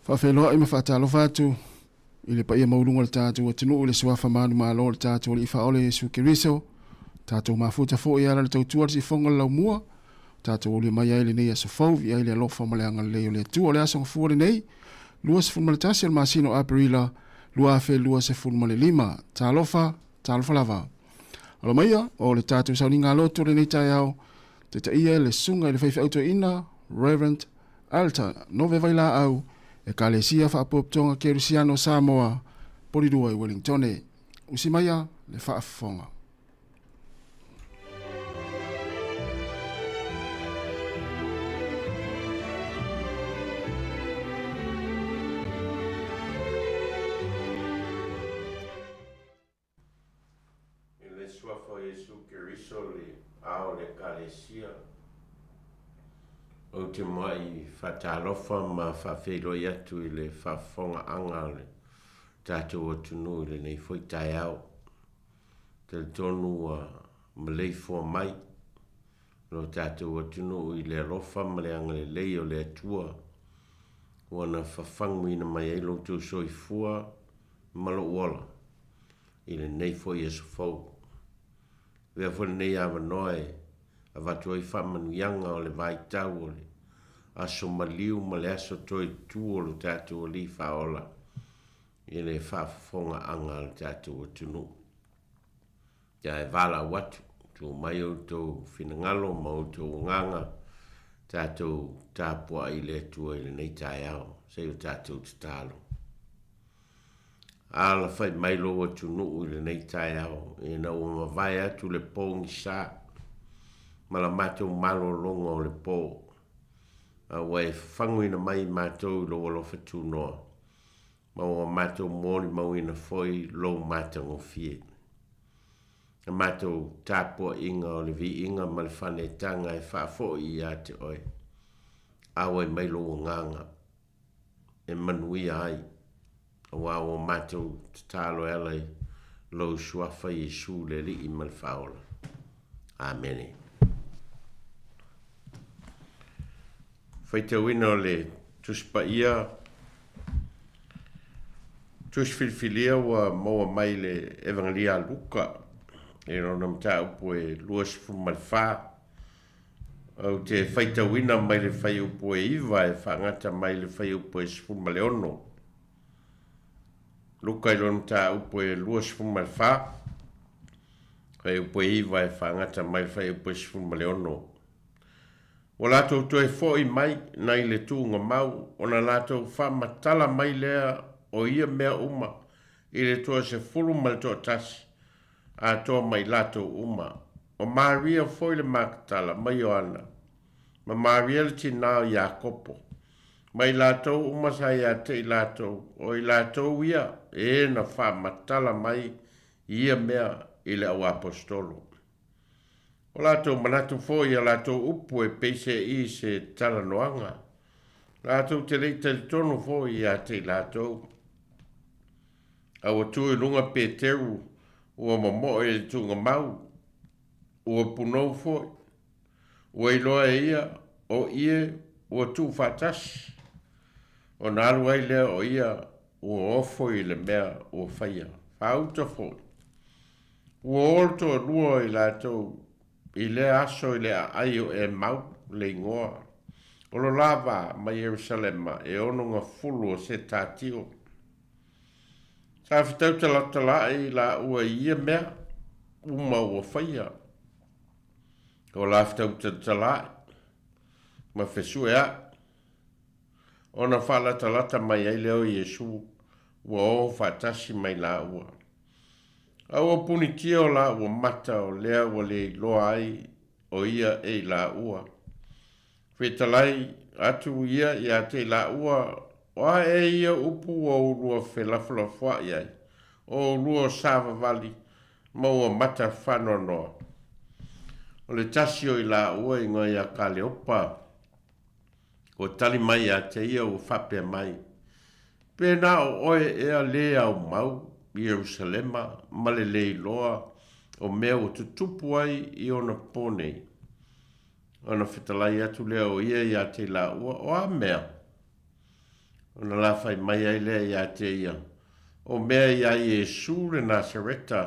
Faafeiloai ma faatalofa atu i le paia maualuga o le tatou atunuu i le suafa manumalo o le tatou Alii Faaola Iesu Keriso, tatou mafuta foi e ala i le tautua a le siufofoga o le laumua, tatou aulia mai ai lenei aso fou, viia ai le alofa ma le agalelei o le Atua. O le aso gafua lenei, 21 o le masina o Aperila 2025. Talofa, talofa lava. Alo maia, o le tatou sauniga lotu o lenei taeao, taitaia e le susuga i le faifeau toeaina, Reverend Alta Nove Vailaau, Ekalesia Faapotopotoga Kerisiano o Samoa, Polilua i Wellingtone. Usi maia le faafofoga. I le Suafa o Iesu Keriso le Ao o le Ekalesia, ou te muai faatalofa ma faafeiloai atu i le faafofogaaga a le tatou atunuu i lenei foi taeao. Talitonu ua maleifua mai lo tatou atunuu i le alofa ma le agalelei o le Atua ua na fafaguina mai ai lo outou soifua ma lou ola i lenei foi aso fou. Avea foi lenei avanoa e avatu ai faamanuiaga o le vaitau o le aso maliu ma le aso toe tu o lo tatou Alii Faaola i le faafofogaaga a lo tatou atunuu. Ia e valaau atu, tuu mai outou finagalo ma outou agaga, tatou tapuai i le Atua i lenei taeao, se i o tatou tatalo. Alafai mai lou atunuu i lenei taeao, ina ua mavae atu le pogisa ma la matou malologa o le po, a ua e fafaguina mai i matou i lou alofa tunoa, ma ua matou molimauina foi lou matagofie. Na matou tapuaiga o le viiga ma le fanetaga e faafoi ia te oe, auai mai lou agaga e manuia ai, aua ua matou tatalo e ala i lou Suafa Iesu le Alii ma le Faaola. Amene. Faitauina o le Tusi Paia, Tusi Filifilia ua maua mai le Evangelia a Luka i lona mataupu e 24. Ou te faitauina mai le fuaiupu e 9 e faagata mai le fuaiupu e 16. Luka i lona mataupu e 24, fuaiupu e 9 e faagata mai le fuaiupu e 16. Ua latou toe foʻi mai nai le tuugamau, ona latou faamatala mai lea o ia mea uma i le toasefulu ma le toatasi, atoa ma i latou uma, o Maria foi le Makatala ma Ioana, ma Maria le tinā o Iakopo, ma i latou uma sa ia te i latou, o i latou ia e na faamatala mai ia mea i le auaposetolo. O latou manatu foi i a latou upu e peiseai i se talanoaga, latou te le i talitonu foi ia te i latou. A ua tu i luga Peteru, ua momoe i le tuugamau, ua punou foi. Ua iloa e ia o ie ua tuufaatasi, ona alu ai lea o ia ua ofo i le mea ua faia. Faauta foi. Ua o le toalua o i latou i lea aso i le aai o Emau, le igoa, o lo la va ma Ierusalema e 60 o Setatio. Sa fetau talatalaai laua i ia mea uma ua faia. O la fetau talatalaai ma fesueai, ona faalatalata mai ai lea o Iesu ua o faatasi mai laua. A ua punitia o laua mata o lea ua le iloa ai o ia e i laua. Fetalai atu ia ia te i laua, O a ea ia upu ua oulua felafolafoai ai, o oulua o savavali ma ua mata faanoanoa? O le tasi o i laua igoa ia Kaleopa, ua tali mai ia te ia ua faapea mai, Pe na o oe ea lē aumau i Ierusalema ma le lē iloa o mea ua tutupu ai i ona po nei? Ona fetalai atu lea o ia ia te i laua, O a mea? Ona la fai mai ai lea ia te ia, O mea iā Iesū le Nasareta,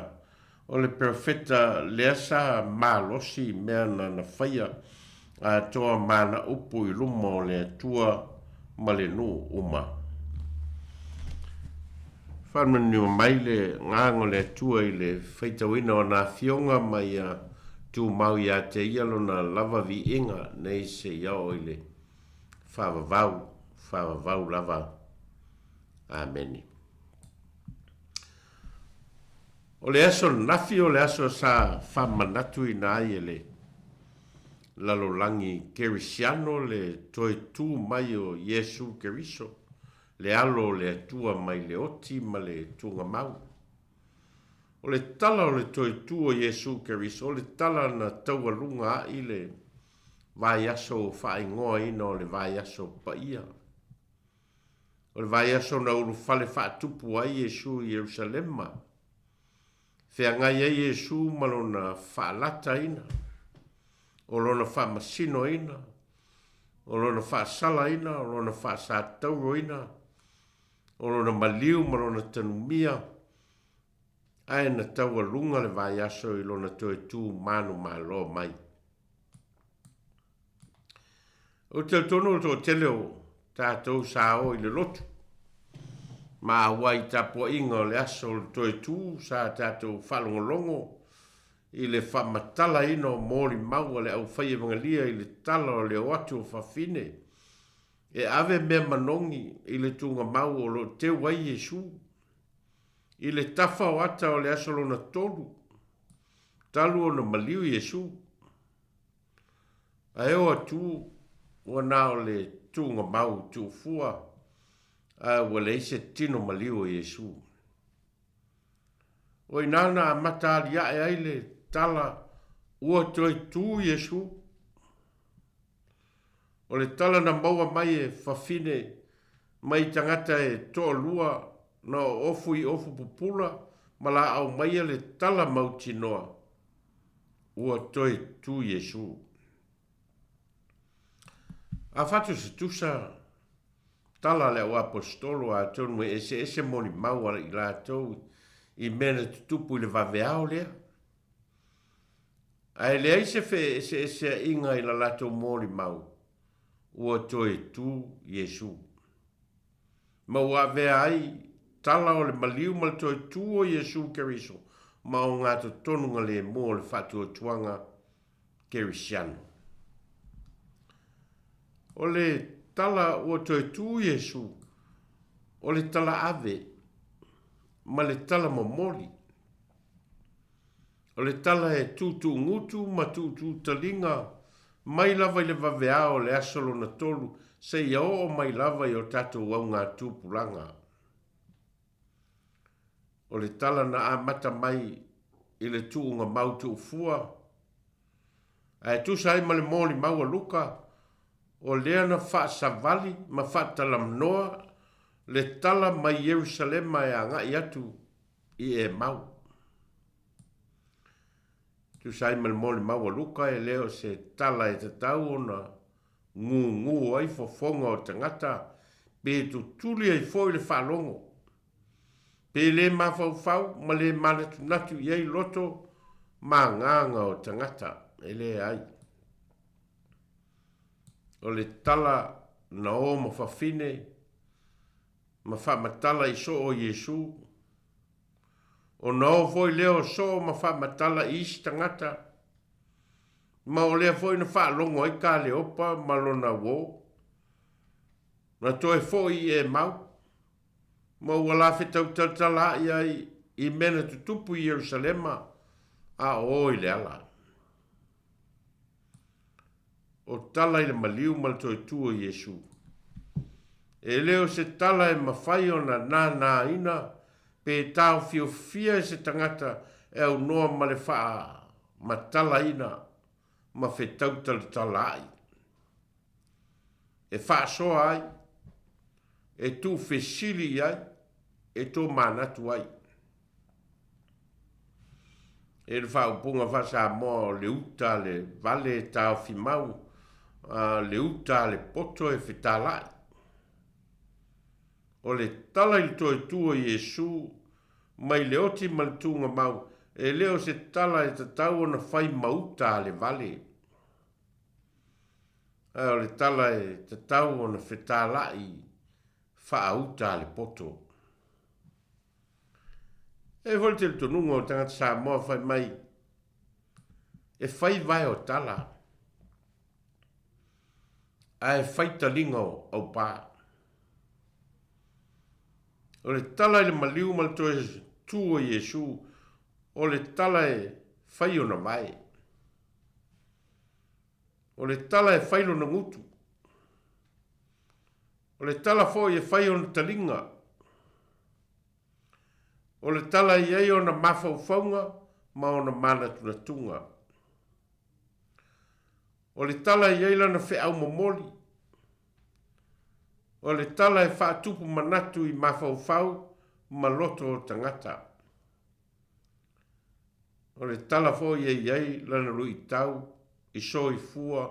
o le perofeta lea sa malosi i mea na na faia atoa ma ana upu i luma o le Atua ma le nuu uma. Faamaniua mai le Agaga o le Atua i le faitauina o ana afioga ma ia tumau ia te ia lona lava viiga nei seia oo i le faavavau, faavavau lava. Amene. O le aso ananafi o le aso sa faamanatuina ai e le lalolagi Kerisiano le toe tu mai o Iesu Keriso, le Alo o le Atua mai le oti ma le tugamau. O le tala o le toe tu o Iesu Keriso, o le tala na taualuga aʻi le vaiaso ua faaigoaina o le vaiaso paia. O le vaiaso na ulufale faatupu ai Iesu i Ierusalema, feagai ai Iesu ma lona faalataina, o lona faamasinoina, o lona faasalaina, o lona faasatauroina, o lona maliu ma lona tanumia, ae na taualuga le vaiaso i lona toe tu manumalo mai. Ou te talitonu o le toatele o tatou sa o i le lotu ma auai i tapuaiga o le aso o le toe tu sa tatou faalogologo i le faamatalaina o molimau a le aufai evagalia i le tala o le o atu o fafine e ave mea manogi i le tugamau o lo o teu ai Iesu i le tafa o ata o le aso lona tolu talu ona maliu Iesu. Ae o atu ua na o le tuugamau tuufua, ae ua leai se tino maliu o Iesu. O ina na amata aliae ai le tala ua toe tu Iesu. O le tala na maua mai e fafine mai tagata e toalua na oofu i ofu pupula ma laau maia le tala mautinoa ua toe tu Iesu. A fatu se tusa, tala a le auaposetolo atonu e eseese molimau a i latou i mea na tutupu i le vaveao lea. Ae leai se feeseeseaiga i la latou molimau, ua toe tu Iesu. Ma ua avea ai tala o le maliu ma le toe tu o Iesu Keriso ma ogatotonuga lemu o le faatuatuaga Kerisiano. O le tala ua toe tu Iesu, o le tala ave ma le tala momoli. O le tala e tuutuugutu ma tuutuutaliga mai lava i le vaveao o le aso lona tolu seia oo mai lava i o tatou augatupulaga. O le tala na amata mai i le tuugamau tuufua, ae tusa ai ma le molimau a Luka, o lea na faasavali ma faatalamanoa le tala mai Ierusalema e agai atu i Emau. Tusa ai ma le molimau a Luka, e le o se tala e tatau ona gūgū ai fofoga o tagata pe tutuli ai foi le faalogo, pe le mafaufau ma le manatunatu i ai loto ma agaga o tagata, e leai. O le tala na o ma fafine ma faamatala i soo o Iesu, Ona o foi lea o soo ma faamatala i isi tagata, ma o lea foi na faalogo ai Kaleopa ma lona uō. Na toe foi i Emau, ma ua lafetau talatala ai i mea na tutupu i Ierusalema a o o i le ala. O tala i le maliu ma le toe tu o Iesu. E le o se tala e mafai ona nānāina pe taofiofia e se tagata e aunoa ma le faamatalaina ma fetau talatala ai. E faasoa ai, e tuufesili i ai, e tomanatu ai. E le faaupuga faa-Samoa o le uta a le vale e taofimau, a le uta a le poto e fetalaʻi. O le tala i le toe tu o Iesu mai le oti ma le tuugamau, e le o se tala e tatau ona fai ma uta a le vale. Ae o le tala e tatau ona fetala'i faauta a le poto. E i ai foi le talitonuga o tagata Samoa fai mai, e fai vae o tala, ae fai taliga o aupā. O le tala i le maliu ma le toe tu o Iesu, o le tala e fai ona vae. O le tala e fai lona gutu. O le tala foi e fai ona taliga. O le tala e i ai ona mafaufauga ma ona manatunatuga. O le tala e i ai lana feau momoli. O le tala e faatupu manatu i mafaufau ma loto o tagata. O le tala foi e i ai lana luitau i soifua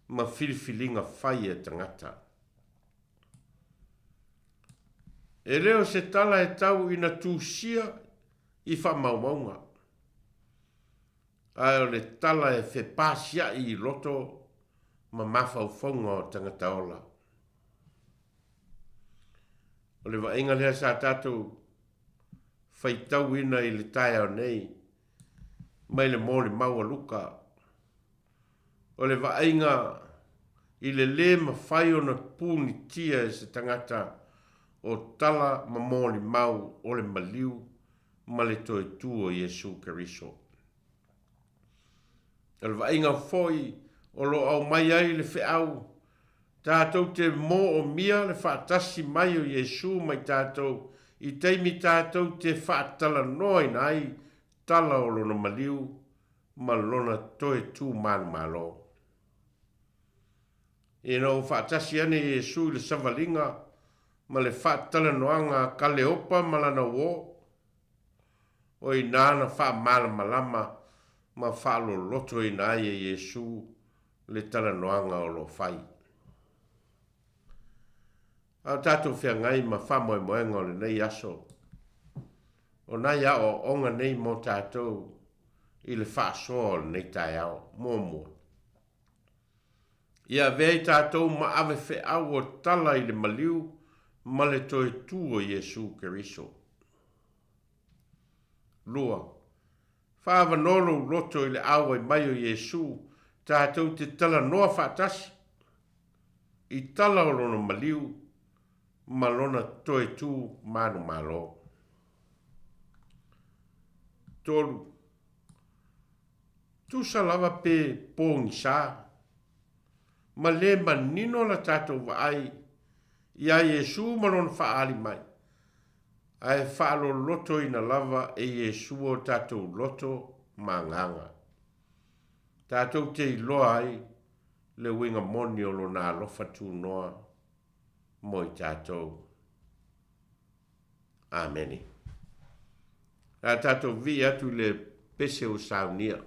ma filifiliga fai a tagata. E le o se tala e tau ina tusia i faamaumauga, ae o le tala e fepasia'i i loto ma mafaufauga o tagata ola. O le vaaiga lea sa tatou faitauina i le taeao nei mai le molimau a Luka, o le vaaiga i le lē mafai ona punitia e se tagata o tala ma molimau o le maliu ma le toe tu o Iesu Keriso. O le vaaiga foi o lo o aumai ai le feau Tatou te moomia le faatasi mai o Iesu ma i tatou i taimi tatou te faatalanoaina ai tala o Lona maliu ma Lona toe tu manumalo. Ina ua faatasi ane Iesu i le savaliga ma le faatalanoaga a Kaleopa ma lana uo, o inā na faamalamalama ma faalolotoina ai e Iesu le talanoaga o lo o fai. A o tatou feagai ma faamoemoega o lenei aso, o nai aoaoga nei mo tatou i le faasoa o lenei taeao. Muamua, ia avea i tatou ma ave feau o tala i le maliu ma le toe tu o Iesu Keriso. 2, Faaavanoa lou loto i le auai mai o Iesu tatou te talanoa faatasi i tala o Lona maliu ma Lona toe tu manumalo. 3. Tusa lava pe pogisa ma le manino la tatou vaai iā Iesu ma Lona faaali mai, ae faalolotoina lava e Iesu o tatou loto ma agaga. Tatou te iloa ai le uiga moni o Lona alofa tunoa mo i tatou. Amene. A tatou vii atu i le pese o saunia.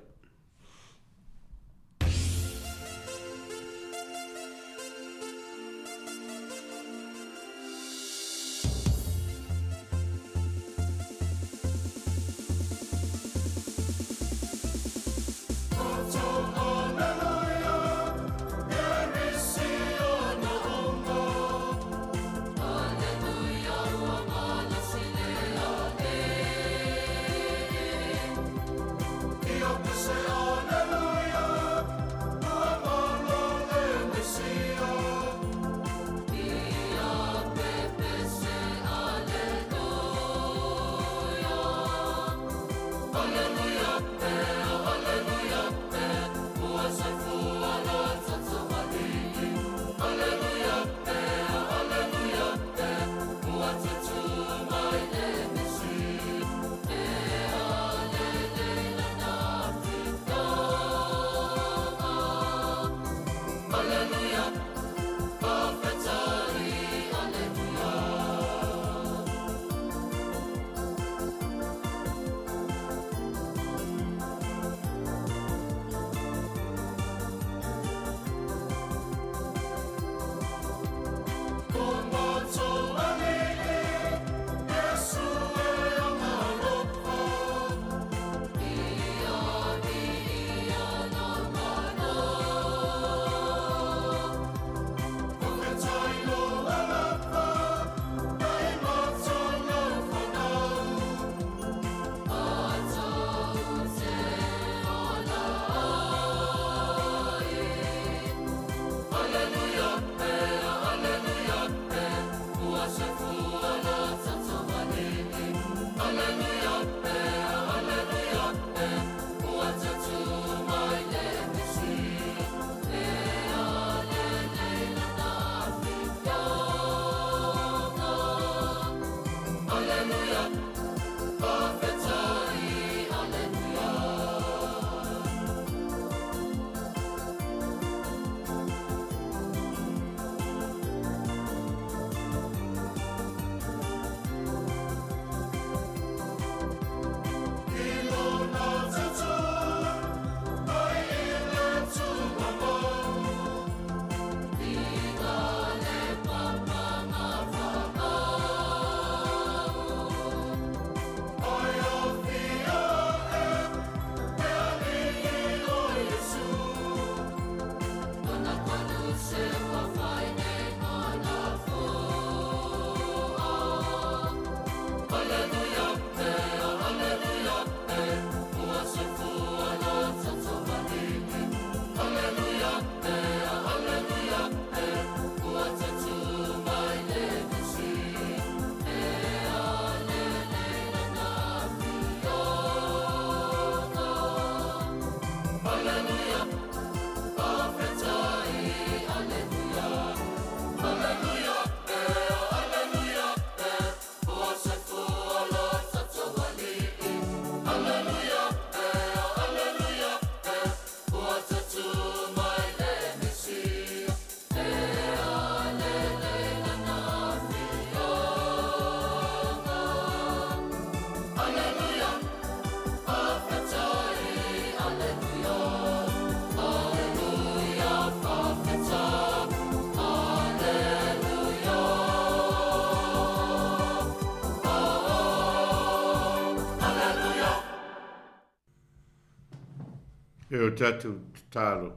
E o tatou tatalo,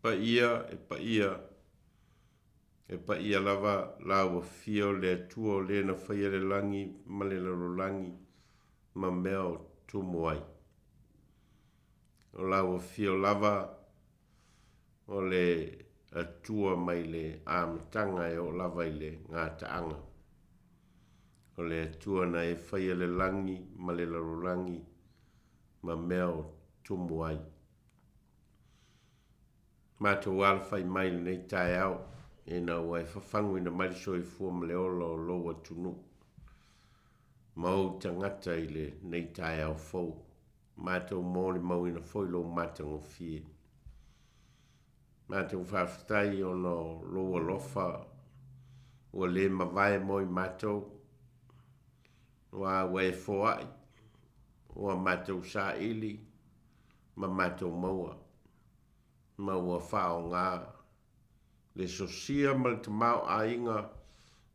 paia e paia, e paia lava lau Afio le Atua o le na faia le lagi ma le lalolagi ma mea o tumu ai. O lau Afio lava o le Atua mai le amataga e oo lava i le gataaga. O le Atua na e faia le lagi ma le lalolagi ma mea o tumu ai. Matou alafai mai lenei taeao ina ua e fafaguina mai le soifua ma le ola o lou atunuu ma ou tagata i lenei taeao fou. Matou molimauina foi lou matagofie. Matou faafetai ona o lou alofa ua le mavae mo i matou, aua ua e foai ua matou saili ma matou maua, ma ua faaaoga le sosia ma le tamaoaiga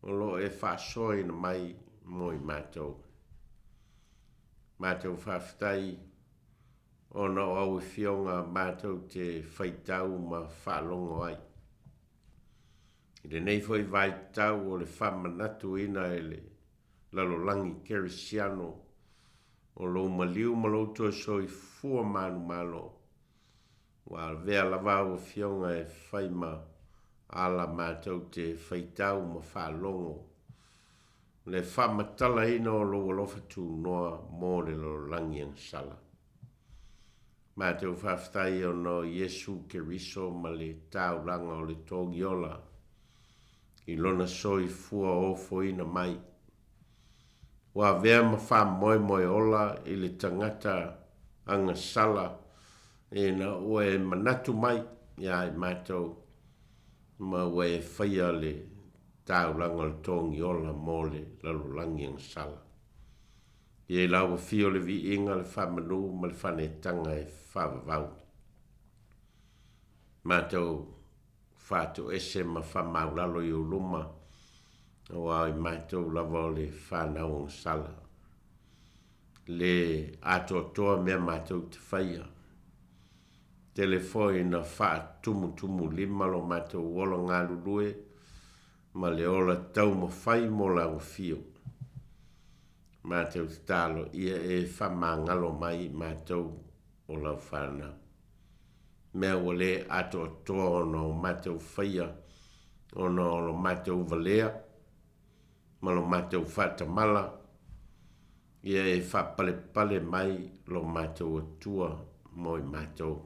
o lo o e faasoaina mai mo i matou. Matou faafetai ona o au afioga matou te faitau ma faalogo ai. I lenei foi vaitau o le faamanatuina e le lalolagi kerisiano o lou maliu ma lou toe soifua manumalo, ua avea lava au afioga e fai ma ala matou te faitau ma faalogo le faamatalaina o lou alofa tunoa mo le lalolagi agasala. Matou faafetai ona o Iesu Keriso ma le taulaga o le togiola i lona soifua ofoina mai. Ua avea ma faamoemoe ola i le tagata agasala ina ua e manatu mai ia i matou ma ua e faia le taulaga o le togiola mo le lalolagi agasala. Ia i lau afio le viiga, le faamanu ma le faanetaga e faavavau. Matou faatoese ma faamaulalo i ou luma, aua o i matou lava o le fanau agasala. Le atoatoa mea matou te faia. Tele foi na faatumutumulima lo matou ola galulue ma le ola taumafai mo lau afio. Matou tatalo ia e faamagalo mai i matou o lau fanau. Mea ua le atoatoa ona o matou faia, ona o lo matou valea ma lo matou faatamala, ia e faapalepale mai lo matou Atua mo i matou.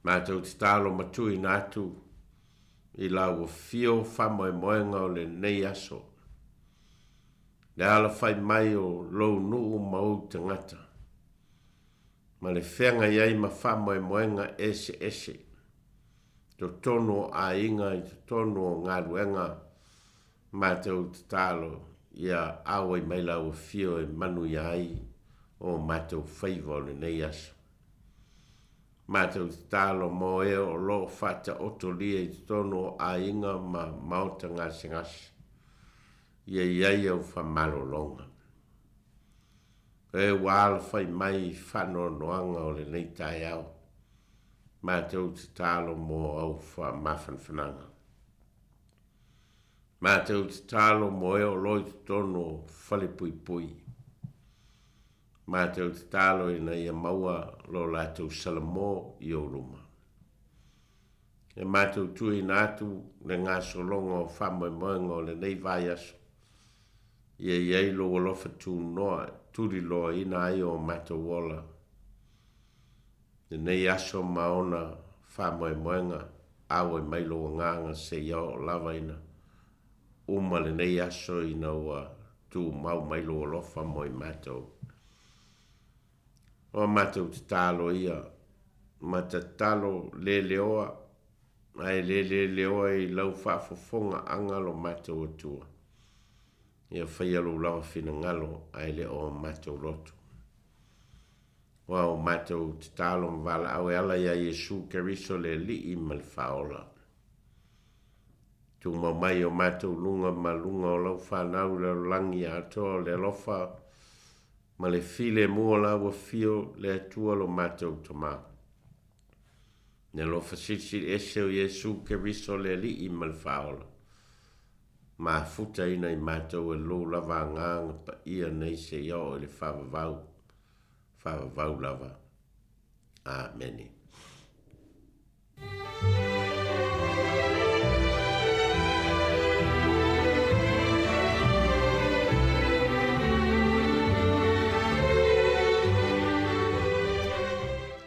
Matou tatalo ma tuuina atu i lau afio faamoemoega o lenei aso, le alafai mai o lou nuu ma ou tagata, ma le feagai ai ma faamoemoega eseese, totonu o aiga i totonu o galuega. Matou tatalo ia auai mai lau afio e manuia ai o matou faiva o lenei aso. Matou tatalo mo e o lo o faataotolia i totonu o aiga ma maota gasegase, ia i ai au faamalologa. E ua alafai mai i faanoanoaga o lenei taeao, matou tatalo mo au faamafanafanaga. Matou tatalo mo e o lo i totonu o falepuipui. Matou tatalo ina ia maua lo latou salamo i ou luma. E matou tuuina atu le gasologa o faamoemoega o lenei vaiaso, ia i ai lou alofa tunoa e tuliloaina ai o matou ola. Lenei aso ma ona faamoemoega, auai mai lou agaga seia oo lava ina uma lenei aso ina ua tumau mai lou alofa mo i matou. O a matou tatalo ia, ma tatalo leleoa, ae le leleoa i lau faafofogaaga lo matou Atua. Ia faia lou lava finagalo ae le o matou loto. Aua o matou tatalo ma valaau e ala ia Iesu Keriso le Alii ma le Faaola. Tumau mai o matou luga ma luga o lau fanau i le lalolagi atoa o le alofa ma le filemu o la ua afio le Atua lo matou Tamā. Le alofa silisili ese o Iesu Keriso le Alii ma le Faaola, mafutaina i matou e lou lava Agaga Paia nei seia oo i le faavavau, faavavau lava. Amene.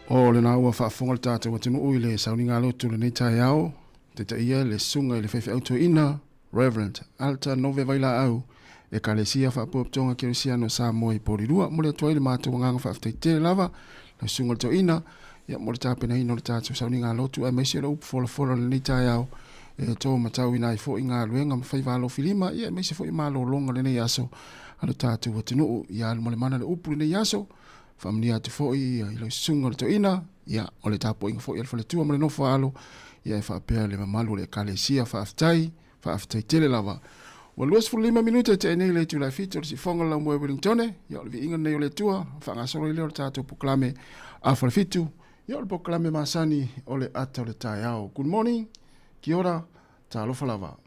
O lena ua faafofoga le tatou atunuu i le sauniga lotu lenei taeao, taitaia le susuga i le faifeau toeaina Reverend Alta Nove Vailaau, Ekalesia Faapotopotoga Kerisiano o Samoa i Porirua. Momoli atu ai le matou agaga faafetai tele lava lau susuga i le toeaina ia mo le tapenaina o le tatou sauniga lotu aemaise o le upu folafola o lenei taeao e to matauina ai foi galuega ma faiva alofilima ia aemaise foi malologa o lenei aso a lo tatou atunuu. Ia alu ma le mana le upu lenei aso, faamanuia atu foi i lau susuga i le toeaina, ia o le tapuaiga foi a le faletua ma le nofo a alo, ia e faapea le mamalu o le ekalesia. Faafetai, faafetai tele lava. Ua 25 minute e tea nei le itula e 7 o le sifoga o le laumua e Wellingtone, ia o le viiga lenei o le Atua, faagasolo ai lea o le tatou polokalame a Falefitu, ia o le polokalame masani o le ata o le taeao. Good morning, kia ora, talofa lava.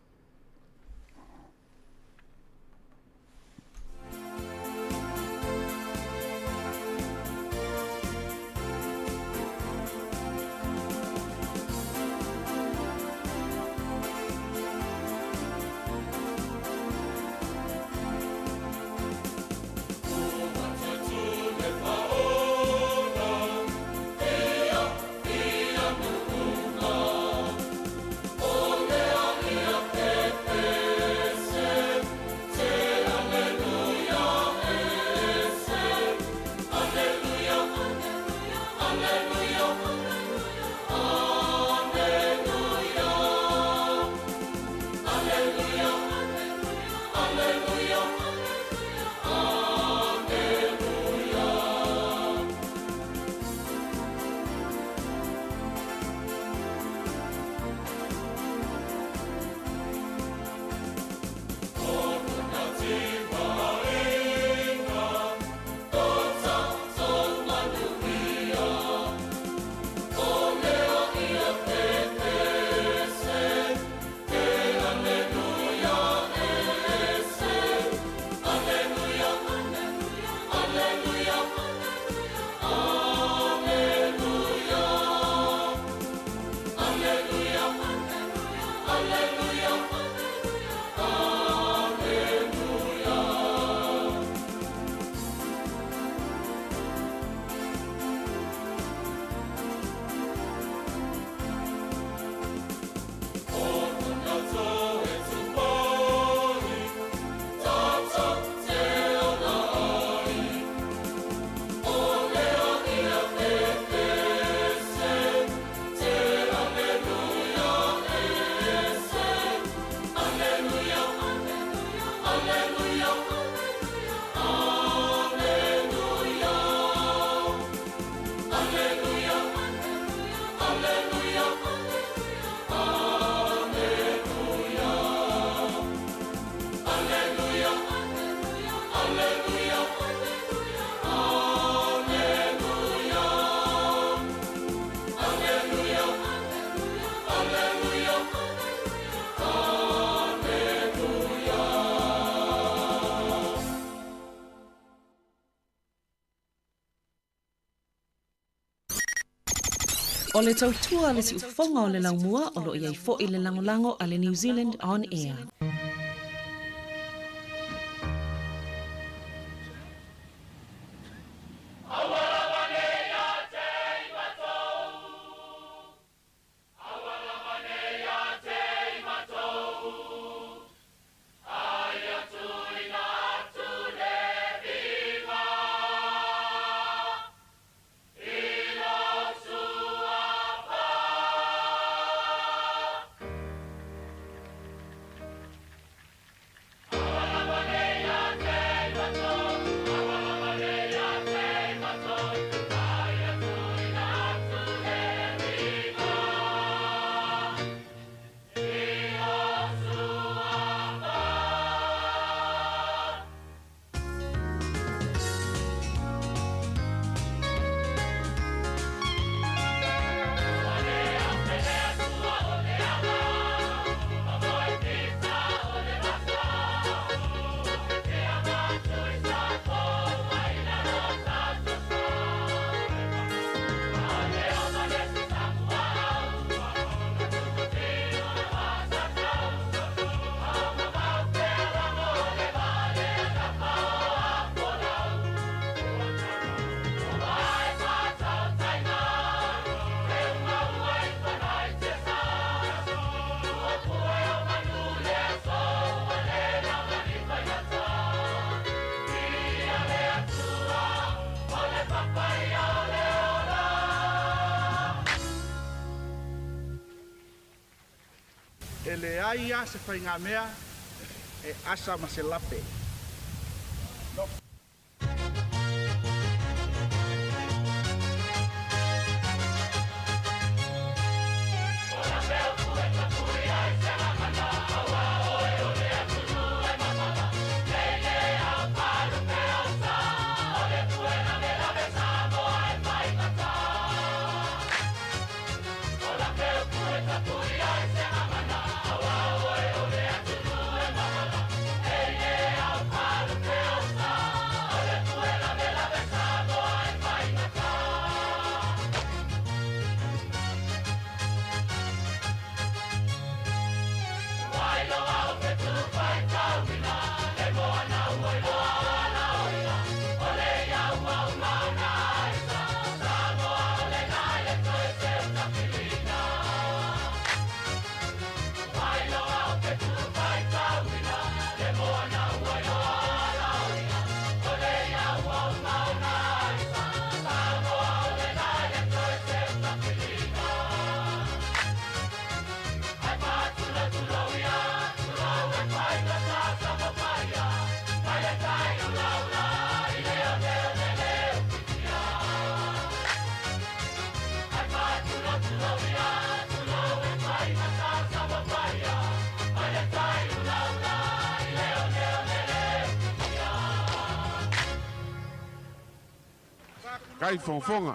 O le tautua a le siufofoga o le laumua o lo o i ai foi le lagolago a le New Zealand On Air. leai lava se faigamea e asa ma se lape. No. Kai fofoga.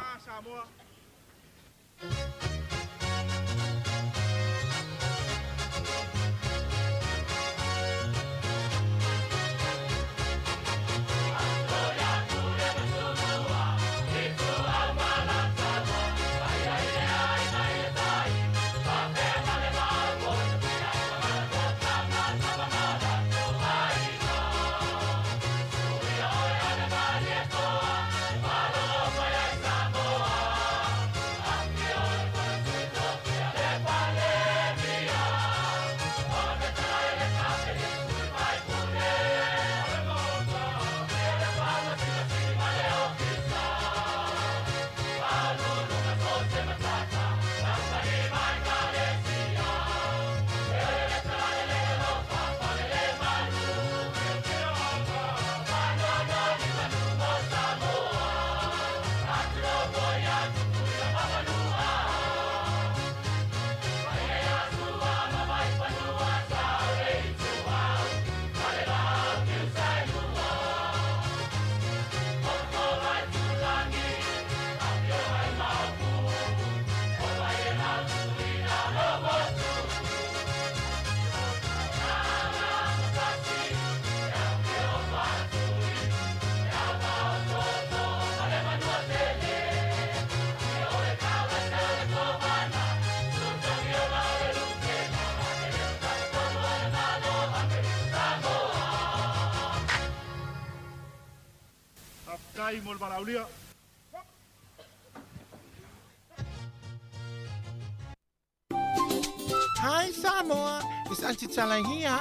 Faafetai mo le valaaulia. Hi Samoa, it's Auntie Tala here.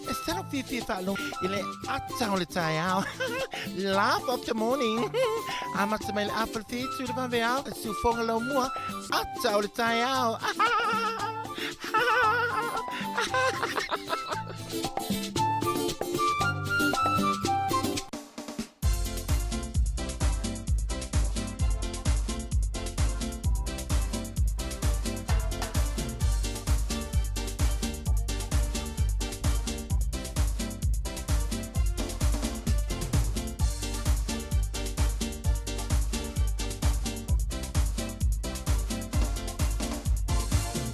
E salo fiafia faalogo i le ata o le taeao. Laugh of the morning. Amata mai le afa le fitu le vaveao, e siufoga lau mua, ata o le taeao.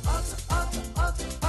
Ata, ata, ata,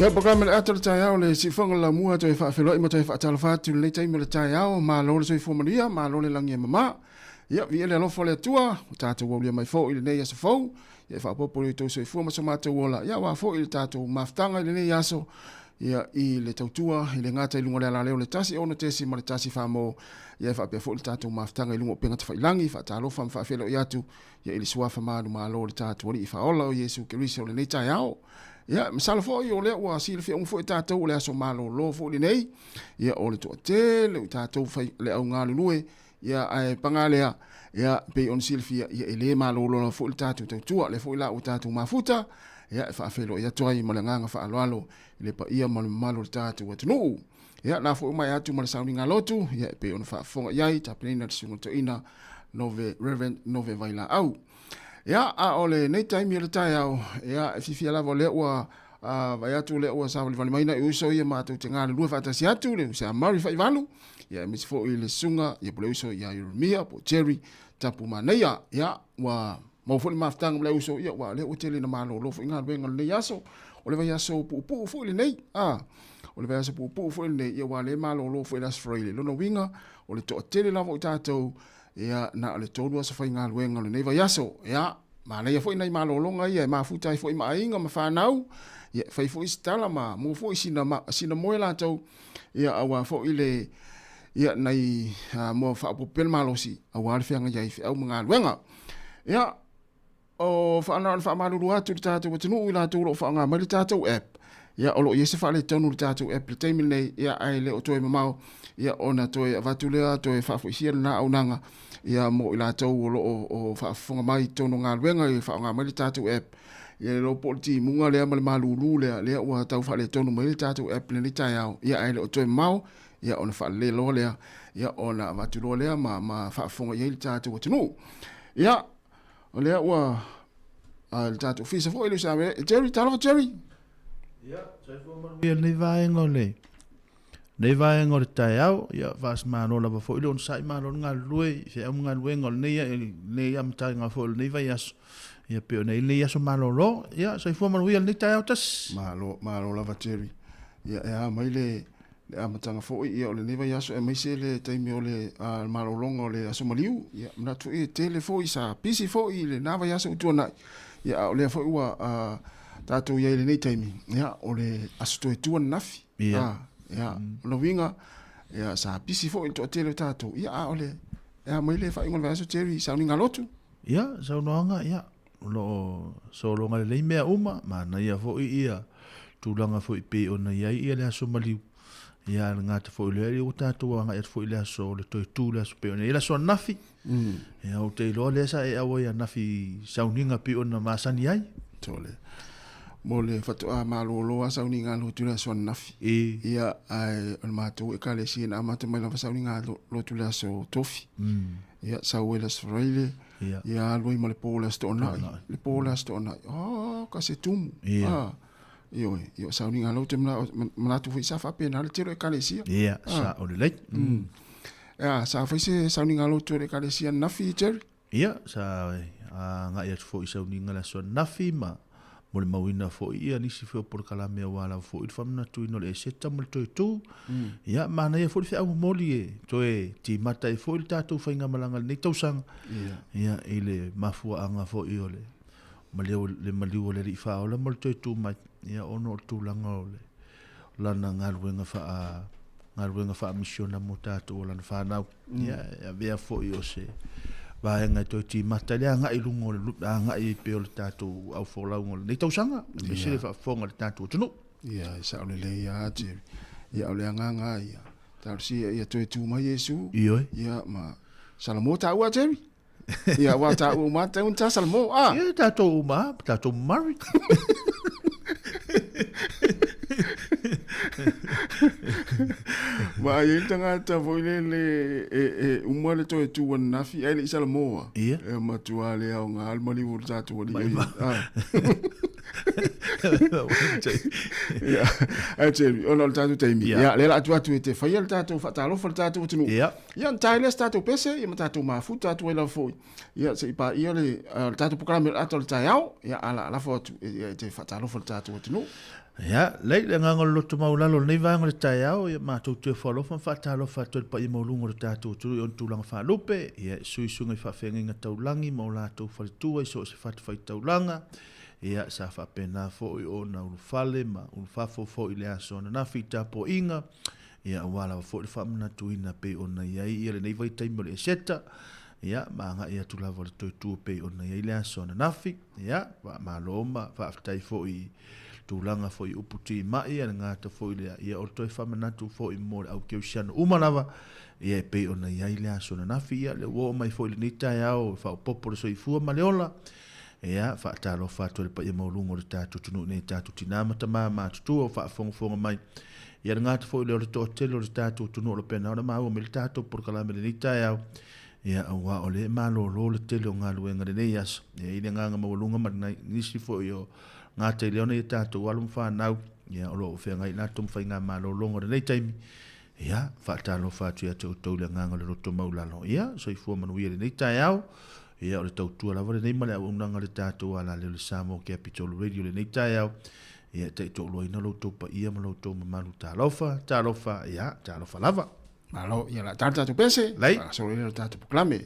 Ia, polokalame le ata o le taeao le siufofoga o le laumua toe faafeiloai ma toe faatalofa atu i lenei taimi o le taeao. Malo le soifua manuia, malo le lagi e mama. Ia, viia le alofa o le Atua, ua tatou aulia mai foi i lenei aso fou. Ia, e faaopoopo i lo outou soifua ma so matou ola, ia, aua foi le tatou mafutaga i lenei aso, ia, i le tautua, e le gata i luga o le alaleo le 1 6.1 Famo, ia, e faapea foi le tatou mafutaga i luga o upega tafailagi, faatalofa ma faafeiloai atu, ia, i le suafa manumalo o le tatou Alii Faaola o Iesu Keriso i lenei taeao. Ia, masalo foi o lea ua silafia uma foi e tatou o le aso malolo foi lenei, ia, o le toatele o tatou fai, le au galulue, Ia, ae paga lea, ia, pei ona silafia, ia, e le malolo lava foi le tatou tautua. Lea foi la ua tatou mafuta, ia, e faafeiloai atu ai ma le agaga faaaloalo i le paia ma le mamalu o le tatou atunuu. Ia, la foi ua maea atu ma le sauniga lotu, ia, e pei ona faafofoga i ai, tapenaina le Susuga Toeaina Nove, Reverend Nove Vailaau. Ia, a o lenei taimi o le taeao, ia, e fiafia lava o lea ua a, vaai atu o lea ua savalivali mai nai uso ia matou te galulue faatasi atu, le uso ia Murray Faivalu, ia aemaise foi le susuga ia po le uso ia Jeremia po Jerry Tapu Manaia. Ia, ua maua foi le mafutaga ma le uso, ia, ua lea ua tele ina malolo foi galuega o lenei aso. O le vaiaso puupuu foi lenei, a, o le vaiaso puupuu foi lenei, ia ua le malolo foi le Aso Faraile. Lona uiga, o le toatele lava o i tatou, ia, na o le 3 aso faigaluega o lenei vaiaso. Ia, manaia foi nai malologa ia e mafuta ai foi ma aiga ma fanau, ia, e fai foi se tala ma maua foi sina, sina moe latou, ia, aua foi le, ia, nai, moa faaopoopo pea le malosi, aua le feagai ai i feau ma galuega. Ia, O na ona faamalulu atu i le tatou atunuu i latou o lo o faaaoga mai le tatou app, ia o lo o i ai se faaletonu i le tatou app i le taimi lenei, ia ae le o toe mamao ia ona toe avatu lea toe faafoisia lena auaunaga ia mo i latou o lo o faafofoga mai i totonu o galuega e faaaoga mai le tatou app. Ia le iloa po o le timuga lea ma le malulu lea, lea ua tau faaletonu mai ai le tatou app i lenei taeao, ia ae le o toe mamao ia ona faalelei loa lea, ia ona avatu loa lea ma faafofoga i ai le tatou atunuu. Ia, O lea ua a le tatou ofisa foi le sa Jerry, talofa Jerry. Ia, soifua manuia lenei vaega o le lenei vaega o le taeao. Ia, faasmalo lava foi le onosai malo le galulue i feau ma galuega o lenei lenei amataga foi o lenei vaiaso. Ia, pei ona i lenei aso malolo. Ia, soifua manuia lenei taeao tasi. Malo, malo lava Jerry. Ia, e a mai le le amataga foi ia o lenei vaiaso aemaise le taimi o le malologa o le aso maliu. Ia manatu foi e tele foi sa pisi foi i lena vaiaso ua tuanai. Ia a o lea foi ua tatou i ai i lenei taimi, ia o le aso toe tua ananafi. Ia, ia o le uiga ia sa pisi foi le toatele o tatou. Ia a o le e a mai le faaiuga o le vaiaso Jerry i sauniga lotu. Ia, saunoaga, ia, o lo o sologa lelei mea uma, manaia foi ia tulaga foi pei ona i ai ia le aso maliu. Ia, a le gata foi lea, ia ua tatou agai atu foi i le aso o le toe tu le aso pei ona i ai le aso ananafi. Ia, ou te iloa lea sa e auai ananafi i sauniga pei ona masani ai. Tole. Mo le faatoa malolo lava sauniga lotu i le aso ananafi. E. Ia, ae o le matou ekalesia na amata mai lava sauniga lotu i le aso Tofi. Ia, sau ai le Aso Faraile, Ia. ia alu ai ma le po o le Aso Toonai. Toonai. Le po o le Aso Toonai, oh, ka se tumu. Ia. Ah, ioe, ia o sauniga lotu e manatu foi sa faapena le tele o ekalesia. Ia, sao lelei. Ia, sa fai se sauniga lotu a le ekalesia ananafi, Jerry? Ia, sa agai atu foi i sauniga i le aso ananafi ma molimauina foi ia nisi foi o polokalame aua lava foi le faamanatuina o le Eseta ma le toe tu. Ia, manaia foi le feau momoli e toe timata ai foi le tatou faigamalaga i lenei tausaga. Ia, i le mafuaaga foi o le maliu, le maliu o le Alii Faaola ma le toe tu mai, ia, ona o le tulaga o le lana galuega faa galuega faamisiona mo tatou o lana fanau. Ia, e avea foi o se vaega e toe timata ai le agai i luga o le agai ai pea o le tatou aufolauga o lenei tausaga, aemaise le faafofoga a le tatou atunuu. Ia, e sao lelei lava Jerry. Ia, o le agaga lava ia, talosia ia toe tu mai Iesu. Ioe. Ia, ma Salamo taua Jerry. Ia, aua taua uma lava tatau ona ta Salamo, a. Ia, tatou uma lava, tatou married. Ma ai le tagata foi lele e, e uma le toe tu ananafi ae le i Salamoa. Ia. E matua le aoga le maliu o le tatou alii. Ah. Ia, ae Jerry, ona o le tatou taimi, ia, lea o le a tuu atu e te faia le tatou faatalofa i le tatou atunuu. Ia. Ia, ona tae lea se tatou pese, ia ma tatou mafuta atu ai lava foi. Ia, se i paia le, le tatou polokalame o le ata o le taeao, ia, a o le a lafo atu e te faatalofa i le tatou atunuu. Ia, lei, le agaga o le loto maualalo o lenei vaega o le taeao, ia matou toe foalofa ma faatalofa atu ai i le paia maualuga o le tatou atunuu i ona tulaga faalupe, ia, i suisuga i faafeagaiga taulagi ma o latou faletua i so o se fatafaitaulaga, ia, sa faapena foi ona ulufale ma ulufafo foi i le aso ananafi i tapuaiga, ia, aua lava foi le faamanatuina pei ona i ai ia lenei vaitaimi o le Eseta, ia, ma agai atu lava i le toe tu pei ona i ai le aso ananafi. Ia, faamalo ma faafetai foi i tulaga foi i upu timai a le gata foi lea, ia o le toe faamanatu foi mo le au kerisiano uma lava, ia e pei ona i ai le aso ananafi, ia lea ua oo mai foi i lenei taeao e faaopoopo le soifua ma le ola, ia faatalofa atu i le paia maualuga o le tatou atunuu nei, tatou tina ma tama matutua o faafogafoga mai, ia le gata foi lea o le toatele o le tatou atunuu o lo o pena ona maua mai le tatou polokalame i lenei taeao, Ia, aua o lea e malolo le tele o galuega i lenei aso. E i ai le agaga maualuga ma nisi foi o gata i leona i a tatou alo ma fanau, ia, o lo o feagai latou ma faigamalologa o lenei taimi. Ia, faatalofa atu ia te outou i le agaga o le loto maualalo. Ia, soifua manuia i lenei taeao. Ia, o le tautua lava lenei ma le auaunaga a le tatou alaleo i le Samoa Capital Radio i lenei taeao. Ia, e taitoaluaina lo outou paia ma lo outou mamalu. Talofa, talofa, ia, talofa lava. Malo, ia la tata tu pese, Lei. Solo le tatou polokalame.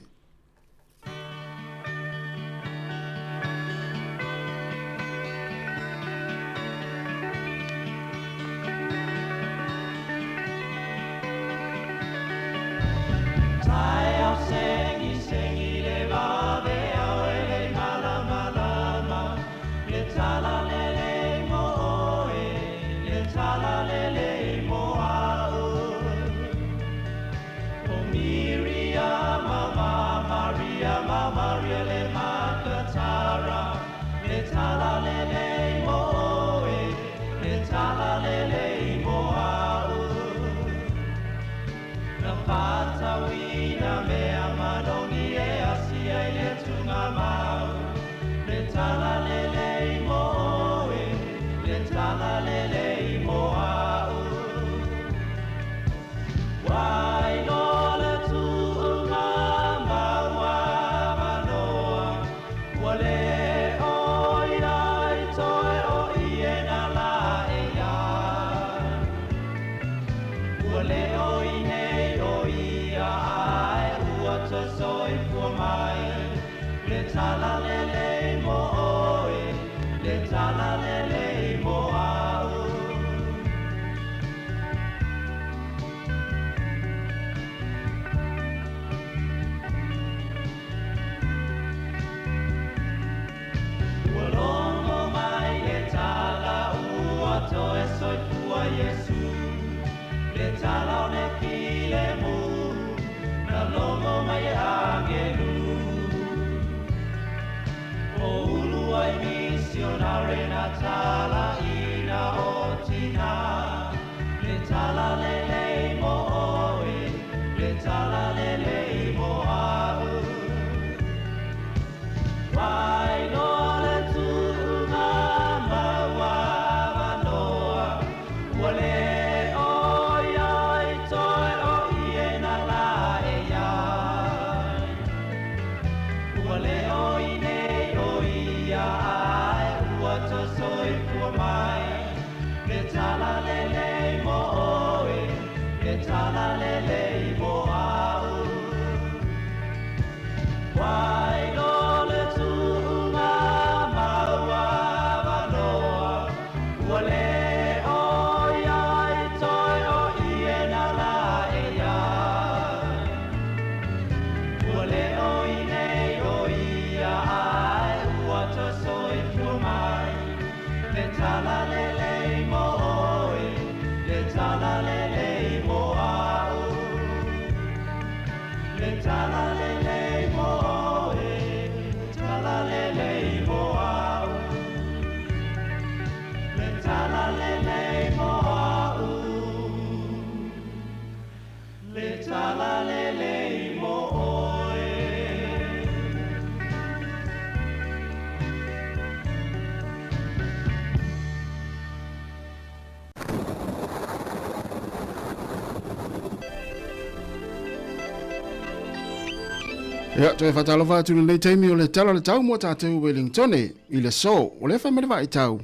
Ia, toe faatalofa atu i lenei taimi o le tala o le tau mo tatou Wellingtone i le aso. O lea fai mai le vaaitau,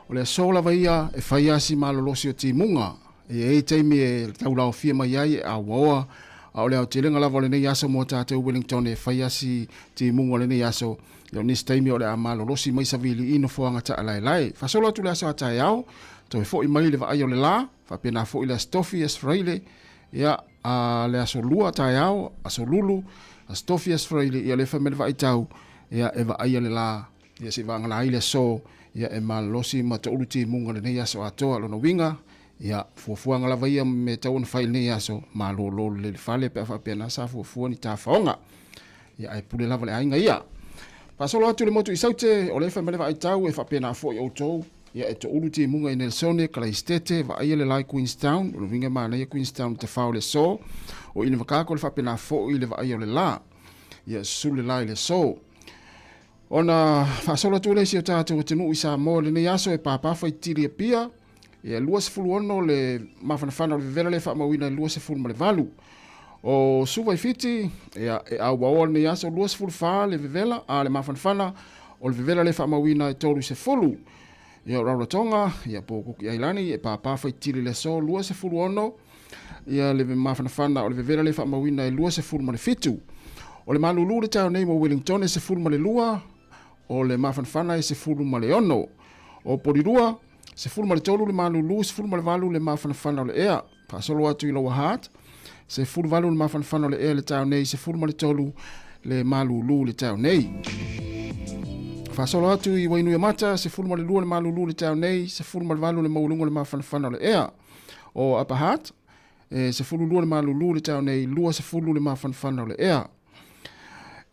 o le aso lava ia e fai lava si malolosi o timuga. E i ai taimi e taulaofia mai ai e auaoa, a o le aotelega lava o lenei aso mo tatou Wellingtone e fai lava si timuga o lenei aso. Ia o nisi taimi o le a malolosi mai savili i nofoaga taalaelae. Faasolo atu le aso a taeao, toe foi mai le vaai o le la, faapena foi le Aso Tofi, Aso Faraile, ia, a le Aso Lua taeao, Aso Lulu, Aso Tofi, Aso Faraile, ia o lea fai mai le vaaitau, ia e vaaia le la, ia se i vagana ai le aso, ia e malolosi ma toulu timuga lenei aso atoa. Lona uiga, ia fuafuaga lava ia me tatau ona fai i lenei aso, malolo lelei le fale pe a faapena sa fuafua ni tafaoga. Ia ae pule lava le aiga ia. Faasolo atu le motu i Saute, o lea fai mai le vaaitau e faapena foi outou, ia e toulu timuga i Nelsone, Kalaistete, vaaia le la i Queenstown, o le uiga e manaia Queenstown i tafao le aso, o Inavakako le faapena foi le vaaia o le la. Ia susulu le la i le aso. Ona faasolo atu lea i si o tatou atunuu i Samoa i lenei aso e pāpā faitili Apia, ia 26 le mafanafana o le vevela lea faamauina i 28. O Suva i Fiti, ia, e auaoa lenei aso 24 le vevela, a le mafanafana o le vevela lea faamauina i 30. Ia, o Rarotonga, ia, po o Kuki Ailani, e pāpā faitili le aso 26, ia le mafanafana o le vevela lea faamauina i 27. O le malulu le taeao nei mo Wellington e 12, o le mafanafana e 16. O Porirua, 13 le malulu, 18 le mafanafana o le ea. Faasolo atu i Lower Hutt, 18 le mafanafana o le ea le taeao nei, 13 le malulu le taeao nei. Faasolo atu i Wainuiomata, 12 le malulu le taeao nei, 18 le maualuga o le mafanafana o le ea. O Upper Hutt, e 12 le malulu le taeao nei, 20 le mafanafana o le ea.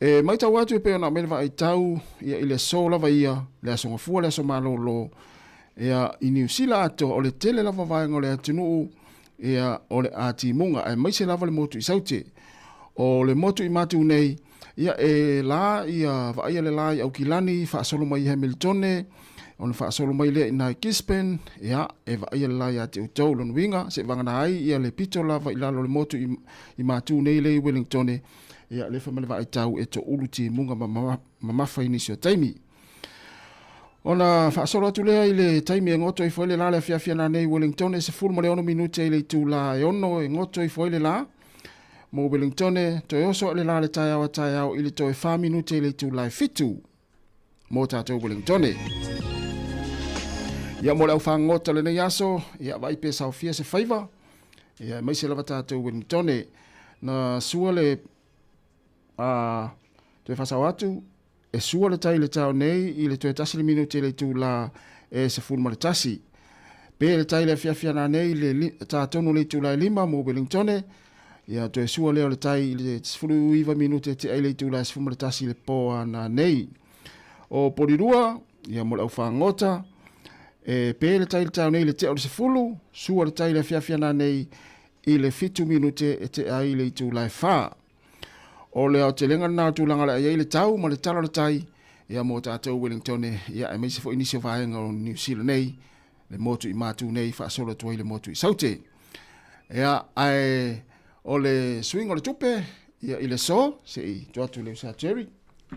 E maitau atu e pei ona aumai le vaaitau ia i le aso lava ia, le aso gafua, le aso malolo, ia i Niu Sila atoa, o le tele lava vaega o le atunuu ia o le a timuga, aemaise lava le motu i Saute. O le motu i Matu nei, ia e la ia vaaia le la i Aukilani, faasolo mai i Hamiltone, ona faasolo mai lea i nai Gisborne, ia e vaaia le la ia te outou. Lona uiga, se vagana ai ia le pito lava i lalo o le motu i, i Matu nei le i Wellingtone, ia le fa ma le vaaitau e toulu timuga mamafa i nisi o taimi. Ona faasolo atu lea i le taimi e goto ifo ai le la le afiafi ana nei Wellingtone, 16 minute i le itula e 6 e goto ifo ai le la. Mo Wellingtone, toe oso le la le taeao a taeao i le toe 4 minute i le itula e 7 mo tatou Wellingtone. Ia mo le au whangota lenei aso, ia vai pe saofia se faiva, ia aemaise lava tatou Wellingtone. Na sua le a toe whasao atu, e sua le tai le tao nei i le toe tasi le minute le itula e 11. Pe le tai le afiafi ana nei le tā tonu le itula e 5 mo Wellingtone, ia toe sua lea o le tai i le 19 minute te ai le itula e 11 le pō ana nei. O Porirua, ia mo le au whangota, e pē le tai le tao nei le tea o le 10, sua le tai le afiafi ana nei i le 7 minute e te ai le itula e 4. O le aotelega lena o tulaga o le a i ai le tau ma le tala o le tai, ia mo tatou Wellingtone, ia aemaise foi nisi o vaega o Niu Sila nei, le motu i Matu nei, faasolo atu ai le motu i Saute. Ia, ae o le suiga o le tupe, ia i le aso, se i tuu atu i le usa Jerry.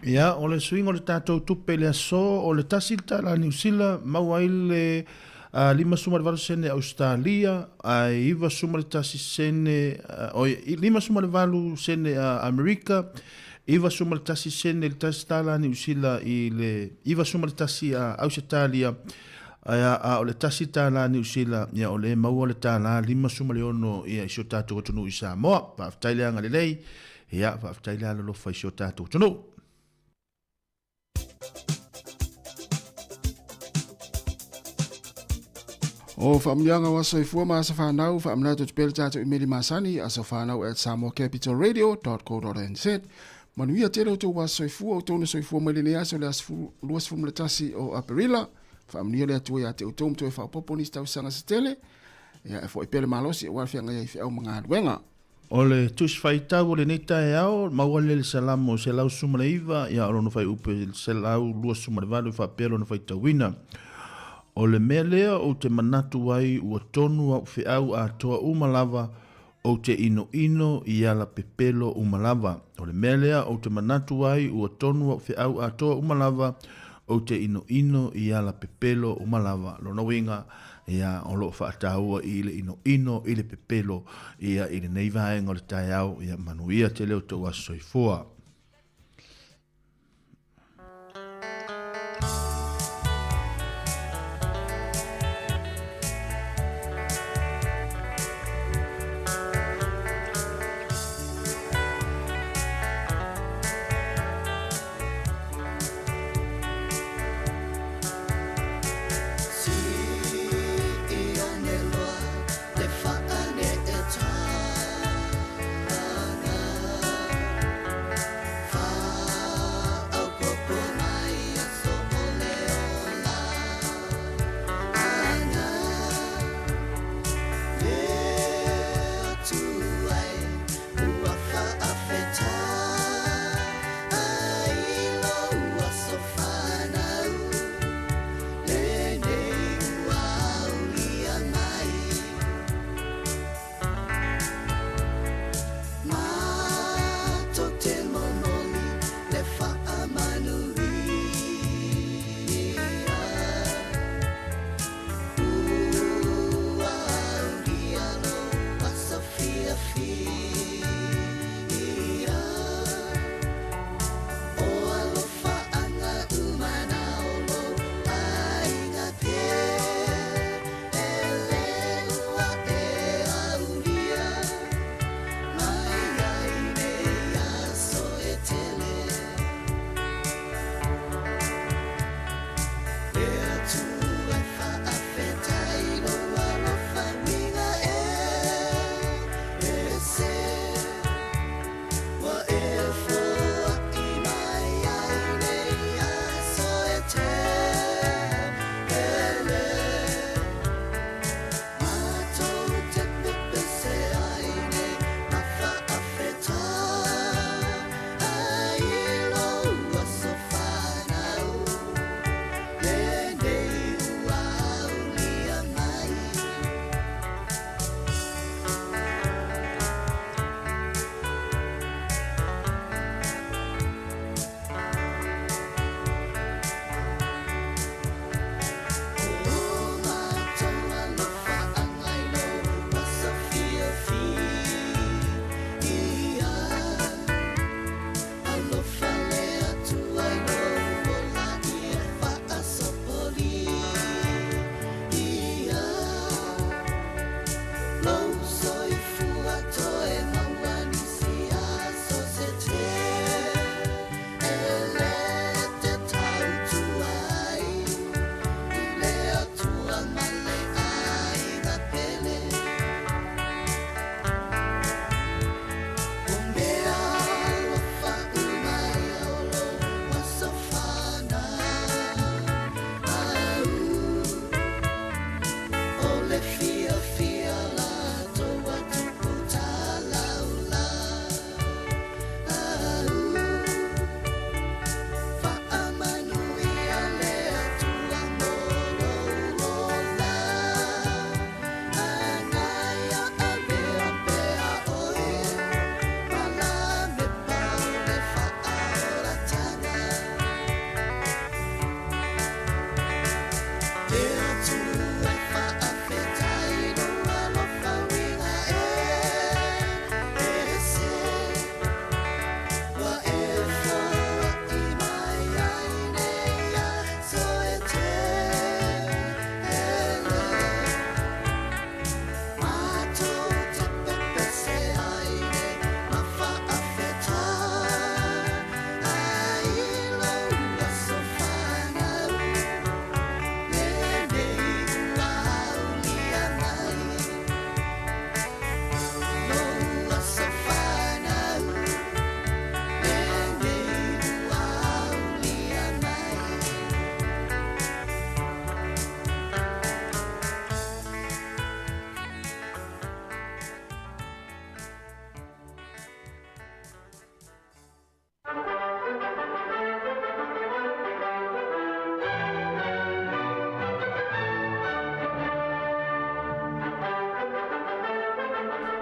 Ia, o le suiga o le tatou tupe i le aso, o le tasi le tala Niu Sila, maua ai le 58 sene Ausetalia, ae 91 sene, oi, 58 sene Amerika, 91 sene le tasi tala Niu Sila i le 91 Ausetalia, ae a o le tasi tala Niu Sila, ia o le maua le tala 56 ia i si o tatou atunuu i Samoa. Faafetai le agalelei, ia faafetai le alolofa i si o tatou atunuu. O faamanuiaga o aso soifua ma aso fanau, faamanatu atu pea le tatou imeli masani, asofanau@samoacapitalradio.co.nz. Manuia tele outou aso soifua, outou na soifua mai lenei aso le aso 21 o Aperila. Faamanuia le Atua ia te outou ma toe faaopoopo nisi tausaga se tele. Ia e foi pea le malosi aua le feagai ai i feau ma galuega. O le Tusi Faitau o lenei taeao, maua lea i le Salamo 119, ia o lona fuaiupu e 128 e faapea lona faitauina. O le mea lea ou te manatu ai ua tonu au feau atoa uma lava, Ou te inoino i ala pepelo uma lava. O le mea lea ou te manatu ai ua tonu au feau atoa uma lava, ou te inoino i ala pepelo uma lava. Lona uiga, ia, o lo o faataua i le inoino i le pepelo, ia, i lenei vaega o le taeao, ia manuia tele o tou aso soifua.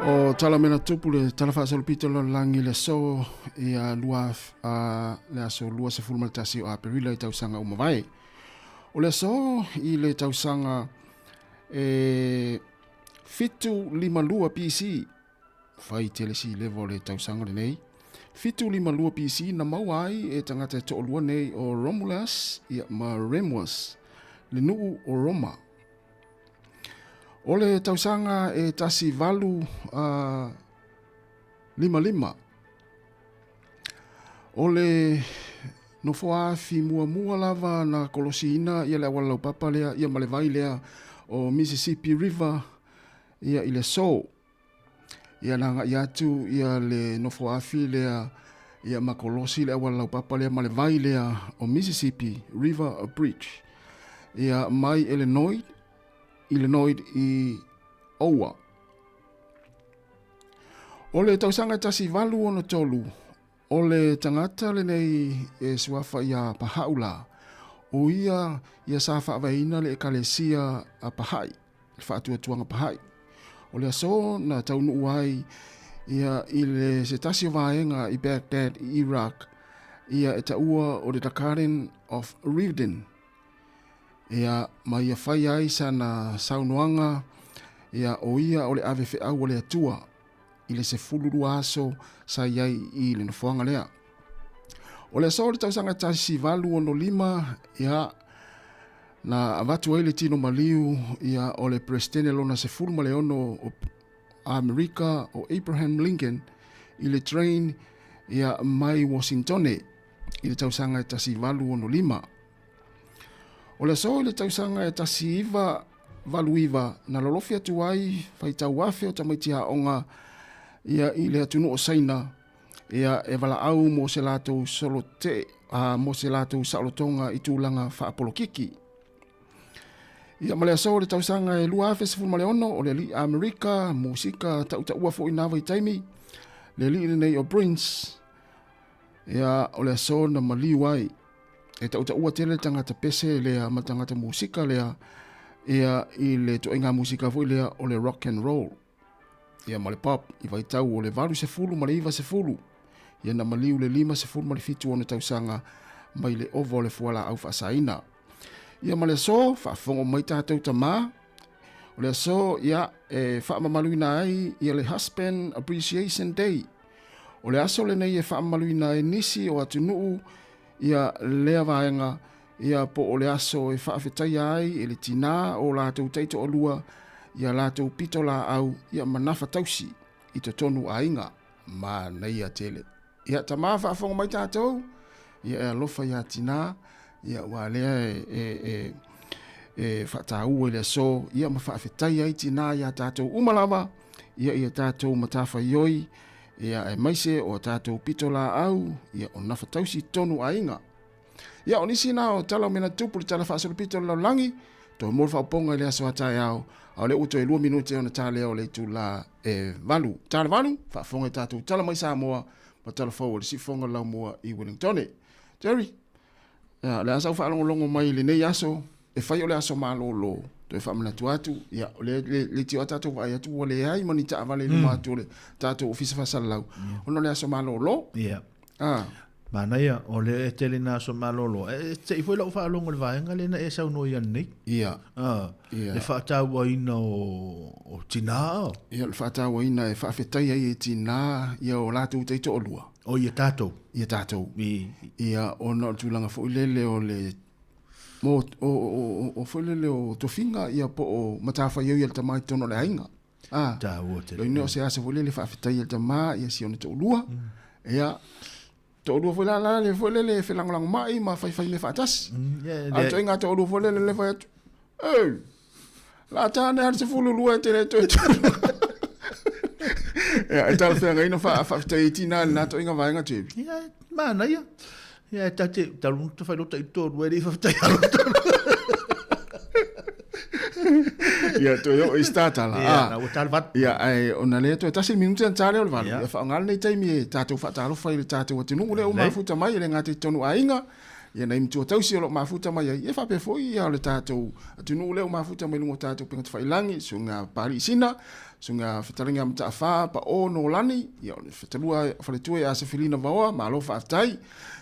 O tala mena tupu le tala faasolopito o le lalolagi le aso ia lua le aso 21 o Aperila i tausaga ua mavae. O le aso i le tausaga e 752 BC, fai tele si leva o le tausaga lenei, 752 BC na maua ai e tagata e toalua nei o Romulus ia ma Remus le nuu o Roma. O le tausaga e 1855, o le nofoaafi muamua lava na kolosiina ia le auala laupapa lea ia ma le vai lea o Mississippi River ia i le aso. Ia na agai atu ia le nofoaafi lea ia ma kolosi le auala laupapa lea ma le vai lea o Mississippi River Bridge ia mai Illinois, Illinois i Iowa. O le tausaga 1863, o le tagata lenei e suafa ia Pahaʻula, o ia ia sa faavaeina le ekalesia a Pahaʻi, le faatuatuaga Pahaʻi. O le aso na taunuu ai ia i le se tasi o vaega i Baghdad i Iraq, ia e taua o le The Garden of Rivdin. Ia, ma ia fai ai sana saunoaga, ia, o ia o le ave feau a le Atua i le 12 aso sa i ai i le nofoaga lea. O le aso o le tausaga 1865, ia, na avatu ai le tino maliu ia, o le Peresetene lona 16 o Amerika o Abraham Lincoln i le train ia, mai Washingtone i le tausaga e 1865. O le aso i le tausaga e 1989 na lolofi atu ai faitau afe o tamaiti aoga ia i le atunuu o Saina ia e valaau mo se latou solote a mo se latou saolotoga i tulaga faapolokiki. Ia ma le aso o le tausaga e 2016 o le alii Amerika, musika tautaua foi na vaitaimi, le alii lenei o Prince, ia o le aso na maliu ai e tautaua tele le tagata pese lea ma le tagata musika lea ia i le ituaiga musika foi lea o le rock and roll ia ma le pop i vaitau o le 80 ma le 90 ia na maliu le 57 ma le 76 tausaga mai le ova o le fualaau faasaina. Ia ma le aso faafofoga mai tatou tamā o le aso ia e faamamaluina ai ia le Husband Appreciation Day. O le aso lenei e faamamaluina ai nisi o atunuu ia lea vaega ia po o le aso e faafetaia ai e le tinā o latou taitoalua ia latou pitolaau ia manafa tausi i totonu aiga. Manaia tele. Ia tamā faafofoga mai tatou, ia e alofa iā tinā, ia ua lea e, e, e, e faataua i le aso, ia ma faafetai ai tinā iā tatou uma lava, ia ia tatou matafaioi, ia aemaise o a tatou pitolaau, ia o nafatausi tonu aiga. Ia, o nisi na o tala o mea na tupu le tala faasolopito o le lalolagi, toe mo le faaopoopoga i le aso a taeao, a o lea ua toe 2 minute ona ta lea o le itula e 8. Ta le 8, faafofoga i tatou tala mai Samoa ma tala fou o le siufofoga o le laumua i Wellingtone. Jerry, ia, o le a sau faalogologo mai i lenei aso, e fai o le aso malolo, toe faamanatu atu, ia, o lea le leitioa a tatou vaai atu ua leai ma ni taavale i luma atu o le tatou ofisa faasalalau, ona o le aso malolo. Yeah. Ah. Manaia, o lea e tele nā aso malolo. E te i foi lau faalogo i le vaega lea na e saunoa i ai nei. Ia. Ah, Ia. Le faatauaina o, o tinā. Ia, le faatauaina e faafetai ai e tinā ia o latou taitoalua. O ia tatou. Ia tatou. I. Ia, ona o le tulaga foi lele o le mo o, o, o, o foi lele o tofiga ia po o matafaioi a le tama i totonu o le aiga. Ah, Tāua tele. Loina o se aso foi lele faafetai e le tama ia si ona toalua. Ia, toalua foi la la le foi lele felagolagomai ma faifai mea faatasi. Yeah, A ituaiga toalua foi lele le fai atu, Ei, la tāne a le 12 e te le toe tolu. Ia, e talafeagaiina faafetai ai tinā i lena ituaiga vaega Jerry. Ia, manaia. Ia, e tate, talu ta whai rota i tōru, e rei whawhetai aro tōru. Ia, toe o i statala. Ia, na ua tāle vat. Ia, ai, ona lea toe tasi le minute na tāle o le valu. Ia. Ia, whaonga lenei taimi e tātou whaatalofa i le tātou atunuu lea ua mafuta mai e le ngā te tonu aiga. Ia nai matua tausi o lo o mafuta mai ai, ia faapea foi ia o le tatou atunuu lea ua mafuta mai luga o tatou upega tafailagi, susuga a Papalii Sina, susuga Fetalaiga a Mataafa Pao Nolani, ia o le fetalua faletua ia Sefilina Vaoa, malo faafetai.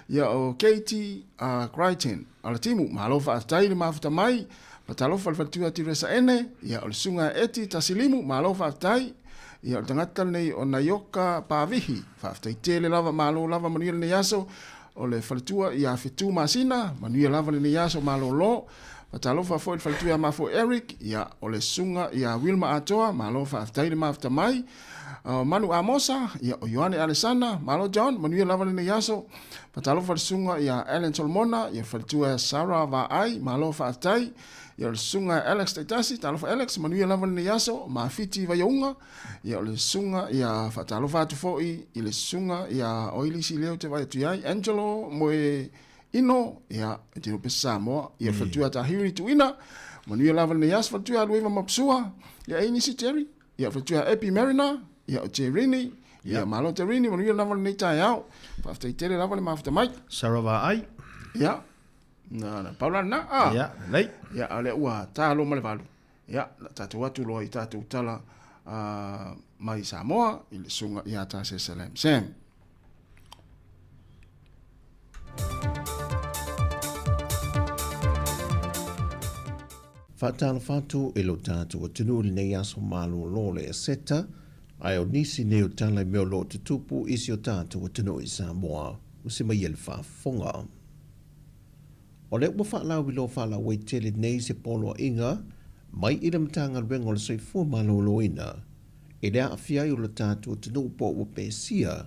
Ia o Katie Crichton Alatimu, malo faafetai le mafuta mai. Fatalofa le faletua Tiresa Ene, ia o le susuga a Eti Tasilimu, malo faafetai. Ia o le tagata lenei o Naioka Pavihi, faafetai tele lava, malo lava, manuia lenei aso. O le faletua ia Fetu Masina, manuia lava lenei aso malolo. Faatalofa foi i le faletua ia Mafo Eric, ia o le susuga ia Wilma Atoa, malo faafetai le mafuta mai. O Manu Amosa, ia o Ioane Alesana, malo John, manuia lava lenei aso. Faatalofa i le susuga ia Allen Solomona, ia faletua ia Sarah Vaai, malo faafetai. Ia o le susuga ia Alex Taitasi, talofa Alex, manuia lava lenei aso, Mafiti Vaiaunga, Ia o le susuga ia faatalofa atu foi i le susuga ia Oilisi lea ou te vaai atu i ai, Angelo Moe Ino, ia e te pesa Samoa, ia faletua Tahiri Tuina, manuia lava lenei aso faletua Alueva Mapsua, ia e nisi Jerry, ia faletua Epi Mariner, ia o Jerini, ia malo Jerini, manuia lava lenei taeao. Faafetai tele lava le mafuta mai. Sarah Vaai. Ia, na na pau la lena. Ah. Ia, lelei. Ia, a lea ua ta loa ma le 8. Ia, na tatou atu loa i tatou tala mai Samoa i le susuga ia Tasese Lam Sam. Faatalofa atu i lo tatou atunuu i lenei aso malolo o le Eseta, ae o nisi nei o tala i mea o lo o tutupu i si o tatou atunuu i Samoa, usi mai e le faafofoga. O lea ua faalauiloa faalauaitele nei se poloaiga mai i le Matagaluega o le Soifua Maloloina i le aafia ai o le tatou atunuu po ua pesia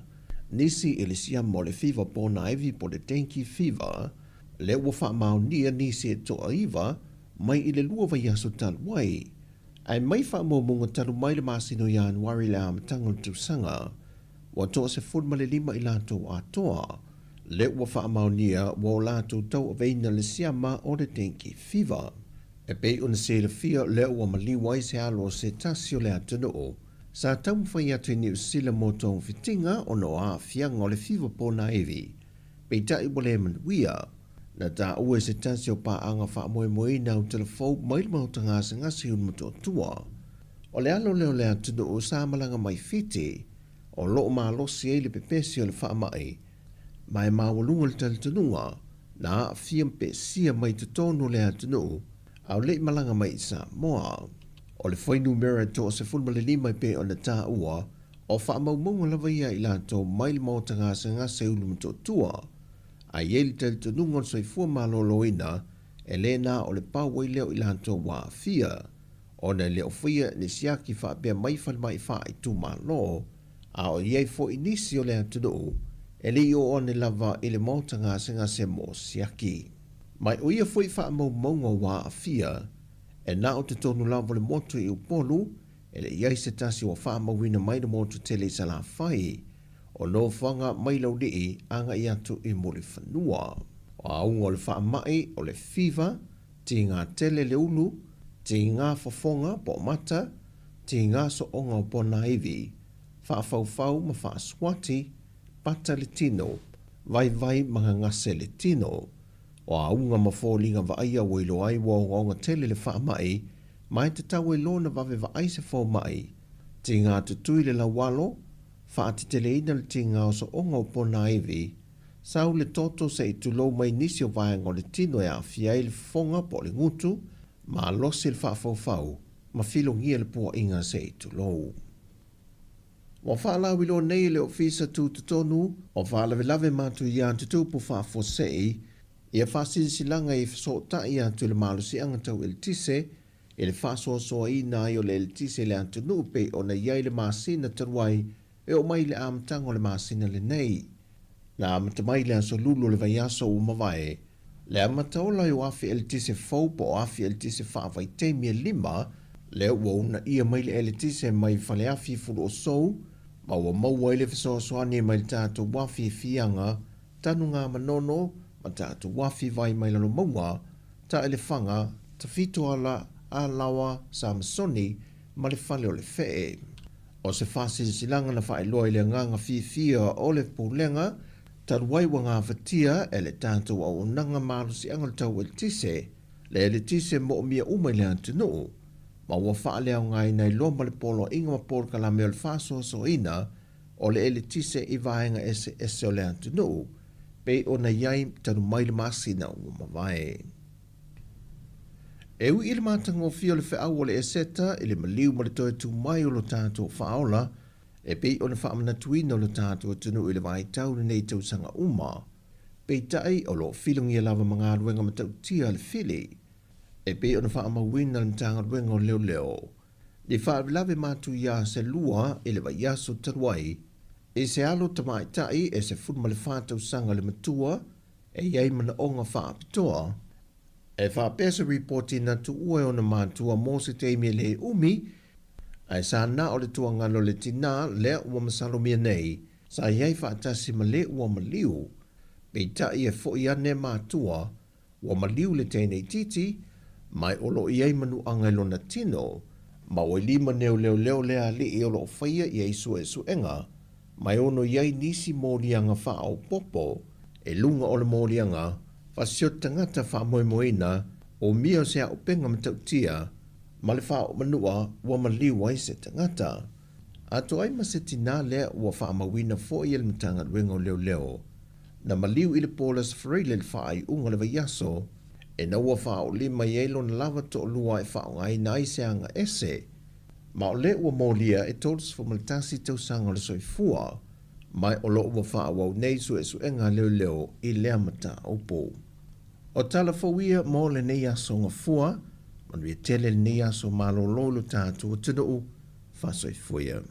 nisi i le siama o le fiva ponaivi po o le dengue fever, lea ua faamaonia nisi e toaiva mai i le lua vaiaso talu ai. Ae mai faamaumauga talu mai le masina o Ianuari i le amataga o le tausaga, Ua 15 i latou atoa, lea ua faamaonia ua o latou tauaveina le siama o le dengue fever. E pei ona silafia lea ua maliu ai se alo o se tasi o le atunuu sa taumafai atu i Niu Sila mo togafitiga ona o aafiaga o le fiva ponaivi, peitai ua le manuia. Na taua e se tasi o paaga faamoemoeina au telefou mai le maota gasegase i Ulumotootua. O le alo lea o le atunuu sa malaga mai Fiti, o lo o malosi ai le pepesi o le faamai, ma e maualuga le talitonuga na aafia ma pesia mai totonu o le atunuu a o le i malaga mai i Samoa. O le fuainumera e 15 e pei ona taua, o faamaumauga lava ia a i latou mai le maota gasegase i Ulumotootua, a i ai le talitonuga o le soifua maloloina e le na o le pau ai lea o i latou ua aafia. Ona e le o faia ni siaki faapea mai falemai faaitumalo, a o i ai foi nisi o le atunuu e le i oo ane lava i le maota gasegase mo siaki. Ma o ia foi faamaumauga ua aafia, e na o totonu lava o le motu i Upolu, e le i ai se tasi ua faamauina mai le motu tele i Salafai, o nofoaga mai Laulii agai atu i Mulifanua. O auga o le faamai o le fiva, Tīngā tele le ulu, tīngā fofoga po o mata, tīngā sooga o ponaivi, whaafaufau ma whaasuati, pata le tino, vaivai ma gagase le tino. O auga ma foliga vaaia ua iloa ai ua ogaoga tele le faamai, ma e tatau ai loa ona vave vaai se fomai. Tīngā tutui le laualo, faateteleina le tīngā o sooga o ponaivi, Sau le toto se i tulou mai nisi o vaega o le tino e aafia ai le fofoga po o le gutu, malosi le faafaufau, ma filogia le puaʻiga se i tulou. Ua faalauiloa nei e le Ofisa Tutotonu o Faalavelave Matuia Tutupu Faafuasei ia faasilasilaga i fesootai atu i le malosiaga tau eletise i le faasoasoaina ai o le eletise i le atunuu pei ona i ai le masina talu ai e oo mai i le amataga o le masina lenei. Na amata mai i le aso Lulu o le vaiaso ua mavae, le amata ola i o afi eletise fou po o afi eletise faavaitaimi e lima, lea ua uunaia mai le eletise mai faleafi i Fuluosou, ma ua maua ai le fesoasoani mai le tatou afi i Fiaga, Tanugamanono, ma tatou afi vai mai Lalomauga, Taelefaga, Tafitoala, Alaoa, Samasoni, ma le fale o le Fee. O se faasilasilaga na faailoa i le agaga fiafia o le Pulega Talu ai ua gafatia e le tatou auaunaga malosiaga o le tau eletise, le eletise moomia uma i le atunuu, ma ua faaleaogaina ai loa ma le poloaiga ma polokalame o le faasoasoaina o le eletise i vaega eseese o le atunuu, pei ona i ai talu mai le masina ua mavae. E ui i le matagofie o le feau o le Eseta i le maliu ma le toe tu mai o lo tatou Faaola, E pei ona faamanatuina lo tatou atunuu i le vaitau i lenei tausaga uma, peitai o lo o filogia lava ma galuega matautia a le fili. E pei ona faamauina le Matagaluega o Leoleo, ni faalavelave matuia se lua i le vaiaso talu ai, i se alo tamaitai e 14 tausaga le matua e i ai manaoga faapitoa, E faapea se ripoti na tuua e ona matua mo se taimi e le umi, ae sa na o le tuagana o le tinā lea ua masalomia nei, sa i ai faatasi ma le ua maliu. Peitai e foʻi ane matua, ua maliu le teine itiiti, mai o lo o i ai manuaga i lona tino, ma ua lima neoleoleo le alii o lo o faia i ai suesuega, mai ono i ai nisi moliaga faaopoopo e luga o le moliaga fasioti tagata faamoemoeina o mia o se auupega matautia ma le faaoomanua ua maliu ai se tagata. Atoa ai ma se tinā lea ua faamauina foi e le Matagaluega o Leoleo na maliu i le po o le Aso Faraile i le faaiuga o le vaiaso ina ua faaoolima i ai lona lava toalua e faaaogaina ai se aga ese ma o lea ua molia e 31 tausaga o le soifua mai o lo o ua faaauau nei suesuega a leoleo i lea mataupu. O tala fou ia mo lenei aso Gafua, manuia tele lenei aso malolo i lo tatou atunuu, faasoifua ia.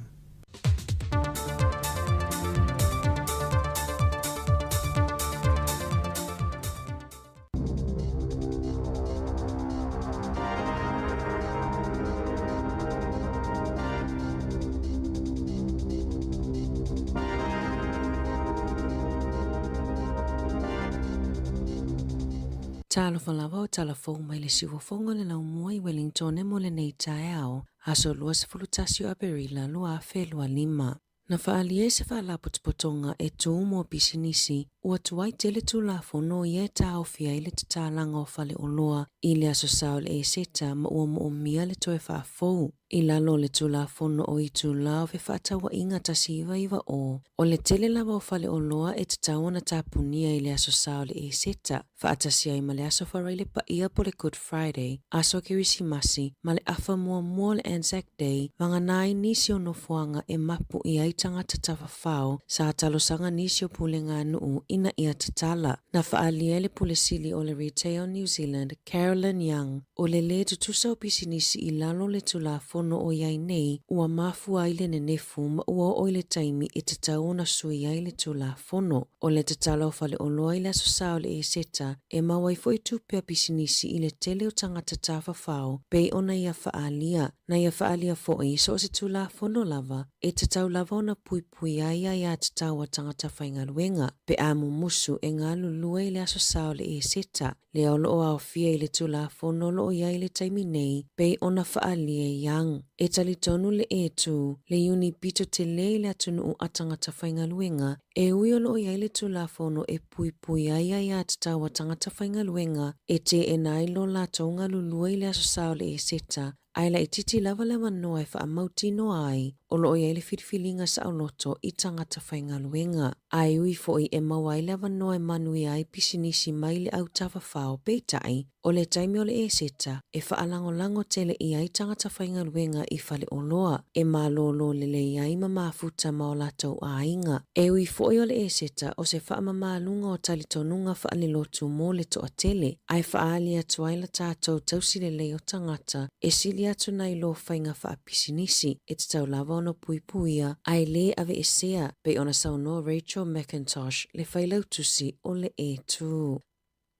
Talofa lava o tala fou mai le siuofoga o le laumua i Wellingtone mo lenei taeao, aso 21 o Aperila 2025. Na faaalia ai se faalapotopotoga e tū mo pisinisi, ua tuai tele Tulafono ia e taofi ai le tatalaga o faleoloa i le Aso Sa o le Eseta ma ua moomia le toe faafou. I lalo o le Tulafono o Itula o Fefaatauaiga 1990, o le tele lava o faleoloa e tatau ona tapunia i le Aso Sa o le Eseta, faatasi ai ma le Aso Faraile Paia po le Good Friday, Aso Kerisimasi, ma le afa muamua o le Anzac Day, vagana ai nisi o nofoaga e mapu i ai tagata tafafao, sa talosaga nisi o pulega-nuu ina ia tatala. Na faaalia e le Pule Sili o le Retail New Zealand, Carolyn Young, o le lē tutusa o pisinisi i lalo o le Tulafono o i ai nei, ua mafua ai le nenefu ma ua oo i le taimi e tatau ona sui ai le Tulafono. O le tatala o faleoloa i le Aso Sa o le Eseta, e mau ai foi tupe a pisinisi i le tele o tagata tafafao pei ona ia faaalia. Na ia faaalia foi, so o se Tulafono lava, e tatau lava ona puipui ai aiatatau a tagata faigaluega, pe a mumusu e galulue i le Aso Sa o le Eseta. Lea o lo o aofia i le Tulafono o lo o i ai i le taimi nei, pei ona faaalia e Young. E talitonu le E2, le iuni pito tele i le atunuu a tagata faigaluega, e ui o lo o i ai le Tulafono e puipui ai aiatatau a tagata faigaluega e teena ai lo latou galulue i le Aso Sa o le Eseta, ae laitiiti lava le avanoa e faamautinoa ai o lo o i ai le filifiliga saoloto i tagata faigaluega. A e ui foi e maua ai le avanoa e manuia ai pisinisi mai le au tafafao, peitai, o le taimi o le Eseta e faalagolago tele ʻia ai tagata faigaluega i faleoloa e malōlō lelei ai ma mafuta ma o latou aiga. E ui foi o le Eseta o se faamamaluga o talitonuga faalelotu mo le toatele, ae faaali atu ai la tatou tausi lelei o tagata e sili atu nai lo faiga faapisinisi e tatau lava ona puipuia ae lē aveesea, pei ona saunoa Rachel McIntosh le failautusi o le E2.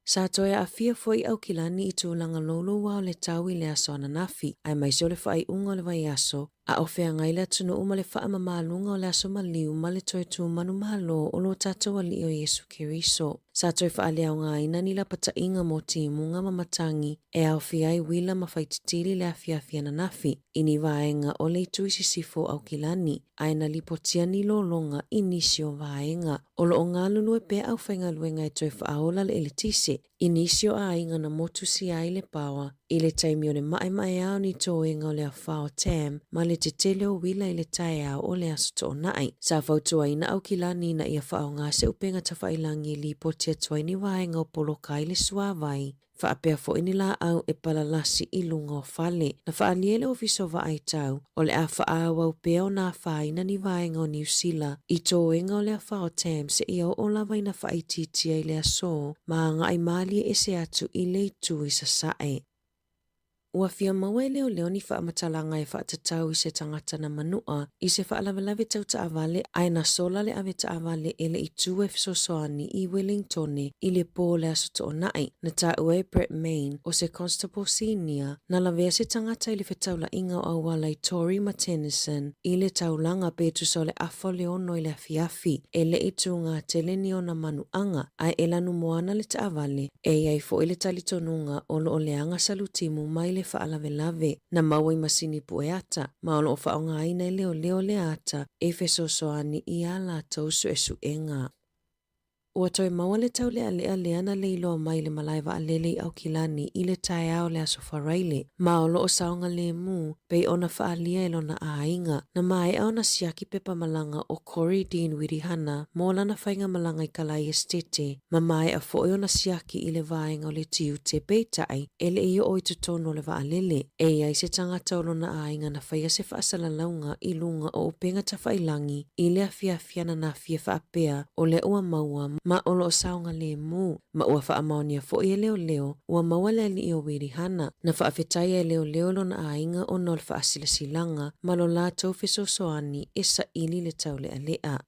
Sa toe aafia foi Aukilani i tulaga louloua o le tau i le aso ananafi, aemaise o le faaiuga o le vaiaso, A o feagai le atunuu ma le faamamaluga o le aso maliu ma le toe tu manumalo o lo tatou Alii o Iesu Keriso. Sa toe faaleaogaina ni lapataiga mo timuga ma matagi e aofia ai uila ma faititili i le afiafi ananafi i ni vaega o le itu i sisifo o Aukilani, ae na lipotia ni lologa i nisi o vaega. O lo o galulue pea aufaigaluega e toe faaola le eletise i nisi o aiga na motusia ai le paoa i le taimi o le maemaea o ni toega o le afa o Tam ma le tetele o uila i le taeao o le Aso Toonai. Sa fautuaina Aukilani ina ia faaaoga se upega tafailagi e lipoti atu ai ni vaega o poloka ai le suavai faapea foi ni laau e palalasi i luga o fale. Na faaalia e le Ofisa o Vaaitau, o le a faaauau pea ona afaina ni vaega o Niu Sila i toega o le afa o Tam seia oo lava ina faaitiitia i le aso ma agai malie ese atu i le itu i sasae. Ua fia maua e leoleo ni faamatalaga e faatatau i se tagata na manua i se faalavelave tau taavale ae na sola le ave taavale e le itu e fesoasoani i Wellingtone i le po o le Aso Toonai. Na taua e Brett Main, o se Constable Senior, na lavea se tagata i le fetaulaiga o auala i Tory ma Tennyson i le taulaga pe tusa o le afa o le ono i le afiafi. E le i tūgā tele ni ona manuaga, ae e lanumoana le taavale, e i ai foi le talitonuga o lo o leaga salutimu mai le faalavelave. Na maua i masini pueata, ma o lo o faaaogaina e leoleo le ata e fesoasoani i ā latou suesuega. Ua toe maua le taulealea lea na leiloa mai le malae vaalele i Aukilani i le taeao o le Aso Faraile, ma o lo o saogalemu, pei ona faaalia e lona aiga. Na maea ona siaki pepa malaga o Corey Dean Wirihana mo lana faigamalaga i Kalai Esetete, ma maea foi ona siaki i le vaega o le tiute, peitai, e le i oo i totonu o le vaalele. E i ai se tagata o lona aiga na faia se faasalalauga i luga o upega tafailagi i le afiafi ananafi e faapea o lea ua maua ma o lo o saogalemu, ma ua faamaonia foi e leoleo ua maua le alii o Wirihana. Na faafetaia e leoleo lona aiga ona o le faasilasilaga ma lo latou fesoasoani e saili le taulealea.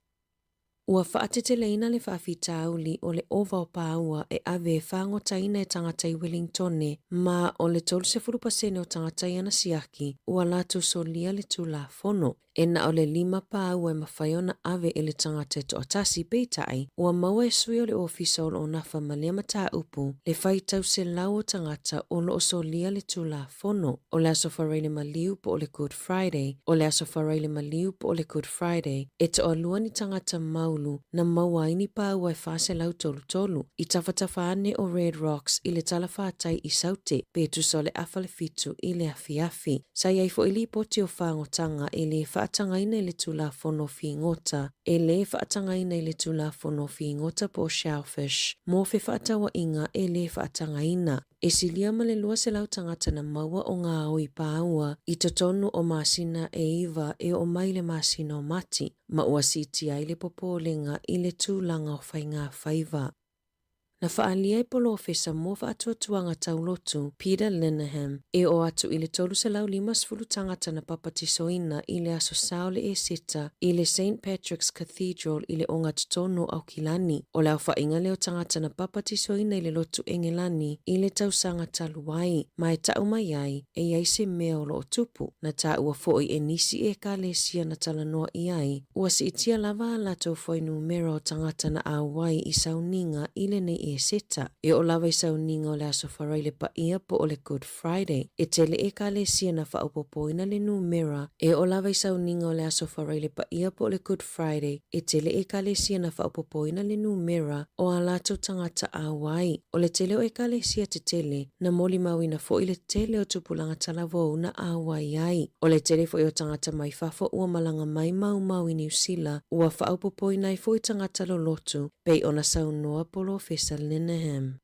Ua faateteleina le faafitauli o le ova o pāua e ave e fāgotaina e tagata i Wellingtone, ma o le 30 pasene o tagata i ana siaki ua latou solia le Tulafono. E na o le lima pāua e mafai ona ave e le tagata e toatasi, peitai, ua maua e sui o le ofisa o lo o nafa ma lea mataupu le faitau selau o tagata o lo o solia le Tulafono. O le Aso Faraile Maliu po o le Good Friday, o le Aso Faraile Maliu po o le Good Friday, e toalua ni tagata maulu na maua ai ni pāua e 433 i tafatafa ane o Red Rocks i le talafātai i Saute, pe tusa o le afa le fitu i le afiafi. Sa i ai foi lipoti o fāgotaga e lē faatagaina i le Tulafono Figota, e lē faatagaina i le Tulafono Figota po o Shellfish, mō fefaatauaiga e lē faatagaina. E silia ma le 200 tagata na maua o ngā oi pāua i totonu o masina e iwa e oo mai le masina o Mati, ma ua siitia ai le popolega i le tulaga o faigāfaiva. Na faaalia e Polofesa mo Faatuatuaga Taulotu, Peter Linehan, e oo atu i le 350 tagata na papatisoina i le aso Sa o le Eseta i le Saint Patrick's Cathedral i le ogatotonu o Aukilani. O le aofaiga lea o tagata na papatisoina i le lotu Engelani i le tausaga talu ai, ma e tau mai ai e i ai se mea o lo o tupu. Na taua foi e nisi Ekalesia na talanoa i ai, ua siitia lava a latou fuainumera o tagata na auai i sauniga i lenei Eseta. E oo lava i sauniga o le Aso Faraile Paia po o le Good Friday, e tele Ekalesia na faaopoopoina le numera. E oo lava i sauniga o le Aso Faraile Paia po o le Good Friday, e tele Ekalesia na faaopoopoina le numera o a latou tagata auai. O le tele o Ekalesia tetele, na molimauina foi le tele o tupulaga talavou na auai ai. O le tele foi o tagata mai fafo ua malaga mai maumau i Niu Sila, ua faaopoopoina ai foi tagata lolotu, pei ona saunoa Polofesa Linehan.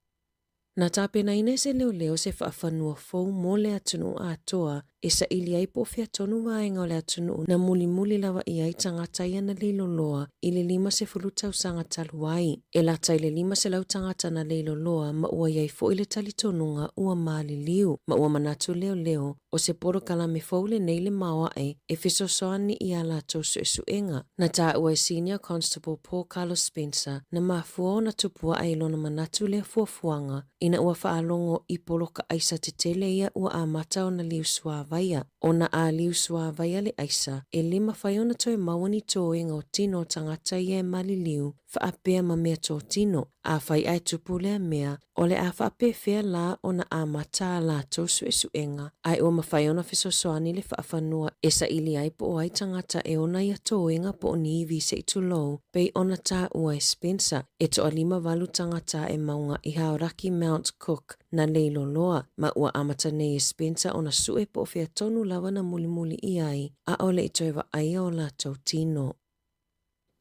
Na tapenaina e se leoleo se faafanua fou mo le atunuu atoa e saili ai po o fea tonu vaega o le atunuu na mulimuli lava i ai tagata ia na leiloloa i le 50 tausaga talu ai. E lata i le 500 tagata na leiloloa ma ua i ai foi le talitonuga ua maliliu ma ua manatu leoleo o se polokalame fou lenei le maoae e fesoasoani i a latou suesuega. Na taua e Senior Constable Paul Carlos Spencer na mafua ona tupu ae i lona manatu lea fuafuaga ina ua faalogo i poloka aisa tetele ia ua amata ona liu suavai. suavaia. Ona āliu suavaia le aisa, e le mafai ona toe maua ni tōenga o tino o tagata ia e maliliu, faapea ma mea tōtino. Afai ae tupu lea mea, o le a faapefea lā ona amata a latou suesuega, ae ua mafai ona fesoasoani le faafanua e saili ai po o ai tagata e ona ia tōenga po o ni ivi se i tulou, pei ona tāua e Spencer, e toalima valu tagata e maunga i Hauraki Mount Cook na Leiloloa, ma ua amata nei e Spencer ona sue po o fea tonu lava na mulimuli i ai, ʻaʻole i toe vaaia o latou tino.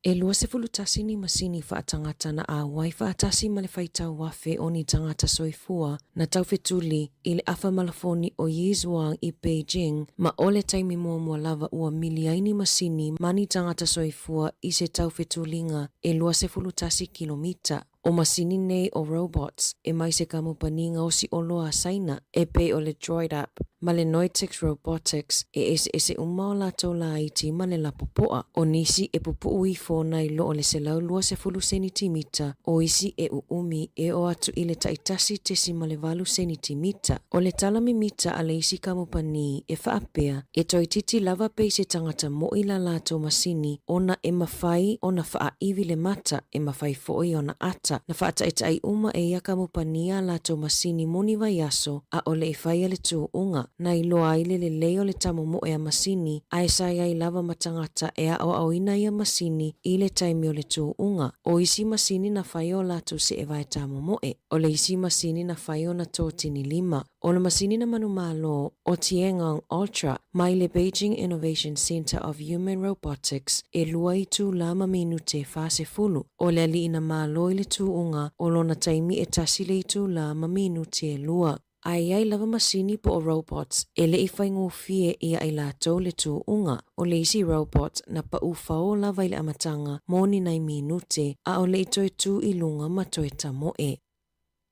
E 21 ni masini faatagata na ʻauai faatasi ma le faitau afe o ni tagata soifua na taufetuli i le afa malafoni o Yizhuang i Beijing ma o le taimi muamua lava ua mili ai ni masini ma ni tagata soifua i se taufetuliga e 21 kilomita. O masini nei o robots e mai se kamupani gaosi oloa a Saina e pei o le Droid Up ma le Noetix Robotics e eseese uma o latou lāiti ma le lapopoa. O nisi e pupuʻu ifo nai lo o le 120 senitimita, o isi e ʻuʻumi e o atu i le taitasi 0.8 senitimita. O le tala mimita a le isi kamupani e faapea, e toeitiiti lava pei se tagata moʻi la latou masini ona e mafai ona faaiwi le mata, e mafai foi ona ata. Na faataʻitaʻi uma e ia kamupani a latou masini moni vaiaso, ʻaʻole i faia le tūʻuga. Na iloa ai le lelei o le tamomoe a masini, ae sa iai lava ma tagata e aʻoaʻoina ia masini i le taimi o le tūʻuga. O isi masini na fai o latou seʻevae tamomoe. O le isi masini na fai ona tōtini lima. O le masini na manumalo o Tiangong Ultra mai le Beijing Innovation Center of Human Robotics e lua itulā ma minute 40. O le aliʻi na malo i le tūʻuga o lona taimi e tasi le itulā ma minute e lua. Ae iai lava masini po o robots e le i faigofie ia i latou le tūʻuga. O le isi robot na paʻu fao lava i le amataga mo ni nai minute, ʻaʻole i toe tū i luga ma toe tamoe.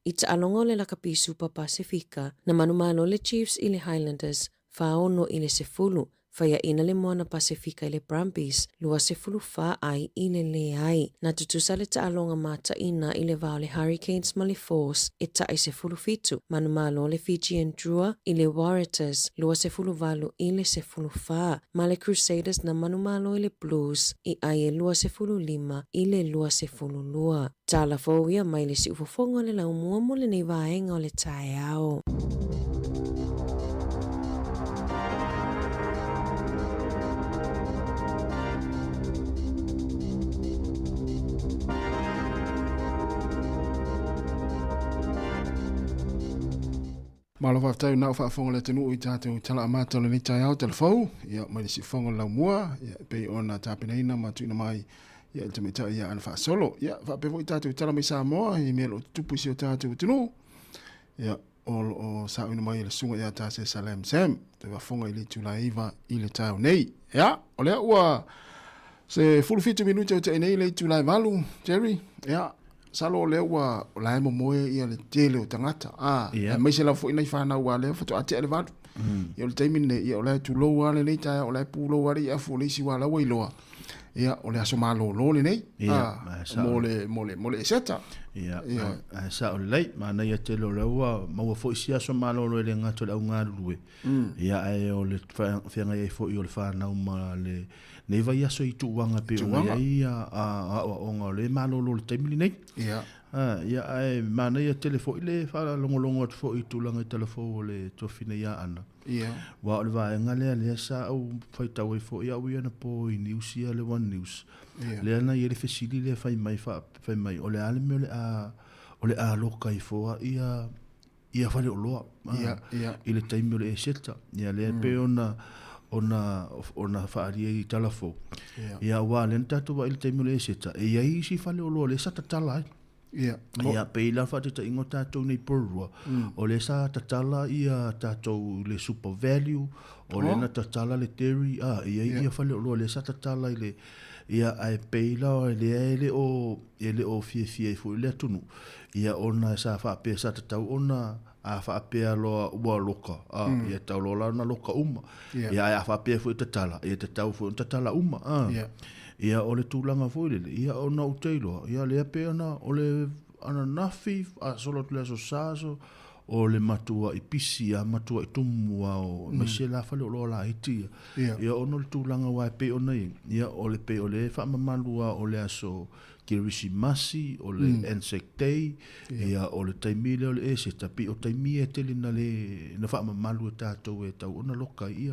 I taʻaloga o le lakapi Supa Pasefika, na manumalo le Chiefs i le Highlanders, 46 i le 10, faiaʻina le Moana Pasefika i le Brumbies, 24 ai i le leai. Na tutusa le taʻaloga mataʻina i le va o le Hurricanes ma le Force e taʻi 17, manumalo le Fijian Drua i le Waratahs, 28 i le 14, ma le Crusaders na manumalo i le Blues i ʻai e 25 i le 22. Tala fou ia mai le siufofoga o le laumua mo lenei vaega o le taeao. Malo faafetai na o faafofoga le atunuu i tatou tala amata o lenei taeao talafou, ia mai le siufofoga o le laumua, ia e pei ona tapenaina ma tuuina mai ia i le tamaitai ia ana faasolo. Ia faapea foi tatou tala mai Samoa i mea o lo o tutupu i si o tatou atunuu. Ia o lo o saoina mai e le susuga ia Tase Salam Sam, toe faafofoga i le itula e 9 i le taeao nei. Ia, o lea ua se 17 minute o tea nei le itula e 8, Jerry. Ia, masalo o lea ua o la e momoe ia le tele o tagata. Ah, yeah. aemaise lava foi nai fanau a lea faatoa tea le 8. Ia o le taimi lenei, ia o la e tulou lava lenei taeao, o la e pulou lava le iafu o le isi ua la ua iloa. Ia, o le aso malōlō lenei, Ia, ah, ae sao. mo le, mo le, mo le Eseta. Ia, Ia. ae, ae sao lelei, manaia tele o lea ua maua foi si aso malōlō e le gata o le augalulue. Ia, ae o le feagai ai foi o le whanau ma le, nei vaiaso i tuuaga pei ona Tuuaga. i ai a, a, aoaoga o le malōlō i le taimi lenei. Ia. Ah, ia, ae manaia tele foi le faalogologo atu foi i tulaga i talafou o le tofina ia Ana. Ia. Aua o le vaega lea lea sa ou faitau ai foi au ia anapo i news ia le One News. Ia. Lea na i ai le fesili lea fai mai fa, fai mai o le a le mea o le a o le a loka ifo ai ia ia faleoloa ah, Ia, ia. i le taimi o le Eseta. Ia lea pei ona ona ona faaalia i talafou. Ia. Ia aua lea na tatou vaai i le taimi o le Eseta, e i ai isi faleoloa lea sa tatala ai. Ia. Mo- Ia, pei la faataitaiga o tatou nei Porirua, o lea sa tatala ia tatou i le Super Value, o lea na tatala le Dairy, a, e i ai ia faleoloa lea sa tatala i le, ia, ae pei la o lea e le o, e le o fiafia ai foi le atunuu, ia ona sa faapea sa tatau ona a faapea loa ua loka, a, ia tatau loa la ona loka uma. Ia. Ia, ae a faapea foi e tatala, ia tatau foi ona tatala uma, a. Ia. Ia, o le tulaga foi lele, ia, ona ou te iloa, ia, lea pei ona, o le ananafi, a solo atu le aso Sa, aso, O le matuaʻi pisi a matuaʻi tumu a o aemaise la faleoloa laiti ia. Ia ona o le tulaga aua e pei ona i ai, ia o le pei o le faamamalu a o le aso Kerisimasi, o le Anzac Day, ia o le taimi lea o le Eseta, pei o taimi ia e tele na le na faamamalu e tatou e tau ona loka ai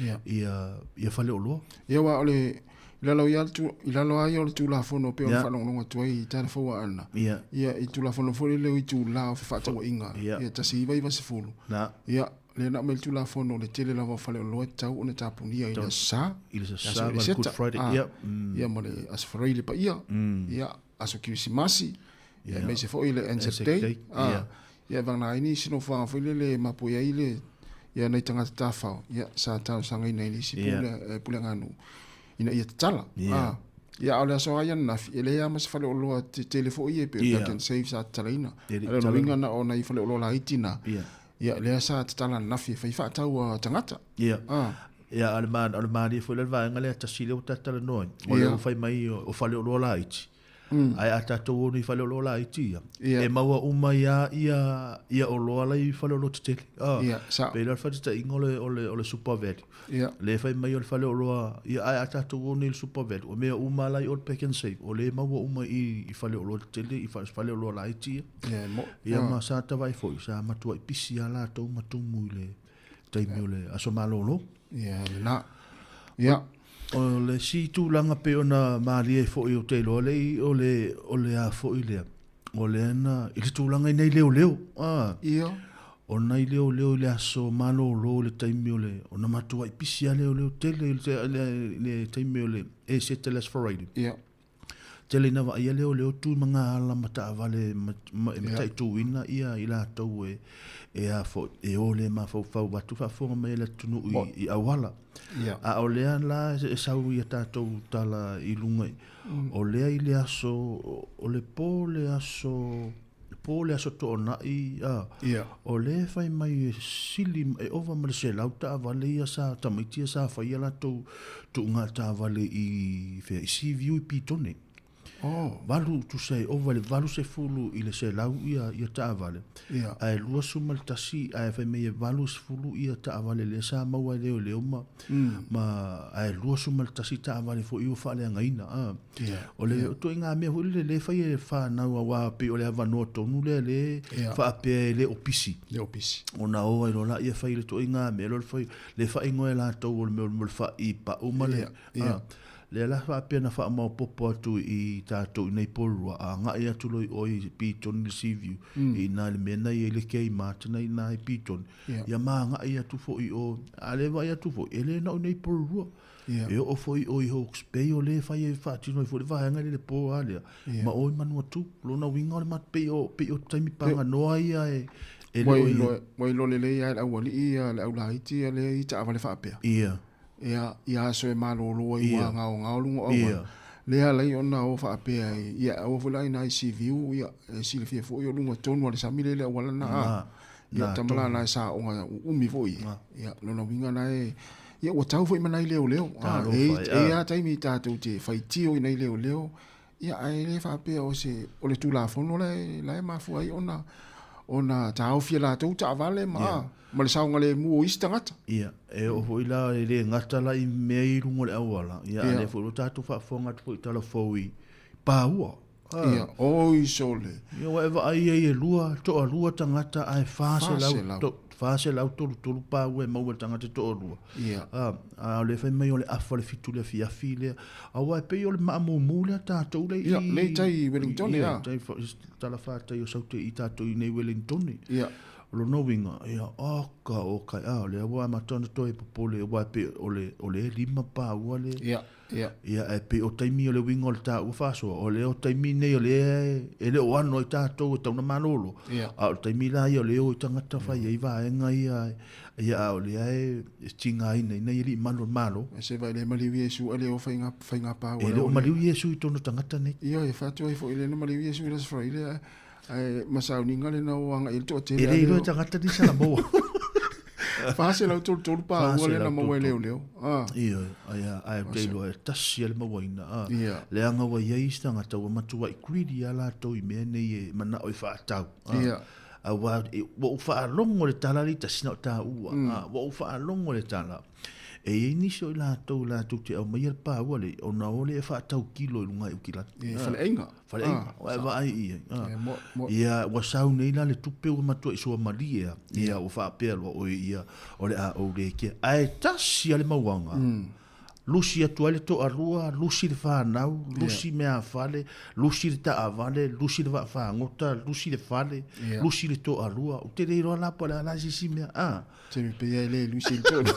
ia ia ia faleoloa. Ia aua o le I lalo ia i lalo lava ia o le Tulafono pei ona faalogologo atu ai i Tala Fou a Ana, ia i Tulafono foi lele o itula o fefaatauaiga, ia 1990, ia lea na aumai le Tulafono o le tele lava o faleoloa e tatau ona tapunia i le Aso Sa, i le Aso Sa ma le Good Friday, ia ma le Aso Faraile paia, ia Aso Kerisimasi, ia aemaise foi le Anzac Day, ia e vagana ai nisi nofoaga foi lele e mapuia ai le ia nai tagata tafao, ia sa talosagaina i nisi pule, puleaganuu ina ia tatala. Ia a o le aso lava ia ananafi, e leai lava ma se faleoloa tetele foi ia pei o Pack and Save sa tatalaina. A o lona uiga na o nai faleoloa laiti na, ia lea sa tatala ananafi e fai faatau a tagata. Ia. Ia, a o le malie foi lea o le vaega lea tasi lea ua ta talanoa ai, o lea ua fai mai o faleoloa laiti, Ae a tatou o nei i faleoloa laiti ia, e maua uma ai lava ia, ia oloa la i faleoloa tetele. Ah, Ia, sao. Pei la o le faataitaiga o le, o le, o le Super Value. Ia. Lea e fai mai o le faleoloa, ia ae a tatou o nei i le Super Value, o mea uma la i o le Pack and Save, o lea e maua uma i, i faleoloa tetele, i faleoloa laiti ia. Ia, e mo. Ia ma sa tavae foi, sa matuai pisi lava latou ma tumu i le taimi o le aso malolo. Ia, lena. Ia. O le isi tulaga pei ona malie foi ou te iloa le i o le o le a foi lea o lea na i le tulaga i nai leoleo a Ia. o nai leoleo i le aso malolo i le taimi o le ona matuai pisi a leoleo tele i le, le, le taimi o le Eseta le Aso Faraile. Ia. Tele ina vaaia leoleo tu ma ngā ala ma taavale ma, ma, e mataituina ia i latou e, e a foi, e o le mafaufau atu faafofoga mai e le atunuu i, i auala. Ia. A o lea la e sau i a tatou tala i luga i, o lea i le aso, o le po le aso, po le aso Toonai, a, Ia. o lea e fai mai e sili, e ova ma le 100 taavale ia sa, tamaiti ia sa fai a latou tuuga taavale i, fea, i Seaview i Petone. Oh. Valu, tusa e ova i le 80 i le 100 ia, ia taavale. Ia. Ae 21, ae fai mai e 80 ia taavale lea sa maua e leoleo ma, ma ae 21 taavale foi ua faaleagaina. A. Ia. O le ituaiga mea foi lele lea e fai e fanau aua pei o le avanoa tonu lea lea Ia. faapea e le o pisi. Le o pisi. Ona o ai loa laia fai le ituaiga mea lea o le fai, le faaigoa e latou o le mea o le faipau ma le Ia, ia. a, lea la faapea na faamaopoopo atu i tatou i nei Porirua, a agai atu loa i o i Petone i le Seaview, i ina i le mea na i ai le Kmart na i ina i Petone, Ia. ia ma agai atu foi i o, a le vaai atu foi, e le na o i nei Porirua. Ia. E oo foi o i Hawke's Bay o lea e fai ai faatino ai foi le vaega lea i le po lava lea, Ia. ma o i Manuatu. Lona uiga o le mat pei o pei o taimi paganoa ia e e le Ua o i iloa, ua iloa lelei lava e le aualii ia le aulaiti ia lea i taavale faapea. Ia. Ia, i aso e malolo ai ua Ia. gaogao luga o auala. Ia. Lea ala ai ona o faapea ai, ia aua foi la ina ICView, ia e silafia foi o luga tonu o le sami lea i le auala lena. Na. Ia, Na tama la tonu. na e saoga uumi foi. Na. Ia, lona uiga na e, ia ua tau foi ma nai leoleo. Ah, Talofa e, ai, e ah. a taimi tatou te faitio i nai leoleo, ia ae le faapea o se, o le Tulafono la e, la e mafua ai ona, ona taofi e latou taavale ma, Ia. ma le saogalemu o isi tagata. Ia, e oo foi la, e le gata la i mea i luga o le auala, ia, a Ia. lea foi ua tatou faafofoga atu foi i tala fou i paua. Ia, oi sole. Ia, ua e vaai ai e lua, toalua tagata ae 400, 433 paua e maua e le tagata e toalua. Ia. A, a o lea fai mai o le afa o le fitu i le afiafi lea. Aua e pei o le maamumu lea tatou lea i... Ia, lea i tai i Wellingtone, ia. a. Tai, talafatai o Saute i tatou i nei Wellingtone. Ia. O lona uiga, ia, oka, oka, a, o lea ua amata ona toe popole, aua e pei o le, o le lima paua lea. Ia. Ia. Ia, ae pei o taimi o le uiga o le taua faasoa, o lea o taimi nei o lea e le o ano ai tatou e tau na malolo. Ia. A o le taimi la ia o lea o i tagata fai ai vaega ia, ia a o lea e tigaina ina ia alii malu o le Malo. E se vai le maliu Iesu a le o faiga faiga pa E le o maliu Iesu i tonu tagata nei. Ia, e fatu ai foi le na maliu Iesu i le Aso Faraile ae Ae ma sauniga lena o agai i le toatele. E le iloa e tagata ni Samoa. 433 paua lena maua e leoleo. Ah. Ioe, ai a, ai ou te iloa e tasi a le mauaina. Ah. Ia. Leaga ua i ai isi tagata ua matuai greedy a latou i mea nei e manao e faatau. Ah. Ia. Aua ua ou faalogo i le tala lea i tasi na o taua, a, ua ou faalogo i le tala, e i ai nisi o i latou latou te aumaia le paua lea, ona o lea e faatau kilo i luga i Ukilata. I faleaiga. Faleaiga, ua e vaai i ai. Ia, ua sau nei la le tupe ua matuai suamalie lava. Ia, ua faapea loa, oi ia, o le a ou le kea. Ae tasi lava le mauaga. Lusi atu ai le toalua, lusi le fanau, lusi meafale, lusi le taavale, lusi le vaafagota, lusi le fale, lusi le toalua. Ou te le iloa la po o le a la se isi mea. A. Te me pei e le lusi le toalua.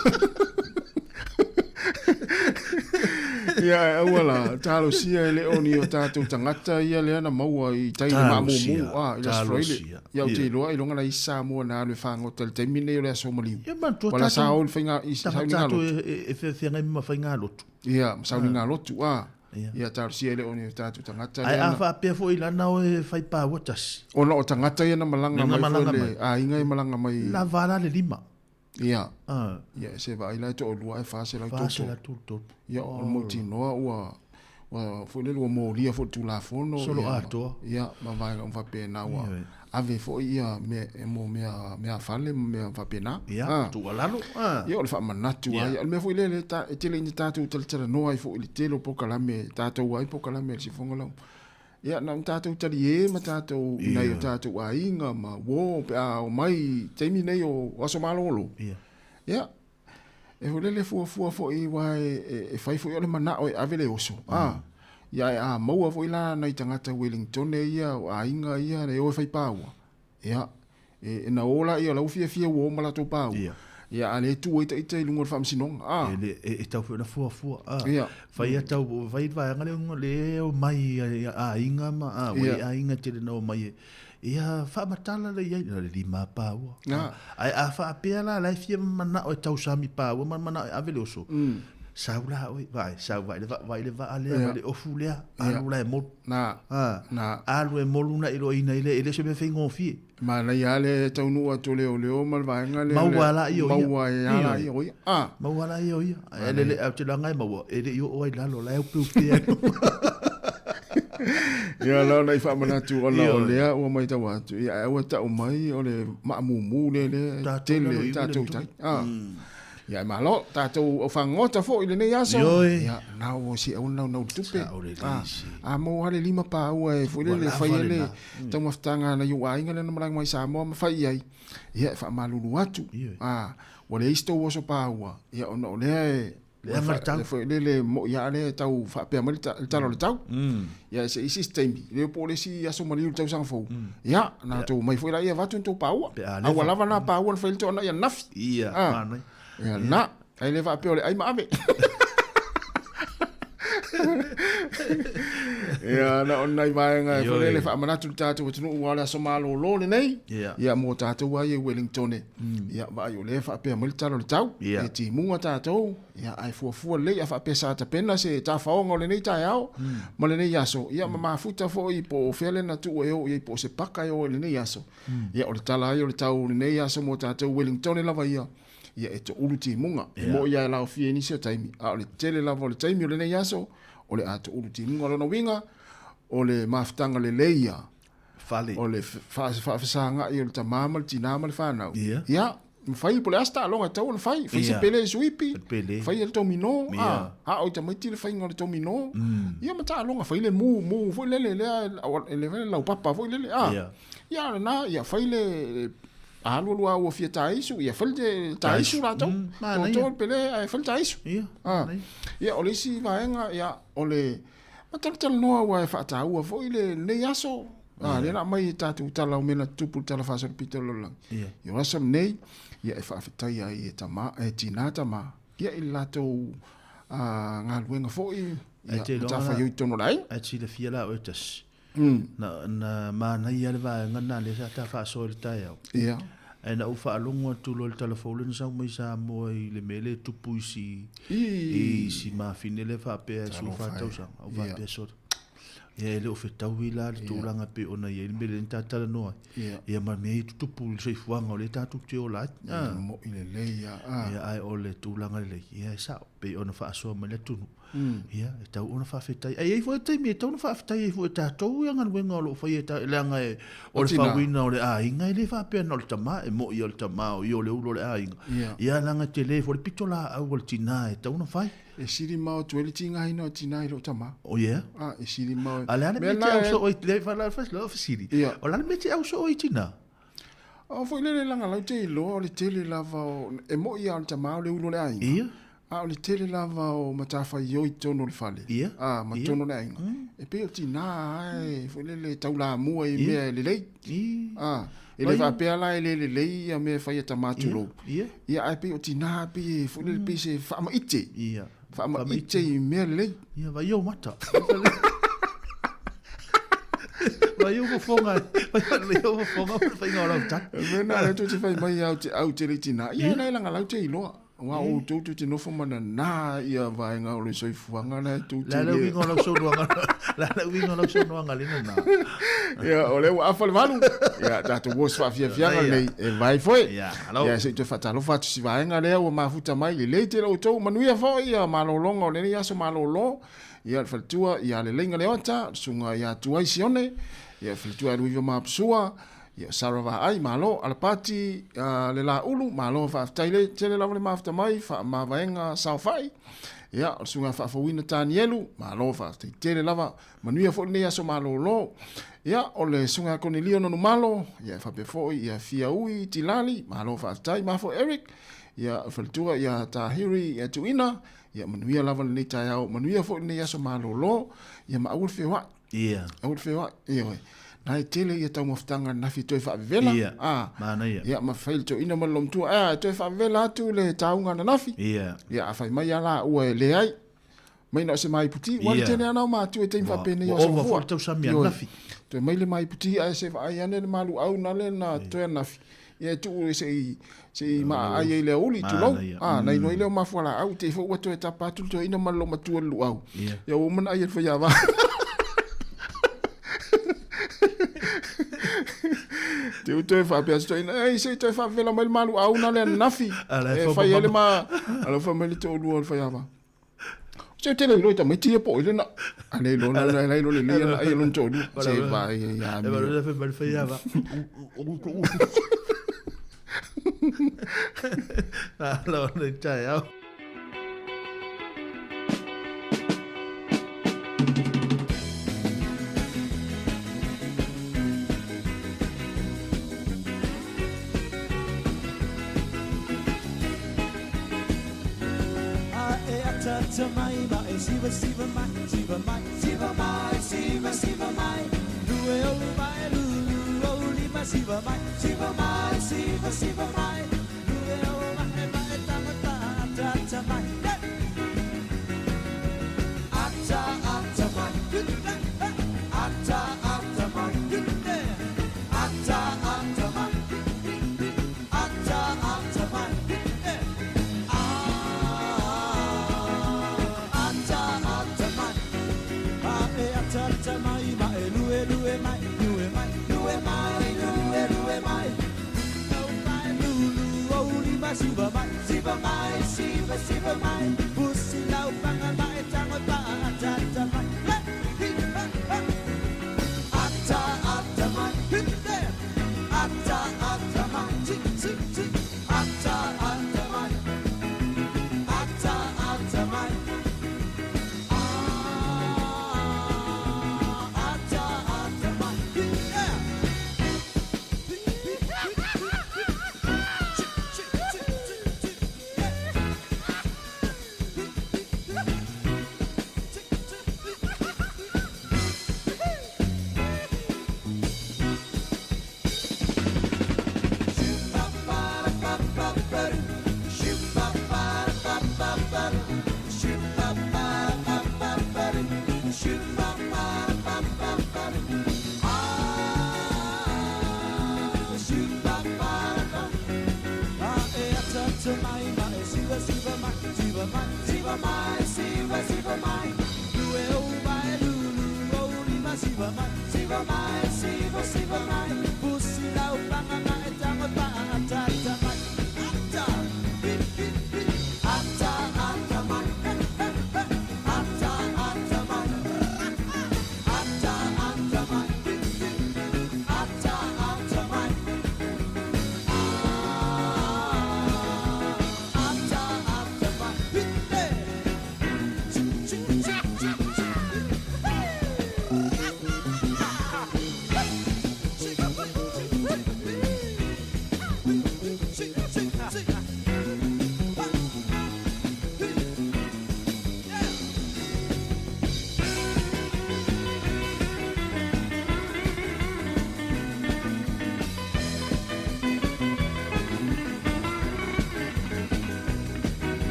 Ia, e aua la, talosia e le o ni o tātou tagata ia lea na maua i tai le maamumu, a, i le Aso Faraile. Ia, ou te iloa ailoga la isi Samoa na alu e fagota i le taimi lenei o le aso maliu. Ia, manatua Ua la sa o i le faiga, i sauniga lotu. Tagata e feafeagai ma faiga lotu. Ia, ma sauniga lotu, a. Ia, talosia e le o ni o tātou tagata lea. Ae a faapea foi la na o e fai paua tasi. Ona o tagata ia na malaga mai foi le aiga e malaga mai. Lava la le lima. Ia. Ia, se vaai la e toalua ae 433. 433. Ia, o le mautinoa ua, ua foi lele ua molia foi le Tulafono. Solo atoa. Ia, ma vaega uma faapena ua ave foi ia mea, mo mea, meafale ma mea faapena. Ia, tuualalo. Ia, o le faamanatu lava ia. O le mea foi lele e tele ina tatou talatalanoa ai foi i le tele o polokalame, tatou ai polokalame a le Siufofoga lau. Ia, na ona tatou taliē ma tatou, i nai o tatou aiga ma uo pe a omai i taimi nei o aso malolo. Ia, e foi lele fuafua foi aua e fai foi o le manao e ave le oso, a. Ia, ae a maua foi la nai tagata Welingtone ia, o aiga ia e o e fai paua, Ia, e, na o laia o la ua fiafia ua o ma latou paua. Ia. Ia, a le tu ai ita i luga o le faamasinoga. A. E, le, e, e tau foi ona fuafua. A. Ia. Fai a tau, fai le vaega lea le o mai a aiga ma, a, ua i aiga tele na o mai e. Ia, faamatala le i ai, le lima paua. A. Ae a faapea la, la e fia manao e tausami paua ma manao e ave le oso. Sau la oe, vaai, sau vaai le, vaai le vaa lea, vaai le ofu lea, alu la e molu. Na. A. Na. Alu e molu na iloaina i le, e le o se mea faigofie. Manaia lava le taunuu atu o leoleo ma le vaega lea. Maua lava ia o ia. Maua ai lava ia o ia. A. Maua lava ia o ia. Ae lele, ae ou te iloa e maua, e le i oo ai i lalo, o la e upeupea ai. Ia la ona i faamanatu ona o lea ua matau atu, ia ae aua tau mai o le maamumu lea lea tele tatou tai. A. Ia e malo, tatou au fagota foi i lenei aso. Ioe. Ia, na ua si au nau nau tupe. Sa o le lisi. A maua le lima paua e foi lele fai ai le taumafataga a nai ou aiga lea na malaga mai Samoa ma fai i ai. Ia e faamalulu atu. A, ua leai se tou oso paua, ia ona o lea e Leaga le tau. Foi lele mo'i lava lea e tau faapea mai le tala o le tau. Ia se isi isi taimi, le iloa po o le isi aso maliu i le tausaga fou. Ia, na tou omai foi laia e avatu ni tou paua. Pe a A ua lava na paua na fai ai le toanai ananafi. Ia, manaia. Ia, na. Ae le faapea o le ai ma ave. Ia, na o nai vaega e foi lele faamanatu i le tatou atunuu aua o le aso malolo lenei. Ia. Mo tatou lava ia i Wellingtone. Ia, vaai o lea e faapea mai le tala o le tau. E timuga tatou, ia, ae fuafua lelei a faapea sa tapena se tafaoga o lenei taeao ma lenei aso, ia, ma mafuta foi po o fea lea na tuu e o i ai, po o se paka e o ai i lenei aso. Ia, o le tala ai o le tau o lenei aso mo tatou Wellingtone lava ia, ia e toulu timuga. E moni lava e laofia i nisi o taimi, a o le tele lava o le taimi o lenei aso, o le a toulu timuga. O lona uiga, o le mafutaga lelei ia, Fale. O le faafesagai o le tama ma le tina ma le fanau. Ia. Ia, fai po o le a se taaloga e tatau ona fai. Fai se pele e suipi, fai le domino, a, ao i tamaiti le faiga o le domino. Ia ma taaloga, fai le mu, mu foi lele lea, le laupapa foi lele, a. Ia. Ia, lena, ia fai le a alu alu lava ua fia taaisu, ia fai le taaisu latou. Toto le pele ae fai le taaisu. Ia. Ia, o le isi vaega, ia, o le Ma talatalanoa aua e faataua foi lenei aso. A, lea la aumai e tatou tala o mea na tutupu i le Tala Faasolopito o le Lalolagi. Ia. O aso nei, ia e faafetaia ai e tama, e tina tama, ia i le latou galuega foi, Ae ia, te iloa la, matafaioi i totonu o le aiga. ae te silafia la oe tasi. Na, na manaia le vaega lena lea sa ta faasoa i le taeao. Ia. Ae na ou faalogo atu loa i le tala fou lea na sau mai Samoa i le mea lea e tupu i si, i si mafine lea faapea e 14 tausaga. Ou faapea, sole. Ia e le o fetaui la le tulaga e pei ona i ai le mea lea na ta talanoa ai. Ia. Ia ma mea ia e tutupu i le soifuaga o lea tatou te ola ai. Ia mo'i lelei lava a. Ia ae o le tulaga lelei, ia e sao, pei ona faasoa mai le atunuu. Ia e tatau ona faafetai. Ae i ai foi taimi e tatau ona faafetai ai foi e tatou ia galuega o lo o faia e tatou, leaga e, o le fauina o le aiga e le faapea na o le tama, e mo'i o le tama o ia o le ulu o le aiga. Ia leaga e tele foi le pitolaau a le tina e tatau ona fai. E sili mao atu ai le tigaina o tina i lou tama. Oh yeah? Ah, e sili mao. A le a le mea te au soo ai, le fa la fa la fesili. Ia. O le a le mea te au soo ai tina? O foi lele leaga lau te iloa o le tele lava o, e mo'i lava o le tama o le ulu o le aiga. Ia. A o le tele lava o matafaioi i totonu o le fale. Ia. Ah, ma totonu o le aiga. E pei o tina lava e foi lele e taulamua i mea e lelei. Ia. Ah, e le faapea la e le lelei ia mea e fai a tama tulou. Ia. Ia ae pei o tina pei e foi lele pei se faamaite. Ia. Faamaite i mea lelei. Ia, vai ou mata. Vai ou fofoga. Vai ou fofoga ma le faiga o lau tali. O le mea lena lea tou te fai mai au te au tele i tina. Ia na e laga lau te iloa. Aua o outou tou te nofo ma nanā ia vaega o le soifuaga la e tou te Le a le uiga o lau saunoaga, le a le uiga o lau saunoaga le nanā? Ia, o lea ua afa le valu. Ia, tatou o se faafiafiaga lenei e vai foi. Ia, alo. Ia, se i toe faatalofa atu si vaega lea ua mafuta mai. Lelei tele outou, manuia foi ia malologa o lenei aso malolo. Ia, le faletua ia Leleiga Leota, le susuga ia Tuai Sione, ia le faletua ia Luiva Maapusua, Ia Sarah Vaai, malo, Alapati le Laulu, malo faafetai le tele lava le mafuta mai, faamavaega saofai. Ia, o le susuga faafouina Tanielu, malo faafetai tele lava, manuia foi lenei aso malolo. Ia, o le susuga Konelio Nonumalo, ia e faapea foi ia Fiaui Tilali, malo faafetai, mafo Eric, ia o le faletua ia Tahiri ia Tuina, ia manuia lava lenei taeao, manuia foi lenei aso malolo, ia ma aua le feoai. Ia. Aua le feoai, ioe. Na e tele ia taumafataga ananafi toe faavevela. Ia. A. Manaia. Ia, ma fai le toeaina ma le loomatua, a, e toe faavevela atu le tauga ananafi. Ia. Ia, a fai mai lava la ua e leai, mai na o se maiputi, ua le Ia. tele lava na o matua i taimi faapenei Ua o ova soifua. foi le tausami Ioe. ananafi. Toe mai le maiputi ae se vaai ane le maluau nale na toe ananafi. Ia e tuu se i se i maaai ai le aouli, tulou. Manaia. A, na inu ai lea o mafualaau, te i foi ua toe tapa atu le toeaina ma le loomatua le luau. Ia. Ia ua uma ona ai e le faiava. Te u toe faapea atu toeaina, ei, se i toe faavela mai le maluau na le ananafi. Ala e E fai fai ai le mama. ma... Alofa mai le toalua o le faiava. Se tele iloa i tamaiti ia po o ai lena. A le iloa la la iloa lelei ana ai e lona toalua. Se vaai ai a E mea. valu fai mai le faiava. Malo le taeao.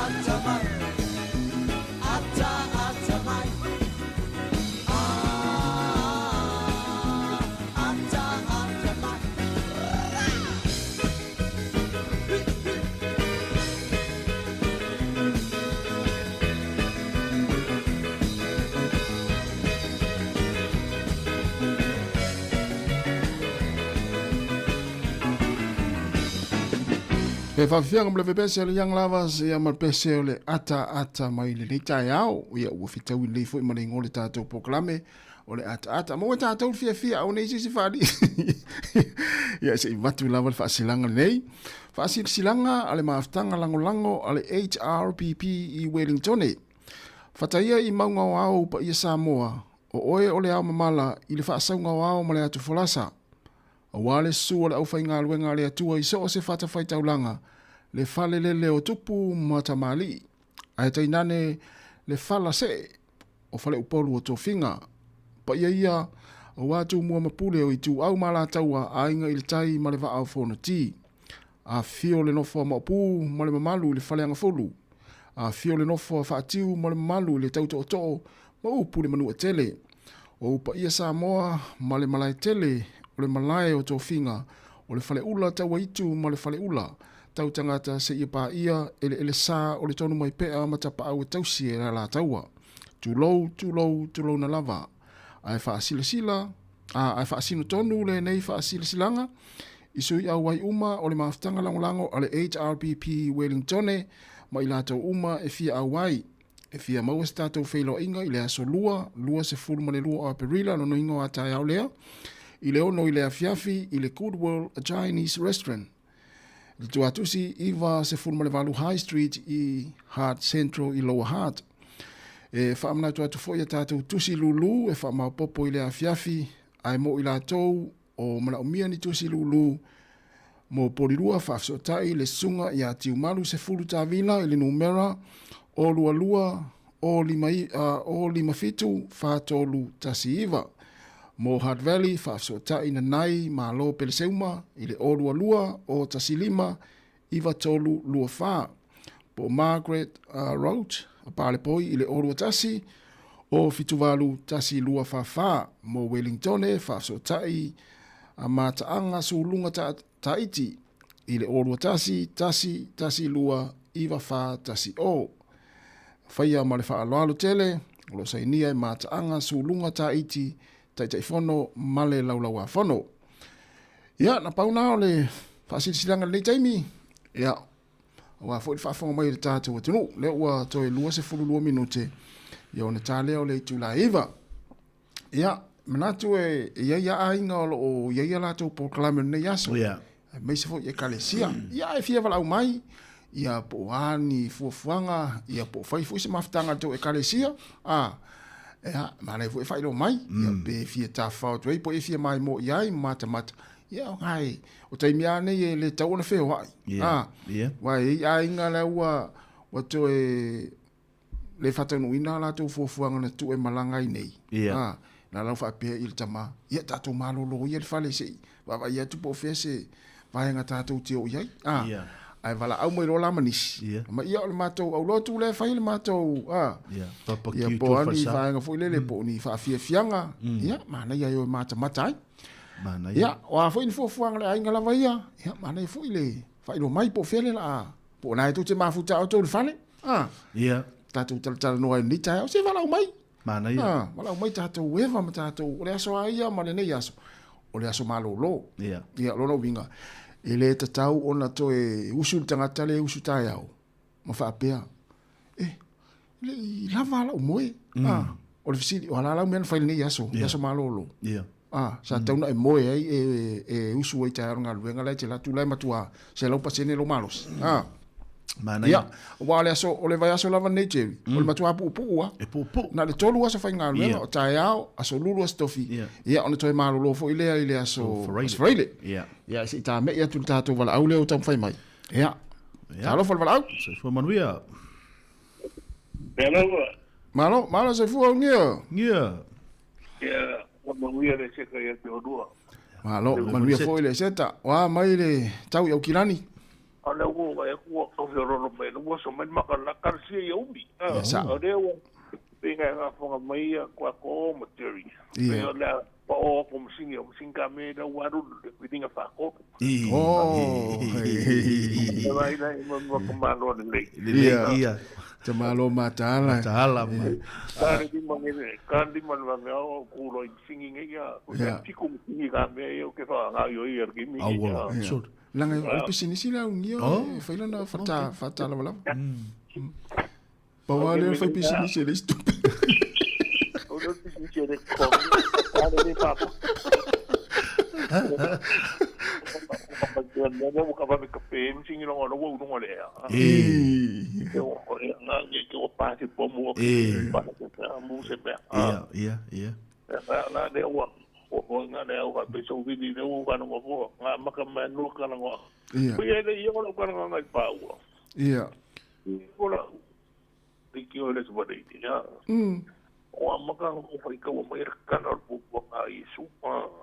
ata mai Ata ata mai Ah Ata ata mai E faafiafiaga ma le vepese o le Young Lovers ia ma le pese o le ata ata mai lenei taeao. Ia ua fetaui lelei foi ma le igoa o le tatou polokalame o le ata ata. Maua tatou le fiafia au nei sisi faali. Ia se i vatu lava le faasilaga lenei. Faasilasilaga a le mafutaga lagolago a le HRPP i Wellingtone. Fataia i mauga o ao ou paia Samoa, o oe o le ao mamala i le faasauga o ao ma le atu folasa. Aua le susu o le aufaigaluega a le Atua i so o se fatafaitaulaga, le fale lele o tupu ma tamalii, ae tainane le fala see o Faleupolu o Tofiga. Paia ia, aua Tumua ma Pule o Ituau ma Alataua, Aiga i le Tai ma le Vaa o Fonoti. Afifio le nofo a Maopu ma le mamalu i le Faleagafulu. Afifio le nofo a Faatiu ma le mamalu i le Tautootoo ma upu i le Manuatele. O ou paia Samoa ma le Malaetele o le malae o tofiga o le Faleula Tauaitu ma le Faleula Tautangata seia paia eleele sa o le Tonumaipea ma Tapaau e tausi e le Alataua. Tulou, tulou, tulouna lava. Ae faasilasila, a, ae faasino tonu lenei faasilasilaga i sui auai uma o le mafutaga lagolago a le HRPP Wellingtone ma i latou uma e fia auai. E fia maua se tatou feiloaiga i le aso Lua, 22 o Aperila, lona uiga o a taeao lea, i le 6 i le afiafi i le Goodwill Chinese Restaurant, i le tuatusi 98 High Street i Hutt Central i Lower Hutt. E faamanatu atu foi a tatou tusi lulu e faamaopopo i le afiafi, ae mo i latou o manaomia ni tusi lulu mo Polilua faafesootai le Susuga ia Tiumalu Sefulu Tavila i le numera 022 057 4319. Mo Hutt Valley faafesootai Nanai Malo Peleseuma i le 022 015 9324. Po o Margaret Roach a Palepoi i le 021 078 1244. Mo Wellingtone, faafesootai a Mataaga Suluga Taiti i le 021 1 12 9410. Faia ma le faaaloalo tele, o lo o sainia e Mataaga Suluga Taiti, Taitaifono ma le Laulauafono. Ia, na pau na o le faasilasilaga i lenei taimi, ia, aua foi le faafofoga mai o le tatou atunuu. Lea ua toe 22 minute, ia ona ta lea o le itula e 9. Ia, manatu e i ai lava aiga o lo o i ai a latou polokalame o lenei aso. Yeah. Aemaise foi ekalesia. Ia, e fia valaau mai, ia po o a ni fuafuaga, ia po o fai foi se mafutaga a le tou ekalesia, a, ia, manaia foi e faailoa mai, ia, pe fia tafafao atu ai, po o e fia maimoa i ai ma matamata, ia, o gai, o taimi lava nei e le tatau ona feoai, a, aua e i ai aiga la ua, ua toe le faataunuuina a latou fuafuaga na tuu e malaga ai nei. Ia. A, na lau faapea i le tama, ia tatou malolo ia le fale se i vaavaai atu po o fea se vaega tatou te oo i ai. A, Ia. ae valaau mai loa la ma nisi. Ia. Ma ia o le matou aulotu lea e fai le matou, a, Ia, barbecue ia po tua o a ni falesa. vaega foi lele po o ni faafiafiaga, ia, manaia e o e matamata ai. Manaia. Ia, o a foi ni fuafuaga a le aiga lava ia, ia, manaia foi le faailoa mai po o fea le laa, po o na e tou te mafuta outou i le fale. Ah. Ia. Tatou talatalanoa ai i lenei taeao, se valaau mai. Manaia. Ah, valaau mai tatou eva ma tatou, o le aso a ia ma lenei aso, o le aso malolo. Ia. Ia, lona uiga, e le tatau ona toe usu le tagata le usu taeao, ma faapea, eh, le i lava lau moe. Ah, o le fesili, o a la lau mea na fai i lenei aso, le aso malolo. Ia. Ah, sa tatau ona e moe ai, e, e usu ai taeao i le galuega la e te alu atu la e matua 100% lou malosi. Ah. Manaia. Ia, aua o le aso, o le vaiaso lava lenei, Jerry, o le matua puupuu lava. E puupuu. Na o le tolu aso faigaluega, Ia. o taeao, aso lulu, aso tofi. Ia. Ia, ona toe malolo foi lea i le aso, Faraile. aso Faraile. Ia. Ia, se i tame'i atu le tatou valaau lea ua taumafai mai. Ia. Ia. Talofa le valaau. Soifua manuia. Malo. Malo, malo soifua Ugia. Ugia. Ia, ua manuia le seta ia te olua. Malo, manuia foi le seta. Oa mai le tau i Aukilani. O lea ua vaai atu ua tau feoloolo mai, ua oso mai le maka la talosia ia umi. Ia sao. O lea ua pei na faafofoga mai ia Kuako ma Jerry. Ia. Pei o le a paoa atu o masini, o masini ka mea la ua alu le filiga faatolu. Oh. E vai la i ma ma malo lelei. Lelei ia. Te malo mataala. Mataala ma. Ka le lima ngene, ka le lima le vave ao ku loi masini nge ia. Ko Ia. te tiku masini ka mea ia o ke whaangau i ia kimi. Auala. Ia. Sure. Langa o le pisinisi le augia Oh. e fai lona fata fata lava lava. Pau lava lea o le fai pisinisi e le isi tupe. O le pisinisi e le komi, ka le le papa. E. E. Ia, ia, ia. Ia.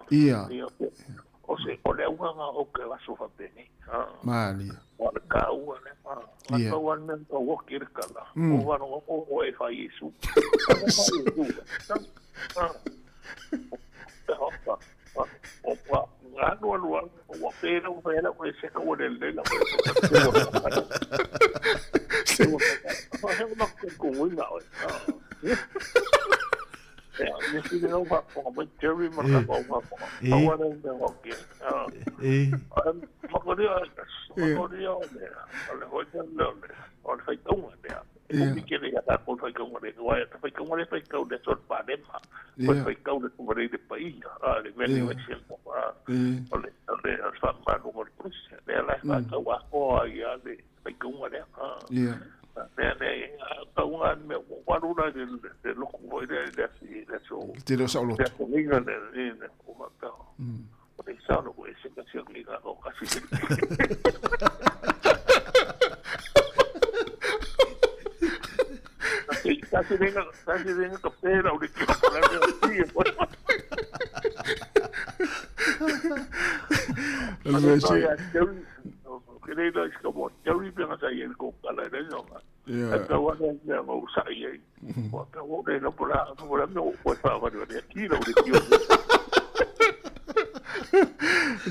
Ia. Ia. O se o le auga o ke aso faapeni. Malia. O le kaua le ma. Ia. Nga tau ane tau oki le kala. O wano o o e whai Yesu. O pa nga nua nua o pera o pera o e seka o le le la. E. Ia. Te leo sao loto. Le se. Ia.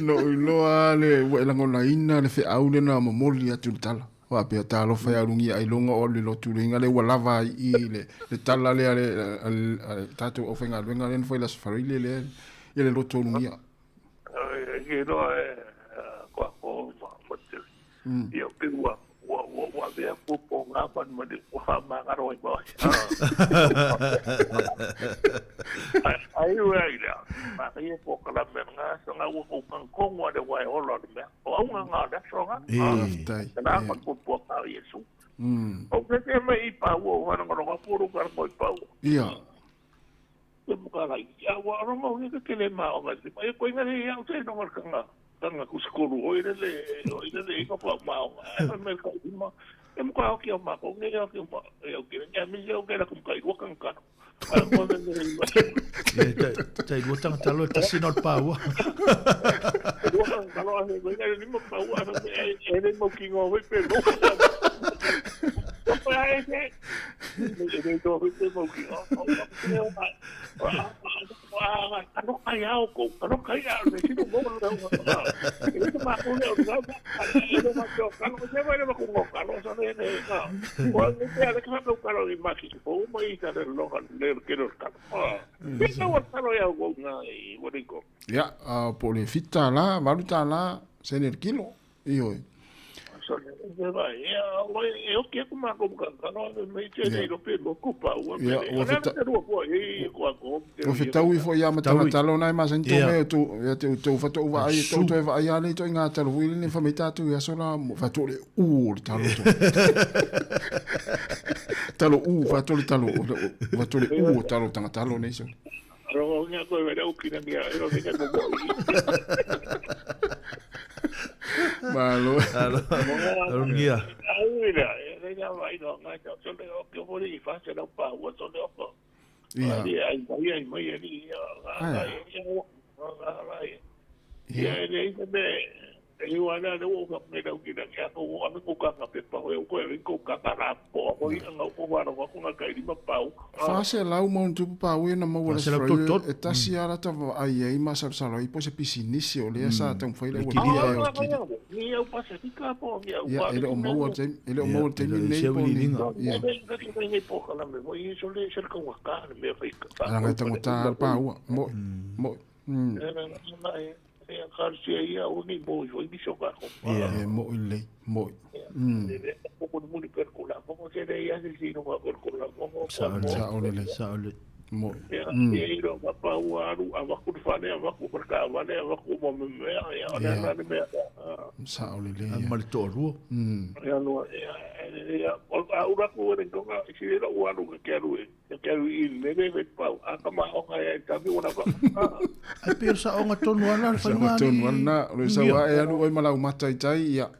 No iloa le ua e lagonaina le feau lena momoli atu le tala. Faapea talofa e alugia ailoga o alu i le lotu leiga le ua lava ai i le le tala lea le a le tatou aufaigaluega lea na fai i le Aso Faraile lea ia le loto ulugia. E. Faafetai. Ia. E, tai lua tangata loa e tasi na o le paua. Ia, po o le $7, $8 sene le kilo. Ioe. Ia, ua fetaui foi ia ma tagatalo na e masani tou mea tou ia te tou faatoa ou vaai tou toe vaai lava le ituaiga talo foi lele fai mai tatou i aso la faatoa le u o le talo tou talo u faatoa le talo faatoa le u o talo tagatalo nei so. Malo. Alugia. Ia. Ia. E iu ala le o ka me lau ki na kia ko o ame ko ka ka pepa o ko e ko ka ka ra po o i anga o waro wa ko nga kai lima pau. 400 ma ona tupu paua ia na maua le 433. Australia e tasi lava lata vaai ai ma salosalo ai po o se pisinisi o lea sa taumafai le Le aualii kili. ae o le kili. Ni au Pasifika po ni au Ia e le o maua le taimi e le o Ia, maua le e taimi le o lenei se po o ni auiliiliga. ia. Leaga e tagota lava le paua mo'i mo'i. Ia. E mo'i lelei mo'i. Sao lelei. Sao lelei. Sao lelei. Mo'i. Ia sao lelei A ia. ma le toalua. Ae pei o le saoga tonu lava lena o le Saoga faiga tonu lava alii lena, o le sau Ia. lava e alu oe ma lau mata i tai, ia.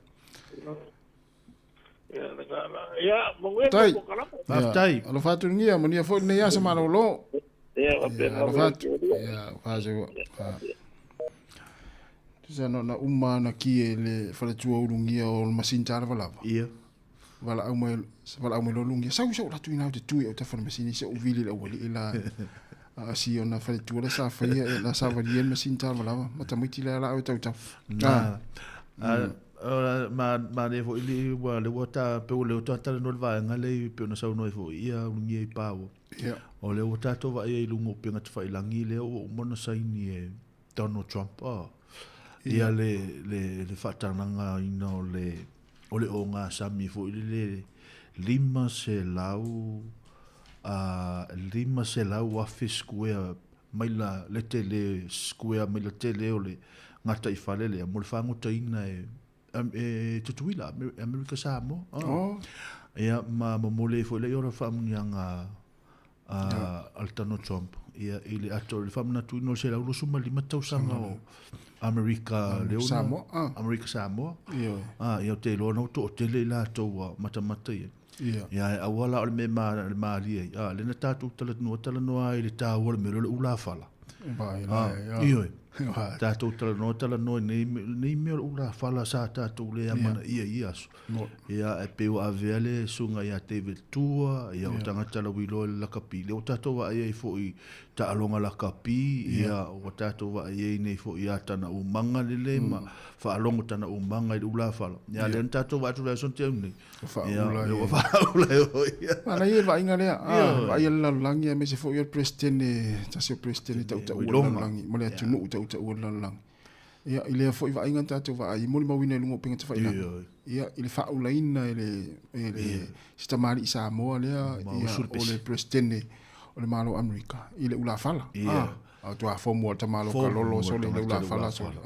Tai. Ia, Faafetai. alofa atu Lugia, manuia foi lenei aso malolo. Ia, alofa atu. Ia, faasua. Tusa na ona uma ana ki e le faletua o Ulugia o le masini talavalava. Ia. Valaau mai, valaau mai loa Lugia, sau sau latu ina ou te tu i autafa o le masini se ou vili i le aualii la. A si ona faletua la sa faia e la sa valia le masini talavalava ma tamaiti la laau e tautau. Na. A ma ma le foi le ua le ua ta pe ua le ua talanoa le vaega lea e pei ona saunoa ai foi ia Ulugia i Paua. Ia. O lea ua tatou vaai ai i luga o upega tafailagi lea ua uma ona saini e Donald Trump a ia le le le faatalagaina o le o le ogasami foi lele 500 a 500,000 square maila le tele square maila tele o le gataifale lea mo le fagotaina e e Tutuila, Amerika Samoa. Oh. Ia ma momoli ai foi lea o le faamuniaga a le Donald Trump ia i le ato le faamanatuina o le 125 tausaga o Amerika lea Samoa. Amerika Samoa. Ioe. Ia ou te iloa na ua toatele i latou ua matamata i ai. Ia. Ia ae aua la o le mea ma le malie ai. A, lea na tatou talanoa talanoa ai i le taua o le mea lea o le ulafala. Vai la, ia. Ioe. Vai. Tatou talanoa talanoa i nei, nei mea o le ulafala sa tatou le amanaia i ia aso. Ia, ae pei ua avea le susuga ia David Tua, ia o tagata lauiloa i le lakapi, lea ua tatou vaai ai foi i taaloga lakapi, ia ua tatou vaai ai nei foi ia tana umaga lelei ma faalogo tana umaga i le ulafala. Ia, lea na tatou vaai atu i le aso na tea nei. Ua faaula Ia, ua faaula ai foi. Manaia le vaaiga lea, vaaia le lalolagi aemaise foi o le Peresetene, tasi o Peresetene tautaua o le lalolagi ma le atunuu tautaua o le lalolagi. Ia, i lea foi vaaiga na tatou vaai, molimauina i luga o upega tafailagi, ia, i le faaulaina e le, e le, si tamalii Samoa lea, ia, o le Peresetene o le Malo o Amerika, i le ulafala. A, tua fomu a le tamaloa kalolo sole i le ulafala sole.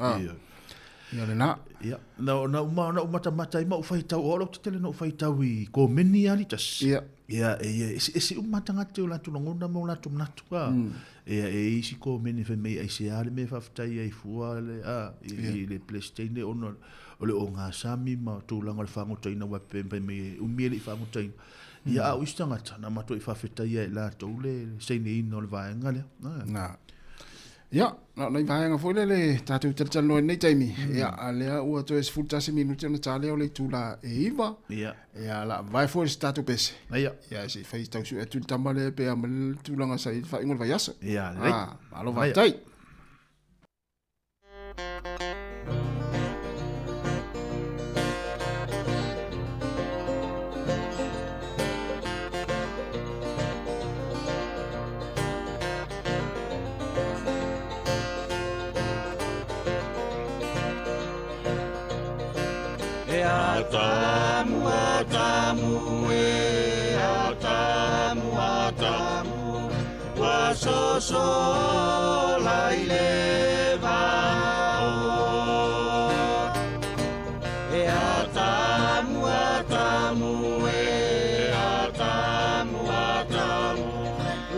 Ia lena. Ia, na, na uma, na ou matamata ai ma ou faitau, o au ou te tele na ou faitau i komeni lava litasi. Ia. Ia, e ia, eseese uma lava tagata i o latou lagona ma o latou manatu, a. Ia, e i ai isi komeni fai mai aisea le mea e faafetai ai fua le, a, i, i le Peresetene ona o le ogasami ma tulaga o le fagotaina aua pe fai mai e umi e le i fagotaina. Ia, a o isi tagata, na matuai faafetaia e latou le saineina o le vaega lea. Na. Ia, na o nai vaega foi lea le tatou talatalanoa i lenei taimi. Ia, a lea ua toe 11 minute ona ta lea o le itula e 9. Ia. Ia, o le a vavae foi se tatou pese. Ia. Ia, se i fai tau sue atu le tama lea pe a ma le tulaga sa i le faaiuga o le vaiaso. Ia, lelei. Ah, malo faafetai. E Atamu, Atamu, e Atamu, Atamu, ua sosola i le vao. E Atamu, Atamu, e Atamu, Atamu,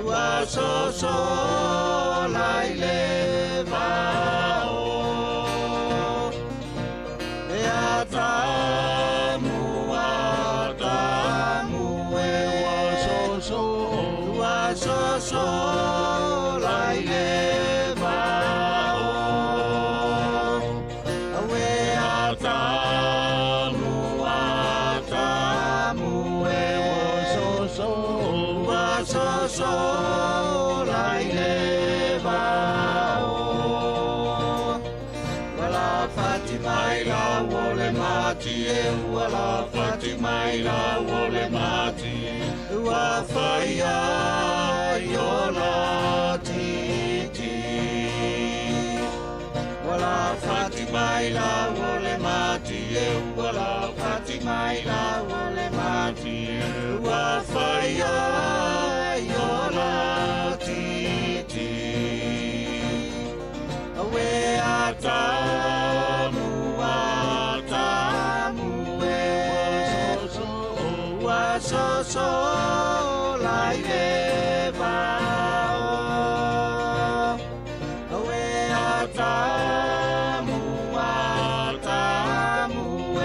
ua sosola i le vao. E Atamu, Atamu, e ua soso, ua sosola i le vao. E soso la i le vao. Ua lafati mai lau o le mati e, ua lafati mai lau o le mati, ua faia i ola titi. Ua lafati mai lau o le mati e, ua lafati mai lau o le mati, ua faia i ola titi. Aue atamu, atamu e, ua soso la i le vao. Aue atamu, atamu e,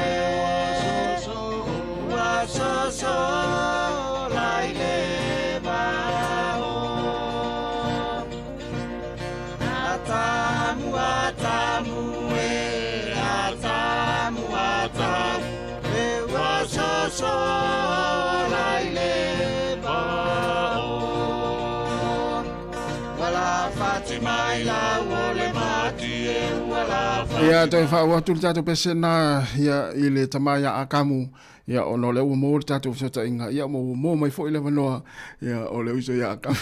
ua soso la i le vao. Atamu, atamu e, atamu, atamu e, ua soso la i le vao. Ua lafati mai lau o le mati e, ua lafati. Ia, toe faauu atu le tatou pesena ia i le tama ia Akamu, ia ona o lea ua maua le tatou fesootaiga, ia ma ua maua mai foi le avanoa ia o le uso ia Akamu.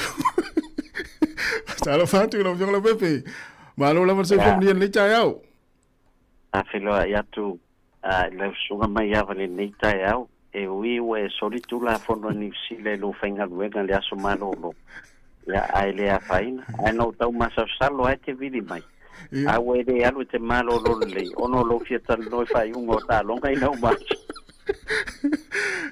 Talofa atu i lau Afioga Leaupepe. Malo lava le soifua manuia i lenei taeao. Faafeiloai atu i lau susuga mai ava i lenei taeao. E ui ua e soli Tulafono a Niu Sila i lou faigaluega i le aso malolo, ia, ae le afaina. Ae na ou tau masalosalo lava e te vili mai, a ua e le alu e te malolo lelei ona o lou fia talanoa i faaiuga o taaloga ina uma atu.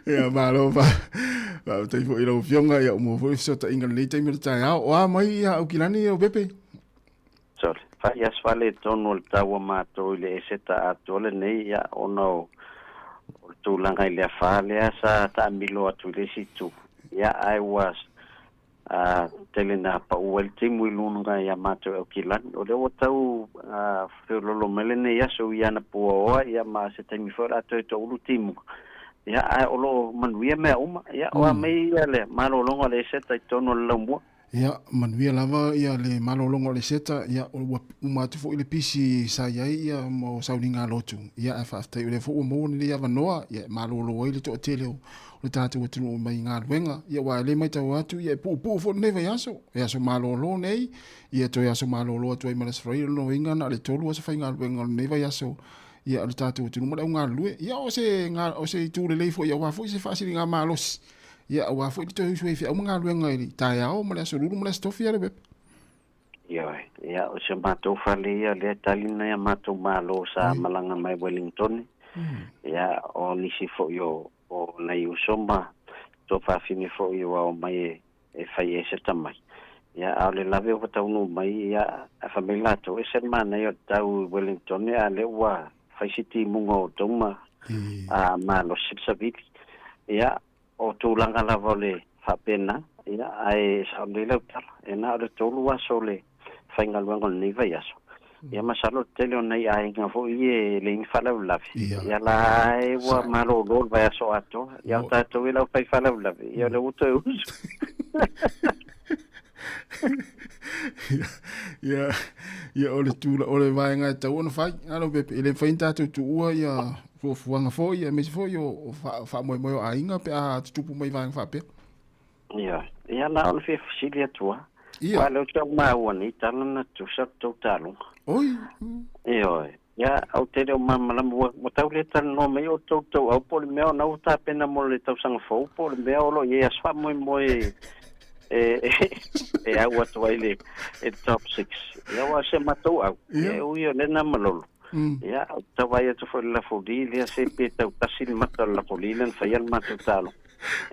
Ia, malo faafetai foi i lau Afioga, ia, ua maua foi le fesootaiga i lenei taimi o le taeao. O a mai ia Aukilani, Leaupepe? Sorry. Fai aso faaletonu o le tau a matou i le Eseta atoa lenei, ia, ona o le tulaga i le afa lea sa taamilo atu i le isi itu, ia, ae ua tele na pau ai le timu i luga ia matou e Aukilani. O lea ua tau feololo mai lenei aso i ana puaoa, ia, ma se taimi foi o le a toe toulu timu. Ia, ae o lo o manuia mea uma. Ia, o a mai ia le malologa o le Eseta i totonu o le laumua. Ia, manuia lava ia le malologa o le Seta, ia ua uma atu foi le pisi sa i ai ia mo sauniga lotu. Ia, ae faafetai o lea foi ua maua lenei avanoa, ia e malolo ai le toatele o le tatou atunuu mai galuega. Ia, aua e le matau atu, ia e puupuu foi lenei vaiaso, e aso malolo nei, ia toe aso malolo atu ai ma le Aso Faraile, o lona uiga na o le 3 aso faigaluega o lenei vaiaso, ia o le tatou atunuu ma le au galulue. Ia, o se, o se itu lelei foi aua foi se faasiligamalosi Ia, aua foi le toe usu ai i feau ma galuega i le taeao ma le aso lulu ma le aso tofi a Leaupepe. Ioe, ia, o si o matou fale ia lea e tali nai a matou malo sa malaga mai Wellingtone. Ia, o nisi foi o, o nai uso ma tuafafine foi ua omai e, e fai eseta mai. Ia, a o le lave ua taunuu mai, ia, ae fai mai latou, ese le manaia o le tau i Wellingtone, a lea ua fai si timuga o outou ma, a malosi le savili. Ia, O tulaga lava o le faapena, ia, ae sao lelei lau tala, e na o le 3 aso o le faigaluega o lenei vaiaso. Ia masalo le tele o nai aiga foi e leai ni faalavelave, ia la e ua malolo le vaiaso atoa. Ia o tatou e lau fai faalavelave, ia o lea ua toe usu. Ia, ia o le tula, o le vaega e tatau ona fai, a Leaupepe, e le mafai ona tatou tuua ia fuafuaga foi, aemaise foi o faamoemoe o aiga pe a tutupu mai vaega faapea. Ia, ia na ona fia fesili atu lava. Ia. Aua o lea ou te tau maua nei tala na tutusa le tou taaloga. Oi. Ioe. Ia, ou te le o malamalama, ua tau le talanoa mai o tou tauau po o le mea o na ua tapena mo le tausaga fou po o le mea o lo o i ai aso faamoemoe e au atu ai le top 6. Ia, aua o si a matou au, ia e ui o lea na malolo. Ia, ou te tau vaai atu foi i le lafoli lea, se pe tau tasi le mata o le lafoli lea na faia le matou taaloga.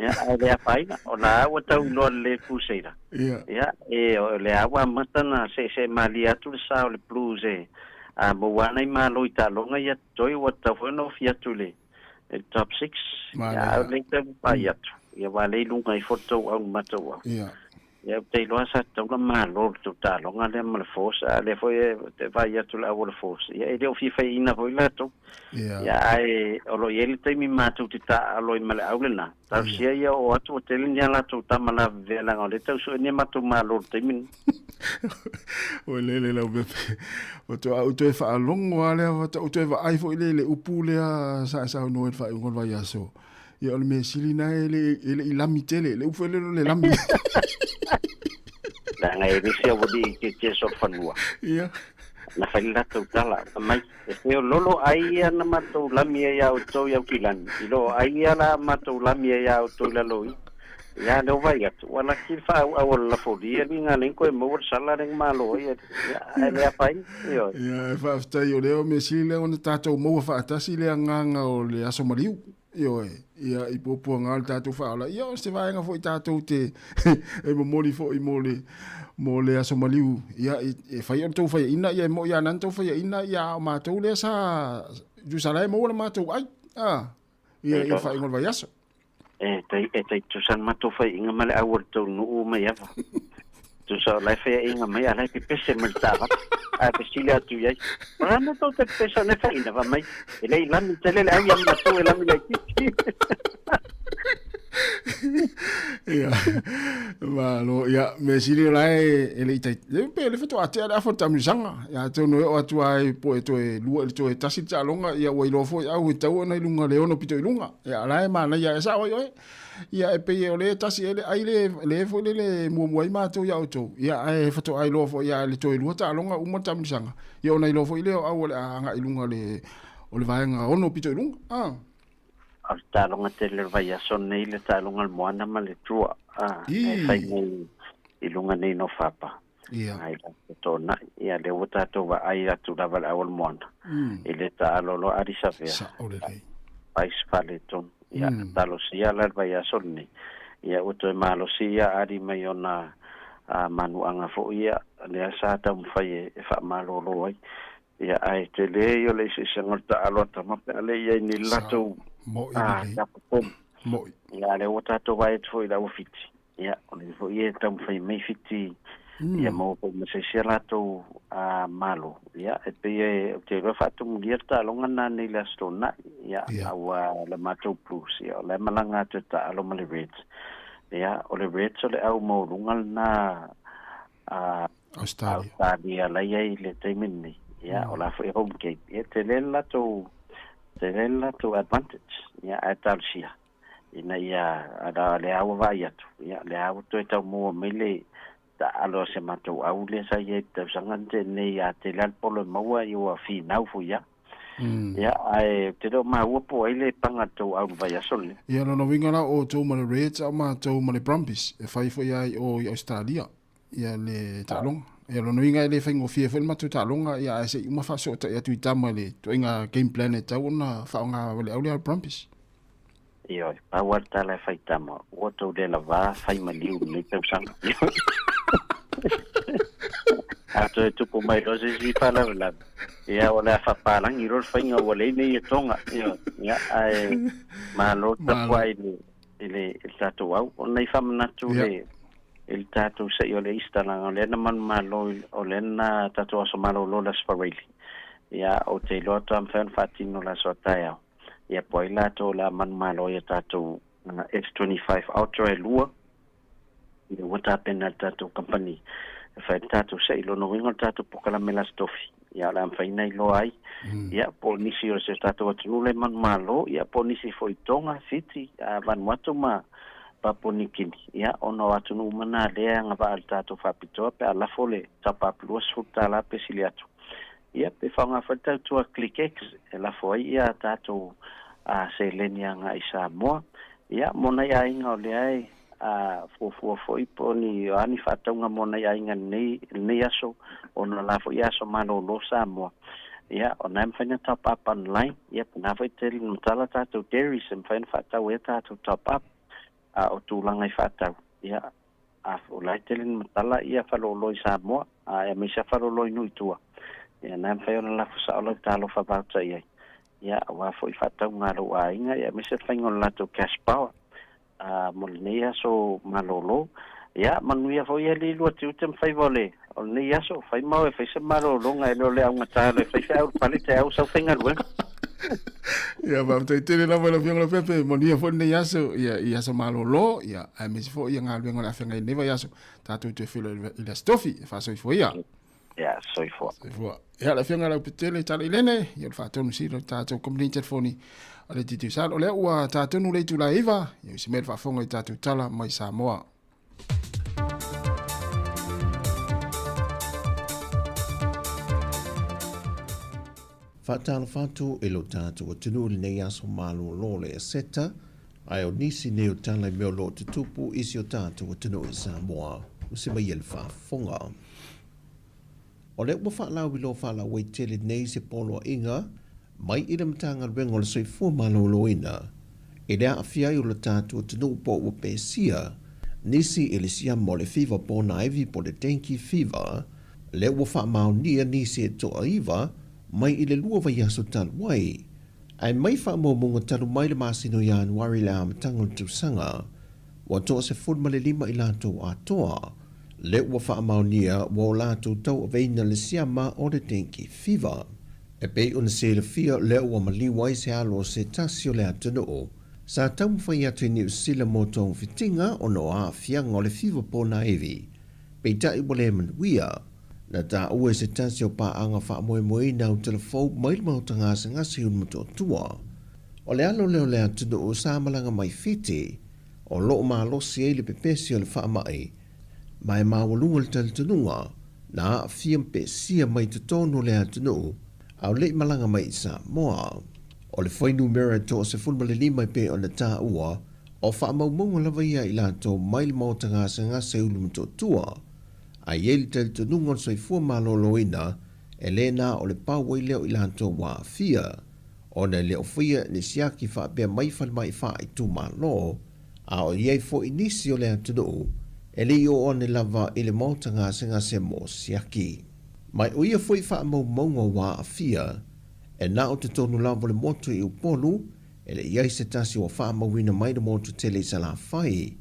Ia, ae le afaina, o la ua tau iloa lelei e Crusader. Ia, e, o lea ua amata na seesee malie atu le sa o le Blues e a maua ana i malo i taaloga ia totoe ua tatau foi ona ofi atu i le top 6. Ia, a o lea tau pai atu. Ia, aua o lea i luga ifo le tou au i le matou au. Ia, ou te iloa sa tatau ona malo le tou taaloga lea ma le Force, a o lea foi ou te vaai atu i le au o le Force, ia e le o fia faiaina foi latou. Ia, ae o lo o i ai le taimi matou te taaalo ai ma le au lena. Talosia ia oo atu ua tele ni a latou tama lavevea leaga o lea e tau sue ni a matou malo i le taimi lenei. Ua lele lau pepe. Faatoa ou toe faalogo lava lea, faatoa ou toe vaai foi lea i le upu lea sa e saunoa i le faaiuga o le vaiaso. Ia o le mea sili na e le, e le i lami tele, le upu foi lea o le lami. Leaga e le se aualii i tietie solofanua. Ia. Na fai le latou tala, fai mai, e feololo ai ia na matou lami ai a outou i Aukilani, i lo ai ia la matou lami ai a outou i lalo i. Ia, lea ua vaai atu, ua laki le faaauau o le lafoli, alii na ala ai ona toe maua le sala lea na malo ai, ia, ae le afaina, ioe. Ia, e faafetai o lea o mea sili lea ona tatou maua faatasi le agaga o le aso maliu. Ioe, ia, i puapuaga o le tatou faaola. Ia, o se vaega foi tatou te e momoli foi mo le, mo le aso maliu. Ia, e fai o le tou faiaina, ia e moi lava na tou faiaina, ia a o matou lea sa tusa la e maua le matou ai. Ah, ia, ia faaiuga o le vaiaso. E tai, e tai tusa le matou faiaina ma le au o le tou nuu mai ava. Tusa o la e faiaina mai, a la e pepese mai le taavale. Ae fesili atu i ai, O le a mea tou te pepese ai nei faiaina? Fai mai, E le i lami tele le au ia matou e lami laitiiti. Ia, malo, ia, mea sili o la e, e le i tai, e pe le faatoa tea le afa o le taamilosaga. Ia, atonu e oo atu lava i po e toe lua i le toe tasi le taaloga, ia ua iloa foi au e tau ona i luga le ono pito i luga. Ia, o la e manaia, e sao ai oe. Ia, e pei o le tasi ea le ai le, le foi lele e muamua ai matou ia outou. Ia, ae faatoa iloa foi ia le toe lua taaloga uma le taamilosaga. Ia, ona iloa foi lea o au o le a agai i luga le, o le vaega ono pito i luga. Ah. O le taaloga tele o le vaiaso lenei, le taaloga o le Moana ma le Drua, ah, e fai nei i luga nei no Fapa. Ia. Ai la te tōnai. Ia, lea ua tātou vaai atu lava le au o le moana. I le taalo loa Adi Savea. Sao lelei. Vice fale tonu. Ia, talosia la le vaiaso lenei. Ia, ua toe malosi ia Adi mai ona manuaga foi ia, lea sa taumafai e faamalolo ai. Ia, ae tele ia o le eseesega o le taalo a tama pe a le i ai nei le latou Mo'i lelei. tapapom. Mo'i. Ia, lea ua tātou vaai atu foi i le au Fiti. Ia, o lea foi e taumafai mai Fiti ia maua foi ma se isi a latou malo. Ia, e pei e, ou te iloa faatumulia le taaloga lena nei i le Aso Toonai. Ia, a ua le matou Blues, ia, o la e malaga atu e taalo ma le Reds. Ia, o le Reds o le au maualuga lena a Australia. Australia la i ai i le taimi lenei. Ia, o la foi home game. Ia, tele le latou, tele le latou advantage. Ia, ae talosia. Ina ia, a lea ua vaai atu, ia, lea ua toe tau maua mai le taaalo a se matou au lea sa i ai i le tausaga na tea nei, a tele lava le polo e maua, ia ua finau foi lava. Ia, ae ou te le o maua po o ai le paga a le tou au i le vaiaso lenei. Ia, lona uiga la o outou ma le Reds a o matou ma le Brumbies, e fai foi lava i o i Ausetalia. Ia le taaloga. Ia lona uiga e le faigofie foi le matou taaloga, ia ae se i uma faafesootai atu i tama i le ituaiga game plan e tatau ona faaaoga le au lea o le Brumbies. Ioe, pau lava le tala e fai tama, ua tou le lavā fai maliu i lenei tausaga. A toe tupu mai loa se isi faalavelave, ia o le a faapalagi loa le faiga ua leai nei etoga. Ioe, ia ae malo le tapuai i le i le, i le tatou au. Ona i faamanatu le, i le tatou se'i o le Easter, leaga o lea na manumalo, o lea na tatou aso malolo i le Aso Faraile. Ia, ou te iloa faatoa mafai ona faatino i le aso a taeao. Ia, po o ai latou o le a manumalo ai a tatou S25 Ultra e lua, ia ua tapena e le tatou kamupani e fai ai le tatou se'i. Lona uiga o le tatou polokalame i le Aso Tofi, ia o le a mafai ona iloa ai, ia po o nisi o si o tatou atunuu lea e manumalo, ia po o nisi foi i Tonga, Fiti, Vanuatu ma Papua New Guinea, ia ona o atunuu uma na lea e agavaa i le tatou faapitoa pe a lafo le top up $20 pe sili atu. Ia pe faaaoga foi le tautua ClickX e lafo ai ia tatou seleni agai i Samoa. Ia mo nai aiga o lea e a fuafua foi po o ni a ni faatauga mo nai aiga i lenei aso, ona o la foi e aso malolo Samoa. Ia, o na e mafai ona top up online, ia po o na foi tele na matala tatou dairies e mafai ona faatau ai a tatou top up, a o tulaga i faatau, ia, a o la e tele na matala ia faleoloa i Samoa, a aemaise lava faleoloa i nuu i tua, ia na e mafai ona lafo sao lau talofa voucher i ai, ia, aua foi faatauga a lou aiga, ia aemaise le faiga o le latou cash power. Mo lenei aso malolo. Ia, manuia foi alii lua tiute ma faiva o le o lenei aso. Fai ma oe e fai se malologa e le o le augata loa e fai feau i le fale taeao sau faigaluega. Ia, faafetai tele lava i lau Afioga Lopepe, manuia foi lenei aso, ia, i aso malolo, ia, aemaise foi ia galuega o le a feagai i lenei vaiaso, tatou toe feiloai i le Aso Tofi, e faasoifua ia. Ia, soifua. Soifua. Ia, le Afioga Laupetele Talailene, ia, o le faatonu sili o le tatou kamupani telefoni a le Digicel. O lea ua tatonu le itula e 9, ia usi mai le faafofoga i tatou tala mai Samoa. Faatalofa atu i lo tatou atunuu i lenei aso malolo o le Eseta, ae o nisi nei o tala i mea o lo o tutupu i si o tatou atunuu i Samoa. Usi mai e le faafofoga. O lea ua faalauiloa faalauaitele nei se poloaiga mai i le Matagaluega o le Soifua Maloloina i le aafia ai o lo tatou atunuu po ua pesia nisi i le siama o le fiva ponaivi po o le dengue fever, lea ua faamaonia nisi e toaiva mai i le lua vaiaso talu ai, ae mai faamaumauga talu mai le masina o Ianuari i le amataga o le tausaga. Ua 15 i latou atoa, lea ua faamaonia ua o latou tauaveina le siama o le dengue fever. E pei ona silafia lea ua maliu ai se alo o se tasi o le atunuu sa taumafai atu i Niu Sila mo togafitiga ona o aafiaga o le fiva ponaivi, peitai ua le manuia. Na taua e se tasi o paaga faamoemoeina autalavou mai le maota gasegase i Ulumotootua. O le alo lea o le atunuu sa malaga mai Fiti, o lo o malosi ai le pepesi o le faamai, ma e maualuga le talitonuga na aafia ma pesia mai totonu o le atunuu a o le i malaga mai i Samoa. O le fuainumera e 15 e pei ona taua, o faamaumauga lava ia i latou mai le maota gasegase i Ulumotootua, a i ai le talitonuga o le soifua maloloina e le na o le pau ai lea o i latou ua aafia. Ona e le o faia ni siaki faapea mai falemai faaitumalo, a o i ai foi nisi o le atunuu e le i oo ane lava i le maota gasegase mo siaki. Ma o ia foi faamaumauga ua aafia, e na o totonu lava o le motu i Upolu, e le i ai se tasi ua faamauina mai le motu tele i Salafai,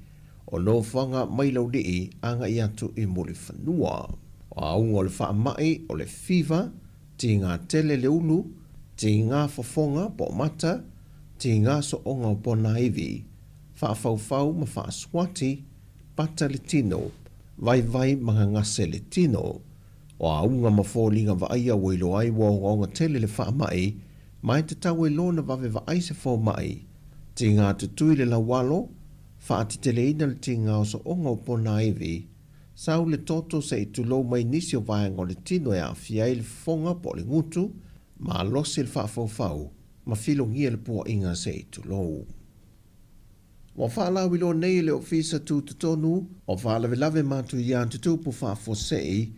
o nofoaga mai Laulii agai atu i Mulifanua. O auga o le faamai o le fiva, Tīngā tele le ulu, tīngā fofoga po o mata, tīngā soonga o ponaivi, whaafaufau ma whaaswati, pata le tino, vaivai ma gagase le tino. O auga ma foliga vaaia ua iloa ai ua ogaoga tele le faamai, ma e tatau ai loa ona vave vaai se fomai. Tīngā tutui le laualo, faateteleina le tīngā o soonga o ponaivi, Sau le toto se i tulou mai nisi o vaega o le tino e aafia ai le fofoga po o le gutu, malosi le faafaufau, ma filogia le puaʻiga se i tulou. Ua faalauiloa nei e le Ofisa Tutotonu o Faalavelave Matuia Tutupu Faafuasei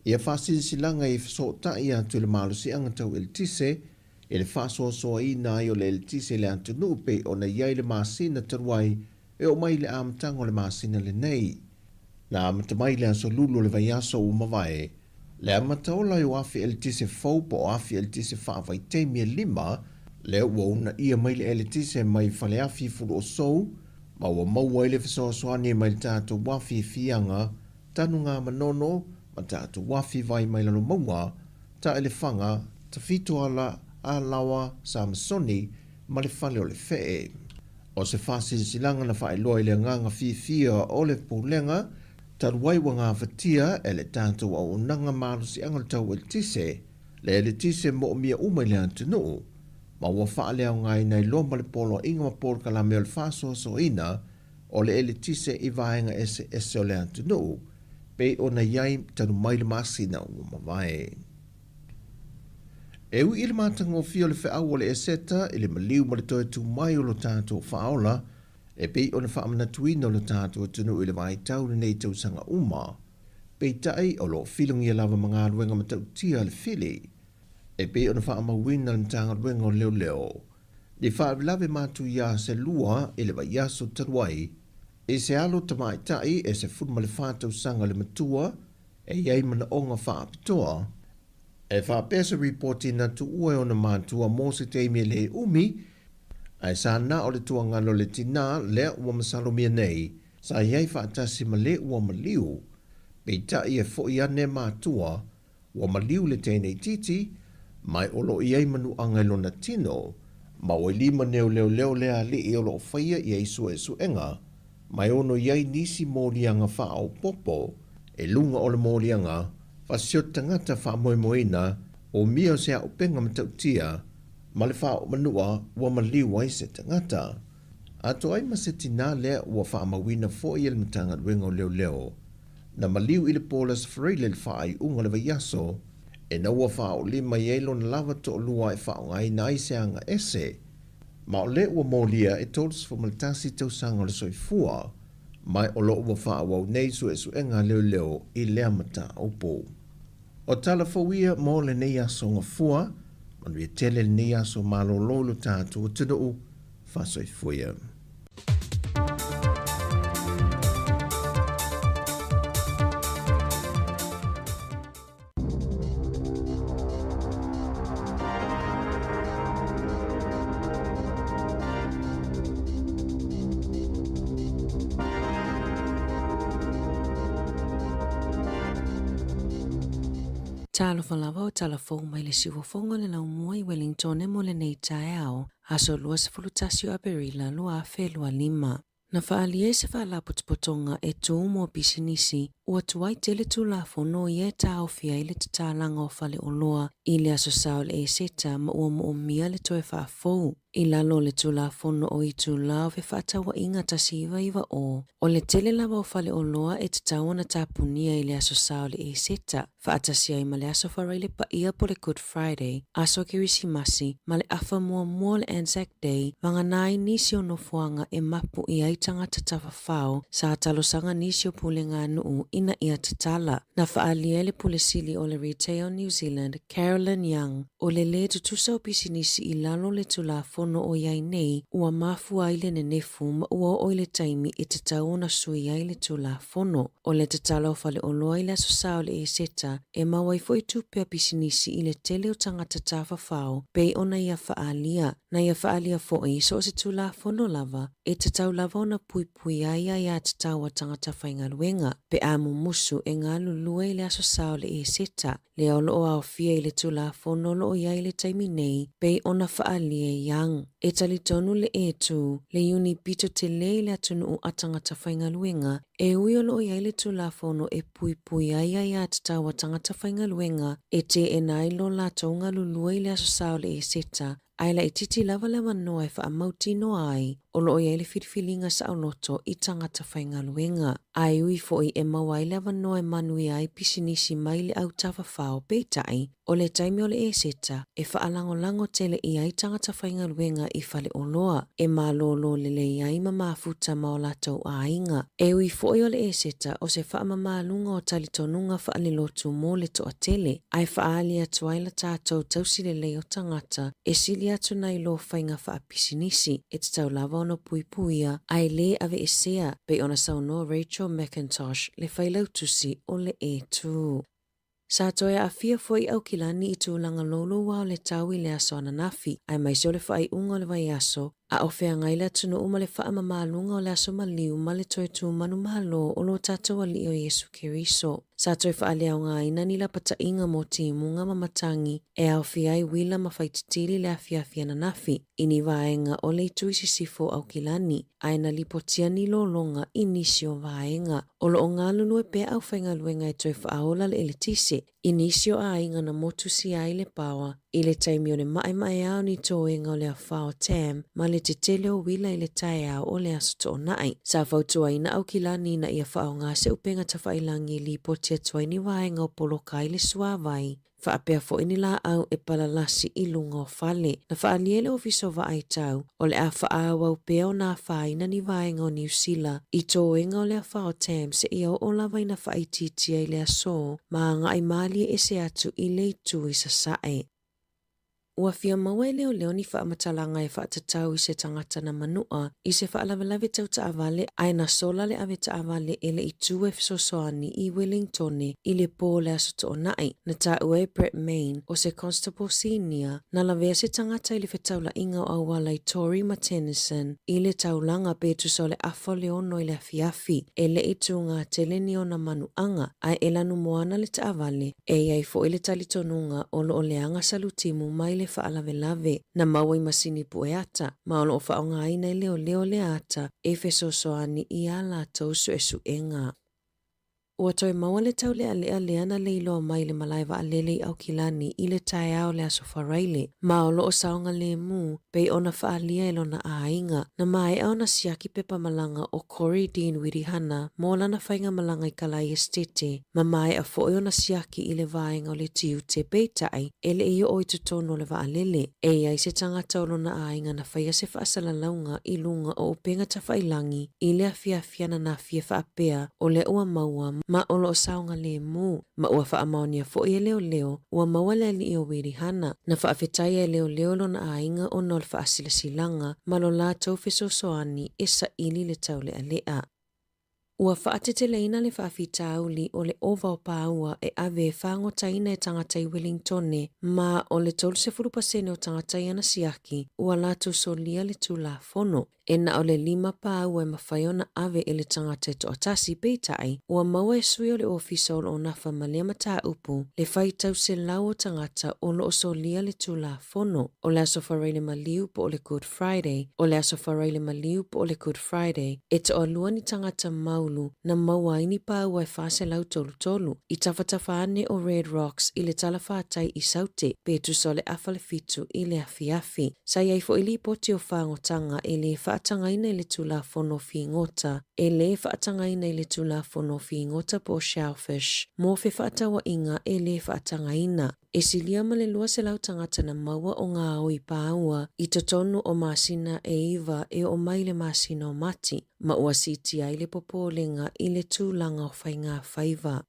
ia faasilasilaga e fesootai atu i le malosiaga tau eletise i le faasoasoaina ai o le eletise i le atunuu pei ona i ai le masina talu ai e oo mai i le amataga o le masina lenei. Na amata mai i le aso Lulu o le vaiaso ua mavae, le amata ola ai o afi eletise fou po o afi eletise faavaitaimi e lima, lea ua uunaia mai le eletise mai faleafi Fuluosou ma ua maua ai le fesoasoani mai le tatou afi Fiaga, Tanugamanono ma tatou afi vai mai Lalomauga, Taelefaga, Tafitoala, Alaoa, Samasoni ma le Fale o le Fee. O se faasilasilaga na faailoa i le agaga fiafia o le Pulega talu ai ua gafatia e le tatou auaunaga malosiaga o le tau eletise, le eletise moomia uma i le atunuu, ma ua faaleaogaina ai loa ma le poloaiga ma polokalame o le faasoasoaina o le eletise i vaega eseese o le atunuu, pei ona i ai talu mai le masina ua mavae. E ui i le matagofie o le feau o le Eseta i le maliu ma le toe tu mai o lo tatou Faaola, e pei ona faamanatuina o lo tatou atunuu i le vaitau lenei tausaga uma, peitai o lo o filogia lava ma galuega matautia a le fili, e pei ona faamauina le Matagaluega o Leoleo i faalavelave matuia se lua i le vaiaso talu ai i se alo tamaitai e 14 tausaga le matua E i ai manaoga faapitoa e faapea se ripoti na tuua e ona matua mo se taimi e le umi, ae sa na o le tuagalo le tinā lea ua masalomia nei. Sa i ai faatasi ma le ua maliu, peitai e foʻi ane matua, ua maliu le teine itiiti, ma o lo o i ai manuaga i lona tino, ma ua i lima nei o leoleo le alii o lo o faia i ai suesuega, ma e ono i ai nisi moliaga faaopoopo i luga o le moliaga fasioti tagata faamoemoeina o mia o se auupega matautia ma le faaoomanua ua maliu ai se tagata. Atoa ai ma se tinā lea ua faamauina foi e le Matagaluega o Leoleo, na maliu i le po o le Aso Faraile i le faaiuga o le vaiaso, ina ua faaoolima i ai lona lava toalua e faaaogaina ai se aga ese, ma o lea ua molia e 31 tausaga o le soifua, ma o lo o ua faaauau nei suesuega a leoleo i lea mataupu. O tala fou ia mo lenei aso Gafua, manuia tele lenei aso malolo i lo tatou atunuu, faasoifua ia. Talofa lava o tala fou mai le siufofoga o le laumua i Wellingtone mo lenei taeao, aso 21 o Aperila 2025. Na faaalia e se faalapotopotoga e tū mo pisinisi, ua tuai tele Tulafono ia e taofi ai le tatalaga o faleoloa i le Aso Sa o le Eseta ma ua moomia le toe faafou. I lalo o le Tulafono o Itula o Fefaatauaiga 1990, o le tele lava o faleoloa e tatau ona tapunia i le Aso Sa o le Eseta, faatasi ai ma le Aso Faraile Paia po le Good Friday, Aso Kerisimasi, ma le afa muamua o le Anzac Day, vagana ai nisi o nofoaga e mapu i ai tagata tafafao, sa talosaga nisi o pulega-a-nuu ina ia tatala. Na faaalia e le Pule Sili o le Retail New Zealand, Carolyn Young, o le lē tutusa o pisinisi i lalo o le Tulafono o i ai nei, ua mafua ai le nenefu ma ua oo i le taimi e tatau ona sui ai le Tulafono. O le tatala o faleoloa i le Aso Sa o le Eseta, e maua ai foi tupe a pisinisi i le tele o tagata tafafao pei ona ia faaalia. Na ia faaalia foi, so o se Tulafono lava, e tatau lava ona puipui ai aiatatau a tagata faigaluega, pe a mumusu e galulue i le Aso Sa o le Eseta. Lea o lo o aofia i le Tulafono o lo o i ai i le taimi nei, pei ona faaalia e Young. E talitonu le E2, le iuni pito tele i le atunuu a tagata faigaluega, e ui o lo o i ai le Tulafono e puipui ai aiatatau a tagata faigaluega e teena ai lo latou galulue i le Aso Sa o le Eseta, ae laitiiti lava le avanoa e faamautinoa ai o lo o i ai le filifiliga saoloto i tagata faigaluega. Ae ui foi e maua ai le avanoa e manuia ai pisinisi mai le au tafafao, peitai, o le taimi o le Eseta, e faalagolago tele ʻia ai tagata faigaluega i faleoloa, e malōlō lelei ai ma mafuta ma o latou aiga. E ui foi o le Eseta o se faamamaluga o talitonuga faalelotu mo le toatele, ae faaali atu ai la tatou tausi lelei o tagata e sili atu nai lo faiga faapisinisi e tatau lava ona puipuia ae lē aveesea, pei ona saunoa Rachel McIntosh, le failautusi o le E2. Sa toe aafia foi Aukilani i tulaga louloua o le tau i le aso ananafi, aemaise o le faaiuga o le vaiaso, a o feagai le atunuu ma le faamamaluga o le aso maliu ma le toe tu manumalo o lo tatou Alii o Iesu Keriso. Sa toe faaleaogaina ni lapataiga mo timuga ma matagi e aofia ai uila ma faititili i le afiafi ananafi i ni vaega o le itu i sisifo o Aukilani, ae na lipotia ni lologa i nisi o vaega. O lo o galulue pea aufaigaluega e toe faaola le eletise i nisi o aiga na motusia ai le paoa i le taimi o le maemaea o ni toega o le afa o Tam ma le tetele o uila i le taeao o le Aso Toonai. Sa fautuaina Aukilani ina ia faaaoga se upega tafailagi e lipoti atu ai ni vaega o poloka ai le suāwai faapea foi ni laau e palalasi i luga o fale. Na faaalia e le Ofisa o Vaai Tau, o le a faaauau pea ona afaina ni vaega o Niu Sila i toega o le afa o Tam seia oo lava ina faaitiitia i le aso ma agai malie ese atu i le itu i sasae. Ua fia maua e leoleo ni faamatalaga e faatatau i se tagata na manua i se faalavelave tau taavale ae na sola le ave taavale e le i tu e fesoasoani i Wellingtone i le po o le Aso Toonai. Na taua e Brett Main, o se Constable Senior, na lavea se tagata i le fetaulaiga o auala i Tory ma Tennyson i le taulaga pe tusa o le afa o le ono i le afiafi. E le i tūgā tele ni ona manuaga, ae e lanumoana le taavale, e i ai foi le talitonuga o lo o leaga salutimu mai le faalavelave na maua i masini pueata, ma o lo o faaaogaina e leoleo lea ata e fesoasoani i ā latou suesuega. Ua toe maua le taulealea lea na leiloa mai i le malae vaalele i Aukilani i le taeao o le Aso Faraile, ma o lo o saogalemu pei ona faaalia e lona aiga. Na maea ona siaki pepa malaga o Corey Dean Wirihana mo lana faigamalaga i Kalai Esetete, ma maea foi ona siaki i le vaega o le tiute, peitai, e le i oo i totonu o le vaalele. E i ai se tagata o lona aiga na faia se faasalalauga i luga o upega tafailagi i le afiafi ananafi e faapea o lea ua maua ma o lo o saogalemu, ma ua faamaonia foi e leoleo ua maua le alii o Wirihana. Na faafetaia e leoleo lona aiga ona o le faasilasilaga ma lo latou fesoasoani e saili le taulealea. Ua faateteleina le faafitauli o le ova o pāua e ave e fāgotaina e tagata i Wellingtone, ma o le 30 pasene o tagata i ana siaki ua latou solia le Tulafono. E na o le lima pāua e mafai ona ave e le tagata e toatasi, peitai, ua maua e sui o le ofisa o lo o nafa ma lea mataupu le faitau selau o tagata o lo o solia le Tulafono. O le Aso Faraile Maliu po o le Good Friday, o le Aso Faraile Maliu po o le Good Friday, e toalua ni tagata maulu na maua ai ni pāua e 433 i tafatafa ane o Red Rocks i le talafātai i Saute, pe tusa o le afa le fitu i le afiafi. Sa i ai foi lipoti o fāgotaga e lē faatagaina i le Tulafono Figota, e lē faatagaina i le Tulafono Figota po o Shellfish, mō fefaatauaiga e lē faatagaina. E silia ma le 200 tagata na maua o ngā oi pāua i totonu o masina e iwa e oo mai le masina o Mati, ma ua siitia ai le popolega i le tulaga o faigāfaiva.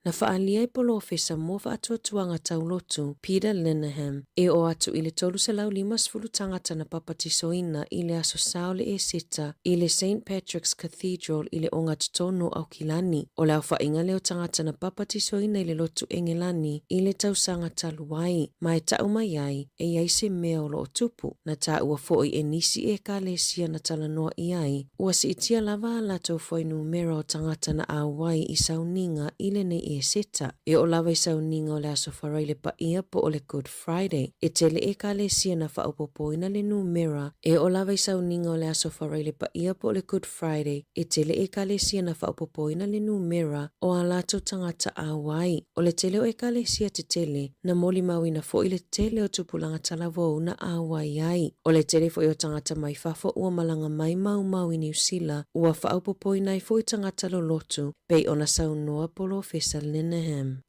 Na faaalia e Polofesa mo Faatuatuaga Taulotu, Peter Linehan, e oo atu i le 350 tagata na papatisoina i le Aso Sa o le Eseta i le Saint Patrick's Cathedral i le ogatotonu o Aukilani. O le aofaiga lea o tagata na papatisoina i le lotu Engelani i le tausaga talu ai, ma e taʻu mai ai e i ai se mea o lo o tupu. Na taua foi e nisi Ekalesia na talanoa i ai, ua siitia lava a latou fuainumera o tagata na auai i sauniga i lenei Eseta. E oo lava i sauniga o le Aso Faraile Paia po o le Good Friday, e tele Ekalesia na faaopoopoina le numera. E oo lava i sauniga o le Aso Faraile Paia po o le Good Friday, e tele Ekalesia na faaopoopoina le numera o a latou tagata auai. O le tele o Ekalesia tetele, na molimauina foi le tele o tupulaga talavou na auai ai. O le tele foi o tagata mai fafo ua malaga mai maumau i Niu Sila, ua faaopoopoina ai foi tagata lolotu, pei ona saunoa Polofesa Linehan.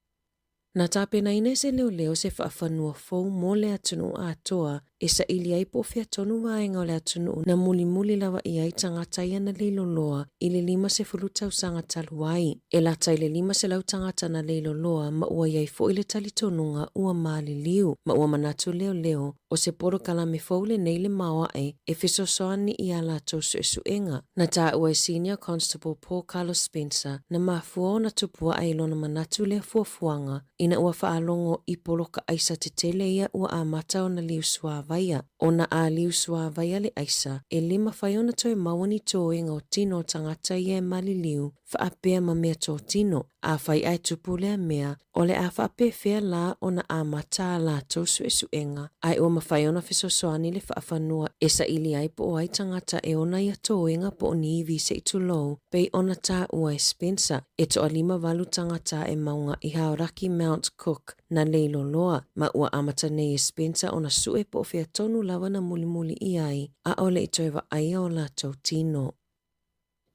Na tapenaina e se leoleo se faafanua fou mo le atunuu atoa e saili ai po o fea tonu vaega o le atunuu na mulimuli lava i ai tagata ia na leiloloa i le 50 tausaga talu ai. E lata i le 500 tagata na leiloloa ma ua i ai foi le talitonuga ua maliliu ma ua manatu leoleo o se polokalame fou lenei le maoae e fesoasoani i a latou suesuega. Na taua e Senior Constable Paul Carlos Spencer na mafua ona tupu ae i lona manatu lea fuafuaga ina ua faalogo i poloka aisa tetele ia ua amata ona liu suāvaia. Ona a liu suāvaia le aisa, e le mafai ona toe maua ni tōega o tino o tagata ia e maliliu faapea ma mea tōtino. Afai ae tupu lea mea, O le a faapefea lā ona amata a latou suesuega, ae ua mafai ona fesoasoani le faafanua e saili ai po o ai tagata e ona ia toega po o ni ivi se i tulou, pei ona taua e Spencer, e toalima valu tagata e mauga i Hauraki Mount Cook na Leiloloa, ma ua amata nei e Spencer ona sue po o fea tonu lava na mulimuli i ai, ʻaʻole i toe vaaia o latou tino.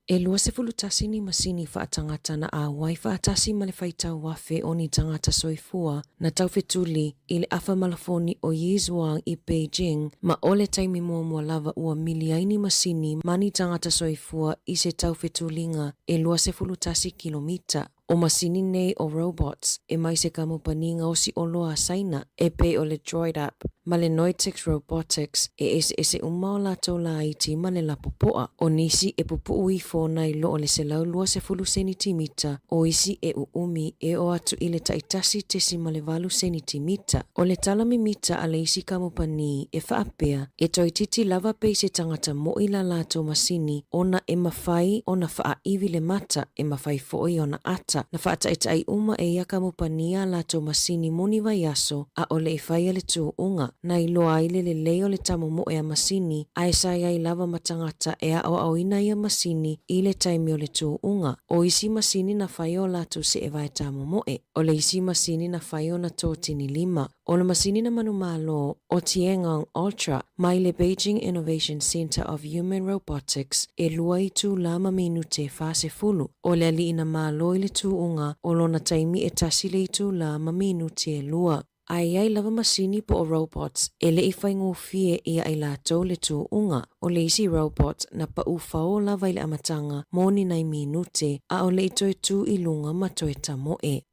E 21 ni masini faatagata na auai faatasi ma le faitau afe o ni tagata soifua na taufetuli i le afa malafoni o Yizhuang i Beijing ma o le taimi muamua lava ua mili ai ni masini ma ni tagata soifua i se taufetuliga e 21 kilomita. O masini nei o robots e mai se kamupani gaosi oloa a Saina e pei o le Droid Up ma le Noetix Robotics e eseese uma o latou laiti ma le lapopoa. O nisi e pupuʻu ifo nai lo o le 120 senitimita, o isi e ʻuʻumi e oo atu i le 11.8 senitimita. O le tala mimita a le isi kamupani e faapea, e toeitiiti lava pei se tagata moʻi la latou masini ona e mafai ona faaiwi le mata, e mafai foi ona ata. Na faataʻitaʻi uma e ia kamupani a latou masini moni vaiaso, ʻaʻole i faia le tūʻuga. Na iloa ai le lelei o le tamomoe a masini, a e sa i ai lava ma tagata e aʻoaʻoina ia masini i le taimi o le tūʻuga. ʻO isi masini na fai o latou seʻewae tamomoe. ʻO le isi masini na fai ona totini lima. ʻO le masini na manumalo ʻo Tiangong Ultra mai le Beijing Innovation Center of Human Robotics ʻelua itulā ma minute 40. ʻO le aliʻi na malo i le tūʻuga o lona taimi ʻetasi le itulā ma minute ʻelua. A e iai lava masini po o robots e le i faigofie ia i latou le tūʻuga. ʻO le isi robot na paʻu fao lava i le amataga mo ni nai minute ʻaʻole i toe tū i luga ma toe tamoe.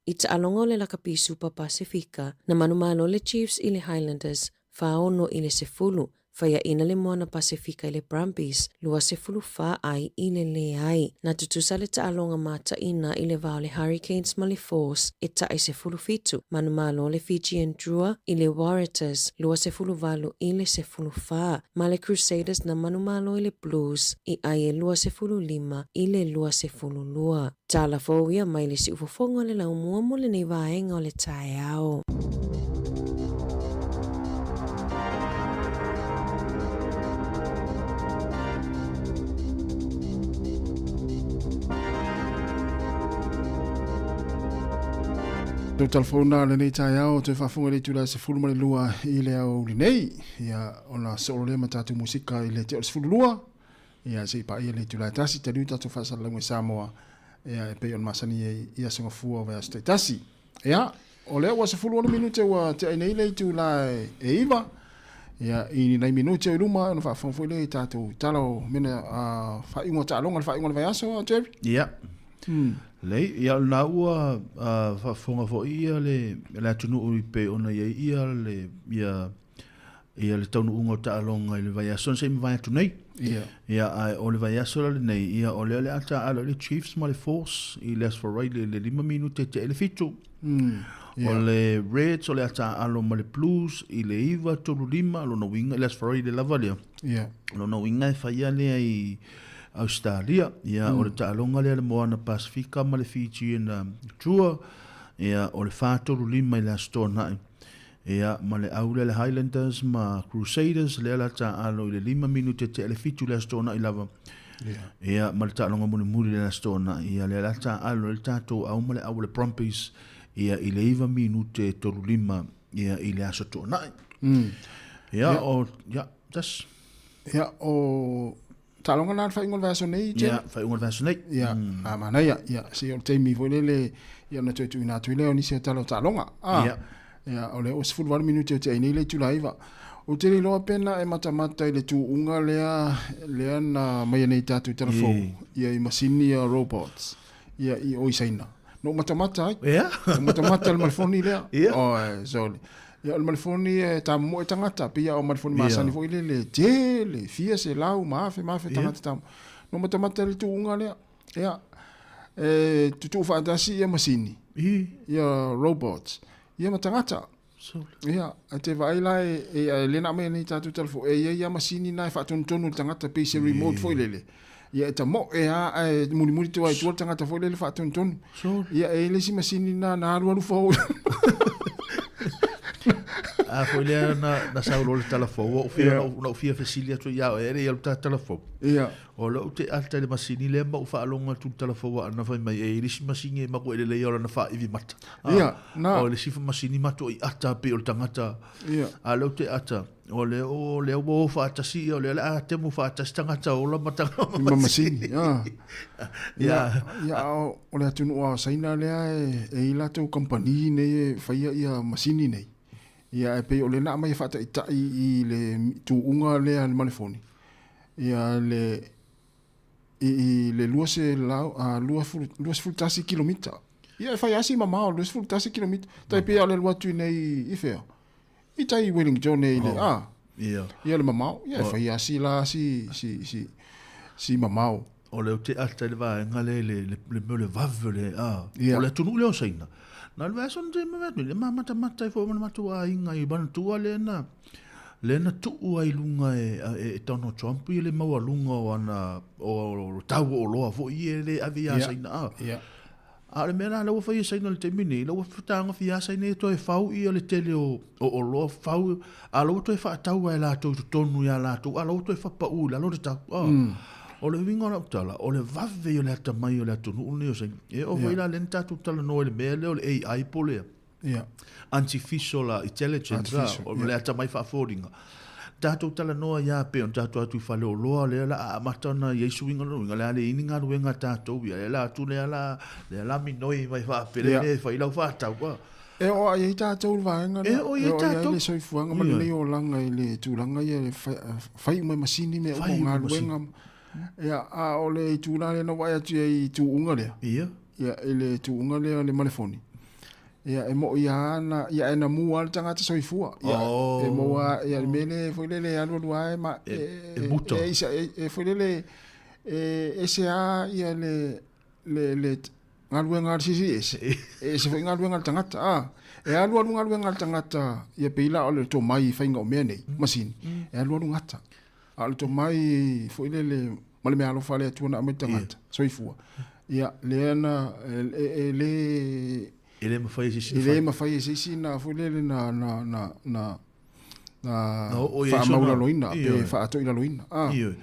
I taʻaloga o le Lakapi Supa Pasefika, na manumalo le Chiefs i le Highlanders, 46 i le 10, faiaʻina le Moana Pasefika i le Brumbies, 24 ai i le leai. Na tutusa le taʻaloga mataʻina i le va o le Hurricanes ma le Force e taʻi 17, manumalo le Fijian Drua i le Waratahs, 28 i le 14, ma le Crusaders na manumalo i le Blues i ʻai e 25 i le 22. Tala fou ia mai le siufofoga o le laumua mo lenei vaega o le taeao. Tou talafou na lenei taeao, toe faafofoga i le itula e 12 i le aoauli nei. Ia, ona soo lea ma tatou musika i le tea o le 12. Ia, se i paia le itula e tasi, taliu tatou faasalalauga i Samoa, ia, e pei ona masani ai i aso gafua o vaiaso taitasi. Ia, o lea ua 16 minute ua teai nei le itula e 9, ia, i ni nai minute o i luma, ona faafofoga foi lea i tatou tala o mena faaiuga o taaloga, le faaiuga o le vaiaso, Jerry? Ia. Lei, ia o lena ua faafofoga foi ia le, le atunuu i pei ona i ai ia le, ia, ia le taunuuga o taaloga i le vaiaso na se i mavae atu nei. Ia. Ia, ae o le vaiaso la lenei, ia o lea o le a taaalo i le Chiefs ma le Force i le Aso Faraile i le 5 minute e tea i le 7. Ia. O le Reds o le a taaalo ma le Blues i le 9:35, lona uiga i le Aso Faraile lava lea. Ia. Lona uiga e faia lea i Ausetalia. Ia, o le taaloga lea le Moana Pasifika ma le Fijian Drua, ia, o le 4:35 i le Aso Toonai. Ia, ma le au lea le Highlanders ma Crusaders, lea la taaalo i le 5 minute tea le 7 le Aso Toonai lava. Ia, ma le taaloga mulimuli le Aso Toonai, ia lea la taaalo i le tatou au ma le au o le Brumbies, ia i le 9 minute 35 ia i le Aso Toonai. Ia, o, ia, tas. Ia, o taaloga na le faaiuga o le vaiaso nei, Jerry? Ia, faaiuga o le vaiaso nei. Ia, a manaia, ia, se o le taimi foi lele, ia ona toe tuuina atu ai lea o nisi o tala o taaloga. A, Ia. ia, o lea ua 18 minute o tea nei le itula 9. Ou te le iloa pe na e matamata i le tuuga lea, lea na maia nei tatou i Talafou, ia i masini ia robots, ia i o i Saina. Na ou matamata ai. Ia. Na ou matamata i le malefoni lea. Ia. Oi, sorry. Ia, o le malefoni e tamomoe tagata, pei lava o malefoni masani foi lele, tele, fia selau ma afe ma afe tagata tamomoe. Na ou matamata i le tuuga lea, ia, e tutuu faatasi ia masini, ia robots, ia ma tagata. Ia, ae te vaai la e, e, e le na aumai nei tatou talafou, e i ai lava masini na e faatonutonu i le tagata, pei se remote foi lele. Ia e tamoe lava ae mulimuli te wā i tua le tagata foi lele faatonutonu. Ia e i ai le isi masini na na alualu fou. A foi lea na, na sau loa le tala fou, ou fia, na ou fia fesili atu ia oe, e le i alu ta tala fou. Ia. O lou te ata i le masini lea ma ou faalogo atu i le tala fou a ana fai mai, e i ai le isi masini e maku e lelei o lana faaivi mata. Ia, na. O le isi masini matua i ata pei o le tagata. Ia. A lou te ata, O lea o lea ua o faatasi ia, o lea o le a temu faatasi tagata ola ma tagata ma masini. Ia. Ia, ia o le atunuu lava o Saina lea e i ai latou kamupani nei e faia ia masini nei. Ia e pei o lea na aumai e faataitai i le tuuga lea a le malefoni. Ia le. i, i le 221 kilomita. Ia, e fai lava si mamao, 21 kilomita. Tai pei o le alu atu i nei i fea? I tai Wellington i le, ah. Ia. Ia le mamao. Ia, e fai lava si la, si, si, si, si mamao. O le te ata i le vaega lea i le, le, le mea o le vave o le, ah, o le atunuu lea o Saina. Na o le vaiaso na te mea atu, le mamatamata ai foi ma le matou aiga i manatua lea na, lea na tuu ai i luga e, e, e Donald Trump ia le maualuga o ana, o, o, o tau o oloa foi ia le ave ia Saina. Ah. A o le mea la lea ua fai e Saina i le taimi nei, lea ua tagofi lava Saina ia toe fau ia le tele o, o oloa fau, a o la ua toe faatau lava e latou i totonu ia latou, a o la ua toe faapau i lalo le tau. Oh. O le uiga o lau tala, o le vave ia o le atamai o le atunuu lenei o Saina. E oo foi la lea na tatou talanoa i le mea lea o le AI po o le artificial intelligence, o le atamai faafoliga. Tatou talanoa ia pei ona tatou atu i faleoloa lea la a amata ona i ai suiga lona uiga o le a leai ni galuega a tatou ia lea la atu lea la lea la minoi mai faapele yeah. e fai lau faatau a. E oo ai tatou i le vaega lea. E oo i ai tatou. le soifuaga ma lenei olaga i le tulaga ia le fai uma i masini mea uma o galuega. Ia, a o le itula lea na vaai atu ai i tuuga lea. Ia. Ia, i le tuuga lea o le malefoni. Ia, e mo'i lava na, ia, ae na mua lava le tagata soifua. Ia, oh. e maua, ia, le mea lea foi lele e alualu lava e ma, e, e, muta. E, e, e, foi lele, e ese lava ia le, le, le galuega a le sisi ese. E ese foi galuega a le tagata. Ah, e alualu galuega a le tagata, ia pei la o le tomai i faiga o mea nei, masini, e alualu gata. A o le tomai foi lele ma le meaalofa a le Atua na aumai i le tagata, soifua, ia, lea na, e, e le... E le mafai e se isi na fai. E le mafai e se isi na foi lele na, na, na, na, na faamaulaloina, pe faatoilaloina. Ah. Ia,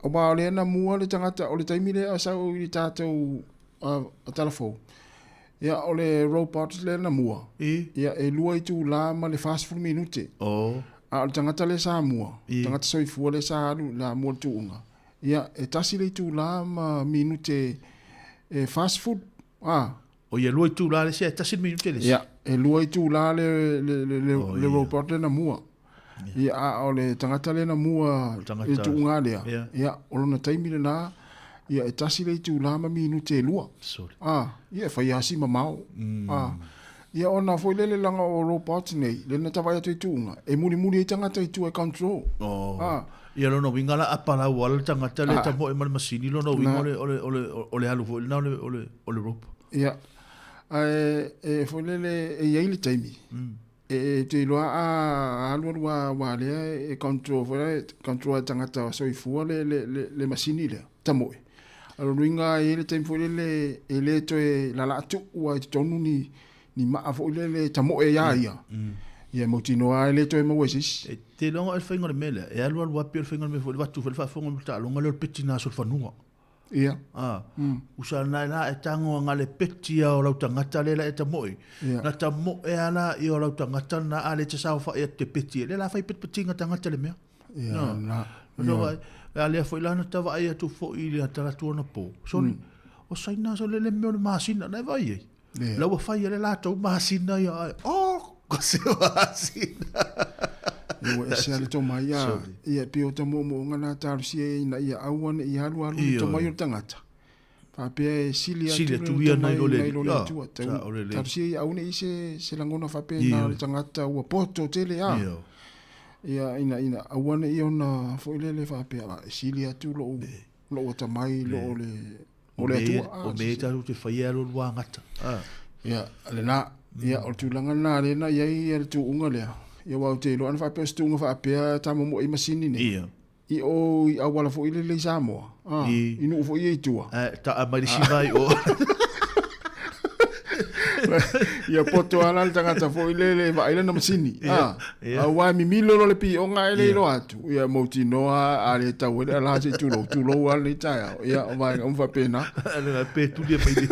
aua o lea na mua le tagata, o le taimi lea a sau i le tatou tala fou, Ia, o le robot lea na mua, ia, e 2 itulā ma le 40 minute. Oh. A o le tagata lea sa mua, tagata soifua lea sa alu la mua le tuuga, ia, e tasi le itulā ma minute e 40, a. O ia 2 itulā le isi ae tasi le minute le isi. Ia, e 2 itulā le, le, le, le, oh, le robot lea na mua. Ia, a o le tagata lea na mua i le tuuga lea, ia, o lona taimi lena, ia, e tasi le itulā ma minute e lua. A, ia, e fai lava si mamao. A, ia, ona foi lele leaga o robots nei, lea na ta vaai atu i tuuga, e mulimuli ai tagata i tua e control. A. Ia, lona uiga la a palau lava le tagata lea e tamoe ma le masini, lona uiga o le, o le, o le, o le alu foi lena o le, o le, o le robot. Ia, ae e foi lele e i ai le taimi. E te iloa a alualu a wā lea e control foi lea, control e tagata soifua le, le, le, le masini lea, tamoe. A o luiga e i ai le taimi foi lele e le toe lalaa tuu ai i totonu ni, ni maa foi lele tamoe ia ia. Ia e mautinoa lava e le toe maua e se isi. E te iloa o le faiga o le mea lea, e alualu lava pei o le faiga o le mea foi, avatu foi le faafofoga o le taaloga lea o le peti na solofanua. Ia. A, usa na la e tango anga le peti a o lau tagata le la e tamoe. Na tamoe a la i o lau tagata na a le te saofai atu te peti e le la fai petipetiga tagata le mea. Ia, na. No, vai, a lea foi la na tavaai atu foi i le talatu ona po. Soli, o Saina so le le mea o le masina, na e vai ai. La ua fai e le latou masina ia ai. Oh, ko se masina. Ia ua ese lava le tomai a, ia e pei o ta moomooga na talosia ia ina ia aua ne i alualu le tomai o le tagata. Faapea e sili atu le tomai nai lo le Atua. Talosia ia aua ne i se, se lagona faapena o le tagata ua poto tele a. Ia ina, ina aua ne i ona foi lele faapea, e sili atu lou, lou atamai i lo le O le Atua. O mea tatou te faia e alualu agata. Ia, lena. Ia, o le tulaga lena lea na i ai le tuuga lea. Ia, aua ou te iloa ana faapea o se tuuga faapea ta momoe i masini nei. Ia. I o i auala foi lele i Samoa. Ah, I nuu foi ia i tua. Eh, taa mai le isi vai o. Ia poto lava la le tagata foi lele e vaai lana masini. Ah, aua e mimilo loa le pioga ae le iloa atu. Ia mautinoa a le tau ai le ala se i tulou, tulou lava lenei taeao. Ia, o vaega uma faapena. Pe tuli mai le.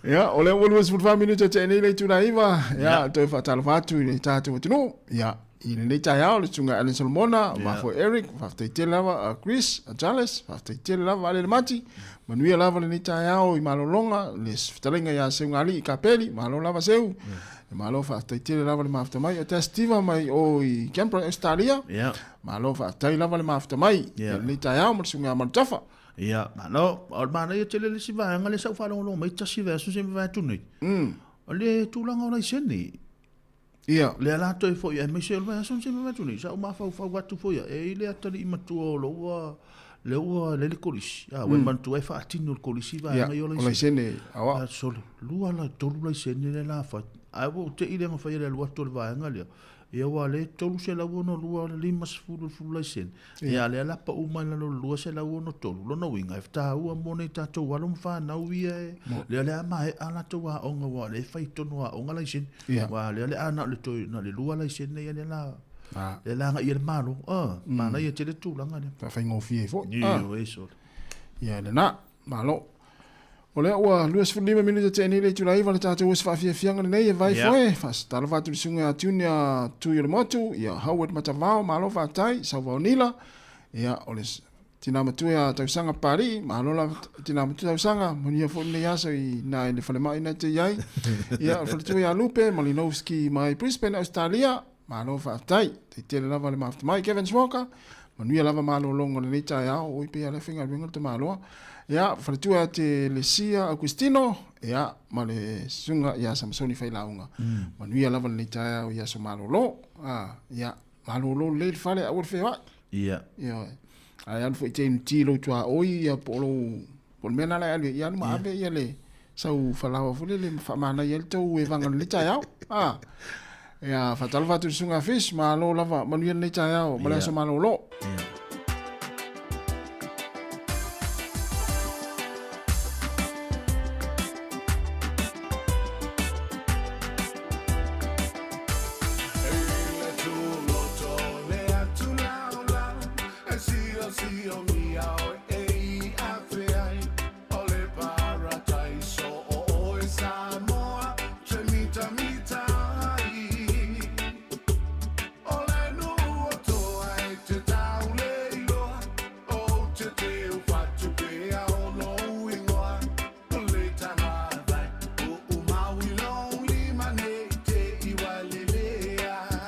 Ia, o lea ua 24 minute tea nei le itula 9. Ia, toe faatalofa atu i le tatou atunuu. Ia, I lenei taeao le susuga Allen Solomona, yeah. mafua Eric, faafetai tele lava a Chris, a Charles, faafetai tele lava Ale Mati, manuia lava lenei taeao i malologa, le fetalaiga ia Seugalii Kapeli, malo lava Seu, yeah. Malo faafetai tele lava le mafuta mai. O te Steve mai o i Canberra, Australia. Yeah. Malo faafetai lava le mafuta mai. Yeah. Lenei taeao ma le susuga ia Malutafa. Ia, malo, o le manaia tele le isi vaega lea sa ou faalogologo mai tasi vaiaso se i mavae atu nei. O le tulaga o laisene. Ia. Lea la toe foi aemaise o le vaiaso se i mavae atu nei, sa ou mafaufau atu foi au, e i ai le atalii matua o lou lea ua leai le kolisi, a ua e manatua e faatino e le kolisi vaega ia o laisene. O laisene aoao. A sole, lua la, tolu laisene lea la fai. Ae ua ou te i lea na faia le alu atu o le vaega lea. Ia aua o lea e 362 50 le fulu laisene. Ia a lea la pau mai lalo le 263. Lona uiga e taua mo nei tatou alo ma fanau ia e lea le a maea latou aoga aua o lea e fai i totonu o aoga laisene. Aua lea le a na o le toe na o le lua laisene ia lea la lea la agai i ai le Malo. Manaia tele le tulaga lea. Faafaigofie ai foi. Ioe sole. Ia lena. Malo. O lea ua 25 minute tea nei le itula iva le tatou osi faafiafiaga lenei e vai foe. Faatalofa atu i le susuga ia Junior Tui o le Motu, ia Howard Matavao, malo faafetai, Sauva Onila, ia o le tina matua ia Tausaga Papalii, malo lava tina matua Tausaga, manuia foi lenei aso i na i le falemai na te i ai. Ia o le faletua ia Lupe Malinowski mai Brisbane, Australia, Malo faafetai. Tai tele lava le mafuta mai Kevin Walker. Manuia lava malologa o lenei taeao. Oi pei a le faigaluega le tamaloa. Ia, faletua ia te Lesia Augustino, ia, ma le susuga ia Samsoni Failauga. Manuia lava lenei taeao i aso malolo. Ah, ia, malolo lelei le fale, aua le feoai. Ia. Ioe. Ae alu foi te inu ti lou tuaoi, ia, po o lou Po o le mea lena la e alu ai, ia alu ma ave ia le sau falaoa foi lele ma faamanaia ai le tou evaga i lenei taeao. Ah. Ia, faatalofa atu i le Susuga Fish, malo lava, manuia lenei taeao ma le aso malolo. Yeah.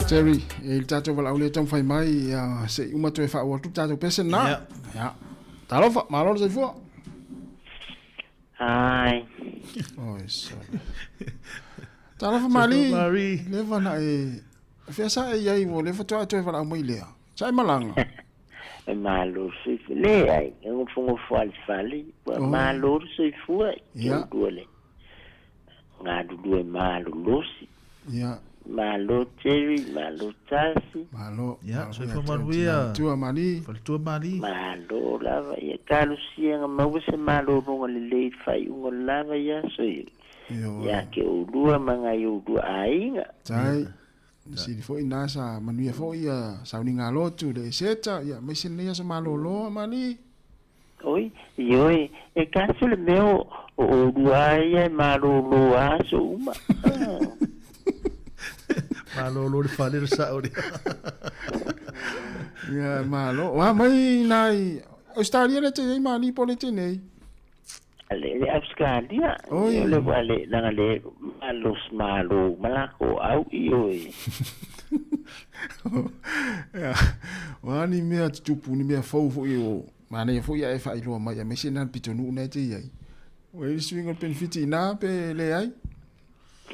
Terry, e i le tatou valaau lea taumafai mai, ia, se i uma toe faaauau atu le tatou pese lena. Ia. Ia. Talofa, malo le soifua. Ai. Oi, sorry. Talofa Mali. Mari. Leva na e fea sa e iai ua le faatoa e toe valaau mai lea. Sa e malaga. E malo le soifua. Leai, e nofonofo lava i le fale. Ua malo le soifua i ke ulua le galulue malolosi. Ia. Malo Jerry, malo Tasi. Malo. Ia, soifua manuia. Tua Mali. Faletua Mali. Malo lava. Ia talosia na maua se malologa lelei i le faaiuga o le la vaiaso ia te oulua ma nai oulua aiga. Tai. Sili foi na sa manuia foi ia sauniga lotu le eseta ia aemaise lenei aso malolo Mali. Oi, ioe, e kasi le mea o oulua ia e malolo a aso uma. Malolo le fale le sao lea. Ia, malo. Wa mai nai Australia le te ai mali po le te nei. Le, le Australia, Oi. le wa le langa le malos malo malako au i oi. Ia, o a ni mea tutupu, ni mea fou foi o manaia foi ia e faailoa mai, aemaise na le pitonuu na e te i ai. Ua i ai le suiga o le penefiti i ina pe leai?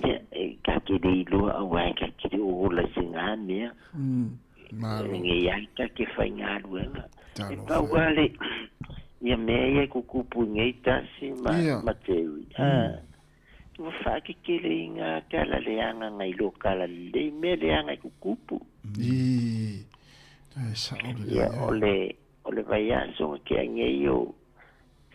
Ia, e ka te le iloa aua e ka te le ola i se ngā mea. Malo. Nge ai ka ke whaigaluega. E Talofa. pau a le ia mea ia e kukupu i ngei tasi ma, Ia. ma te ui. Ah, ua whaakekele i ngā kala leanga ngai lo kala lelei mea leanga e kukupu. I, e sao lelei. Ia, o le, o le vaiaso nga ke angei o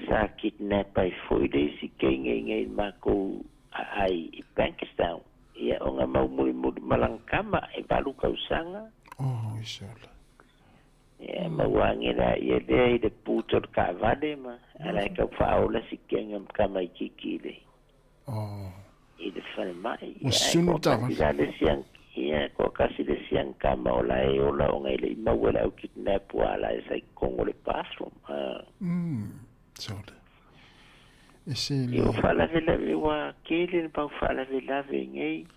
sa kidnap ai foi le isi kei ngei ngei makou a ai i Bankstown. Ia, o nga mau mulimuli malangkama e valu kausaga. Oh, i sola. Ia, maua ange la ia lea i le puta o le kaavale ma ala e kau faaola si kenga ma kamaititi i le Oh. i le falemai. Ua Ia, ai sunu ko le taavale. kasi la le si ang Ia, toatasi le isi agakama o la e ola ona e le i maua e le au kidnap ua ala e sa i totonu o le bathroom. Ah. Sole. E se le. Ia, o faalavelave ua tele le mau faalavelave nei.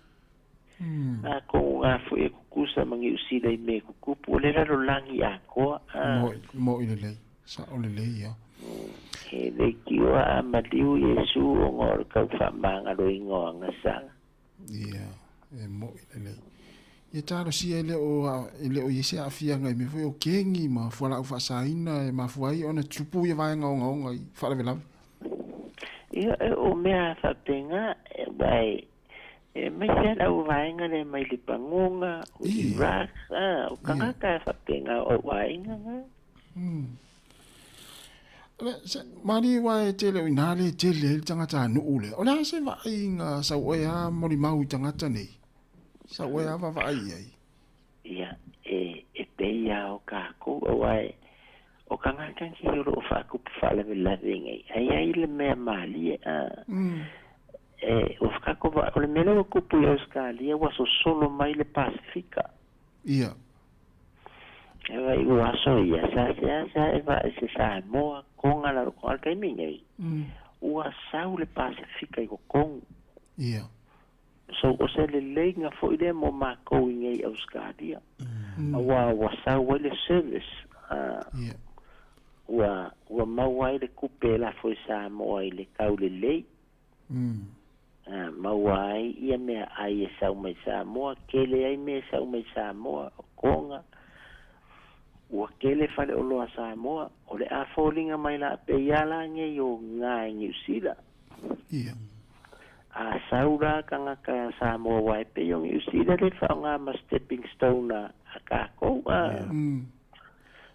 Atonu na foi e tutusa ma Niu Sila i mea e tutupu, o le lalolagi atoa. Ah. Mo'i, mo'i lelei. Sa'o lelei ia. E leitioa a maliu Iesu ona o le tau faamagaloina o agasala. Ia, e mo'i lelei. Ia talosia e le o, e le o i ai se aafiaga i mea foi o kengi ma fualaau faasaina e mafua ai ona tupu ia vaega ogaoga i faalavelave. Ia, o mea faapena, aua e, e aemaise lava le auvaega lea mai Lepagoga, o Iraq, a, o tagata e faapena o auaiga na. Malie aua e tele o inā le tele ai le tagatanuu lea. O le a se vaaiga sau oe a molimau i tagata nei? Sau oe a vaavaai i ai? Ia, e, e pei lava o kākou, aua e, o tagata nei o lo o faatupu faalavelave nei, a i ai le mea malie, a, e, ua kākou vaai, o le mea lea ua tupu i Ausetalia, ua sosolo mai le Pasefika. Ia. E vai ua aso ia, sa seasea e vaai se Samoa, Tonga lalo Tonga, a o le taimi nei, ua sau le Pasefika i totonu. Ia. So, o se leleiga foi lea mo makou i nei Ausetalia, aua ua sau ai le service, a, Ia. ua, ua maua ai le tupe e lafo i Samoa i le tau lelei. A maua ai ia mea ai e sau mai Samoa, kele ai mea e sau mai Samoa, o Tonga, ua kele faleoloa Samoa, o le a foliga mai la pei a la nei o nga i Niu Sila. Ia. A sau la tagata Samoa aua e pei o Niu Sila le faaaoga ma stepping stone a kakou a.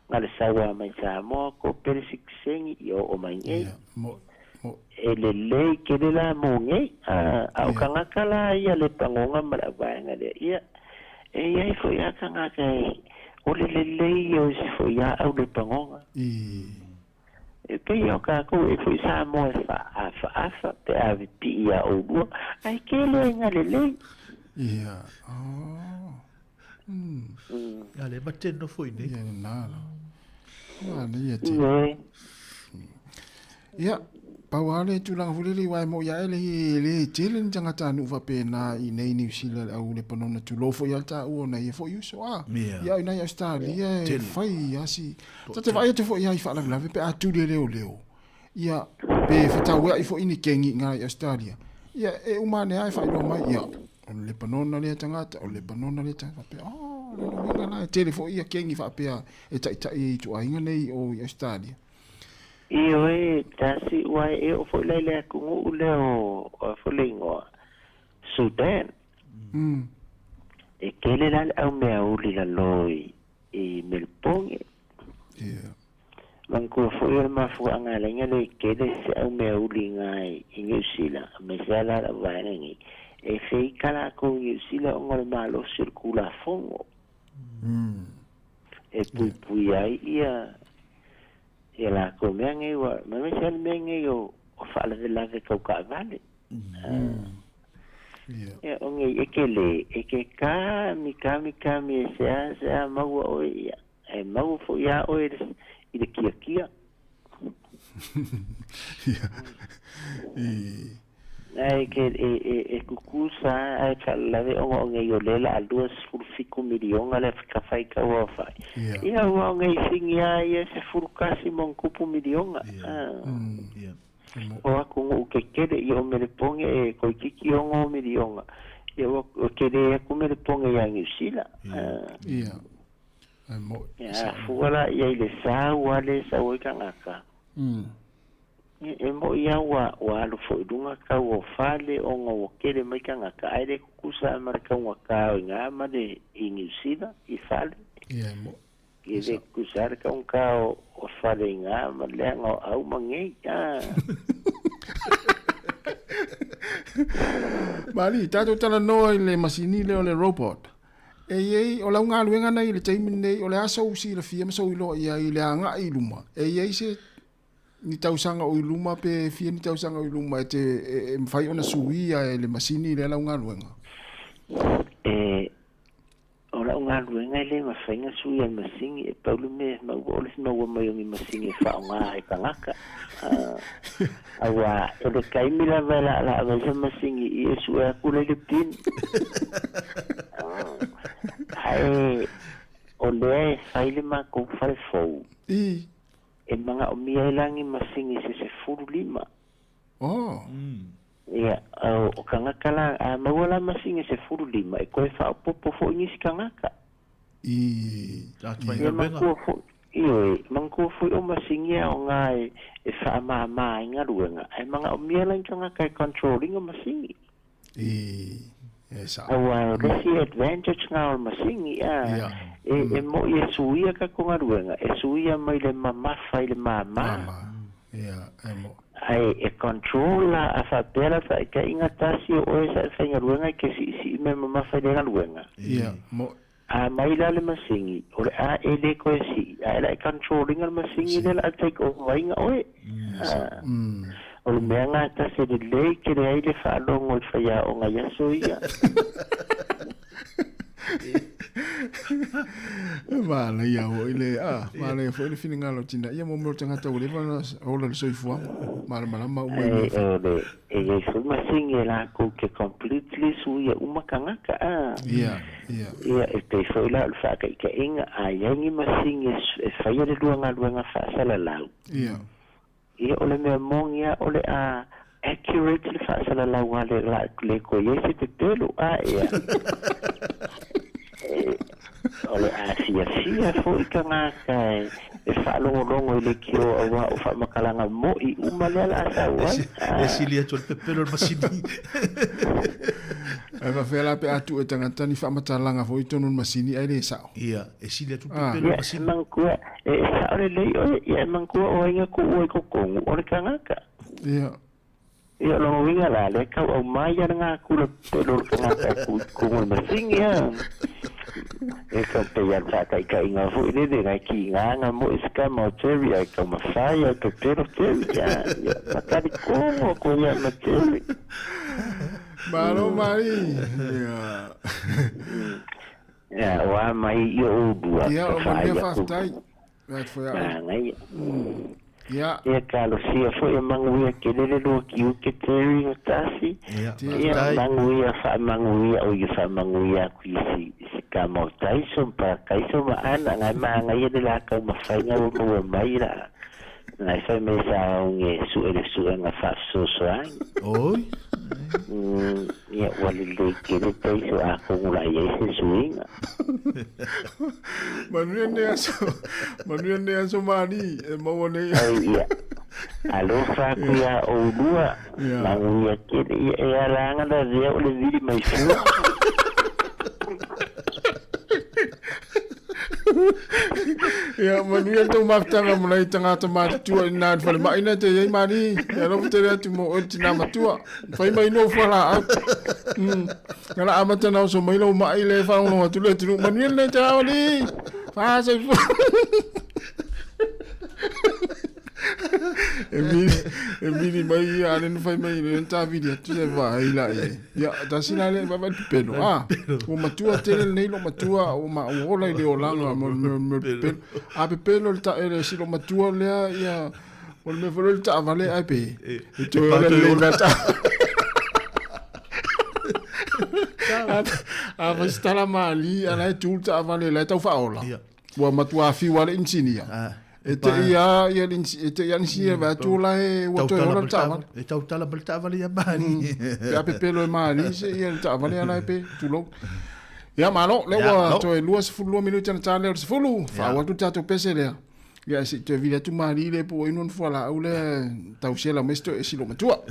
Nga le sau a mai Samoa ko pele sikiseni i oo mai nei. Ia, mo, mo. E lelei kele la mo nei, a, a o tagata la ia le pagoga ma le auvaega lea, ia, e iai foi a tagata e, o le lelei ia o isi foi a au le pagoga. I. E pei o kakou e foi Samoa e faaafaafa pe a pipii ia oulua, ae kele ai nga lelei. Ia, oh. Mm. Ia le mate nofo i nei. Ia lena la. Ia le ia te. Ia, pau lava le tulaga foi lele aua e mo'i ae le e le tele ni tagatanuu faapena i nei Niu Sila le au Lepanona tulou foi lava le taua o nai ia foi uso a. Ia o i nai Ausetalia e fai lava si Ta te vaai atu foi lava i faalavelave pe a tuli e leoleo ia pe fetauea'i foi ni kengi i ngā i Ausetalia. Ia e uma ane lava e faailoa mai ia o le Lepanona lea tagata, o le Lepanona lea tagata faapea oh lona uiga la e tele foi ia kengi faapea e taitai ai i ituaiga nei o i Ausetalia. Ioe, tasi ua e oo foi la i le atunuu lea o, o a foi le igoa, Sudan. E tele la le aumeauli lalo i, i Melbourne. Yeah. Manatua foi o le mafuaaga alaiga lea e tele se aumeauli i na i Niu Sila, aemaise lava la lau vaega nei, e feika latou i Niu Sila ona o le malosi o le Tulafono. E puipui ai ia Ia latou mea nei ua, aemaise lava le mea nei o faalavelave tau taavale. Ia, o nei e ke le, e ke kami, kami, kami e seasea maua oe ia, e maua foi iā oe i le kiakia. Ia. I. Ae ke, e, e, e kukusa ae faalelave ona o nei o lea la a 27 miliona le ka fai tau aofai. Ia. Ia ua o nei sigi a ia 11 ma ona tupu miliona. Ia. O atunuu kekele ia o Melepoge e toeitiiti 6 miliona. Ia ua tele atu Melepoge ia Niu Sila. Ia. Ae mo'i. Ia a fua la ia i le sau a le sau ai tagata. E mo'i a ua ua alu foi i luga tau o fale ona ua tele mai tagata ae le tutusa a ma le taugata o i na ma le i Niu Sila i fale. Ia e mo'i. E le tutusa a le taugata o o fale i na ma le leaga o au ma nei a. Malie, tatou talanoa i le masini lea o le robot. E i ai, o lau galuega nei i le taimi lenei, o le a sou silafia ma sou iloa i ai i le agai i luma, e i ai se ni tausaga o i luma pe fia ni tausaga o i luma e te e, e mafai ona suia e le masini lea lau galuega? E, lau galuega e le mafai ona suia e le masini, e pau le mea e maua o le maua mai o ni masini e faaaoga e tagata. Aua o le taimi lava e laalaa mai se masini i e sue atu lea i le pin. Ae o lea e fai le matou fale fou. E manaomia ai la ni masini se 15. Oh. Ia, o tagata la, a maua la masini e 15, e toe faaopoopo foi nisi tagata. I. Ia manatua foi, ioe, manatua foi o masini e aoga e faamāmā ai galuega, ae manaomia la ni tagata e control ina masini. I. E sa'o. Aua o le isi advantage na o le masini, a, e mo'i e suia tatou galuega, e suia mai le mamafa i le māmā. Māmā. Ia, e mo'i. Ae e control la, a faapea la faataitaiga tasi o oe sa e faigaluega e te siisii mea mamafa i le galuega. Ia, mo'i. A mai la le masini, o le a e le toe sii, ae la e control ina le masini lea la a take over ina oe. A, o le mea na tasi e lelei tele ai le faalogo i faiaoga i aso ia. Manaia foi le, a, manaia foi le finagalo o tina ia mo mea o tagata ua leva ona ola i le soifuaga. Malamalama uma i mea fai. O le, e i ai foi masini e latou te completely suia uma tagata, a. Ia, ia. Ia, e pei foi la o le faataitaiga, a i ai ni masini e faia le lua galuega faasalalau. Ia. Ia, o le mea moni lava o le a accurate le faasalalau a le la le toe i ai se pepelo, a ia. E, o le a fiafia foi tagata e faalogologo i leitio aua o faamatalaga mo'i uma lea la a sau ai. E sili atu le pepelo le masini. Ae faafefea la pe a tuu e tagata ni faamatalaga foi i totonu o le masini ae le sa'o? Ia, e sili atu le pepelo le masini. Ia, e manatua, e sa'o lelei oe, ia e manatua o ai na tuua i totonu, o le tagata. Ia. Ia, o lona uiga la, lea e tau aumai a le natura pepelo o le tagata e tuu i totonu o le masini, a. E tau pei a le faataitaiga foi lele, nai kiga na moe se tama o Jerry ae taumafai ae pepelo Jerry, a. Ia, matali tonu atu ai ia ma Jerry. Malo Mari. Ia. Ia, o a mai i o ulua. Ia, o manuia faafetai. Manaia. Ia. Ia talosia foi e manuia tele le lua tiute Terry ma Tasi. Ia, Ia manuia faamanuia o ia faamanuia atu i si si tama o Tyson pa Tyson ma Ana ngai manaia le la taumafaiga ua maua mai la ngai fai mai sa oge sue le suega faafesoasoani. Oi. Ia ua lelei tele Tyson atonu la i ai se suiga. Manuia lenei aso, manuia lenei aso Mali, e maua nei. Ai ia. Alofa atu ia oulua, manuia tele ia e ala ana lavea o le vili mai fua. Ia, manuia le tou mafutaga ma nai tagata matutua i ina i le falemai na te i ai Mali. Ia alofa tele atu mo oe le tina matua. Fai mai no fualaau. Na la amata na oso mai lau mai le whaongo atu le atunuu. Manuia lenei te ao li. Whāsoifua. E mili, e mili mai ia ale na fai mai le tāwiri atu se wā i la e. Ia, tasi la le vava le pepelo. Ah, ua matua tele lenei lo matua, ua ma ua ola i le olaga mo le pepelo. A pepelo le ta le silo matua lea ia O le mea foi lea o le taavale ae pe e toe ola lelei mai ta. A fai se tala mali a la e tu le taavale la e tau faaola. Ua matua fiu lava le inisinia. E te i a ia le e te i a inisinia vae atu la e ua toe ola le taavale. E tautala ma le taavale ia Mali. Pe a pepelo e Mali se ia le taavale ala e pe tulou. Ia malo, lea ua toe 22 minute na ta lea o le 10. Faaauau atu le tatou pese lea. Ia se i toe vili atu mali le po o inu ona fualaau lea tau sela mai se toe esi lou matua.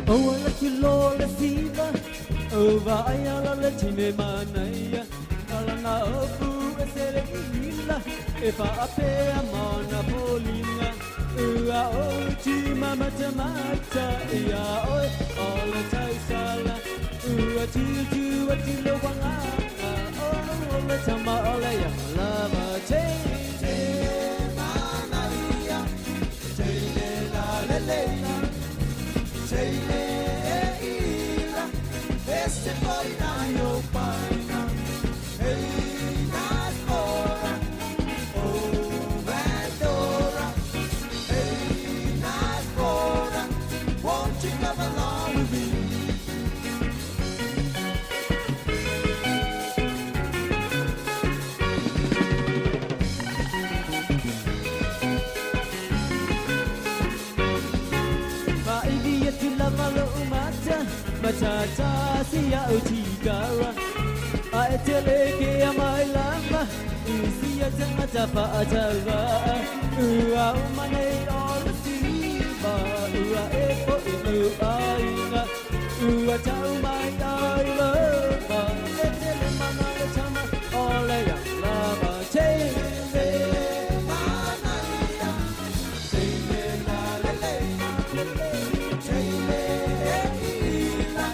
Oh, I let you low le siva O vaai ala le tine manaia Alana opu e sele ila E whaapea mana polinga Ua o ti mamata mata Ia oe o le tausala Ua tutu atu le wanganga O le tama o le ia lava Te te manaia Te le la le le la Te le ila Ese foi na yo paina Hey Nasbora Oh Pandora Hey Nasbora Won't you come along with me? Fa'aivi atu lava lo'u mata Matata sia o tikara Ae tele ke a mai lava I sia tangata fa'atauva'a Ua uma nei o le siva Ua e po i lou aiga Ua tau mai ai lava E tele mana le tama O le ia lava Tele manaia Tele la le le Tele ila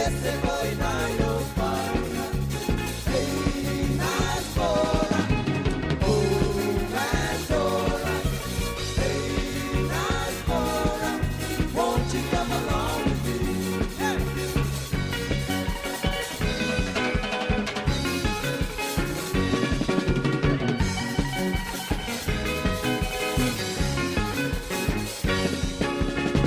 Ese foi na yo paina Hey Nasbora Oh Pandora Hey Nasbora Won't you come along with me? Hey!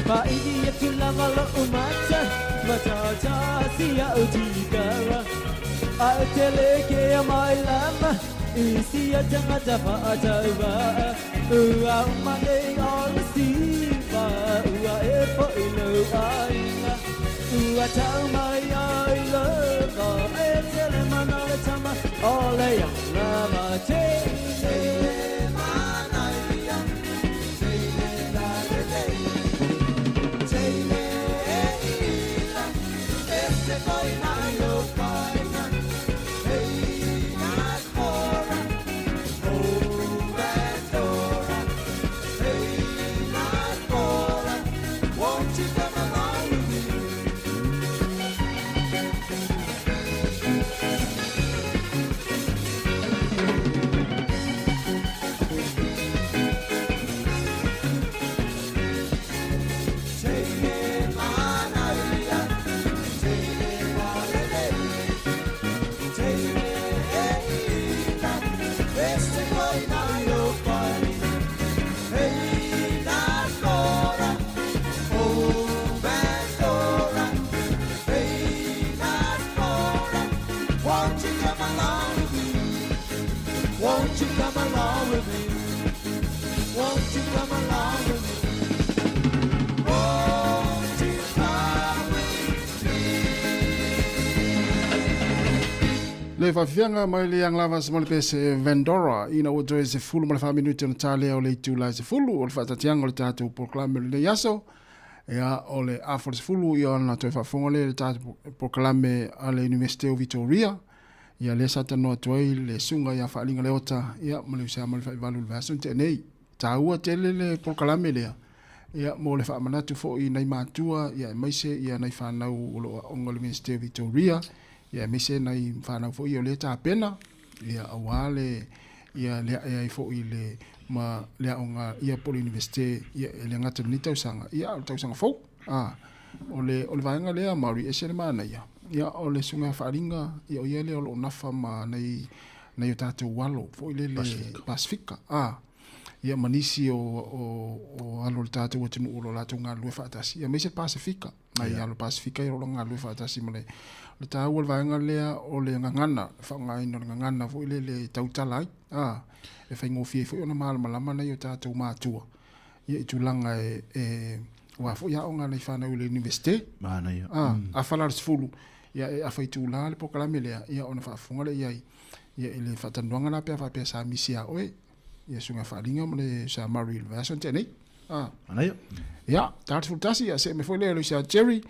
Fa'aivi atu lava lo'u mata Matata sia o tikara Ae tele ke a mai lava I sia tangata fa'atauva'a Ua uma nei o le siva Ua e po i lou aiga Ua tau mai ai lava E tele mana le tama O le ia lava Tele manaia Tele la le le Tele ila Ese foi na yo paina Hey Nasbora Oh Pandora Hey Nasbora Won't you come along with me? Tele manaia Tele la le le Tele ila Ese foi na yo paina Hey Nasbora Oh Pandora Hey Nasbora Won't you come along with me? Won't you come along with me? Won't you come along with me? Won't you come with me? Le faafiafiaga mai le Young Lovers ma le pese Vendora ina ua toe 14 minute ona talea o le itula e 10 o le faatatiaga o le tatou polokalame o lenei aso. Ia o le afa o le 10 ia ona toe faafofoga lea i le tatou polokalame a le Iunivesite o Victoria. Ia lea sa talanoa atu ai le susuga ia Faaliga Leota ia ma le Usaama le Faivalu i le vaiaso na tea nei. Taua tele le polokalame lea ia mo le faamanatu foi i nai matua ia aemaise ia nai fanau o lo o aoga i le Iunivesite o Victoria ia aemaise nai fanau foi ia o lea e tapena ia aua le ia le ae ai foi le ma le aoga ia po o le Iunivesite ia e le gata i lenei tausaga ia a o le tausaga fou. A o le o le vaega lea Maori ese le manaia ia o le susuga faaaliga ia o ia lea o lo o nafa ma nai nai o tatou alo foi lele Pasifika, Pasifika. A ia ma nisi o o o alo o le tatou atunuu o lo o latou galulue faatasi ia aemaise le Pasifika nai alo Pasifika ia o lo o galulue faatasi ma le le taua o le vaega lea o le gagana le faaaogaina o le gagana foi lele e tautala ai a e faigofie ai foi ona malamalama nai o tatou matua ia i tulaga e e aua foi aoga a nai fanau i le Iunivesite. Manaia. A, afa la le 10, ia e afa itula le polokalame lea, ia ona faafofoga lea i ai, ia i le faatalanoaga la pe a faapea sa misi ia oe, ia suiga faaaliga ma le sa Murray i le vaiaso na tea nei. Ah. Manaia. Ia, ta 11, ia see mai foi lea i le uso ia Jerry,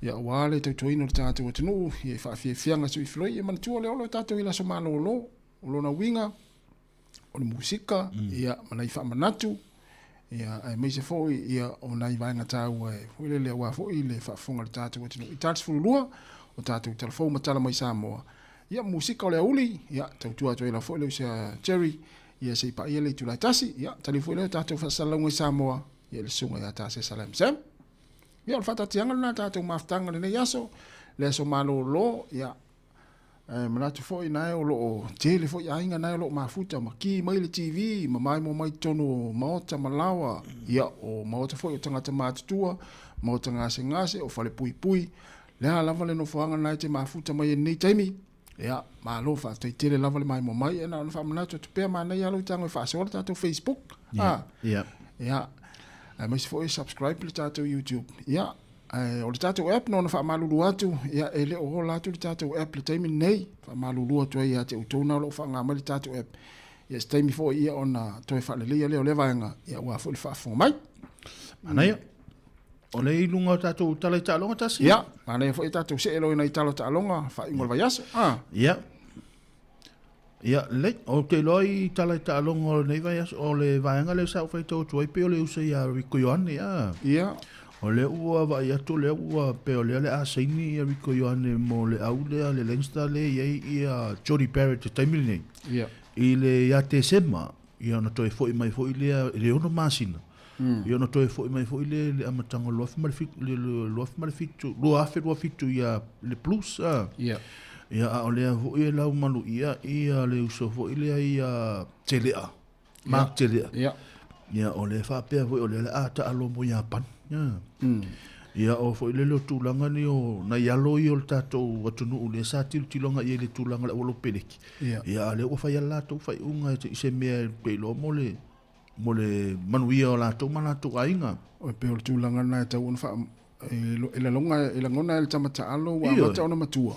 ia aua le tautuaina o le tatou atunuu, ia i faafiafiaga soifua, ia manatua le ola o tatou i le aso malolo, o lona uiga, o le musika, ia, ma nai faamanatu, ia, aemaise foi, ia, o nai vaega taua e foi lele aua foi le faafofoga a le tatou atunuu. I ta 12, o tatou tala fou ma tala mai Samoa, ia, musika o le aoauli, ia, tautua atu ai lava foi le uso ia Jerry, ia, se i paia le itula e tasi, ia, taliu foi lea o tatou faasalalauga i Samoa, ia, le susuga ia Tasesa Lam Sam. Ia, o le faataatiaga lena tatou mafutaga i lenei aso, le aso malolo, ia, Ae manatu foi nae o lo o tele foi aiga nae o lo o mafuta ma ki mai le TV ma maimoa mai totonu o maota ma laoa, ia o maota foi o tagata matutua, maota gasegase, o fale puipui, le a lava le nofoaga nae te mafuta mai ai lenei taimi, ia malo faafetai tele lava le maimoa mai. Ia na ona faamanatu atu pea manaia lava lou tago e faasoa le tatou Facebook, a, ia, aemaise foi subscribe le tatou YouTube, ia. Ae o le tatou app na ona faamalulu atu, ia e le o ola atu le tatou app i le taimi lenei, faamalulu atu ai ia te outou na o lo o faaaoga mai le tatou app. Ia se taimi foi ia ona toe faaleleia lea o lea vaega, ia aua foi le faafofoga mai. Manaia. O lea i luga o tatou tala i taaloga tasi? Ia, manaia foi tatou see loa i nai tala o taaloga, faaiuga o le vaiaso. Ah. Ia. Ia, lelei. Ou te iloa i tala i taaloga o lenei vaiaso, o le vaega lea sa ou faitau atu ai pei o le uso ia Rieko Ioane, a. Ia. O lea ua vaai atu, o lea ua, pei o lea o le a saini ia Rieko Ioane mo le au lea, le Leinster lea e i ai ia Jordie Barrett i le taimi lenei. Ia. I le, ia Tesema, ia ona toe foi mai foi lea i le 6 masina. Ia ona toe foi mai foi lea i le amataga o le 2007, 2007, 2027 ia le Blues. A. Ia. Ia, a o lea foi e laumaluia ia le uso foi lea ia Telea, Mark Telea. Ia. Ia, o lea faapea foi o lea o le a taalo mo Iapani. Ia. Ia, o foi lele o tulaga nei o nai alo ia o le tatou atunuu lea sa tilotilo agai i ai i le tulaga o le auala o peleki. Ia. Ia, a o lea ua fai lava le latou faaiuga i se mea e pei iloa mo le mo le manuia o latou ma latou aiga. E pei o le tulaga lena e tatau ona faa e lalonga e lagona e le tama taalo ua amata ona matua.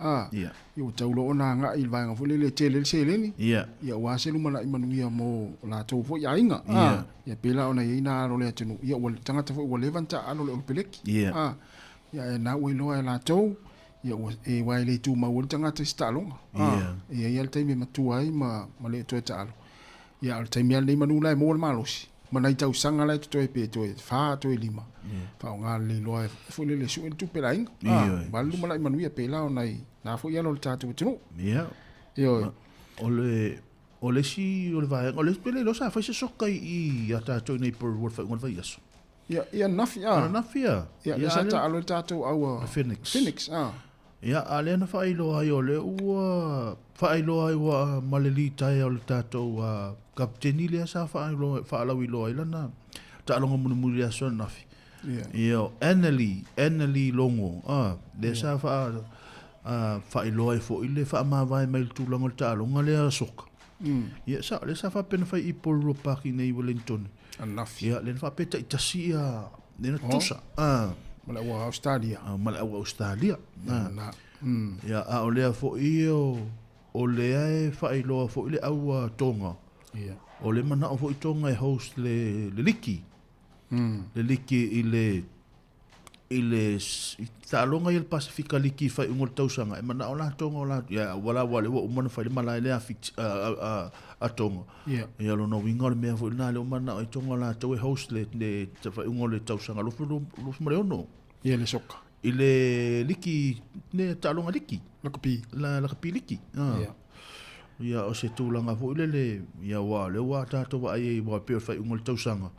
A, ia ua tau loa ona agai i le vaega foi lele e tele ai le seleni. Ia. Ia aua se lumanai manuia mo latou foi aiga. A, ia pei la ona i ai na alo o le atunuu. Ia ua tagata foi ua leva ona taaalo i le olopeleki. Ia. A, ia ae na ua iloa e latou ia ua e aua e le tumau ai le tagata i se taaloga. A, e i ai lava le taimi e matua ai ma le toe taalo. Ia, a o le taimi lava lenei manu la e maua le malosi, ma nai tausaga la e totoe pe toe fa toe lima, faaaoga lelei loa e foi lele e sue le tupe a le aiga. Ioe. Aua le lumanai manuia pe la o nai na foi alo o le tatou atunuu. Ia. Ioe. O le o le isi o le vaega, o le isi pe le iloa sa fai se soka i i ia tatou i nei Porirua i le faaiuga o le vaiaso. Ia, ia ananafi a. Ananafi a. Ia, lea sa taalo ai le tatou au a Phoenix. Phoenix a. Ia, a lea na faailoa ai, o lea ua faailoa ai ua ma le litaea o le tatou kapiteni lea sa faailoa, faalauiloa ai lana taaloga mulimuli i le aso ananafi. Ia. Ia, o Annalie, Annalie Logo, a, lea sa faa, faailoa ai foi le faamavae mai i le tulaga o le taaloga lea soka. Ia, sa, lea sa faapea na fai i Porirua Park i inei i Wellington. Ananafi. Ia, lea na faapea taitasi ia, lea na tutusa. Oh. Ma le aua Australia. Ma le aua Australia. Ah. Na. Ia, a o lea foi o, o lea e faailoa foi le aua Tonga. Ia. O le manao foi Tonga e host le, le liki. Le liki i le i le taaloga ia le Pasefika Liki i faaiuga o le tausaga, e manao latou o latou, ia ua la ua lea ua uma ona fai le malae lea a Fiti, a, a, a, a Tonga. Ia. Ia lona uiga o le mea foi lena lea ua manao ai Tonga o latou e host le, le faaiuga o le tausaga 2026. Ia le soka. I le liki, le taaloga liki. Lakapi. La, lakapi liki. Ah. Ia. Ia o se tulaga foi lele, ia ua lea ua tatou vaai ai ua pei o le faaiuga o le tausaga.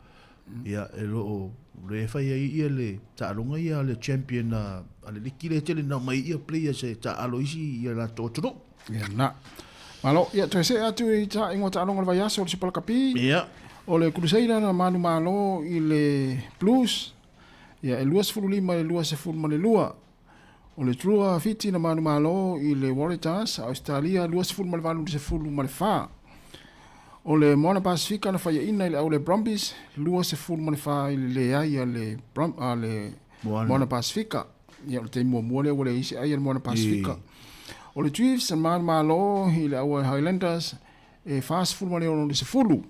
Ia, e lo o le fai ai ia le taaloga ia le champion a, a le liki le tele na mai ia players e taalo isi ia latou atunuu. Ia na. Malo, ia toe see atu i ta ingoa taaloga o le vaiaso o le Super Lakapi. Ia. O le Crusader na manumalo i le Blues. Ia e 25 i le 22. O le Drua Fiti na manumalo i le Waratahs a Ausetalia 28 i le 14. O le Moana Pasifika na faiaina i le au le Brumbies 24 i le leai a le, Brum, a le Moana Pasifika. Ia, o le taimi muamua lea ua leai se ai a le Moana Pasifika. O le Chiefs na manumalo i le au Highlanders e 46 i le 10.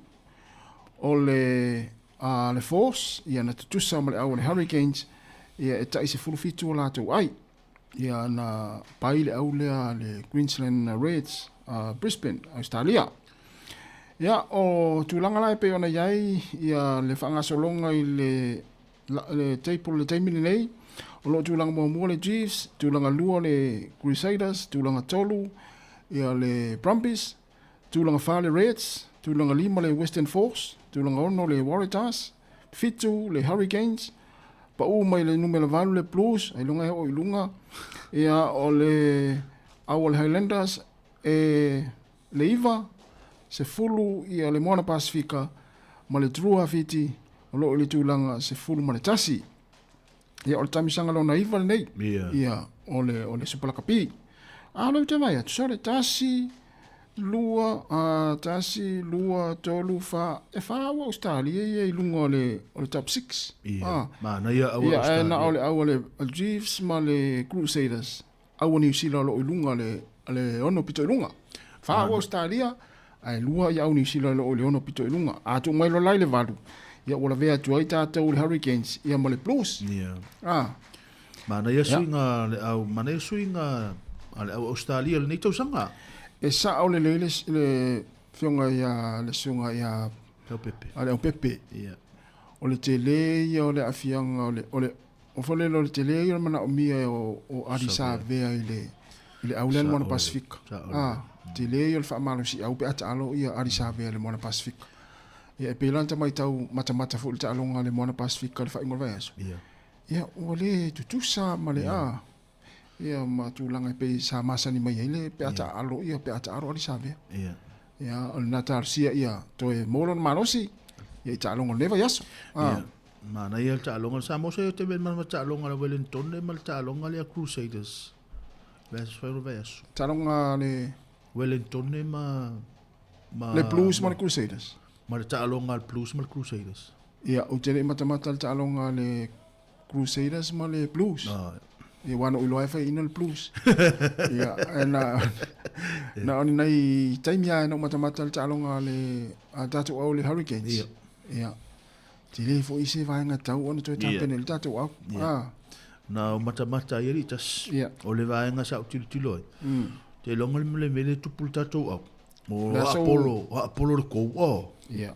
O le... a le Force, ia na tutusa ma le au a le Hurricanes, ia e tai 17 o latou ai. Ia na pai le au lea a le Queensland Reds, Brisbane, Australia. Ia, o tulaga la e pei ona i ai ia le faagasologa i le le table i le taimi lenei, o lo o tulaga muamua le Chiefs, tulaga lua le Crusaders, tulaga tolu ia le Brumbies, tulaga fa le Reds, tulaga lima le Western Force, tulaga ono le Waratahs, fitu le Hurricanes, pau mai le numera valu le Blues, ailoga e oo i luga, ia o le au o le Highlanders e le iva, 10 ia le Moana Pasifika ma le Drua Fiti o lo o i le tulaga 11. Ia, o le tamisaga lona iva lenei. Ia. Ia, o le, o le Super Lakapi. A o lea ou te vaai atu, sole, tasi, lua, a, tasi, lua, tolu, fa, e fa ua Australia ia i luga o le, o le top 6. Ia, Ah. manaia au Ia, ae Australia. na o le au a le Chiefs ma le Crusaders. Au a Niu Sila o lo o i luga le, le ono pito i luga. Fa ua Australia, ae lua ia au Niu Sila o lo o i le ono pito i luga. A tuu mai loa la i le valu, ia ua lavea atu ai tatou i le Hurricanes ia ma le Blues. Ia. Ah. Manaia suiga le au, manaia suiga a le au Australia lenei tausaga. E sao lelei le, le afioga ia le susuga ia Leaupepe. A Leaupepe. Ia. O le tele ia o le aafiaga o le, o le, O Falelo o le tele ia o le manaomia o, o Adi Savea i le, i le au lea le Moana Pasifika. Ah, tele ia o le faamalosiau pe a taalo ia Adi Savea i le Moana Pasifika. Ia e pei la ona matau matamata foi i le taaloga a le Moana Pasifika i le faaiuga o le vaiaso. Ia. Ia ua le tutusa ma le a ia ma tulaga e pei sa masani mai ai le pe a taalo ia pe a taalo Adi Savea. Ia. Ia o lena talosia ia toe maua lona malosi ia i taaloga o lenei vaiaso. Ah. Ia. Manaia le taaloga le Samoa se te mea ma taaloga le Wellington ma le taaloga le Crusaders. Vaiaso fai o le vaiaso. Taaloga le Wellington ma ma le Blues ma le Crusaders. Ma le taaloga le Blues ma le Crusaders. Ia, ou te le i matamata le taaloga le Crusaders ma le Blues. Ah. Ia, aua na ou iloa e fai ina le Blues. Ia, e na, na o ni nai taimi lava na ou matamata le taaloga le a tatou au le Hurricanes. Ia. Ia. Tele foi se vaega tau ona toe tapena i le tatou au. Ia. Ah. Na o matamata ai alii tasi. Ia. O le vaega sa ou tilotilo ai. Te iloga le mea le tupu le tatou au. O Le aso- Apollo, o Apollo le kou o. Ia.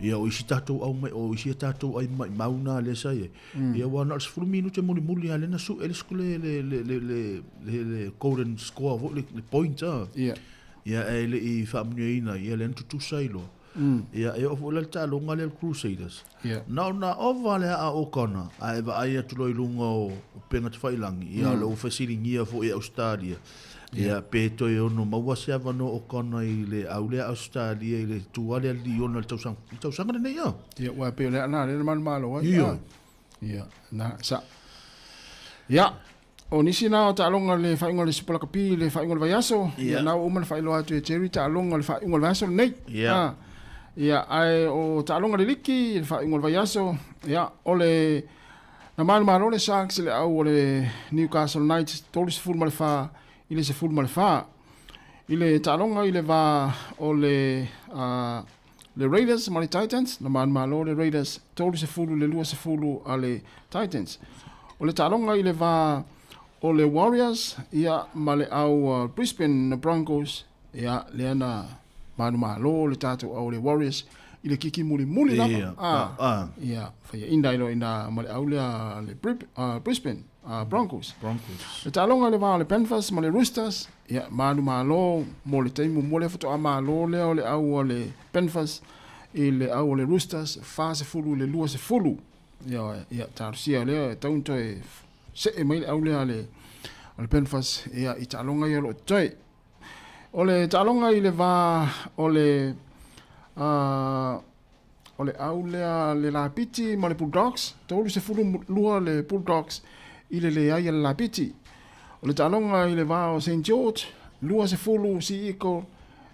Ia o isi tatou au mai, o isi tatou ai mai mauna lea sa i ai. Ia ua na o le 10 minute mulimuli lava lea na sue le le le le le le le le golden score foi le, le point ah. Ia. Ia e le i faamanuiaina ia lea na tutusa ai loa. Ia, e oo foi la le taaloga lea le Crusaders. Ia. Na ona ova le aa o Connor, a e vaai atu loa i luga o upega tafailangi, ia o lea ua fesiligia foi e Ausetalia, ia pe toe ono maua se avanoa o Connor i le au lea Ausetalia i le tua lea Liona i le tausaga, i le tausaga lenei a. Ia, ua pei o le aa lena lea na manumalo ai. Ioe. Ia, na, sa. Ia, o nisi na o taaloga le faaiuga o le Super Lakapi i le faaiuga o le vaiaso. Ia. Ia, na ua uma ona faailoa atu e Jerry taaloga o le faaiuga o le vaiaso lenei. Ia. Ah, ia, ae o taaloga le liki i le faaiuga o le vaiaso, ia, o le na manumalo le Sharks i le au o le Newcastle Knights 34 i le 14. I le taaloga i le va o le uh, le Raiders ma le Titans, na manumalo le Raiders 30 i le 20 a le Titans. O le taaloga i le va o le Warriors ia ma le au Brisbane Broncos, ia lea na manumalo le tatou au le Warriors i le kiki mulimuli lava. Ia, Ah, ah. ia, faiaina ai loa ina ma le au lea le Brisbane Broncos. Broncos. Le taaloga i le va o le Panthers ma le Roosters, ia, manumalo mo le taimi muamua lea faatoa malo lea o le au a le Panthers i le au a le Roosters, 40 i le 20. Ia, ia, talosia lea e tatau ona toe see mai le au lea a le, a le Panthers, ia, i taaloga ia o lo o totoe. O le taaloga i le va o le, uh, O le au lea le Lapiti ma le Bulldogs, 32 le Bulldogs i le leai a le Lapiti. O le taaloga i le va o St George, 20 Sea Eagle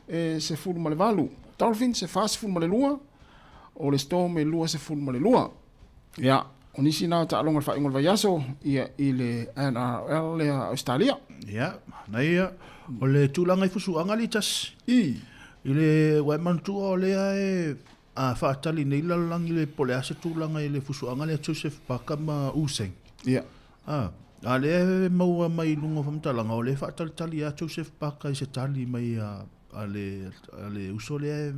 e 18. Dolphins e 42, o le Storm e 22. Ia, o nisi na o taaloga o le faaiuga o le vaiaso, ia i le NRL lea a Ausetalia. Ia, manaia. O le tulaga i fusuaga li tasi. I. I le ua e manatua o lea e. A faatali nei le lalolagi le po o le a se tulaga i le fusuaga lea Joseph Parker ma Usain. Ia. A, a lea e maua mai i luga o faamatalaga, o lea e faatalitali lava Joseph Parker i se tali mai a, a le, a le uso lea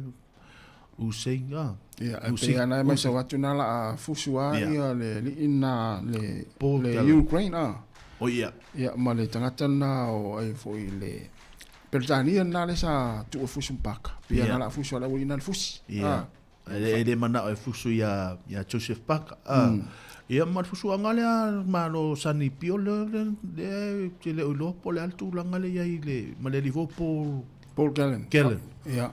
Usain, a. Ia, e pei lava na e maisau atu na la a fusu lava ia le alii na le, le Ukraine, a. O ia. Ia, ma le tagata na o ai foi le Peretania lena lea sa tuu e fusu ma Parker. Pei lava na la fusu a le aualii na le fusi. Ia. E le manao e fusu ia, ia Joseph Parker. A. Ia ma le fusuaga lea Malo Sani Pio lea, lea te le o iloa po o le a le tulaga lea i ai le, ma le alii foi o Paul Paul Gallen. Gallen. Ia.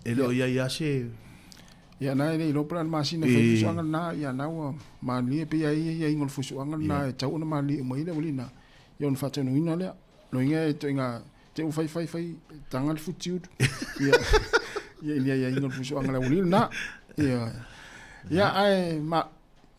E le o i ai lava se Ia na e le iloa po o le a le masina e fai fusuaga lena, ia na ua malie pei lava e i ai aiaiga o le fusuaga lena e tatau ona malie uma i ai le aualii lena, ia ona faataunuuina lea. Loiga e ituaiga te u fai fai fai taga le futiulu. Ia ia i le aiaiga o le fusuaga le aualii lena. Ia ia ae ma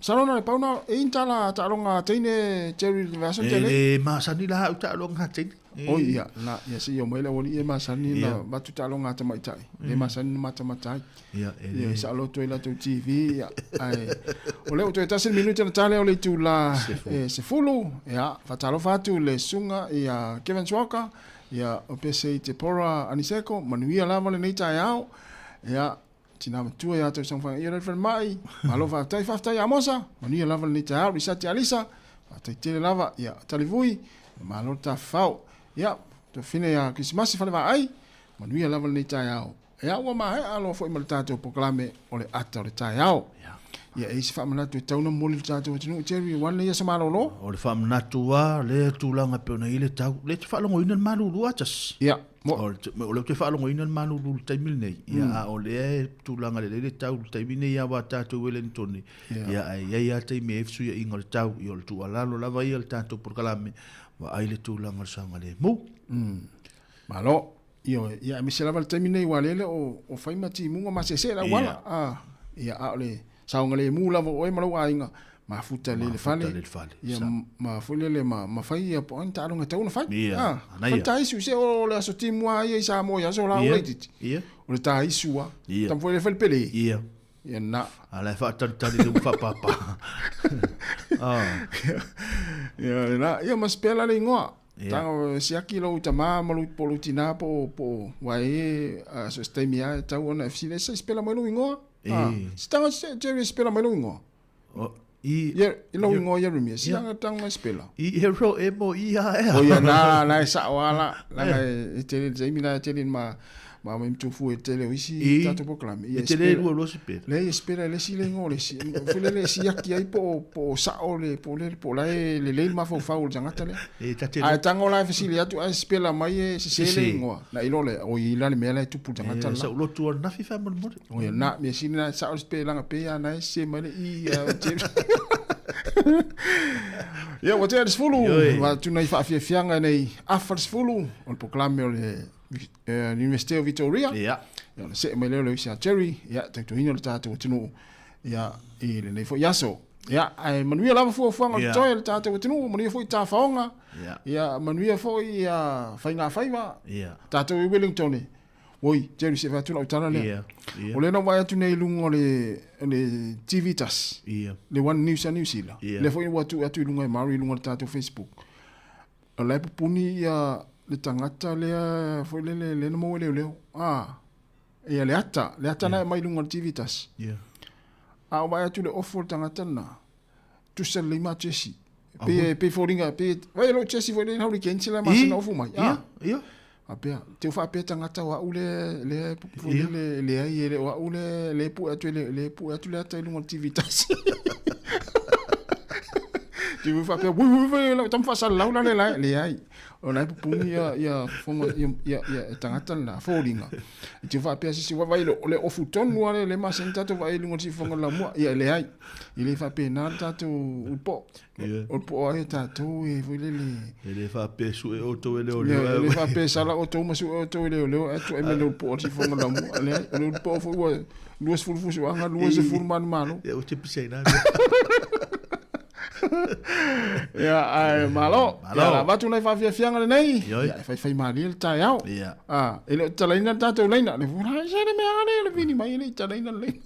masalo na o le pau na e i ni tala taaloga a teine Jerry i le vaiaso na tea nei. E le masani la au taaloga a teine. Oi ia na ia se i omai le aualii e masani na avatu taaloga a tamaitai. Le masani na matamata ai. Ia, e le. Ia, e saoloto ai latou TV, ia, ae, o lea ua toe tasi le minute ona ta lea o le itula e 10, ia, faatalofa atu i le susuga ia Kevin Walker, ia, o Pese i Tepora Aniseko, manuia lava lenei taeao, ia, tina matua ia tausaga whangai ia le falemai, malo faafetai, faafetai Amosa, manuia lava lenei taeao, Risati Alisa, faafetai tele lava, ia, Talivui, malo le tafafao, ia, tuafine ia Krisimasi Falevaai, manuia lava lenei taeao. Ea ua maea loa foi ma le tatou polokalame o le ata o le taeao. Ia, e i ai se faamanatu e tatau ona momoli i le tatou atunuu, Jerry, aua lenei aso malolo? O le faamanatu lava lea tulaga e pei ona i ai le tau, o lea e te faalogoina le malulu a Tasi. Ia, mo. O lea ou te faalogoina le malulu i le taimi lenei, ia, a o lea e tulaga lelei le tau i le taimi lenei aua tatou i Wellington, ia, ae i ai lava taimi e i ai fesuiaiga o le tau, ia o le tuualalo lava ia i le tatou polokalame, vaai le tulaga o le saogalemu. Malo. Ioe, ia aemaise lava le taimi nei aua o lea e le o fai ma timuga ma seesee le auala. A, ia, a o le saogalemu lava o oe ma lou aiga, mafuta lelei le fale. Mafuta lelei le fale. Ia, ma foi lele ma, ma fai ia po o ni taaloga e tatau ona fai. Ia, A, manaia. fai taisu, se o le aso timu lava ia i Samoa i aso la laitiiti. Ia. O le taisu lava. Ia. Tama foi lea fai le pele. Ia. Ia na. A la e faatalitali le faapapa. Ah. Ia, na, ia ma spela le ingoa. Yeah. Tago siaki lou tamā ma lou po lou tinā po po wa e a so se taimi a e tau ona e fesili se spela mai lou ingoa. E. Ah, se tanga se Jerry spela mai lou ingoa. O, i Ia i lou ingoa Jeremia, si anga tanga spela. I e ro e mo i a ea. O ia na na e sao ala langa e tele le taimi na e tele ma ma mai mtufu e tele o isi I, tatou polokalame. Ia e tele lua lua sipela. Le e spela le isi le ingoa o le isi. Foi lele e siaki ai po o po o sao le po o le po o la e lelei le mafaufau o le tagata lea. E ta te Ae tago la e fesili atu ae spela mai e sese le Sese. ingoa. Na iloa lea, oi la le mea la e tupu i le tagata E la. sa ulotu anafi faamolemole. O ia na, mea sili na sao le spelaga pe a na e sese mai le i a o te. Ia, ua tea le 10, Ioe. va atu nai faafiafiaga nei afa le 10, o le polokalame o le Universite o Victoria. Ia. Ia, ona see mai lea o le usi a Jerry, ia, tautuaina le tatou atunuu, ia, i lenei foi aso. Ia, ae manuia lava fuafuaga o totoe o le tatou atunuu, manuia foi tafaoga, Ia. ia, manuia foi ia faigafaiva, Ia. tatou i Wellington. Oi, Jerry, se i fai atu lau tala lea. Ia, ia. O lea na ou vaai atu nei i luga o le, le TV tasi, Ia. le One News a New Zealand. Ia. Lea foi ua tuu atu i luga e Maori i luga o le tatou Facebook. O la e pupuni ia le tagata lea foi lele lea na maua e leoleo. Ah, ia le ata, le ata na e aumai i luga o le TV tasi. Yeah. A o vaai atu le ofo o le tagata lena, tusa lelei ma Jesse. Pei e pei foliga, pei vai lou Jesse foi lele Hurricanes la masina ofu mai. Yeah, yeah. Faapea, te u faapea tagata o au le le foi lele leai e le o au le le pue atu le le pue atu le ata i luga o le TV tasi. Te u faapea, ui ui ui, lau tama faasalalau la le lae, leai. O la e pupuni ia ia fofoga ia ia ia tagata lena foliga. I te faapea sisi wa vai le le ofu tonu ale le masani tatou vaai i luga o le siufofoga o le laumua. Ia leai. I le faapena le tatou upo. O le po ai tatou e foi lele. E le faapea sue outou e leoleo. E le faapea sala outou ma sue outou e leoleo ae tuai mai le upo o le siufofoga o le laumua. Leai, o le upo foi ua 20 fusuaga, 20 manumalo. Ia, ua te pisa i na. Ia, ae malo. Malo. Ia, la avatu nai faafiafiaga lenei. Ioi. Ia, e faifaimalie le taeao. Ia. Ah, e le o tatalaina le tatou laina. Le fua, se le mea lea le vili mai e le i tatalaina le laina.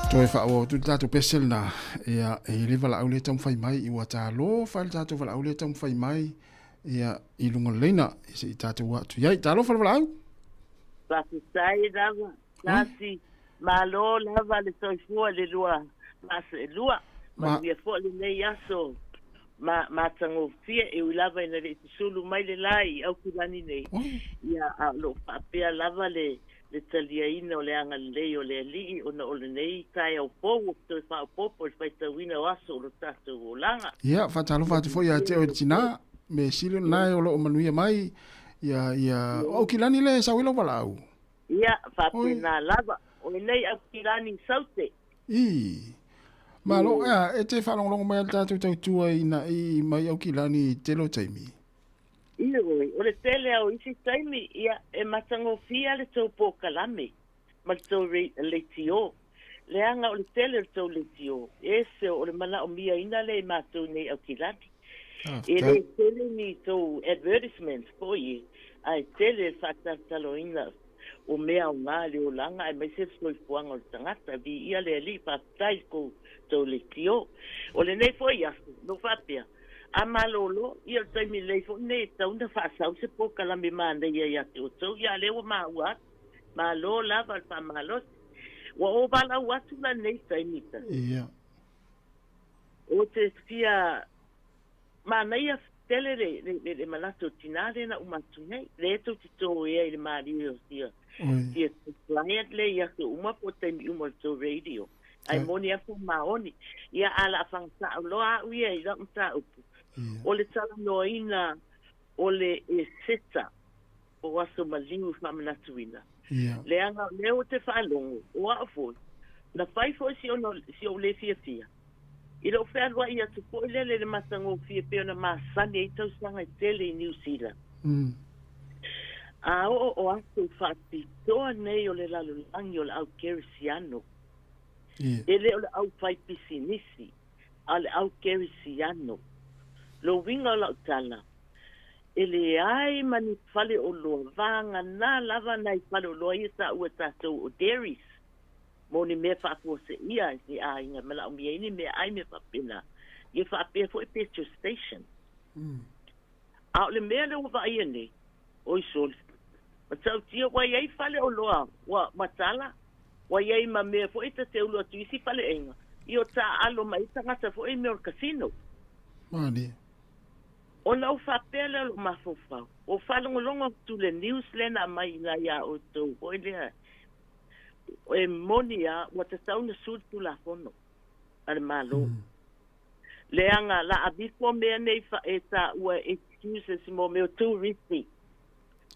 Toe faaauau atu le tatou pese lena, ia, e i ai le valaau lea e taumafai mai, ua talofa le tatou valaau lea e taumafai mai, ia, i luga o le laina, se i tatou atu i ai. Talofa le valaau. Faafetai lava, Tasi. Malo lava le soifua i le lua maaso e lua. Manuia foi lenei aso ma matagofie, e ui lava ina le i susulu mai le la i Aukilani nei, ia, a o lo o faapea lava le le taliaina o le agalelei o le Alii ona o lenei taeao fou o toe faaopoopo i le faitauina o aso o lo tatou olaga. Ia, faatalofa atu foi ia te oe le tina, me sili ona e o lo o manuia mai, ia, ia, o Aukilani lea e sau ai lau valaau. Ia, faapena lava. O lenei Aukilani i Saute. I. Malo, ea, e te faalogologo mai a le tatou tautua ina i mai Aukilani i tele o taimi. Ioe, o le tele lava o isi taimi, ia, e matagofie lava le tou polokalame ma le tou leitio. Leaga o le tele o le tou leitio, e ese o le manaomiaina lea i matou nei Aukilani. E le tele ni tou advertisements foi e, ae tele le faatalataloina o mea aoga i le olaga aemaise le soifuaga o le tagata. Viia le Alii, faafetai i le tou leitio. O lenei foi aso, na ou faapea, A malolo, ia o le taimi lelei foi lenei e tatau ona faasau se polokalame manaia ia te outou, ia a lea ua maua atu. Malo lava le faamalosi. Ua ou valaau atu la lenei taimi ta. Ia. Ou te fia manaia tele le, le, le, le manatu o tinā lea na uma atu nei. Lea tou te toea i le malie o sia, sia client lea i aso uma po o taimi uma o le tou radio. Ae moni a faamaoni. Ia a la fagasao loa au ia i lau mataupu, o le talanoaina o le Eseta o aso maliu faamanatuina. Leaga o lea ou te faalogo, o au foi, na fai foi si ona si ou le fiafia i lou fealuai atu foi lele i le matagofie pei ona masani ai tausaga e tele i Niu Sila. A oo o aso faapitoa nei o le lalolagi o le au Kerisiano, e le o le au faipisinisi, a o le au Kerisiano. Lo uiga o lau tala, e leai ma ni faleoloa, vagana lava nai faleoloa ia taua e tatou o dairies, mo ni mea faafuaseia i ni aiga e manaomia ai ni meaai mea faapena, ia faapea foi petrol station. A o le mea lea ua vaaia nei, oi sole, matautia ua i ai faleoloa ua matala, ua i ai ma mea foi ta te ulu atu i isi faleaiga, ia o taaalo mai ai tagata foi i mea o le casino. Malie. Ona ou faapea lea o lou mafaufau, ua ou faalogologo atu i le news lea na aumai i ina ia outou foi lea, e moni lava ua tatau ona sui le Tulafono a le Malo. Leaga la avifo mea nei e taua excuses mo mea o touristi,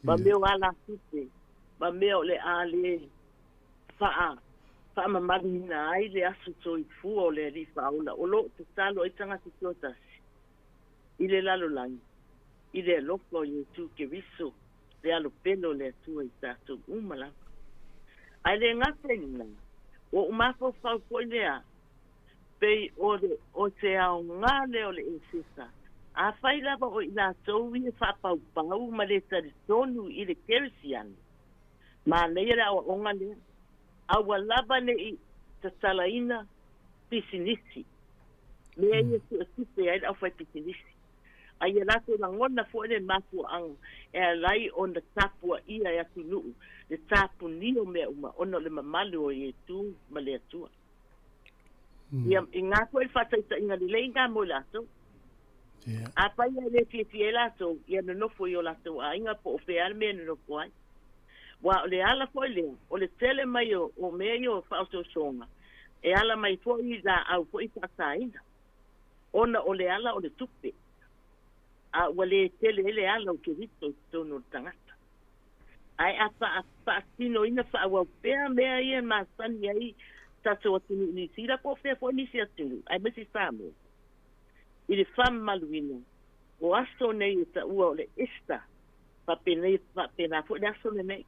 ma mea o alatupe, ma mea o le a le faa faamamaluina ai le aso soifua o le Alii Faaola o lo o tatalo ai tagata tuatasi i le lalolagi i le alofa o Iesu Keriso, le alo pele o le Atua i tatou uma lava. Ae le gata i lena, ua ou mafaufau foi lea Pei o le, o se aoga lea o le Eseta. Afai lava o i latou ia faapaupau ma le talitonu i le Kerisiano, manaia le aoaoga lea, aua lava ne i tatalaina pisinisi, mea ia suetupe ai le aufaipisinisi. A ia latou lagona foi le mafuaaga e ala ai ona tapuaia e atunuu le tapunia o mea uma ona o le mamalu o Iesu ma le Atua. Ia, i ngā foi le faataitaiga lelei ngā mo i latou. Yeah. Afai e le fiafia ai latou, ia nonofo i o latou aiga po o fea le mea e nonofo ai. Ua o le ala foi lea, o le tele mai o, o mea ia o faaosoosoga, e ala mai foi i laau foi faasaina, ona o le ala o le tupe, a ua le tele ai le ala o Keriso i totonu o le tagata. Ae a faatinoina faaauau pea mea ia e masani ai tatou atunuu i Niu Sila po o fea foi nisi atunuu, aemaise Samoa, i le faamamaluina o aso nei e taua o le Easter, faapenei, faapena foi le aso lenei.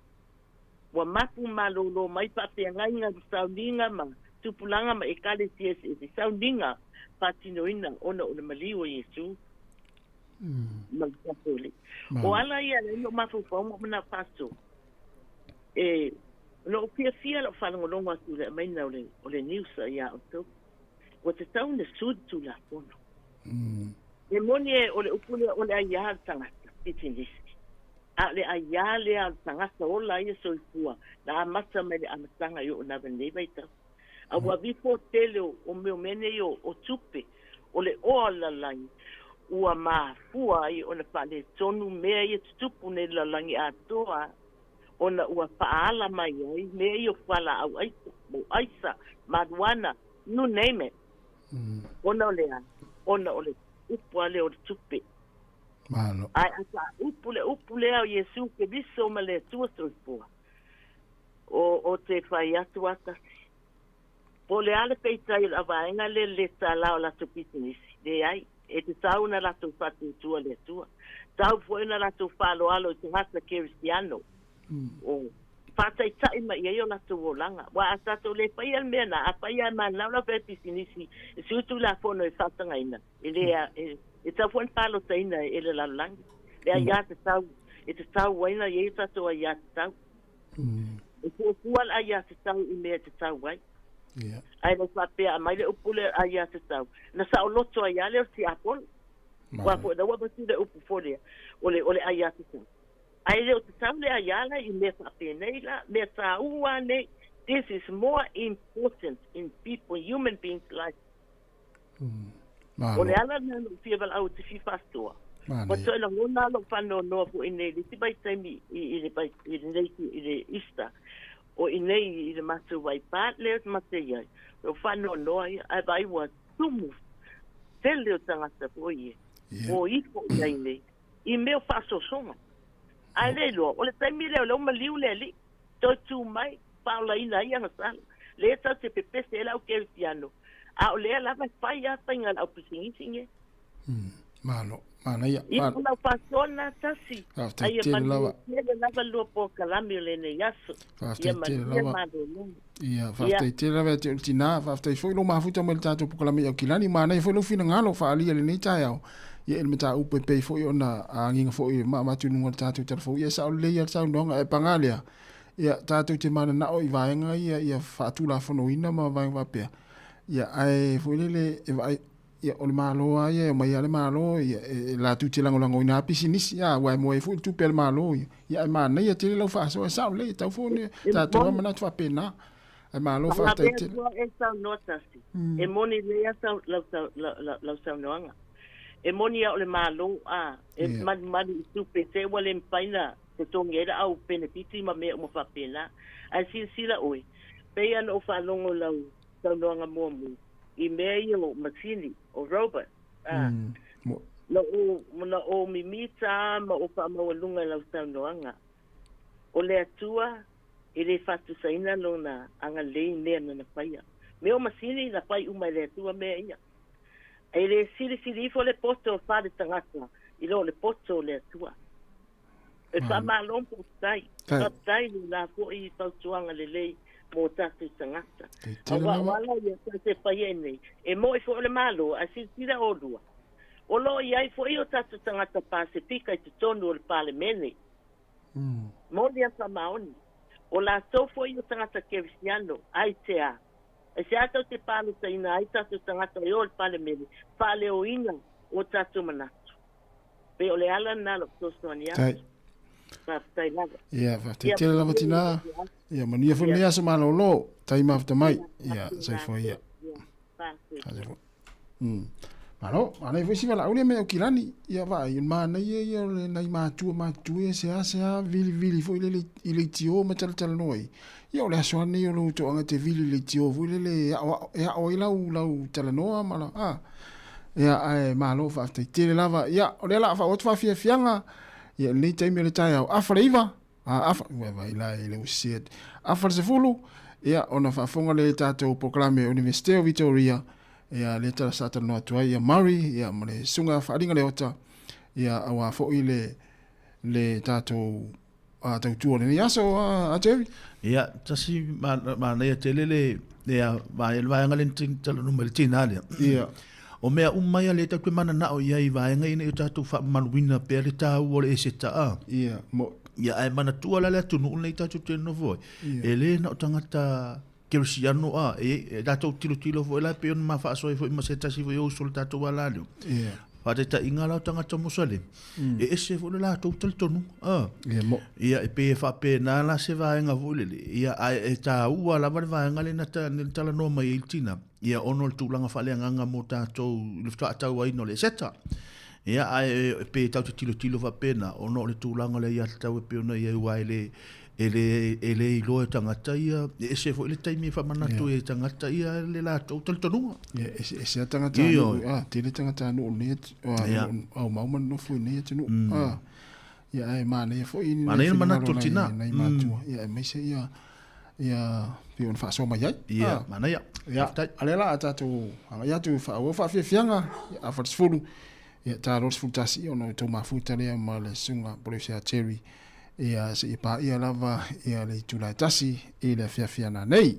Ua mapu malōlō mai faafeagaiga i sauniga ma tupulaga ma ekalesia eseese, sauniga faatinoina ona o le maliu o Iesu. Ma le tatou Alii. O ala ia lea i lou mafaufau ma ou manao faasoa, e, o lou fiafia lau faalogologo atu i le aumaiga o le, o le news ia outou. Ua tatau ona sui le Tulafono. E moni e, o le upu lea, o le aiā le tagata, pisinisi. A o le aiā lea o le tagata ola ia soifua, na amata mai le amataga i oo lava i lenei vaitau. A ua avifo tele o mea o mea nei o tupe, o le oa o le lalolagi, ua mafua ai ona faaletonu mea ia tutupu nei i le lalolagi atoa, ona ua faaala mai ai mea ia o fualaau aisa, mo aisa, marijuana, you name it. Ona o le a? Ona o le upu lava lea o le tupe. Malo. Ae a faaupu le upu lea o Iesu Keriso ma le Atua Soifua, O, o te whai atu a tasi. Po o le a le peitai o le avaenga lea le tālā o latou pisinisi? Leai, e te tau na latou faatuatua le Atua. Tau foi na latou faaaloalo i tagata Kerisiano. O, faataitai mai i ai o latou olaga. Aua a tatou le faia le mea na, a fai lava e mananao lau fai pisinisi e sui Tulafono e faatagaina, e le, e, e tau foi na palotaina e le lalolagi. Le aiatatau, e tatau ai na i ai o tatou aiatatau. E fuafua le aiatatau i mea e tatau ai. Yeah. Ae le faapea aumai le upu lea aiatatau, na saoloto ai lava lea o le tiapolo. Aua foi la ua avatu le upu foi lea, o le, o le aiatatau. Ae le o tatau le aia la i mea faapenei la, mea taua nei. This is more important in people, human beings life. Malo. O le ala lena na ou fia valaau i te fia faasoa. Ua toe lagona lou faanoanoa foi nei i le isi vaitaimi i le vai, i lenei, i le Easter, o i nei i le matou waipā lea ma te i ai. O lou faanoanoa ia, ae vaai ua tumu tele o tagata foi ia, o ifo i ai nei, i mea o faasoasoga. Ae le iloa, o le taimi lea o lea ua maliu le alii, toe tu mai, faaolaina ai ana sala. Lea tatou te pepese ai le au kerisiano, a o lea lava e fai lava faiga a le au pisinisi nei. Malo. Manaia. Ia, o lau faasoa lena tasi. Faafetai A ia tele manuia lava. tele lava lua polokalame o lenei aso. Ia Faafetai tele manuia lava. malologa. Ia, Ia. faafetai tele lava ia te oe le tinā. Faafetai foi lou mafuta mai le tatou polokalame i Aukilani. Manaia foi lou finagalo faaalia i lenei taeao. Ia, i le mataupu e pei foi ona agiga foi ma avatu i luga o le tatou talafou. Ia, e sao lelei lava le saunoaga. Ae paga lea, ia, tatou te mananao i vaega ia ia faatulafonoina ma vaega faapea. Ia, ae foi lele e vaai, Ia, o le Malo lava ia, e omai lava le Malo, ia, e latou te lagolagoina lava pisinisi, a, aua e maua ai foi le tupe a le Malo, ia. Ia, ae manaia tele lau faasoa, e sao lelei, e tatau foi ona tatou lava manatu faapena. Ae malo faafetai Faalavelave tele. atu e saunoa tasi. E moni lelei lava lau saunoaga. E moni lava o le Malo, a, e malumalu i tupe te ua le mafai ona totogi ai le au penefiti ma mea uma faapena. Ae silasila oe, pei lava ona ou faalogo i lau saunoaga muamua, i mea ia o masini, o robot, a, na ou, na ou mimita ma ou faamaualuga i lau saunoaga, o le Atua e le faatusaina Lona agalelei i mea na Na faia. Mea o masini, na fai uma e le Atua mea ia. E le silisili ifo le poto o faletagata i lo le poto o le Atua. E faamalo ma faafetai. Faafetai i la foi fautuaga lelei mo tatou tagata. Aua o ala ia tatou te faia nei, e mo'i foi o le Malo, ae silasila olua, o lo o i ai foi o tatou tagata Pasefika i totonu o le Palemene. Moni a faamaoni. O latou foi o tagata Kerisiano, aisea? Aisea tou te palotaina ai tatou tagata e o i le Palemene, faaleoina o tatou manatu? Pei o le ala lena lou fesoasoani atu. Faafetai lava. Ia, faafetai tele lava tinā. Ia, manuia foi lenei aso malolo. Tai mafuta mai. Ia, soifua ia. Faafetai. Malo, manaia foi si valaau lea mai Aukilani. Ia, vaai, o le manaia ia o le nai matua matutua ia seasea vilivili foi lele i leitio ma talatalanoa ai. Ia, o le aso lava lenei o lou toaga e te vili i leitio foi lele e aoao, e ao ai lau, lau talanoa ma lau, a. Ia, ae malo faafetai tele lava. Ia, o lea o le a faaauau atu faafiafiaga, ia, i lenei taimi o le taeao, afa le iva, a, afa, ua vaai la i le ua sese atu, afa le sefulu, ia, ona faafofoga lea i tatou polokalame o Iunivesite o Vitoria, ia, lea tala sa talanoa atu ai, ia, Murray, ia, ma le Susuga Faaaliga Leota, ia, aua foi le, le tatou a tautua o lenei aso, a Jerry. Ia, tasi manaia tele le, le, le vaega lea na talanoa mai le tinā lea. Ia. O mea uma ia lea tatou te mananao i ai i vaega ia ina ia tatou faamamaluina pea le taua o le eseta a. Ia, mo. Ia, ae manatua la le atunuu lenei tatou te nofo ai, e le na o tagata kerisiano a, e tatou tilotilo foi la e pei ona ma faasoa ai foi ma se tasi foi o uso o le tatou alaleo. Ia. Faataitaiga la o tagata Mosalemi, e ese foi le latou talitonuga. A. Ia, mo. Ia, e pei e faapena la se vaega foi lele, ia, ae e taua lava le vaega lea na talanoa mai ai le tina, ia, ona o le tulaga faaleagaga mo tatou i le faatauaina o le eseta. Ia, ae e pei e tatou te tilotilo faapena, ona o le tulaga o le aiatatau e pei ona i ai, aua e le, E le, e le iloa e tagata ia, e ese foi le taimi e faamanatu ai e tagata ia le latou talitonuga. Ia, ese, ese lava tagatanuu, a, tele tagatanuu o lenei atu, aumau ma nonofo i lenei atunuu. A, ia, ae manaia foi ni Manaia le manatu o le tinā. nai matua, ia, aemaise ia, ia, pei ona faasoa mai ai. Ia, manaia. Ia, a lea la a tatou agai atu i faaauau faafiafiaga, ia, afa le 10, ia, ta loa le 11, ia, ona o tou mafuta lea ma le susuga Poleusia Jerry, ia seia paia lava ia le itula e tasi i le afiafi ana nei.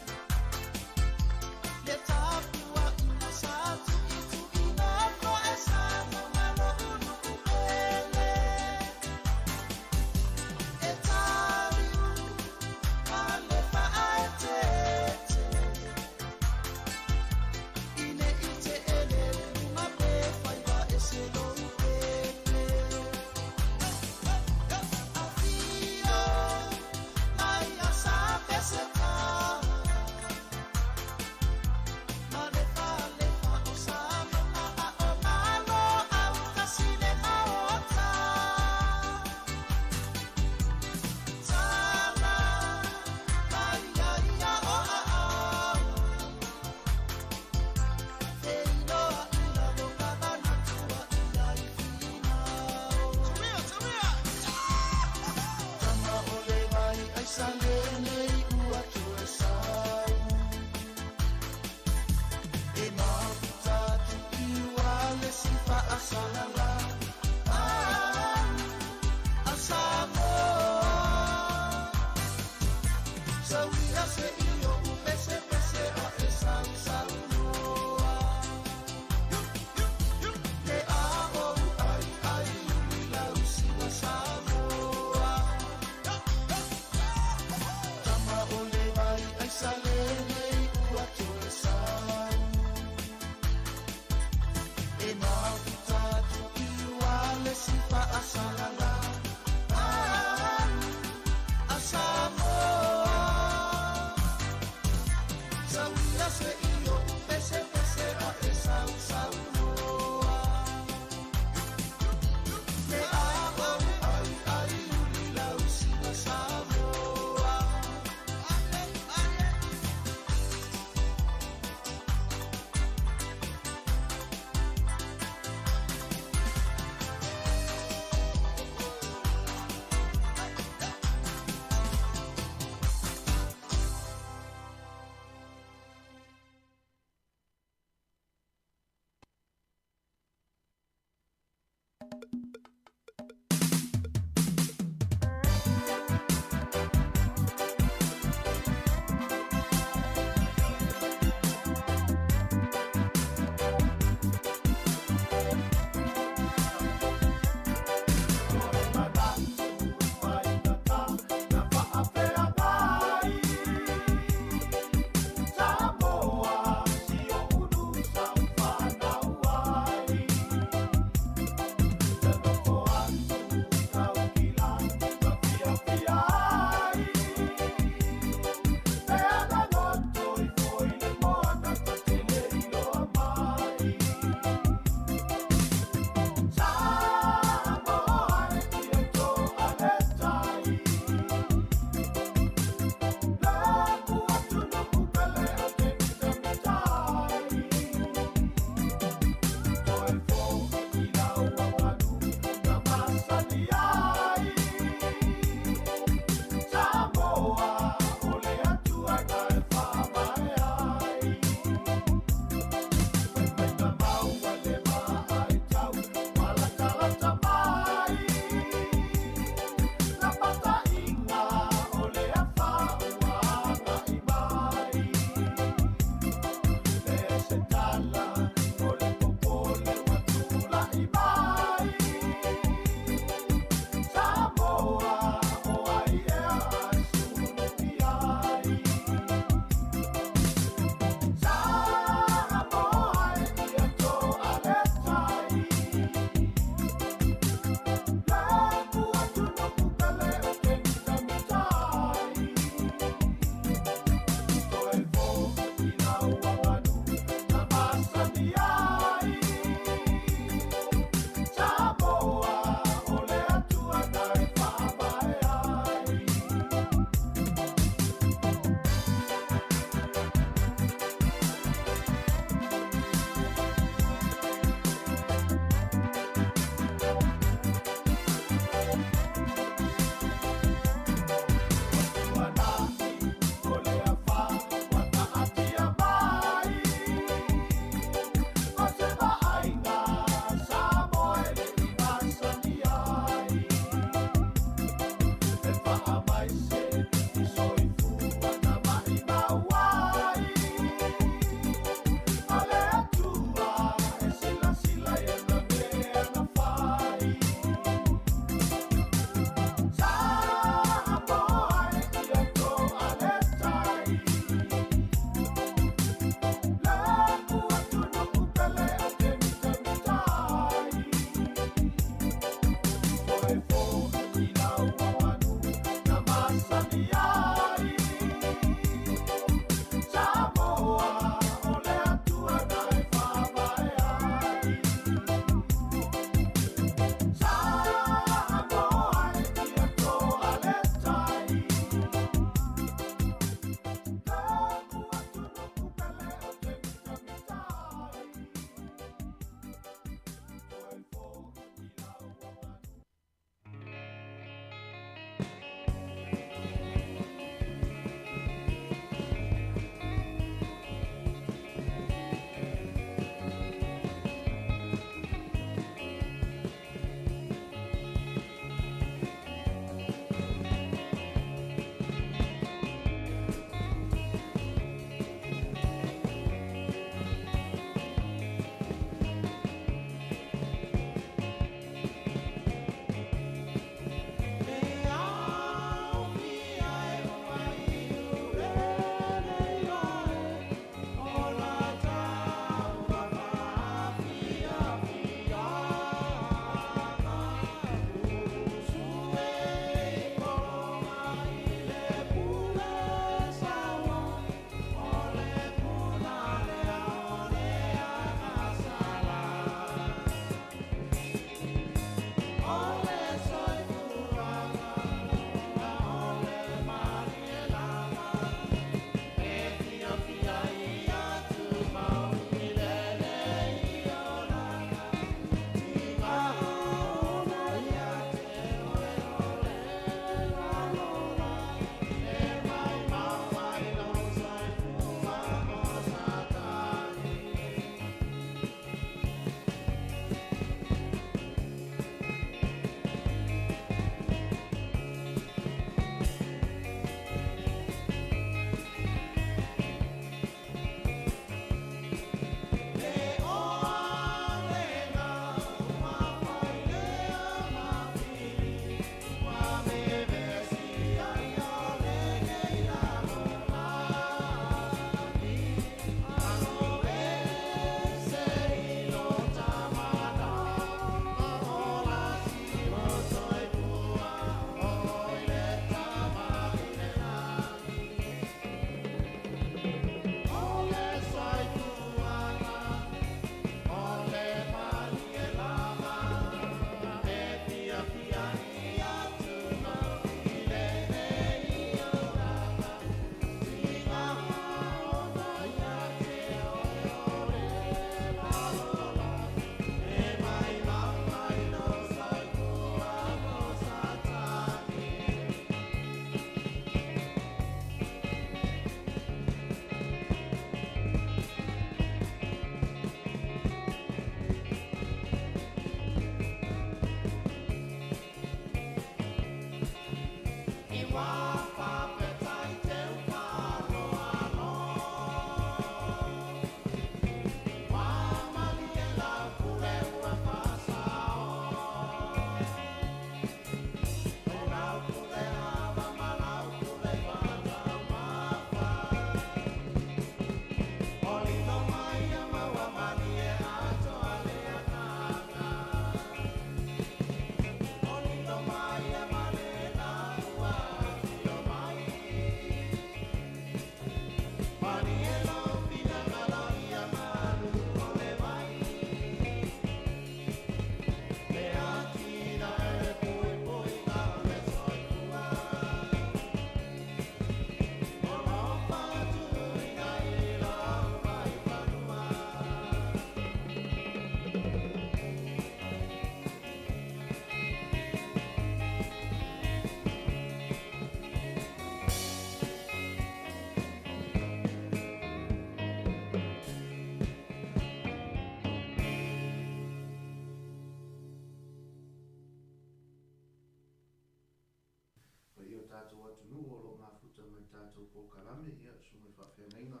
tatou polokalame, ia, susuga i faafeagaiga,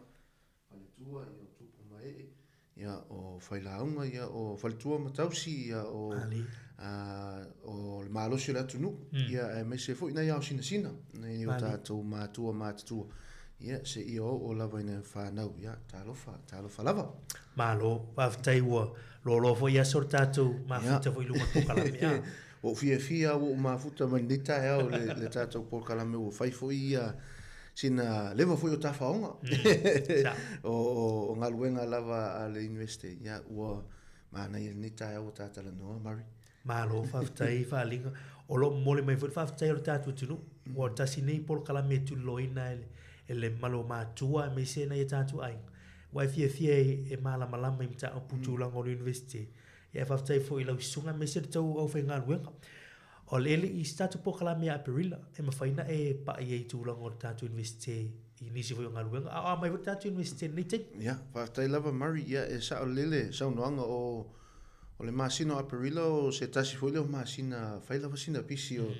faletua, ia, o tupu ma ee, ia, o failauga, ia, o faletua ma tausi, ia, o, a, o le malosi o le atunuu, ia, aemaise foi nai ao sinasina, nai o tatou matua matutua, ia, seia oo lava i nai fanau, ia, talofa, talofa lava. Malo, faafetai ua loaloa foi aso le tatou mafuta foi i luga o le polokalame. A. Ua ou fiafia ua ou mafuta mai lenei taeao i le tatou polokalame ua fai foi ia sina leva foi o tafaoga o galuega lava a le University. Ia ua manaia lenei taeao ua ta talanoa Murray. Malo, faafetai i faaaliga. O lo o momoli mai foi le faafetai a lo tatou atunuu, ua tasi nei polokalame e tuliloaina e le mamalu o matua aemaise nai o tatou aiga. Ua e fiafia e malamalama i mataupu tulaga o le University. Ia e faafetai foi i lau susuga aemaise le tou aufaigaluega. O le e le i se tatou polokalame ia Aperila e mafai ona e pai ai i tulaga o le tatou University i nisi foi o galuega, a o a mai foi le tatou University i lenei taimi. Ia, faafetai lava Murray. Ia, e sao lelei le saunoaga o o le masina o Aperila o se tasi foi lea o masina fai lava sina pisi o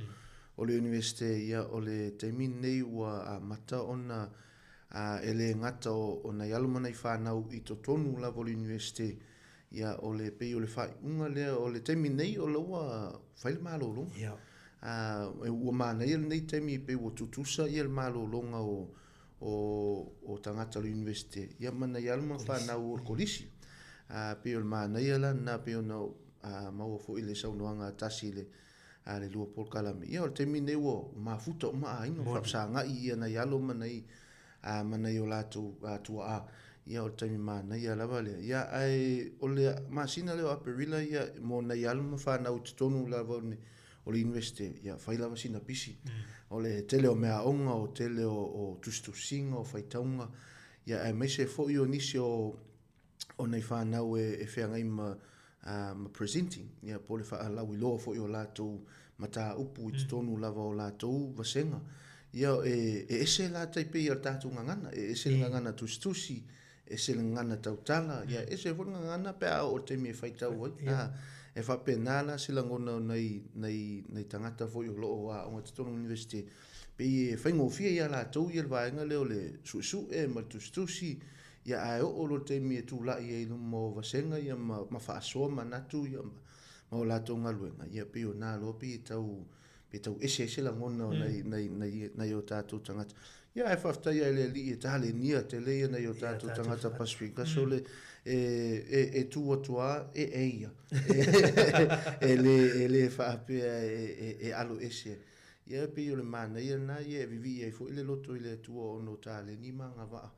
o le Universite. Ia, o le taimi lenei ua amata ona a e le gata o o nai alo ma nai fanau i totonu lava o le Universite. Ia, o le pei o le faaiuga lea o le taimi nei o la ua fai le malologa. Ia. A, ua manaia lenei taimi pei ua tutusa ia le malologa o, o, o tagata o le Universite, ia ma nai alo ma fanau o le kolisi. A, pei o le manaia la lena pei ona a, maua foi i le saunoaga a tasi i le, a le lua polokalame. Ia, o le taimi nei ua mafuta uma aiga, ua faafesagai ia nai alo ma nai a ma nai o latou tuaa, ia o le taimi manaia lava lea. Ia ae o le masina lea o Aperila ia mo nai alo ma fanau i totonu lava o le Universite, ia fai lava sina pisi. O le tele o meaaoga, o tele o tusitusiga, o faitauga, ia aemaise foi o nisi o o nai fanau e feagai ma ma presenting, ia po o le faalauiloa foi o latou mataupu i totonu lava o latou vasega. Ia e ese la tai pei o le tatou gagana, e ese le gagana tusitusi, ese le gagana tautala, ia ese foi le gagana pe a oo i le taimi e faitau ai. E faapena la se lagona o nai, nai, nai tagata foi o lo o aoga i totonu o le Universite, pei e faigofie ia latou ia le vaega lea o le suesue ma le tusitusi, Ia ae oo loa le taimi e tulai ai i luma o vasega ia ma, ma faasoa manatu ia ma, ma o latou galuega, ia pei o na loa pei e tau, pei e tau ese ai se lagona o nai, nai, nai, nai o tatou tagata. Ia ae faafetai lava i le Alii e talenia tele ia nai o tatou tagata Pasifika, so le, e, e, e tu atu lava e e ia. E le, e le faapea e, e, e alo ese. Ia pei o le manaia lena ia e vivii ai foi le loto i le Atua ona o taleni ma agavaa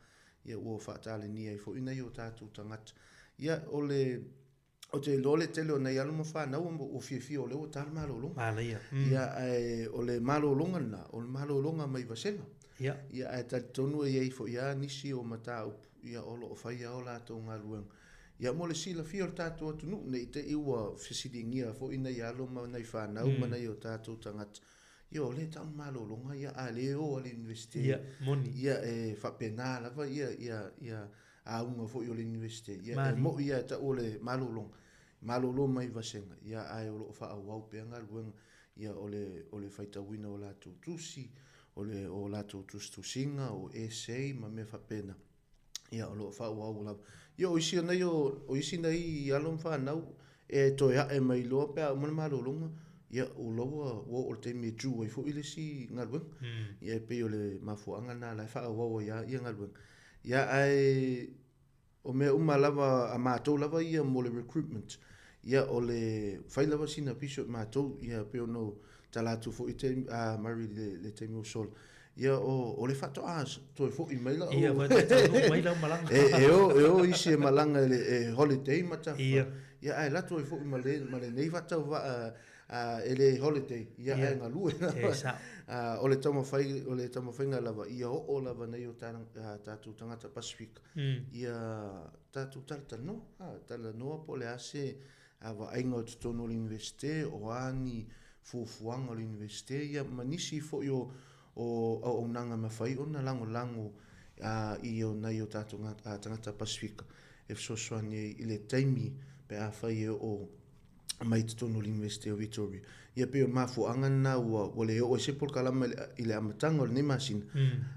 ia ua faatalenia ai foi nai o tatou tagata. Ia, o le, ou te iloa le tele o nai alo ma fanau ua fiafia o lea ua ta le malologa. Manaia. Ia, ae o le malologa lena, o le malologa mai vasega. Ia. Ia, ae talitonu e i ai foi lava nisi o mataupu, ia, o lo o fai lava o latou galuega. Ia, mo le silafia o le tatou atunuu, ne i te i ua fesiligia foi nai alo ma nai fanau ma nai o tatou tagata, Ia, o lea e tau le malologa, ia, a le o a le Universite. Ia, moni. Ia, e faapena lava ia, ia, ia auga foi o le Universite. Ia, e moi lava e tau o le malologa, malolo mai vasega, ia, ae o lo o faaauau pea galuega, ia, o le, o le faitauina o latou tusi, o le, o latou tusitusiga, o essay ma mea faapena. Ia, o lo o faaauau lava. Ia, o isi nei o, o isi nei alo ma fanau, e toe ae mai loa pe a uma le malologa, ia, o la ua, ua oo i le taimi e due ai foi le isi galuega. Ia, e pei o le mafuaaga lena o la e faaauau ai lava ia galuega. Ia, ae o mea uma lava a matou lava ia mo le recruitment, ia, o le fai lava sina piso i matou, ia, pei ona ou tala atu foi i taimi, a Murray i le taimi ua sola, Ia, o, o le faatoa toe foi mai lau... Ia, faatoa taunuu mai lau malaga. E, e, o, e o isi e malaga i le e holiday ma tafa. Ia. Ia, ae latou e foi ma, le, ma lenei faatauvaa a, e le holiday, ia, ia. ae galue. E sao. A, o le taumafai, o le taumafaiga lava, ia oo lava nei o ta, a, tatou tagata Pasifika, ia tatou talatalanoa, a, talanoa po o le a se a vaaiga o totonu o le Iunivesite, o a ni fuafuaga o le Iunivesite, ia ma nisi foi o o auaunaga e mafai ona lagolago i o nai o tatou tagata Pasifika e fesoasoani ai i le taimi pe afai e oo mai totonu o le Iunivesite o Victoria. Ia pei o le mafuaaga lena ua ua le oo ai se polokalame i le i le amataga o lenei masina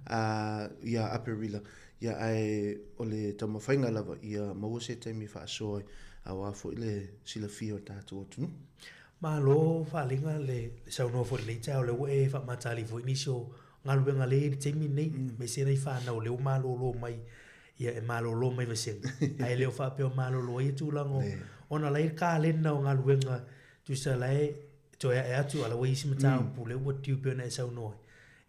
a ia Aperila. Ia ae o le taumafaiga lava ia maua se taimi e faasoa ai aua foi le silafia o le tatou atunuu. Malo faaaliga le saunoa foi i lenei taeao, o lea ua e faamatali foi nisi o galuega lea e i ai i le taimi lenei, aemaise nai fanau o lea ua malolo mai ia e malolo mai vasega, ae le o faapea o malolo ai ia tulaga o, ona la e i ai le kalena o galuega, tusa la e toe ae atu a o la ua i ai isi mataupu lea ua due pei ona e saunoa ai.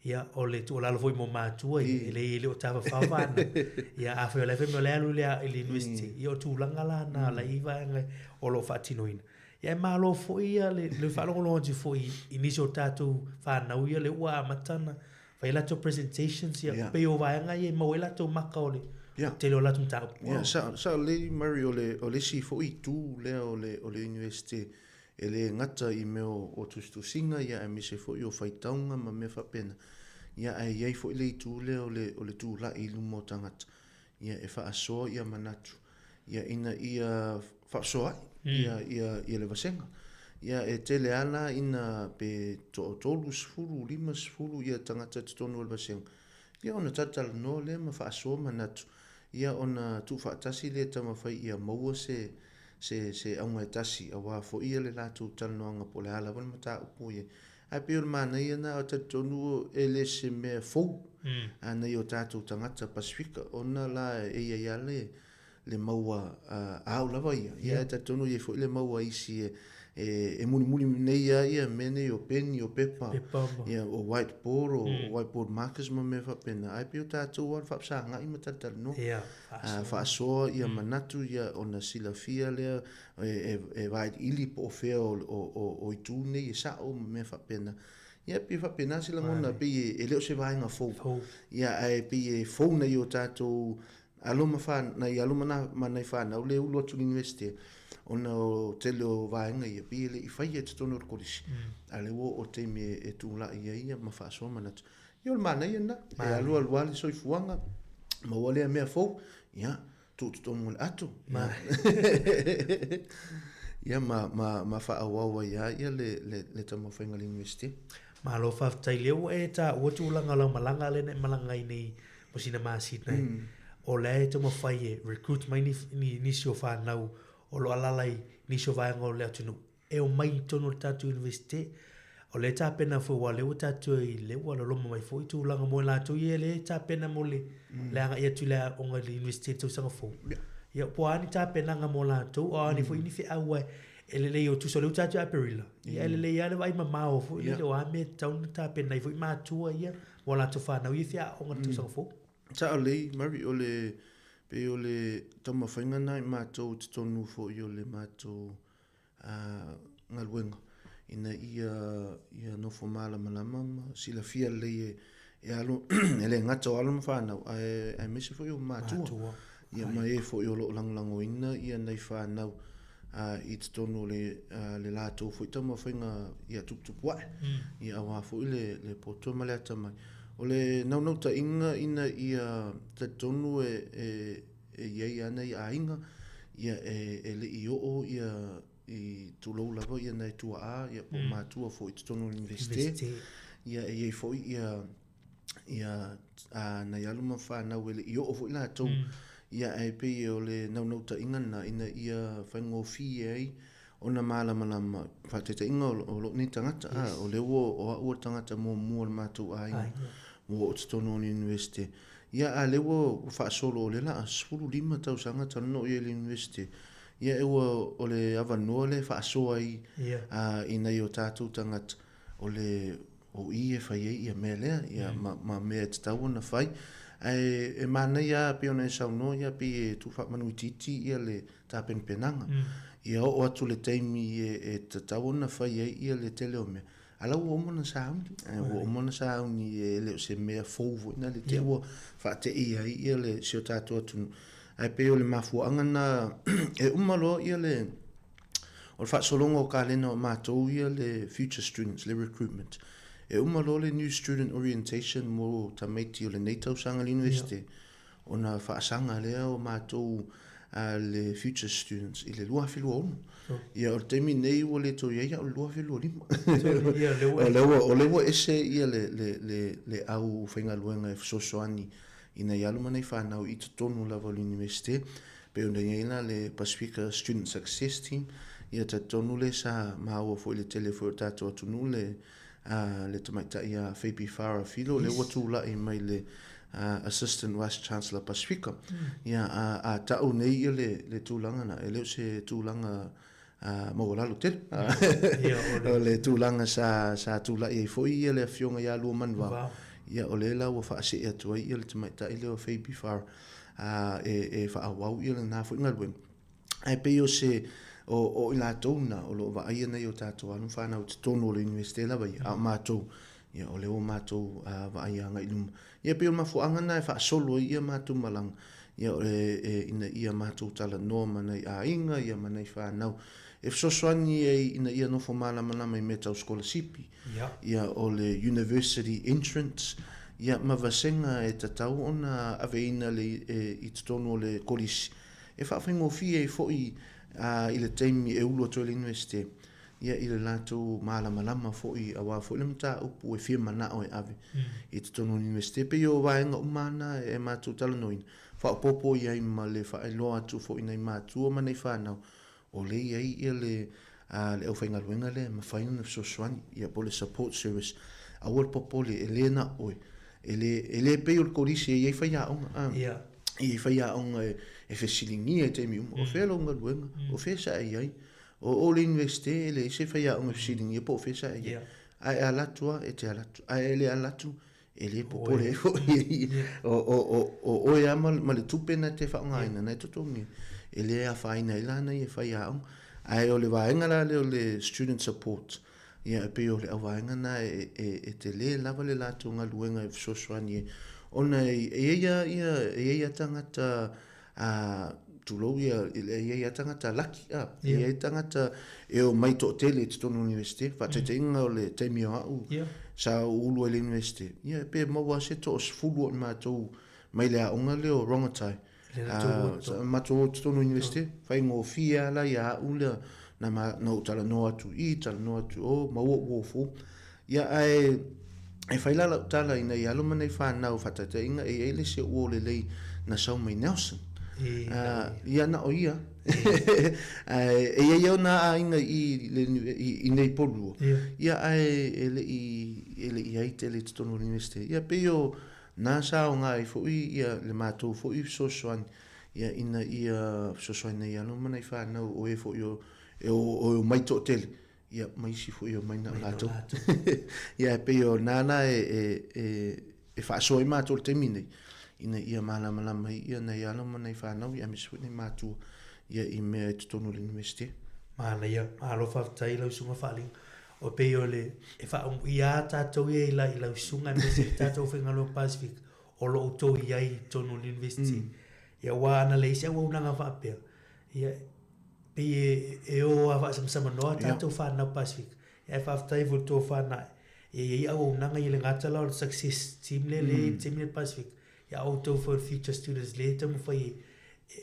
Ia, o le tuualalo foi mo matua ia, e leai e le o tafafao fanau. Ia afai o la e fai mai o la e alu i le i le university, ia o tulaga la na la e i ai vaega o lo o faatinoina. Ia e malo foi ia le le faalogologo atu foi i nisi o tatou fanau ia lea ua amata ona fai a latou presentations ia yeah. pei o vaega ia e maua ai latou maka o le yeah. tele o latou mataupu. Yeah, sa, sa lei Murray o le, o le isi foi itu lea o le, o le university e le gata i mea o, o tusitusiga ia aemaise foi o faitauga ma mea faapena. Ia ae i ai foi le itu lea o le, o le tulai i luma o tagata ia e faasoa ia manatu ia ina ia faasoa ai ia, ia, ia le vasega. Ia e tele lava la ina pe toa 30, 50 ia tagata i totonu o le vasega, ia ona talatalanoa lea ma faasoa manatu, ia ona tuufaatasi lea e taumafai ia maua se, se, se auga e tasi aua foi ia le latou talanoaga po o le a lava le mataupu o i ai. Ae pei o le manaia lena, talitonu e le se mea fou a nai o tatou tagata Pasifika, ona la e i ai lava le, le mau a au lava ia, ia ae talitonu e i ai foi le mau a isi e, e, e mulimuli nei lava ia mea nei o peni, o pepa, ia, o whiteboard, o whiteboard markers ma mea faapena, ae pei o tatou lava o le faafesagai ma talatalanoa, faasoa ia manatu ia ona silafia lea e, e vailiili po o fea o, o, o, o itu nei e sao ma mea faapena. Ia, pei e faapena se lagona, pei e, e le o se vaega fou. Ia, ae pei e fou nai o tatou alo ma wha, nai alo ma, na, ma nai whanau le ulu atu i le universite, ona o tele o vaega ia, pei e le i faia i totonu o le kolisi. A lea ua oo le taimi e, e tulai ai ia ma faasoa manatu. Ia o le manaia lena, e alualu lava le soifuaga, maua lea mea fou, ia, tuu totonu o le ato. Ma. Ia ma, ma, ma faaauau ai lava ia le, le, le taumafaiga a le Iunivesite. Malo faafetai lea ua e taua tulaga o lau malaga lea na e malaga ai nei mo sina masina e. O la e taumafai e recruit mai ni, ni, nisi o fanau o lo o alaala i nisi o vaega o le atunuu e omai i totonu o le tatou Iunivesite. O lea e tapena foi aua o lea ua tatou i lea ua loloma mai foi tulaga mo i latou ia lea e tapena mo le, le agai atu i le aoga i le Iunivesite i le tausaga fou. Ia, po o a ni tapenaga mo latou, o a ni foi ni feau e e lelei o tusa o lea ua tatou i Aperila. Ia e lelei lava le vaai mamao foi lele o a mea e tatau ona tapena ai foi matua ia mo a latou fanau ia e fia aoga i le tausaga fou. Sao lelei Murray, o le, pei o le taumafaiga lena i matou i totonu foi o le matou galuega ina ia ia nofo malamalama ma silafia lelei e e alo e le gata o alo ma fanau ae aemaise foi o matua ia ma e foi o lo o lagolagoina ia nai fanau i totonu o le le latou foi taumafaiga ia tuputupu ae ia aua foi le le poto ma le atamai. O le naunautaiga ina ia talitonu e e e i ai lava nai aiga ia e e le i oo ia i tulou lava ia nai tuaa ia po o matua foi i totonu o le Iunivesite. Ia e i ai foi ia ia a nai alo ma fanau e le i oo foi latou. Ia ae pei o le naunautaiga lena ina ia faigofie ai ona malamalama, faataitaiga o lou nei tagata, a, o lea ua, o au o le tagata muamua o le matou aiga ua oo i totonu o le Iunivesite. Ia, a lea ua faasolo o lea o le a 15 tausaga talu ona oo i ai i le Iunivesite. Ia, e ua, o le avanoa lea e faasoa ai i nai o tatou tagata, o le, o i e fai ai ia mea lea, ia, ma, ma mea e tatau ona fai. Ae e manaia lava pei ona e saunoa, ia, pei e tuufaamanuitiiti ia le tapenapenaga. Ia oo atu le taimi e tatau ona fai ai ia le tele o mea, a la ua uma ona sauni. Ua uma ona sauni e le o se mea fou foi na le te ua faateia ai ia le si o tatou atunuu. Ae pei o le mafuaaga na e uma loa ia le o le faasologa o kalena o matou ia le future students, le recruitment. E uma loa le new student orientation mo tamaiti o lenei tausaga i le University. Ona faasaga lea o matou le Future Students i le 2026. Ia, o le taimi nei ua le toe i ai a o le 2025. O lea ua, o lea ua ese ia le, le, le, le au faigaluega e fesoasoani i nai alo ma nai fanau i totonu lava o le Iunivesite, pei ona i ai la le Pasifika Student Success Team, ia talitonu lea sa maua foi i le tele foi o tatou atunuu le, le tamaitai ia Phoebe Farah Filo, lea ua tulai mai le Assistant Vice Chancellor Pasifika. Ia, a, a tau nei ia le, le tulaga na, e le o se tulaga maualalo tele. O le tulaga sa, sa tulai ai foi ia le afioga ia Luamanuvao, ia o lea la ua faasee atu ai ia le tamaitai lea o Phoebe Farah, e, e faaauau ia lena foi galuega. Ae pei o se, o, o i latou na o lo o vaaia nei o tatou alo ma fanau i totonu o le Iunivesite lava ia, a o matou, ia o lea ua matou vaai agai i luma. Ia pei o le mafuaaga lena e faasolo ai ia matou malaga, ia o le, e, ina ia matou talanoa ma nai aiga, ia ma nai fanau, e fesoasoani ai ina ia nofo malamalama i mea tau sikolasipi, ia o le University Entrance, ia ma vasega e tatau ona aveina le, e, i totonu o le kolisi, e faafaigofie ai foi i le taimi e ulu atu ai le Iunivesite, ia i le latou malamalama foi aua foi le mataupu e fia manao e ave i totonu o le Iunivesite. E pei o vaega uma na e matou talanoaina, faaopoopo i ai ma le faailoa atu foi i nai matua ma nai fanau, o lea e i ai ia le le aufaigaluega lea e mafai ona fesoasoani, ia po o le support service. Aua le popole, e le na o oe. E le, e le pei o le kolisi e i ai faiaoga, a. Ia. E i ai faiaoga e, e fesiligia i taimi uma, o fea lou galuega, o fea sa e i ai. O, o le Iunivesite e leai se faiaoga e fesiligia po o fea sa e i ai. Ae e ala atu lava, e te ala atu. Ae e le ala atu, e le popole ai foi. O, o, o, o oe lava ma, ma le tupe na te faaaogaina, na e totogi, e le afaina ai la nai e faiaoga. Ae o le vaega la lea o le student support, ia e pei o le auvaega na e, e, e tele lava le latou galuega e fesoasoani ai, ona e, e i ai lava ia, e i ai lava tagata a, tulou ia, e i ai lava tagata laki, a, e i ai tagata e omai toatele i totonu o le Iunivesite, faataitaiga o le taimi o au sa ou ulu ai i le Iunivesite, ia pe maua lava se toasefulu o i matou mai le aoga lea o Rongotai, a, matou o i totonu o le Iunivesite, faigofie lava la ia au lea na ma, na ou talanoa atu i i, talanoa atu i o, maua ou uofo. Ia ae e fai la lau tala ina ia alo ma nei fanau faataitaiga e i ai le isi uo lelei na sau mai Nelson. Ia na o ia. Ae e i ai ona aiga i i i nei polua. Ia ae e le i e le i ai tele i totonu o le Iunivesite. Ia pei o na sa aoga ai foi ia le matou foi fesoasoani ia ina ia fesoasoani nei alo ma nai fanau o e foi o e o omai toatele Ia, ma isi foi e omai na o latou. Ia, e pei o na la e, e, e, e faasoa ai matou i le taimi nei, ina ia malamalama ai ia nai alo ma nai fanau, ia aemaise foi nai matua, ia i mea i totonu o le Iunivesite. Manaia, malo faafetai lau susuga Faaliga. O pei o le, e faaumuia lava tatou ia i la, i lau susuga aemaise le tatou aufaigaluega Pasefika o lo o outou i ai i totonu o le Iunivesite. Ia aua ana leai se auaunaga faapea, ia Pei e, e o lava faasamasamanoa a tatou fanau Pasifika. Ae faafetai foi i le tofa na e i ai auaunaga i le gata la o le success team lea lea i le taimi le Pasifika. Ia a outou foi o le future students lea e taumafai e,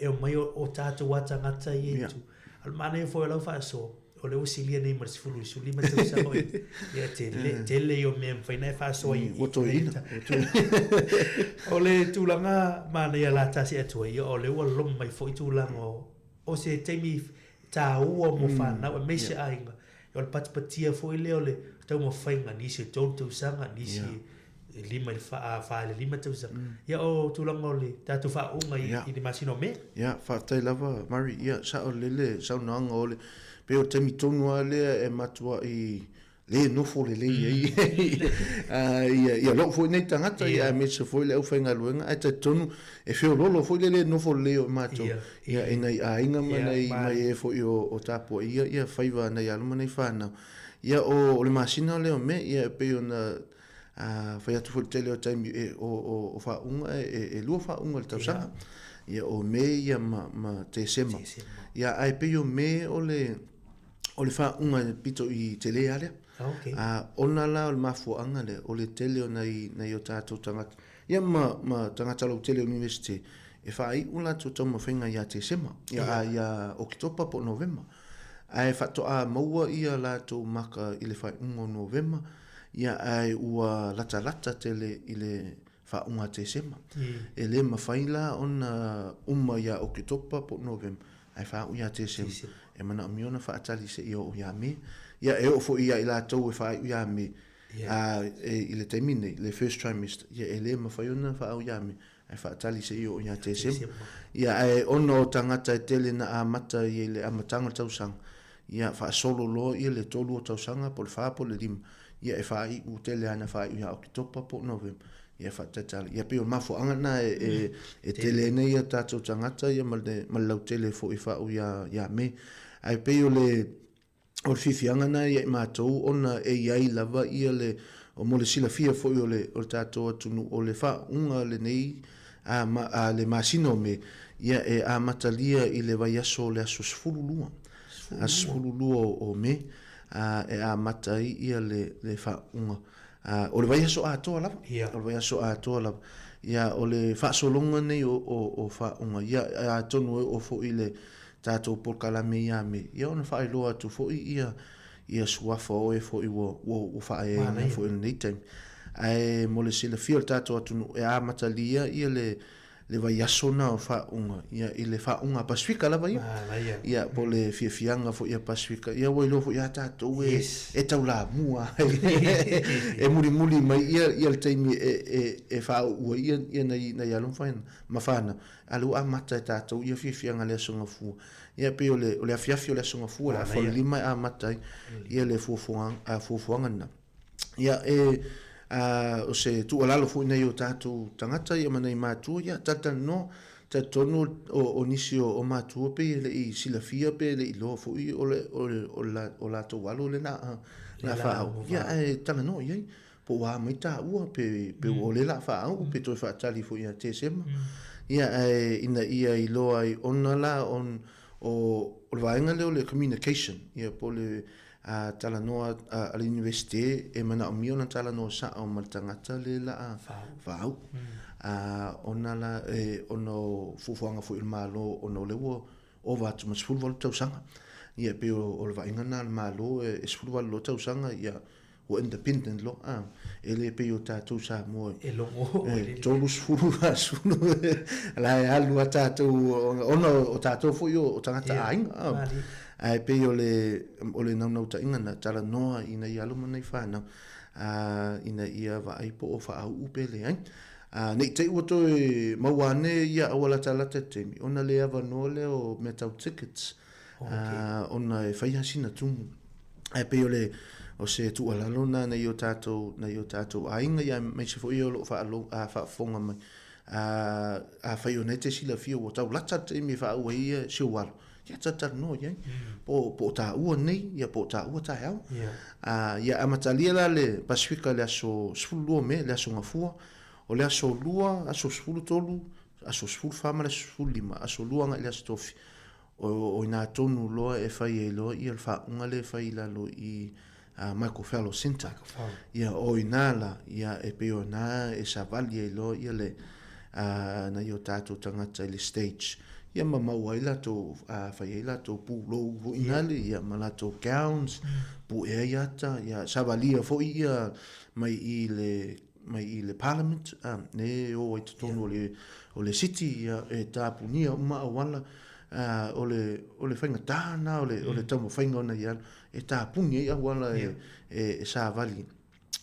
e omai o, o tatou lava tagata ia i tua. A o le manaia foi o lau faasoa, o lea ua silia nei ma le 10 i le 15 tausaga o i ai. Ia tele, tele ia o mea e mafai ona e faasoa i, Ua toeaina. O le tulaga manaia la tasi atu ai, ia o lea ua loma mai foi tulaga o O se taimi taua mo fanau aemaise aiga, o le patipatia foi lea o le taumafaiga, nisi e 3 tausaga, nisi e 5 i le 4 i le 5 tausaga. Ia o tulaga o le tatou faauuga i le masina o Me. Ia, faafetai lava Murray. Ia, sao lelei le saunoaga o le, pei o le taimi tonu lava lea e matuai le nofo lelei ai ia lou foi nei tagata ia aemaise foi le aufaigaluega ae talitonu e feololo foi le le nofo lelei o matou ia i nai aiga ma nai mai e foi o tapuaia ia faiva nai alo ma nai fanau. Ia o le masina lea o Me ia e pei ona fai atu foi i le tele o taimi e o faauuga e lua faauuga i le tausaga. Ia o Me ia ma Tesema. Ia ae pei o Me o le O le faauuga e pito i tele lava lea. Okay. A, ona la o le mafuaaga lea, o le tele o nai, nai o tatou tagata, ia ma, ma tagata lautele o le Iunivesite, e faaiu latou taumafaiga ia Tesema, ia, ia Oketopa po o Novema. Ae faatoa maua ia latou maka i le faaiuga o Novema, ia ae ua latalata tele i le faauga a Tesema. E le mafai la ona uma ia Oketopa po o Novema, ae faaiu ia Tesema. E manaomia ona faatali seia oo ia Me. Ia e oo foi ia i latou e faaiu ia Me, a i le taimi nei, le first trimester, ia e le mafai ona faaau ia Me, ae faatali seia oo ia Tesema. Ia ae ona o tagata e tele na amata ia i le amataga o le tausaga, ia faasolo loa ia le 3 o tausaga po o le 4 po o le 5, ia e faaiu tele lava ina faaiu ia Oketopa po o Novema, ia faatatala. Ia pei o le mafuaaga lena e, e tele ai nei a tatou tagata ia ma le, ma le lautele foi e faauu ia, ia Me. Ae pei o le, o le fiafiaga lena ia i matou ona e i ai lava ia le, mo le silafia foi o le, o le tatou atunuu, o le faauuga lenei a, ma, a le masina o Me, ia e amatalia i le vaiaso o le aso 12, aso 12 o Me, a, e amata ai ia le, le faauuga. A, o le vaiaso atoa lava, Ia. o le vaiaso atoa lava. Ia, o le faasologa nei o, o, o faauuga, ia, atonu e oo foi i le tatou polokalame ia Me, ia ona faailoa atu foi ia, ia suafa o e foi ua, ua, ua faaeaina foi i lenei taimi. Ae mo le silafia o le tatou atunuu, e amatalia ia le, le vaiaso na o faauuga, ia, i le faauuga a Pasefika lava ia. Manaia. Ia, po o le fiafiaga foi a Pasefika, ia ua iloa foi ia tatou e, Yes. e taulamua ai. E mulimuli mai ia, ia le taimi e, e, e faauu ai ia, ia nai, nai alo ma faina, ma fanau. A lea ua amata e tatou ia fiafiaga i le Aso Gafua. Ia, pei o le, o le afiafi o le Aso Gafua, le afa o le lima e amata ai ia le fuafuaga, a, fuafuaga lena. Ia, e, a, o se tuualalo foi nei o tatou tagata ia ma nai matua, ia, talatalanoa, talitonu o, o nisi o, o matua pei e le i silafia pe le i iloa foi o le, o le, o le, o latou alo le la, la faauu. Ia, ae talanoa i ai, po ua a mai taua, pe, pe ua o le la faauu, pe toe faatali foi ia Tesema. Ia, ae ina ia iloa ai ona la, on, o, o le vaega lea o le communication, ia, po o le, A talanoa a le Iunivesite e manaomia ona talanoa sa'o ma le tagata le la'a faauu. A ona la e ona o fuafuaga foi o le Malo ona o lea ua ova atu ma 18 tausaga. Ia e pei o le vaaiga lena a le Malo e 18 loa tausaga ia ua independent loa a. E le pei o tatou Samoa e logo e 30 40 la e alu a tatou ona o tatou foi o tagata aiga. Ae pei o le o le naunautaiga na talanoa ina ia alo ma nai fanau a ina ia vaai po o faauu pe leai. A nei te i ua toe maua ane ia auala latalata i le taimi ona le avanoa lea o mea tau tickets a ona e fai lava sina tumu. Ae pei o le o se tuualalo lena nai o tatou nai o tatou aiga ia aemaise foi o lo o faalo a faafofoga mai. A afai o lena e te silafia ua tau lata le taimi e faauu ai ia si ou alo, ia talatalanoa i ai. Po po o taua nei, ia po o taua taeao. A ia amatalia la le Pasefika i le aso 12 o Me, le aso Gafua. O le aso 2, aso 13, aso 14 ma le aso 15, aso 2 agai i le aso Tofi. O ina tonu loa e fai ai loa ia le faauga lea e fai i lalo i Michael Fowler Centre. Ia o ina la, ia e pei o ina e savali ai loa ia le nai o tatou tagata i le stage. Ia ma maua ai latou, fai ai latou pulou foi ina le, ia ma latou gowns, pue ai ata, ia savalia foi ia mai i le mai i le Parliament, ne e o ai totonu o le, o le city, ia, e tapunia uma auala, o le, o le faigata lena o le, o le taumafaiga ona ia alu, e tapuni ai auala e, e, e savali.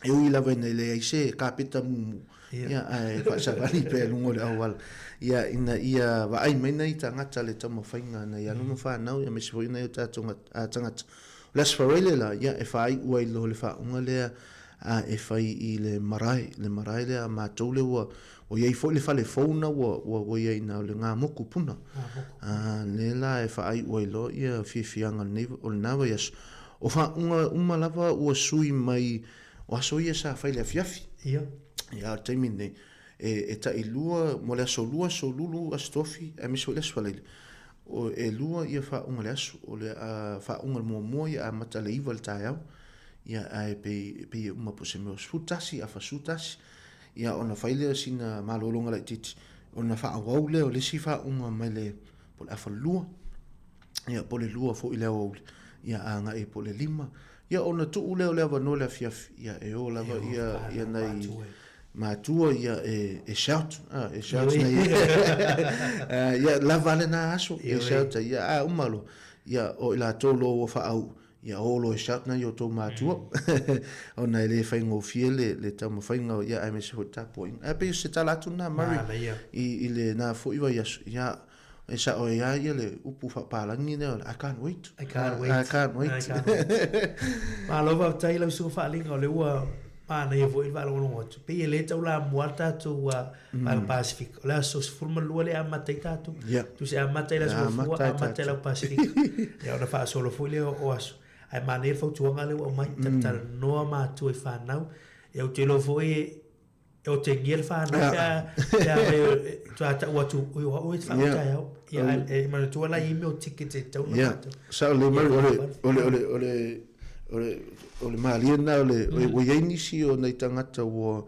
E ui lava ina e leai se kapeta mumu, ia, ae faasavali pea i luga o le auala. Ia, ina ia vaai mai nai tagata le taumafaiga nai alo ma fanau, ia aemaise foi nai o tatou tagata. O le Aso Faraile la, ia, e faaiu ai loa le faauga lea a e fai i le marae, le marae lea a matou lea ua, ua i ai foi le fale fou na ua, ua, ua i ai na o le Ngā Moku Puna. A, lea la e faaiu ai loa ia fiafiaga o lenei, o lena vaiaso. O faauga uma lava ua sui mai, o aso ia sa fai i le afiafi. Ia. Ia, a o le taimi lenei, e, e tailua, mo le aso lua, aso lulu, aso tofi, aemaise foi le aso Faraile, o, e lua ia faauga o le aso. O le a, faauga muamua ia amata i le 9 i le taeao, Ia, ae pei, pei e uma po o se mea o 11, afa 11, ia ona fai lea o sina malologa laitiiti, ona faaauau lea o le isi faauuga mai le po o le 2:30, ia po o le 2 foi i le aoauli, ia agai po o le 5. Ia ona tuu lea o le avanoa i le afiafi, ia e o lava ia ia nai matua ia e e shout, a e shout nai ia lava lena aso e shout ai, ia a uma loa, ia o i latou loa ua faauu, ia o loa e shout nai o outou matua ona e le faigofie le le taumafaiga ia aemaise foi le tapuaiga. Ae pei o se tala atu lena Murray i i lena foi vaiaso, ia E sao ai lava ia le upu faapalagi lea o le I can't wait. I can't wait. I can't wait. I can't wait. Malo faafetai lau susuga Faaliga o lea ua manaia foi le faalogologo atu. Pei e le taulamua le tatou Vaega Pasifika. O le aso 12 lea e amata ai tatou. Yeah. Tusa e amata i le aso Gafua, amata i le au Pasifika. Ia ona faasolo foi lea o aso. Ae manaia le fautuaga lea ua aumai, talatalanoa matua i fanau. Ia ou te iloa foi E otegia le whanau pe a, pe a me tua tau atu oi o au e te whaotai au. Ia, e manatua la i mea o tickets e tau na mātou. Sao le mai, o le, o le, o le, o le, o le, o le malie na o le, ua iai nisi o nei tangata ua,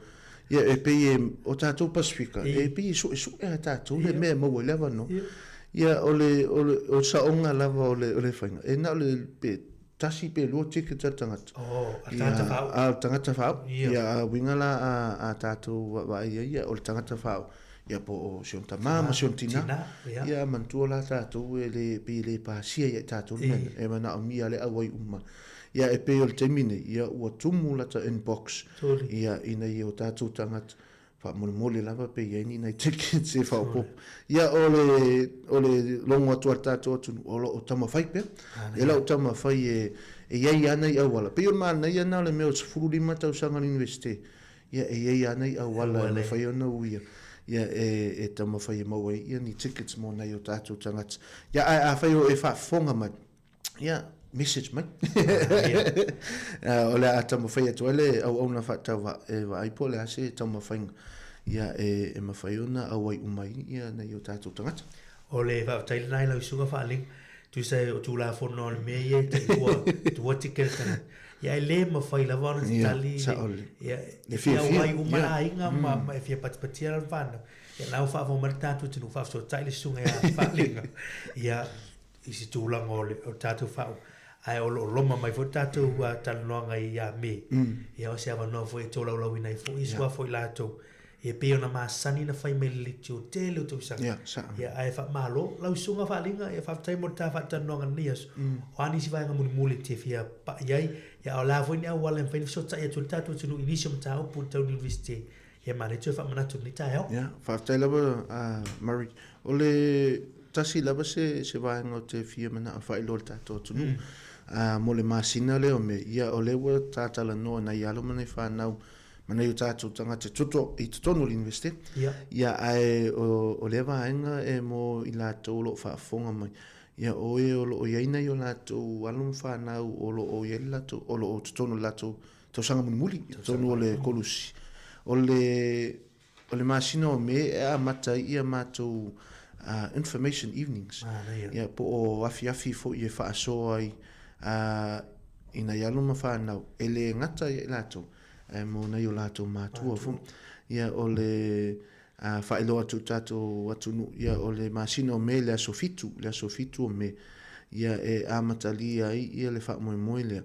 ia e pei e, o tātou Pasifika, e pei e suesue a tātou le mea e maua i le avanoa. Ia, o le, o le, o le saonga lava o le, o le whainga. E na o le, pe, tasi pe lua ticket a le tagata. Oh, a le tagata whaau. A le tagata whaau. Ia, a uiga la a, a tātou vaai ai, ia, o le tagata whaau. Ia, po o si ona tamā ma si ona tinā. Tinā, ia. Ia, manatua la tātou e le, pei e le pasia ia i tātou le mea, e manaomia le auai uma. Ia, e pei o le taimi nei, ia, ua tumu lata inbox. Totally. Ia, ina ia o tātou tagata, Faamolemole lava pe i ai ni nai tickets e faaopoopo. Ia, o le, o le logo atu a le tatou atunuu, o lo o taumafai pea. E lau taumafai e, e i ai lava nai auala. Pei o le manaia lena o le mea o le 15 tausaga o le Iunivesite, ia, e i ai lava nai auala e mafai ona uia, ia, e, e taumafai e maua ai ia ni tickets mo nai o tatou tagata. Ia, ae afai o e faafofoga mai, ia, message mai. O le a taumafai atu ai le auauna faatauvaa e vaai po o le a se taumafaiga ia e, e mafai ona auai uma ai ia nai o tatou tagata. O le faafetai lena i lau susuga Faaliga. Tusa o Tulafono o le mea ia e tailua tua tike le tagata. Ia e le mafai lava ona tatali. Ia, sao le. Ia, e fia auai uma le aiga ma, ma e fia patipatia le whanau. Ia, na ua faafofoga mai le tatou atunuu, faafesootai le susuga ia Faaliga. Ia, i se tulaga o le o tatou faauu, ae o lo o loma mai foi le tatou talanoaga ia Me. Ia o se avanoa foi e tolaulauina ai foi suafa o i latou e pei ona masani na fai mai le leitio tele o tausaga. Ia, sao. Ia ae faamalo lau susuga Faaliga, ia faafetai mo le ta faatalanoaga i lenei aso. O a nisi vaega mulimuli e te fia pai ai, ia a o le a foi ni auala e mafai ona fesootai atu ai le tatou atunuu i nisi o mataupu i le tau Universite. Ia manaia toe faamanatu i lenei taeao. Ia, faafetai lava a Murray. O le tasi lava se, se vaega ou te fia manao e faailoa i le tatou atunuu, mm. mo le masina lea o Me, ia o lea ua tatalanoa nai alo ma nai whanau, ma nai o tātou tagata toto i totonu o le Universite. Ia. Ia, ae o, o lea vaega e mo i latou o lo o faafofoga mai. Ia, o e o lo o i ai nai o latou alo ma whanau o lo o i ai le latou, o lo o totonu o le latou tausaga mulimuli i totonu o le kolusi. O le, o le masina o Me e amata ai ia matou uh, information evenings. Manaia. Ia, po o afiafi foi e faasoa ai uh, i nai alo ma whanau, e le gata ia i latou, ae mo nai o latou mātua foi. Ia, o le uh, faailoa atu i tatou atunuu, ia, o le masina o Me le aso 7, le aso 7 o Me, ia, e amatalia ai ia le faamoemoe lea.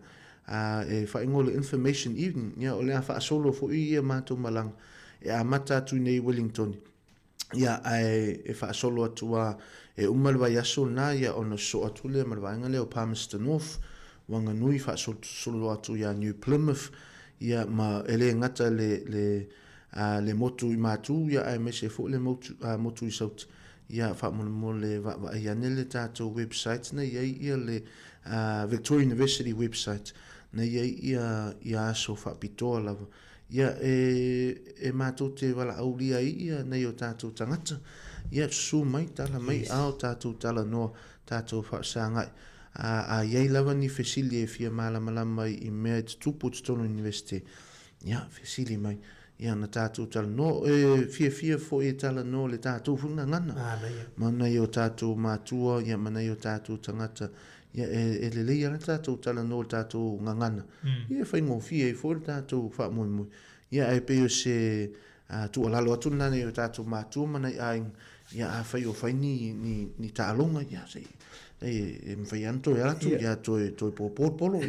Ā, e faaigoa le Information Evening, ia, o le a faasolo foi ia matou malaga e amata atu i nei i Wellingtoni, ia, ae e faasolo atu lava, e uma le vaiaso lena, ia, ona sosoo atu lea ma le vaega lea o Palmerston North, Wanganui, faasolosolo atu ia New Plymouth, ia, ma e le gata le, le, ā, le motu i Matū, ia, aemaise foi le motu, ā, motu i Sauti. Ia, faamolemole vaavaai ane le tatou website na i ai ia le Victoria University website na i ai ia, ia aso faapitoa lava. Ia, e, e mātou te walaaulia ai ia nei o tātou tangata. Ia, susu mai, tala mai, yes. ao tātou talanoa, tātou whaasāngai. A, a i ai lava ni fesili e fia mālamalama ai i mea e tutupu totonu universite. Ia, fesili mai. Ia, na tātou talanoa, e fiafia foi e talanoa le tātou foi gagana. Manaia. Ma nai o tātou mātua, ia, ma nai o tātou tangata, ia, e, e lelei ana tātou talanoa le tātou gagana. Ia, e whaingofie ai foi le tātou whaamoemoe. Ia, ae pei o se, tuualalo atu lena i o tatou matua ma nai aiga, ia afai o fai ni, ni, ni taaloga, ia se i, e mafai lava ona toe ala atu, ia toe, toe pōpō le polo.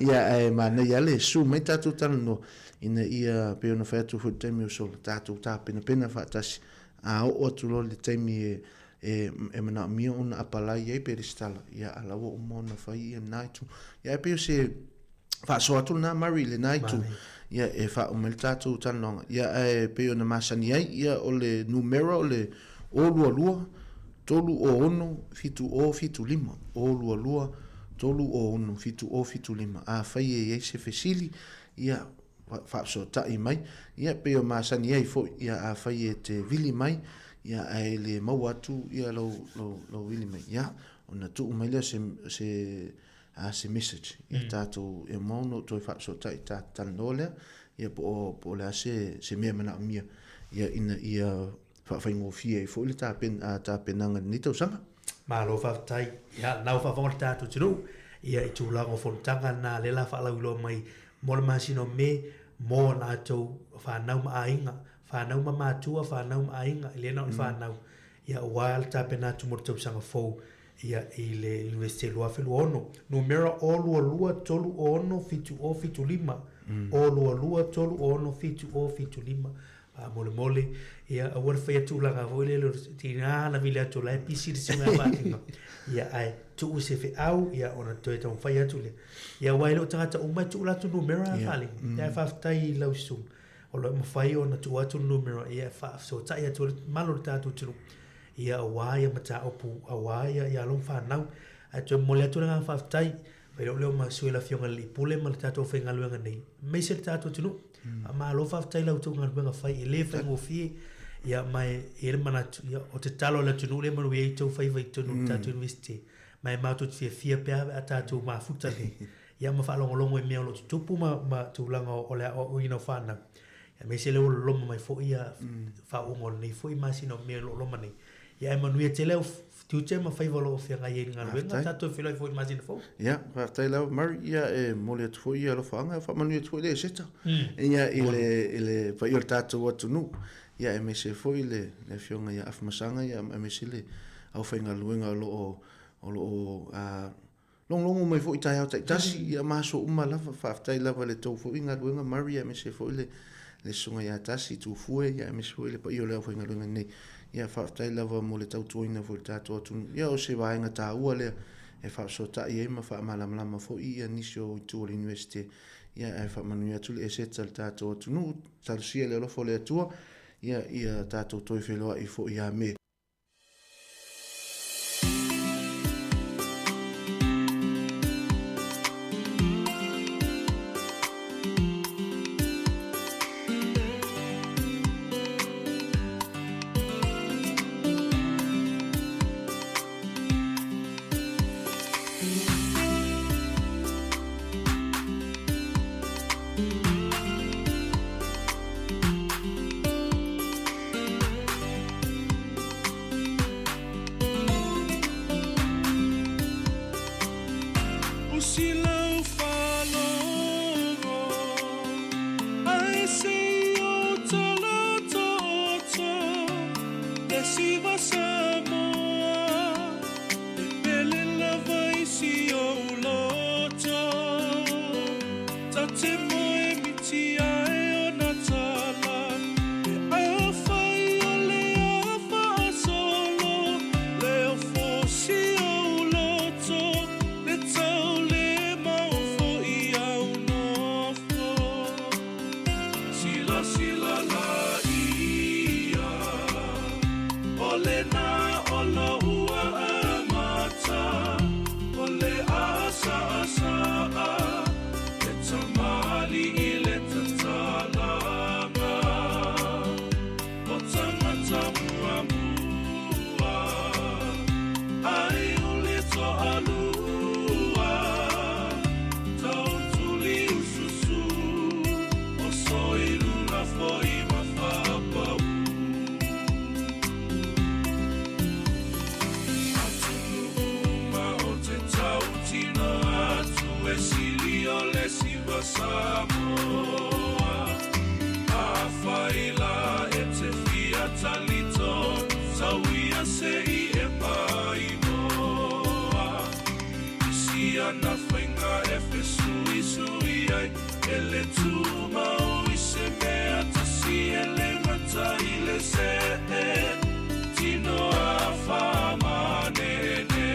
Ia, ae manaia lava le susu mai tatou talanoa, ina ia, pei ona fai atu foi i le taimi ua sola, tatou tapenapena faatasi, a oo atu loa i le taimi e, e, e manaomia ona apalai ai pe resitala, ia a la ua uma ona fai ia lena itu. Ia ae pei o se faasoa atu lena Murray i lena itu, ia e faauma ai le tatou talanoaga. Ia ae pei ona masani ai, ia o le numera o le 022 306 7075, 022 306 7075. Afai e i ai se fesili, ia faafesootai mai, ia pei o masani ai foi, ia afai e te vili mai, ia ae le maua atu ia lou, lou, lou vili mai, ia ona tuu mai lea o se, se, a, se message, ia tatou e uma ona ou toe faafesootai ta talanoa lea, ia po o, po o le a se, se mea manaomia, ia ina ia faafaigofie ai foi le tapen, a, tapenaga i lenei tausaga. Malo faafetai. Ia, lena ua faafofoga le tatou atunuu, ia i tulaga o fonotaga lena lea la faalauiloa mai mo le masina o Me mo a latou fanau ma aiga, fanau ma matua, fanau ma aiga, e le na o le fanau, ia aua le tapena atu mo le tausaga fou ia i le Iunivesite 2026. Numera 022 306 7075, 022 306 7075. Faamolemole, ia aua le faia tulaga foi lele o le tiga na vili atu o la e pisi le suiga faatino. Ia ae tuu se feau ia ona toe taumafai atu lea. Ia aua e le o tagata uma e tuu latou numera Faalega. Ia ae faafetai i lau susuga o lo o mafai ona tuu atu le numera ia e faafesootai atu ai le mamalu o le tatou atunuu ia aua ia mataupu aua ia ia alo ma fanau. Ae toe momoli atu le agaga faafetai Fai lou leo ma sui le Afioga i le Alii Pule ma le tatou aufaigaluega nei, aemaise le tatou atunuu. Faamalo faafetai i la outou galuega fai, e le faigofie. Ia, ma e i ai le manatu, ia, o te talo a le atunuu lea e manuia ai tou faiva i totonu o le tatou Iunivesite, ma e matou te fiafia pe a pe a tatou mafuta nei, ia ma faalogologo i mea o lo o tutupu ma, ma tulaga o le aoaoina o fanau. Aemaise lea ua loloma mai foi ia faauuga o lenei foi masina o Me o lo o loma nei. Ia ae manuia tele au tiute ma faiva o lo o feagai ai i le galuega. Tatou feiloai foi i le masina fou. Ia, faafetai lava Murray. Ia e momoli atu foi ia alofaaga, e faamanuia atu foi le Eseta. Ia i le i le paia o le tatou atunuu. Ia aemaise foi le le afioga ia Afamasaga ia aemaise le aufaigaluega o lo o o lo o a Logologo mai foi i taeao taitasi, ia ma aso uma lava. Faafetai lava i le tou foi galuega Murray aemaise foi le le Susuga ia Tasi Tufue ia aemaise foi le paia o le aufaigaluega nei. Ia faafetai lava mo le tautuaina foi o le tatou atunuu. Ia o se vaega taua lea e faafesootai ai ma faamalamalama foi ia nisi o itu o le Iunivesite. Ia ae faamanuia atu le Eseta i le tatou atunuu. Talosia i le alofa o le Atua ia ia tatou toe feiloai foi ia Me. tumau i se mea tasi e le gata i le see tino a faamanene.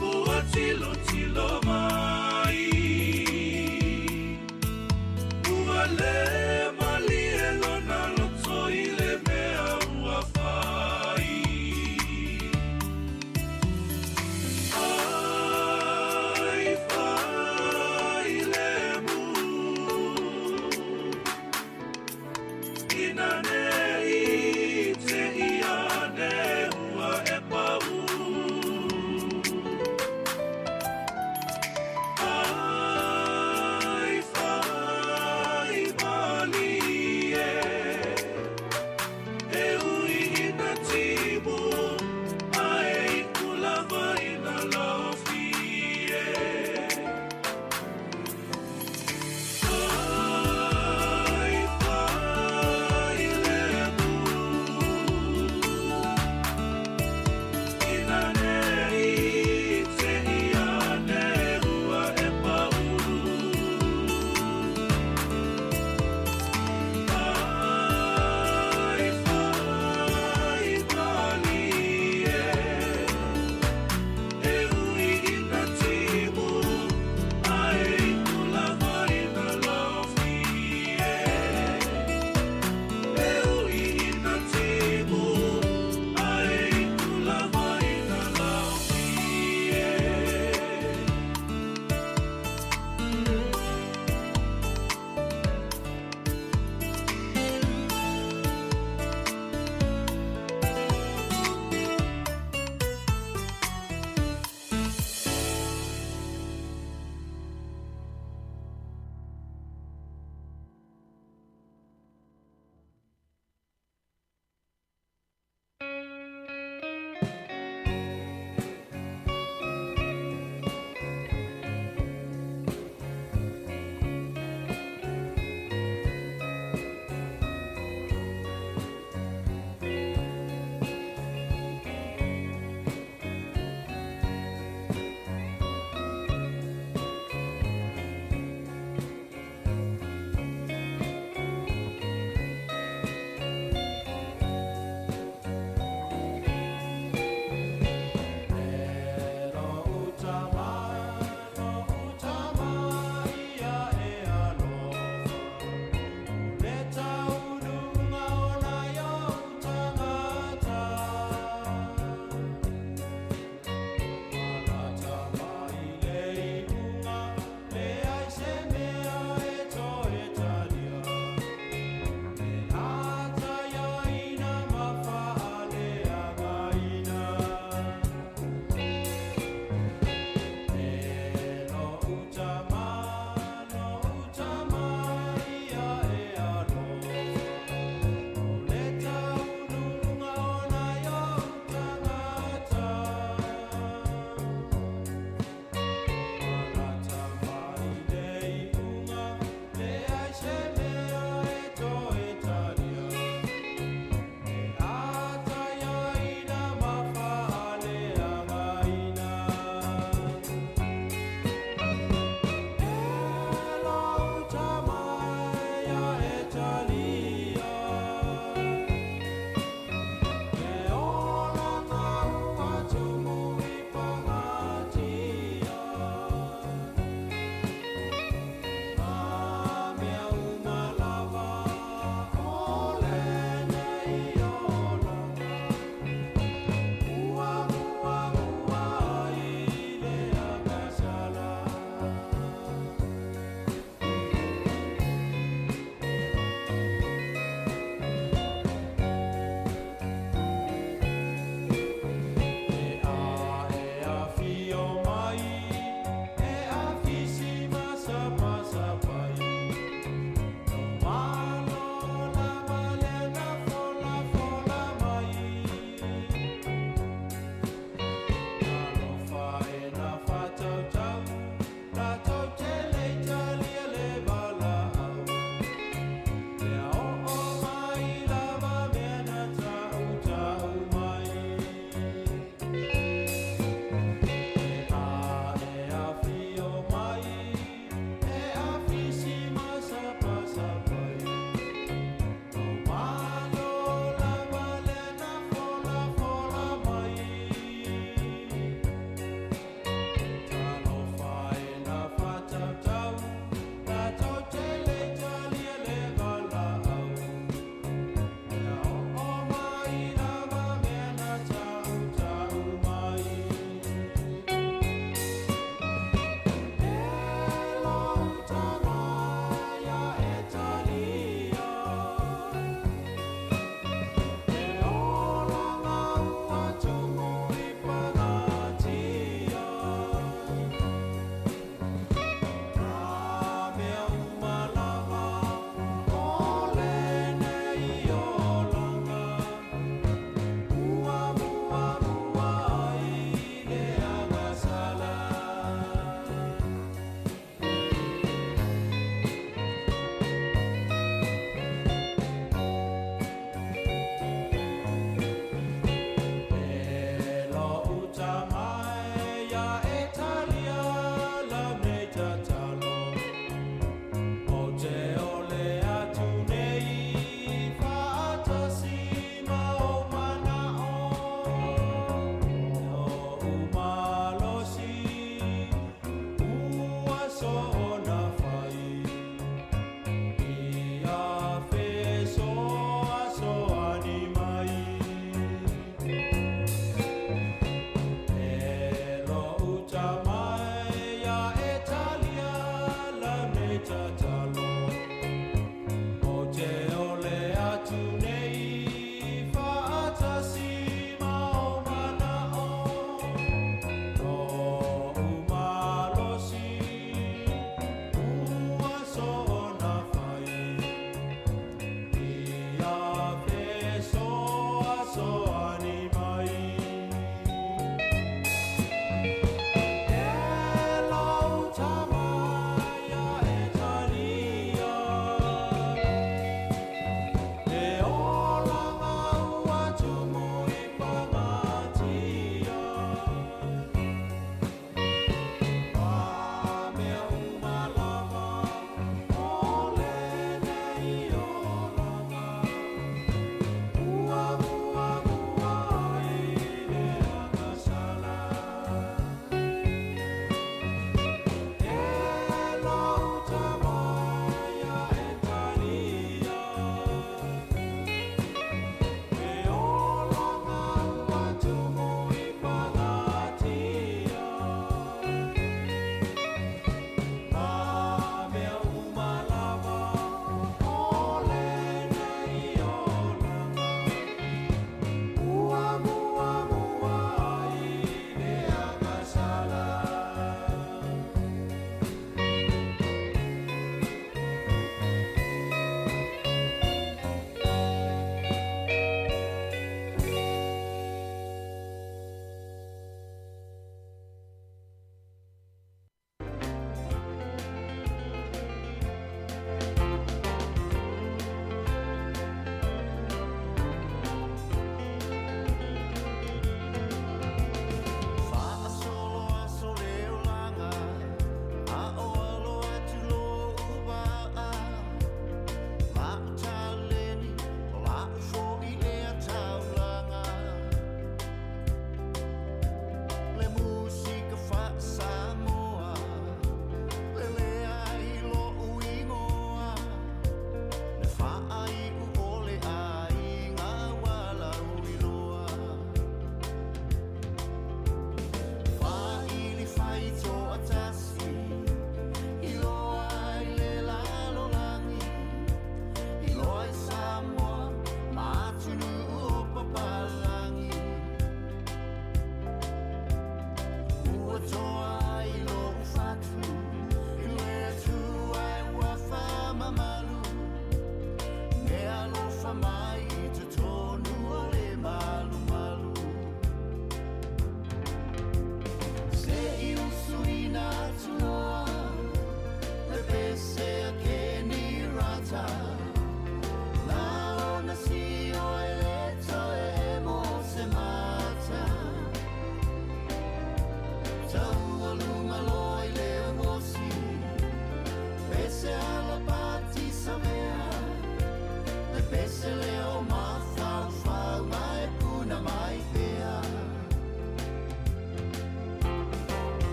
Ua tilotilo mai, ua le malie lona loto i le mea ua fai. Ai fai le mu, ina ne i te ia ne ua e pau. Ai fai manu.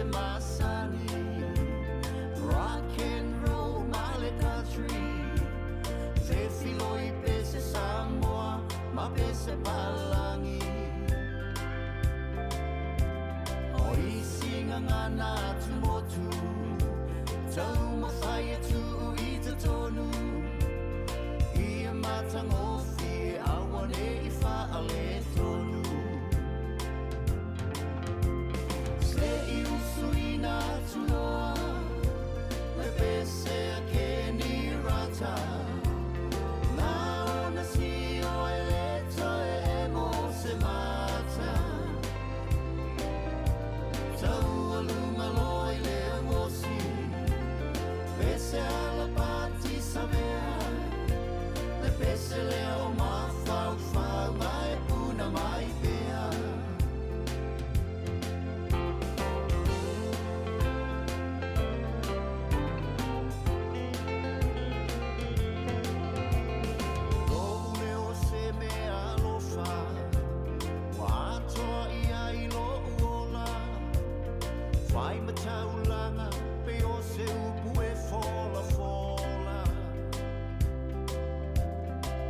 pese masani Rock and roll ma le country Fefiloi pese Samoa ma pese Palangi O isi ngangana atu motu Taumawhai e tuu i te tonu Ia matangofie awane i whaale tonu Se i usuina atu loa Le pese a Kenny Rata Nā ona si o e le toe e mo se mata Taua lunga loa i le ngosi Pese ala pati samea Le pese lea o mafaufau ma e puna mai pea Lo'u leo se mea alofa Ua atoa ia i lo'u ola Fai mataulanga pe o se upu e fola fola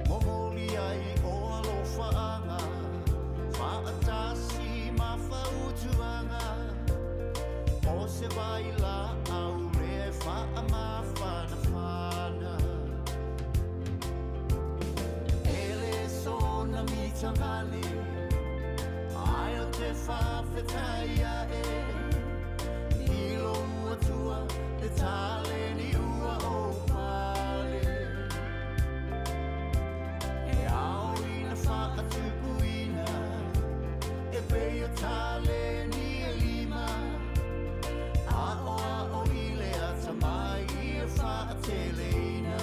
Momoli ai o alofaanga Faatasi ma fautuaga O se vai la au le faamafanafana E le sona mitavale Ai o te whawhetai a e I lo atua le tale ni ua o pale E ao ina whaatupuina E pei o tale ni e lima Ao ao i le ata mai i e whaateleina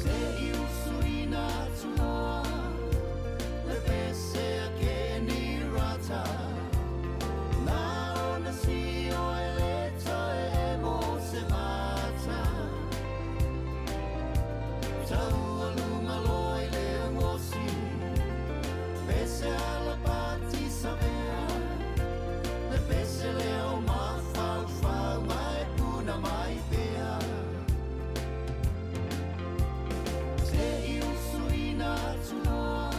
Se i usuina atu loa Le pese a Kenny Rata Nā ona si o e le toe e mo se mata Taua lunga loa i le ngosi Pese ala pati samea Le pese lea o mafaufau ma e puna mai pea Se i usuina atu loa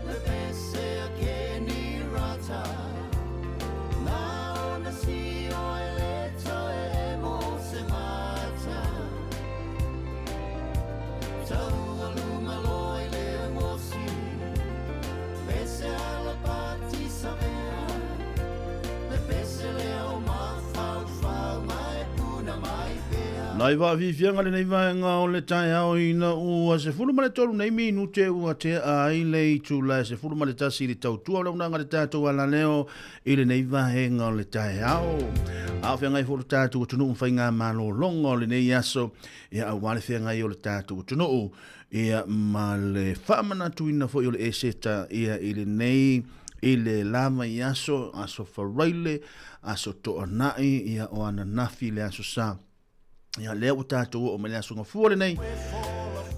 Le pese a Kenny Rata Nā ona si o e le toe e mo se mata Taua lunga loa i le ngosi Pese ala pati samea Le pese lea o mafaufau ma e puna mai pea Nai vaafiafiaga lenei vaega o le taeao ina ua 13 nei minute ua tea ai le itula e 11 i le tautua o le auaunaga a le tatou alaleo i lenei vaega o le taeao. A o feagai foi lo tatou atunuu ma faigamalologa o lenei aso, ia aua le feagai o le tatou atunuu, ia ma le faamanatuina foi o le Eseta ia i lenei i le lava i aso, aso Faraile, aso Toanai, ia o ananafi le aso Sa. Ia lea ua tatou oo mai le aso Gafua lenei,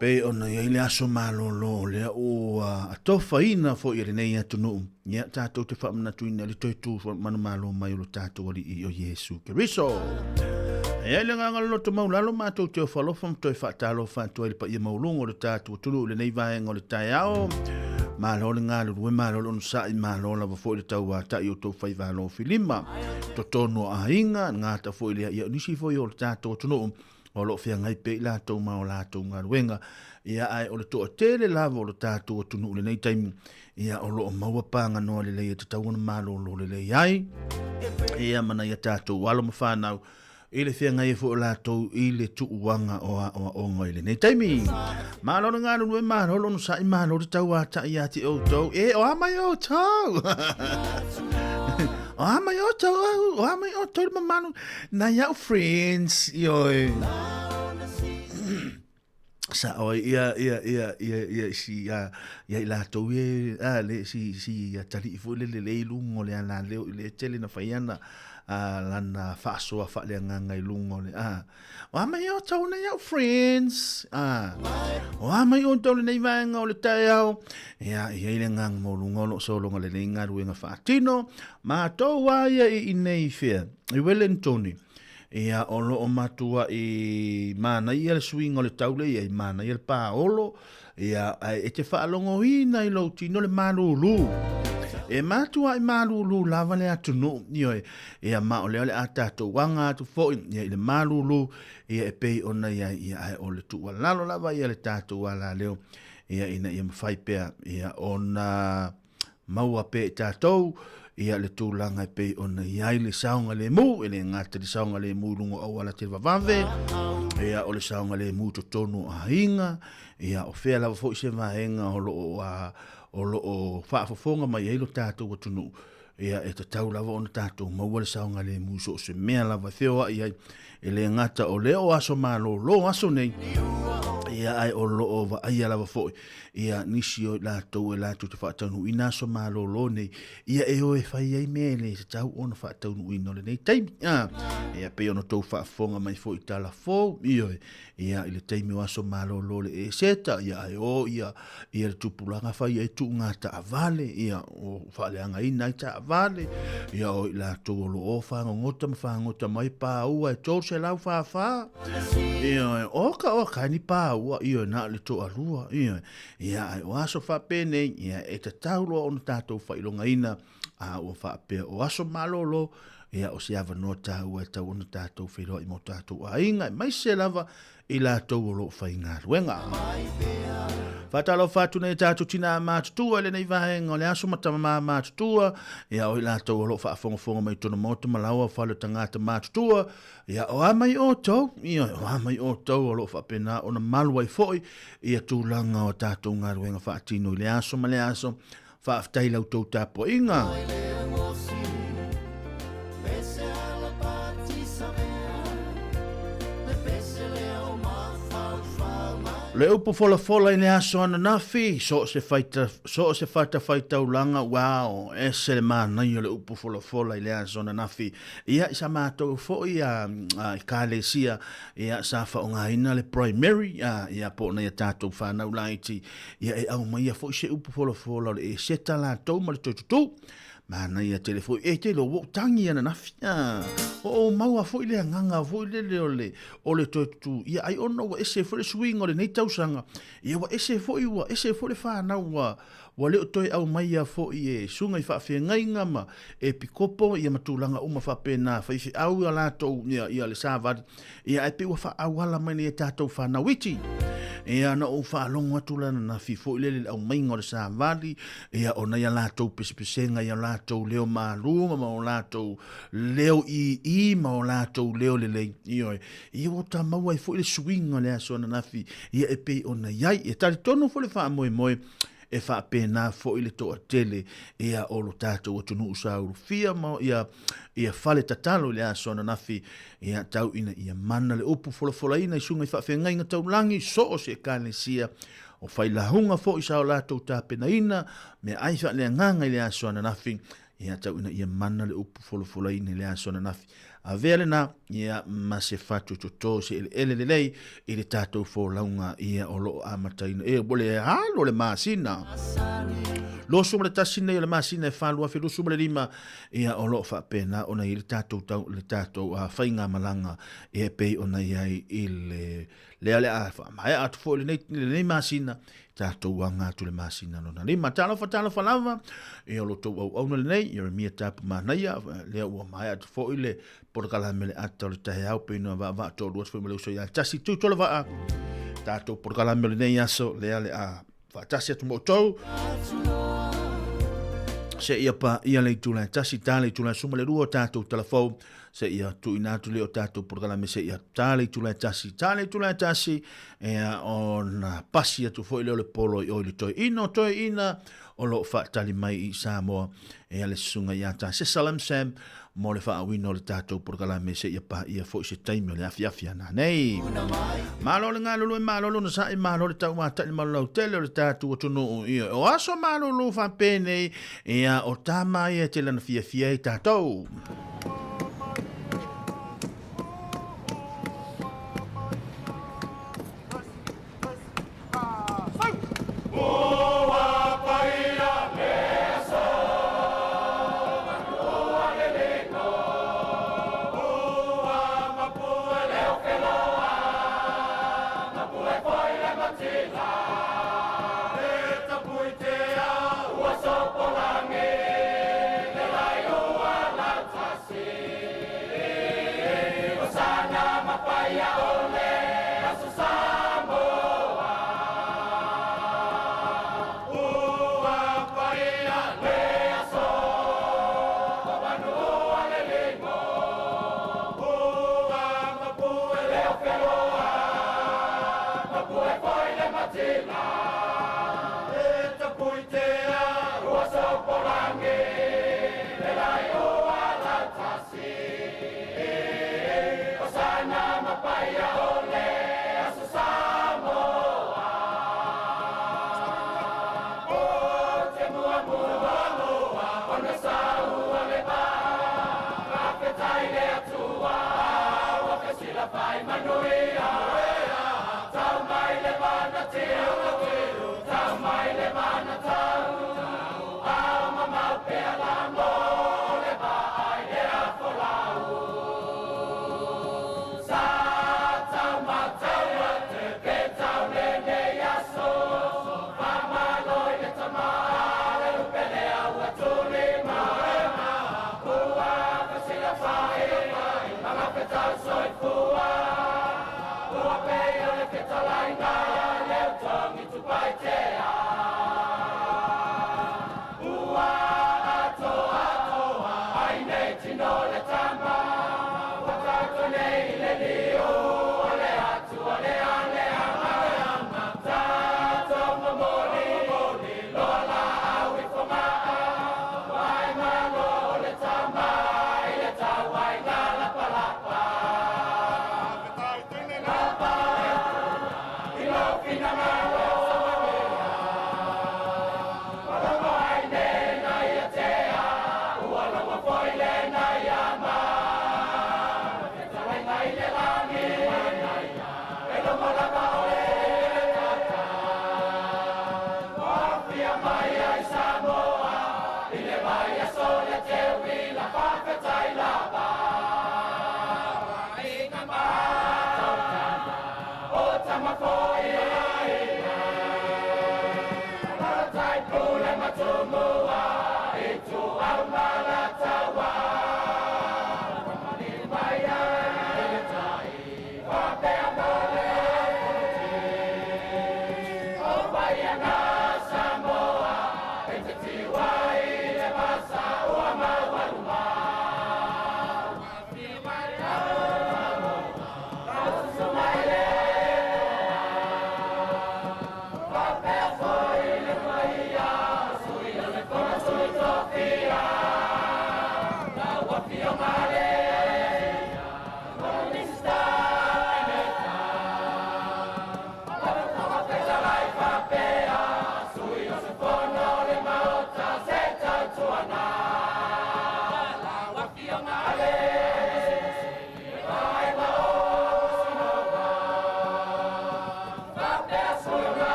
pei ona i ai le aso malolo o lea ua atofaina foi e lenei atunuu, ia tatou te faamanatuina le toe tu manumalo mai o lo tatou Alii o Iesu Keriso. E ai le agaga loloto maulalo matou te ofo alofa ma toe faatalofa atu ai le paia maualuga o le tatou atunuu i lenei vaega o le taeao. Malo le galulue, malo le onosai, malo lava foi le tauatai o tou faiva alofilima. Totonu o aiga, gata foi lea ia nisi foi o le tatou atunuu o lo o feagai pea i latou ma o latou galuega. Ia ae o le toatele lava o le tatou atunuu i lenei taimi, ia o lo o maua paganoa lelei e tatau ona malolo lelei ai. Ia ma nai a tatou alo ma fanau i le feagai ai foi o latou i le tuuaga o aoaoga i lenei taimi. Malo le galulue, malo le onosai, malo le tauatai ia te outou. E, o a mai outou? O a mai outou, o a mai outou le mamalu, nai au friends, ioe. Sa'o ai ia ia ia ia ia si ia ia i latou ia a le si si atalii foi lele le i luga o le alaleo i le tele na fai ana a lana faasoa faaleagaga i luga o le a o a mai o tau nei au friends a o a mai o tau lenei vaega o le taeao ia i ai le agaga maualuga o loo sologa lenei galuega faatino matou a ia i inei fea i Wellington Ia, o lo o matuai manaia le suiga o le tau lea i ai, manaia le paolo, ia, ae e te faalogoina i lou tino le malūlū. E matuai malūlū lava le atunuu, ioe, ia, ma o lea o le a tatou aga atu foi, ia, i le malūlū, ia, e pei ona i ai, ia, ae o le tuualalo lava ia le tatou alaleo, ia, ina ia mafai pea, ia, ona maua pea i tatou ia le tulaga e pei ona i ai le saogalemu, e le gata i le saogalemu i luga o auala televavave, ia o le saogalemu i totonu o aiga, ia o fea lava foi se vaega o lo o, a, o lo o faafofoga mai ai lo tatou atunuu, ia e tatau lava ona tatou maua le saogalemu i so o se mea lava e feoai ai. E le gata o lea o aso malolo aso nei, ia ae o lo o vaaia lava foi ia nisi o i latou e latou te faataunuuina aso malolo nei, ia e o e fai ai mea e le tatau ona faataunuuina o lenei taimi. A, ia pei ona tou faafofoga mai foi i tala fou, ioe, ia i le taimi o aso malolo le Eseta, ia ae o ia, ia le tupulaga fai ai tuuga taavale, ia o faaleagaina ai taavale, ia o i latou o lo o fagogota ma fagota mai pāua e 344, Ioe, oka oka ni pāua, ioe, na o le toalua, ioe. Ia, ai o aso faapenei, ia, e tatau loa ona tatou faailogaina, a ua faapea o aso malolo, ia, o se avanoa taua e tau ona tatou feiloai ma o tatou aiga, aemaise lava i latou o lo o faigaluega. Faatalofa atu nei tatou tinā matutua i lenei vaega o le aso ma tamā matutua, ia o i latou o lo o faafogafoga mai i tona maota ma laoa fale o tagata matutua, Ia, o a mai outou, ioe, o a mai outou o lo o faapena ona malu ai foi ia tulaga o tatou galuega faatino i le aso ma le aso. Faafetai i la outou tapuaiga. Le upu folafola i le aso ananafi, so o se faita, so o se fatafaitaulaga, wow, ese le manaia o le upu folafola i le aso ananafi. Ia, i sa matou foi a, a ekalesia, ia, sa faaaogaina le primary, a, ia, po o nai a tatou whanau laiti, ia, e aumaia foi se upu folafola o le Eseta latou ma le toe tutū. Manaia tele foi, e te iloa ua ou tagi ananafi, a, ua ou maua foi le agaga foi lele o le, o le toe tutū, ia, ai ona ua ese foi le suiga o lenei tausaga, ia, ua ese foi, ua ese foi le whanau, ua, Ua le o toe aumaia foi e susuga i faafeagaiga ma epikopo ia ma tulaga uma faapena, faifeau ia latou ia, ia le savali, ia ae pei ua faaauala mai nei e tatou fanau iti. Ia na ou faalogo atu la ananafi foi lele i le aumaiga o le savali, ia o nai a latou pesepesega i a latou leo malū ma o latou leo ii ma o latou leo lelei, ioe. Ia ua ta maua ai foi le suiga o le aso ananafi, ia e pei ona i ai. E talitonu foi le faamoemoe, e faapena foi le toatele ia o lo tatou atunuu sa ulufia ma ia, ia fale tatalo i le aso ananafi, ia tau ina ia mana le upu folafolaina i susuga i faafeagaiga taulagi so o se ekalesia o failauga foi sa o latou tapenaina meaai faaleagaga i le aso ananafi, ia tau ina ia mana le upu folafolaina i le aso ananafi. Avea lena, ia, ma se fatu toto, se eleele lelei i le tatou folauga, ia, o lo o amataina, e, ua le alo le masina. 21 nei o le masina e 4,2025, ia, o lo o faapena ona i ai le tatou tau, le tatou uh, faigamalaga, ia, e pei ona i ai i le, lea le a faamaea atu foi lenei, lenei masina, tatou aga atu le masina lona lima. Talofa, talofa lava, e o lo tou auauna lenei, Ieremia Tapu Manaia, lea ua maea atu foi le polokalame le ata o le taeao, pei ona vaavaa toalua atu foi ma le uso ia Tasi Tutola Vaa, tatou polokalame o lenei aso, lea le a faatasi atu ma outou, seia paia le itula e tasi, ta le itula e suma le lua o tatou talafou. Seia tuuina atu lea o tatou polokalame seia ta le itula e tasi. Ta le itula e tasi, ia, ona pasi atu foi lea o le polo i o i le toeaina o toeaina o lo o faatali mai i Samoa, ia le susuga ia Tasesa Lamsam mo le faauina o le tatou polokalame seia paia foi se taimi o le afiafi a nanei. Malo le galulue, malo le onosai, malo le tauatai le malolautele o le tatou atunuu. Ia, o aso malolo faapenei, ia, o tama ia e tele ana fiafia ai tatou.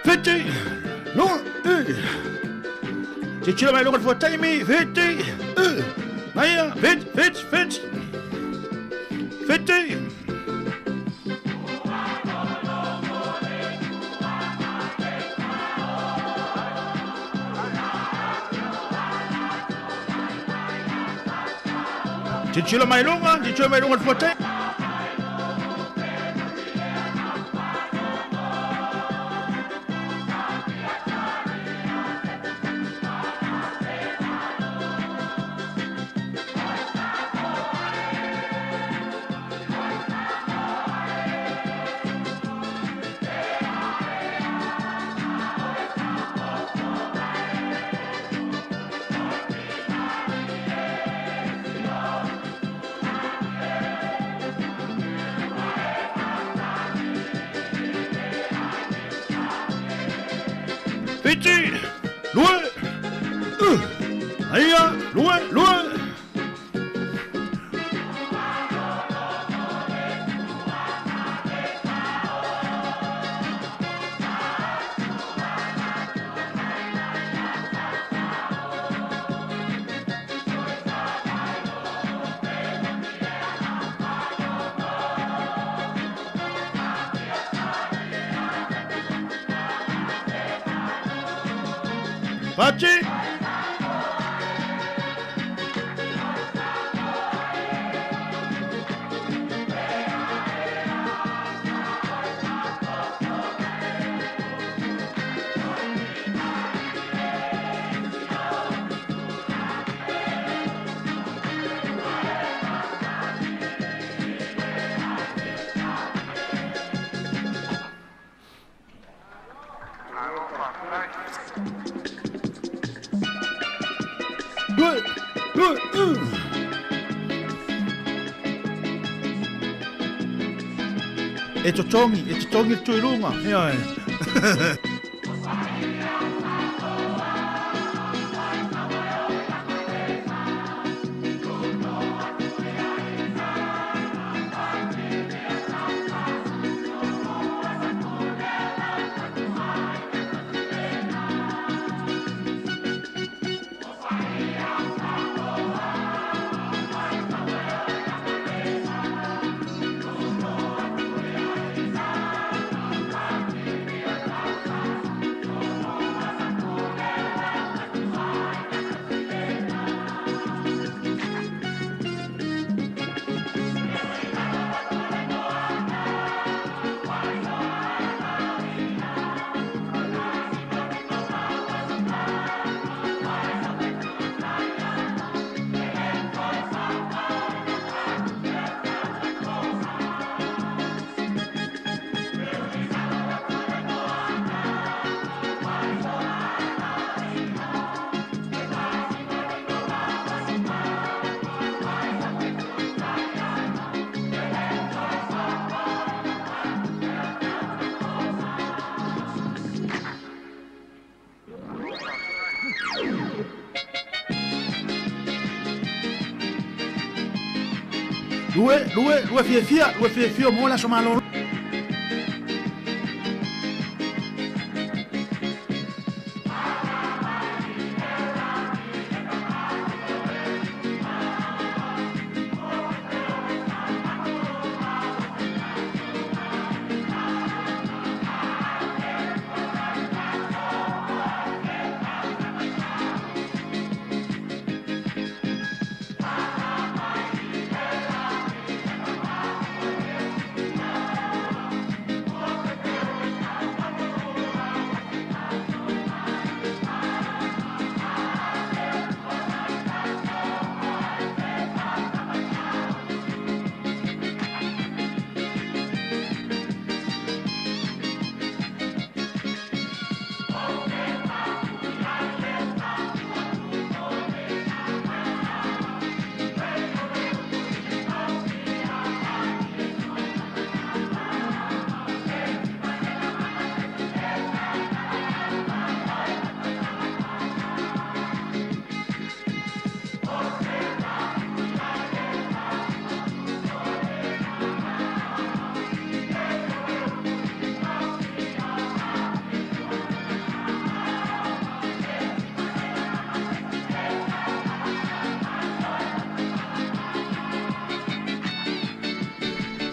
Fiti! Luga! E! Tilotilo mai luga le fua taimi! Fiti! E! Aia! Fiti! Fiti! Fiti! Fiti! Tilotilo mai luga! Tilotilo mai luga le fua taimi! Fiti! Lua! Aia! Lua! Lua! Fati! E totongi, e totongi le tuiluga. Ioe. Lue, lue, lue fiafia, lue fiafia mo le aso malolo.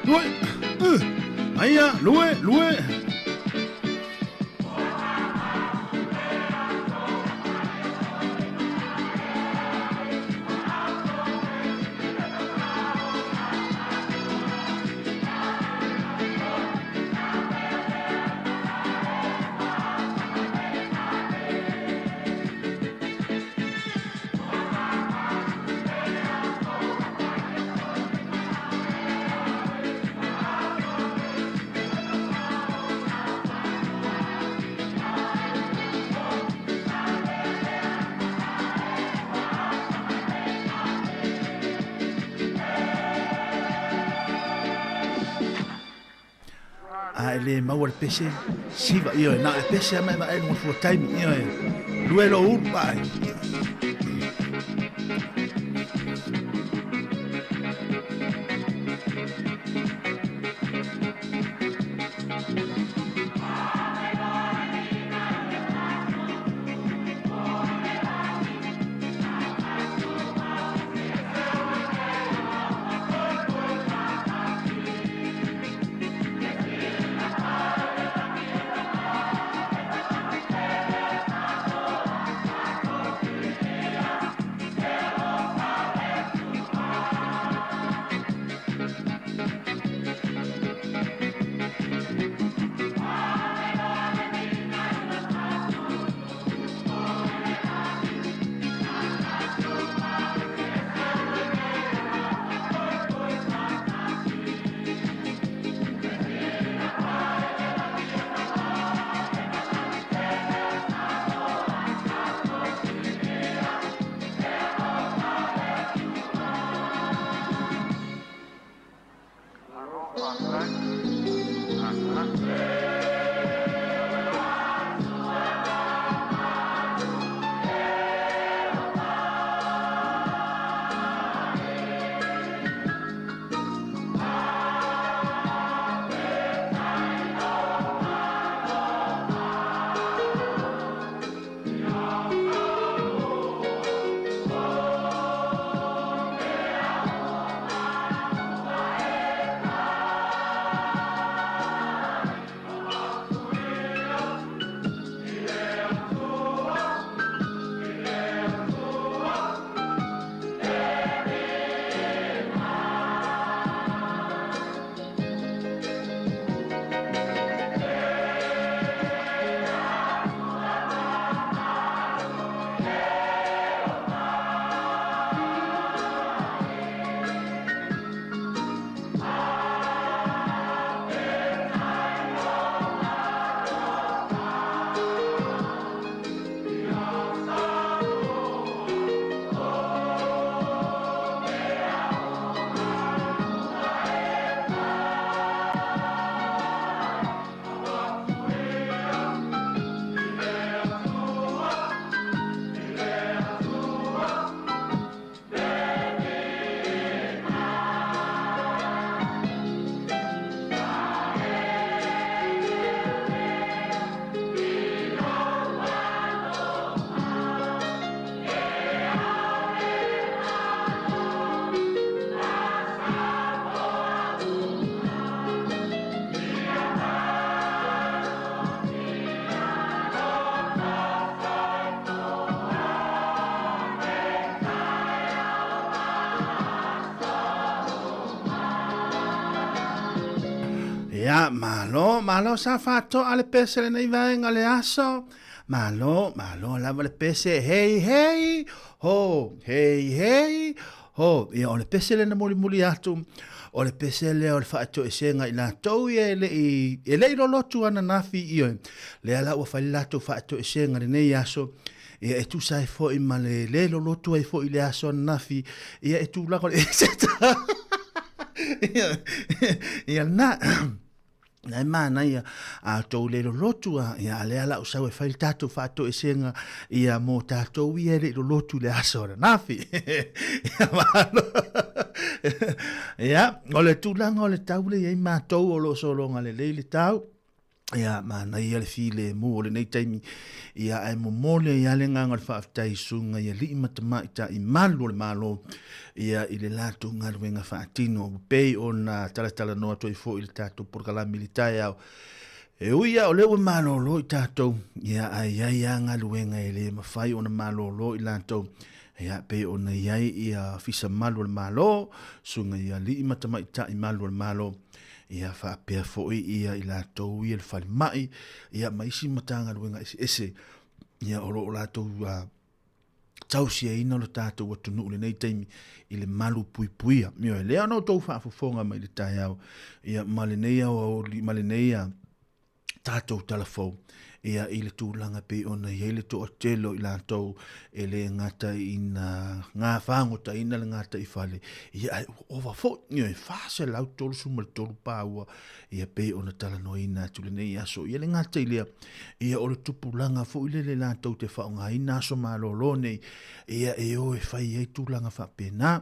Lue, aia, lue, lue. A e le maua le pese, siva, ioe, na o le pese a mai vaai luga o le fua taimi, ioe, lue lou ulu, vaai. Ia, malo, malo sa faatoa le pese lenei vaega le aso. Malo, malo lava le pese. Hei, hei, ho, hei, hei, ho. Ia, o le pese lena mulimuli atu, o le pese lea o le faatoesega i latou ia e le i, e le i lolotu ananafi, ioe. Lea la ua fai le latou faatoesega lenei aso, ia e tusa ai foi ma le le lolotu ai foi i le aso ananafi, ia e tulaga o le Eseta. Ia, ia na, na e manaia a tou le lolotu a, ia a lea la o sau e fai le tatou faatoesega ia mo tatou ia e le i lolotu i le aso ananafi. Ia malo. Ia, o le tulaga o le tau le i ai matou o lo o sologa lelei le tau. Ia, manaia le filemu o lenei taimi, ia, ae momoli ai lava le agaga o le faafetai i susuga i alii ma tamaitai malu o le Malo, ia, i le latou galuega faatino, ua pei ona talatalanoa atu ai foi i le tatou polokalame i le taeao. E ui lava o lea ua malolo i tatou, ia, ae i ai lava galuega e le mafai ona malolo i latou, ia, pei ona i ai ia ofisa malu o le Malo, susuga i alii ma tamaitai malu o le Malo, ia faapea foi ia i latou ia le falemai ia ma isi Matagaluega eseese ia o lo o latou tausiaina lo tatou atunuu i lenei taimi i le malu puipuia. Ioe, lea ona outou faafofoga mai i le taeao ia ma lenei aoauli ma lenei tatou tala fou ia i le tulaga pei ona i ai le toatele o i latou e le gata ina ngā fāgotaina le gataifale, ia ae ua ova foi, ioe, 433 pāua ia pei ona talanoaina atu lenei aso. Ia le gata i lea, ia o le tupulaga foi lele latou te faaaogaina aso malolo nei, ia e o e fai ai tulaga faapena.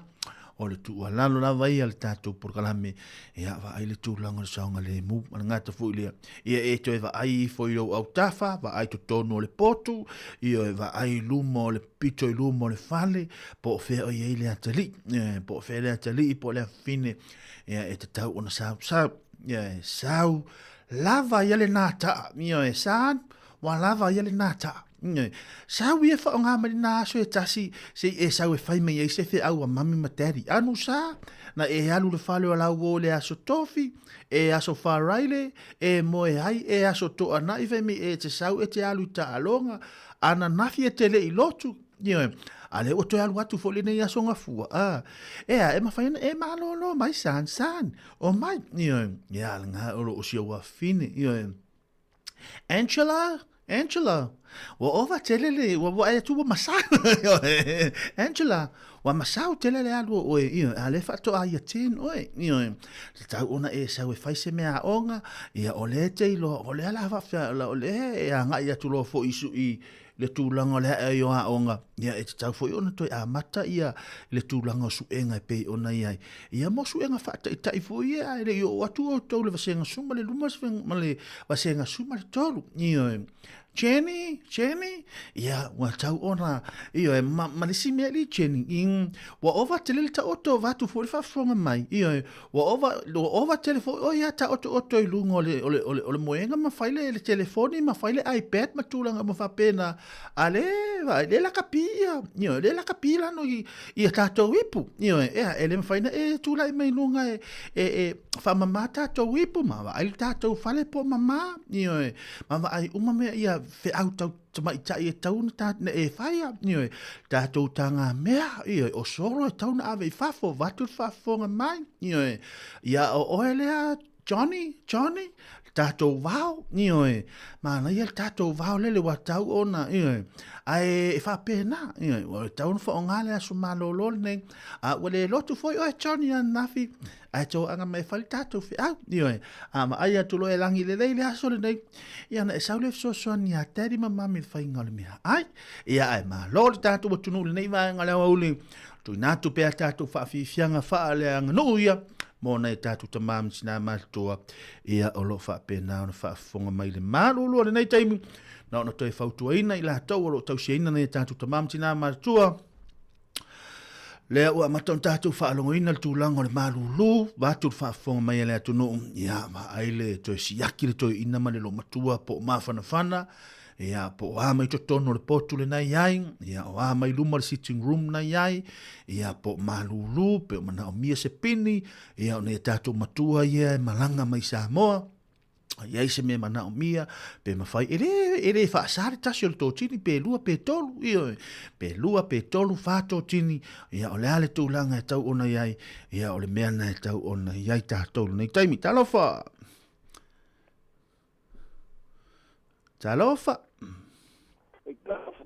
O le tuualalo lava ia a le tatou polokalame, ia vaai le tulaga o le saogalemu, ma le gata foi lea, ia e toe vaai ifo i lou autafa, vaai totonu o le potu, ia e vaai i luma o le pito i luma o le fale, po o fea o i ai le atalii, ia, po o fea le atalii, po o le afafine, ia e tatau ona sau, sau, ia e sau lava ia le nata, ia e sa, ua lava ia lena taa. Sau ia whaonga mai lena aso e tasi, se i e sau e whai mai ai se wheau a mami ma daddy. Anu sa, na e alu le whale o lau o le aso tofi, e aso wharaile, e moe ai, e aso toa na i whai mai e te sau e te alu i taaloga, ana nafi e te le i lotu. Ioe, a lea ua toe alu atu foi lenei aso gafua, a, ea, e mafai ona e malōlō mai, san, san, o mai, ioe, ia, lena o lo o si ou afafine, ioe. Angela, Angela, ua ova tele le, ua ua atu ua masau. Angela, ua masau tele le alu o oe, ioe, a le faatoa ia ten oe, ioe. Te tau ona e sau e fai se mea aoga, ia o le te iloa, o le ala faafefea, o le e agai atu loa foi i su, i, le tulaga o le ae ai o aoga, ia e tatau foi ona toe amata ia le tulaga o suega e pei ona i ai. Ia mo suega faataitai foi ia, ae le i oo atu outou le vasega 12 ma le vasega 13. Ioe. Jenny, Jenny, ia, ua tau ona, ioe, ma, ma le isi mea li Jenny, i, ua ova tele le taoto, vaeatu foi le faafofoga mai, ioe, Ua ova, ua ova tele foi ʻoe ia taotoʻoto i luga o le, o le, o le, o le moega ma fai le, le telefoni ma fai le iPad ma tulaga uma faapena. A le, vaai, le lakapi ia, ioe, le lakapi lano i, i a tatou ipu, ioe, ea, e le mafai ona e tulai mai luga e, e, e faamama tatou ipu ma vaai le tatou fale po o mama, ioe, ma vaai uma mea ia feau tau tamaitai e tau ona ta, na e whaia, ioe, tātou tāngā mea, ioe, o solo e tau na ave i fafo, vatu le faafofoga mai, ioe, ia o oe lea, Johnny, Johnny, le tātou vao, ioe, manaia le tātou vao lele ua tau ona, ioe, ae e faapena, ioe, ua tau ona faaaoga le aso malolo lenei, a ua le lotu foi oe Johnny ananafi, ae toaga mai e fai le tatou feau. Ioe, a vaai atu loa e lagi lelei le aso lenei, ia ona e sau lea fesoasoani ia Daddy ma Mami i le faiga o le mea ai. Ia ae malo le tatou atunuu i lenei vaega o le aoauli, tuuina atu pea tatou faafiafiaga faaleaganuu ia mo nai tatou tama ma tinā matutua, ia o lo o faapena ona faafofoga mai le malulu o lenei taimi, na ona toe fautuaina i latou o lo o tausiaina nai tatou tama ma tinā matutua, Lea ua amata ona tatou faalogoina le tulaga o le malulu, vaeatu le faafofoga mai a le atunuu, ia vaai le toe siaki le toeaina ma le loomatua po o mafanafana, Ia, po o a mai totonu o le potu lena i ai, ia, o a mai luma o le sitting room na i ai, ia, po o malūlū, pe o manaomia se pini, ia, o nai a tatou matua ia e malaga mai Samoa, a i ai se mea manaomia, pe mafai, e le, e le faasa le tasi o le totini, pe lua, pe tolu, ioe, pe lua, pe tolu, whā totini, ia, o le a le tūlanga e tau ona i ai, ia, o le mea na e tau ona i ai tātou lenei taimi. Talofa! Talofa!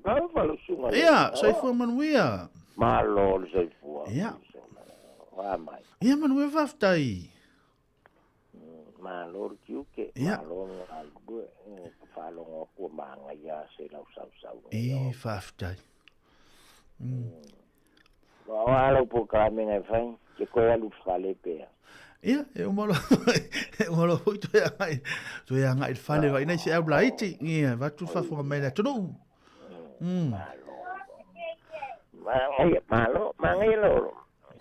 Talofa lau susuga. Ia, soifua manuia. Malo le soifua. Ia. Wa mai. Ia manuia faafetai. Malo le tiute, Ia. malo le galulue, ka faalogo atu ua magaia se lau sausauga. E, faafetai. O a lau polokalame na e fai, ke koe alu i le fale pea. Ia, e uma loa, e uma loa foi toe agai, toe agai i le fale vai nei se au laiti, ia, avatu le faafofoga mai i le atunuu. Magaia, malo, magaia lau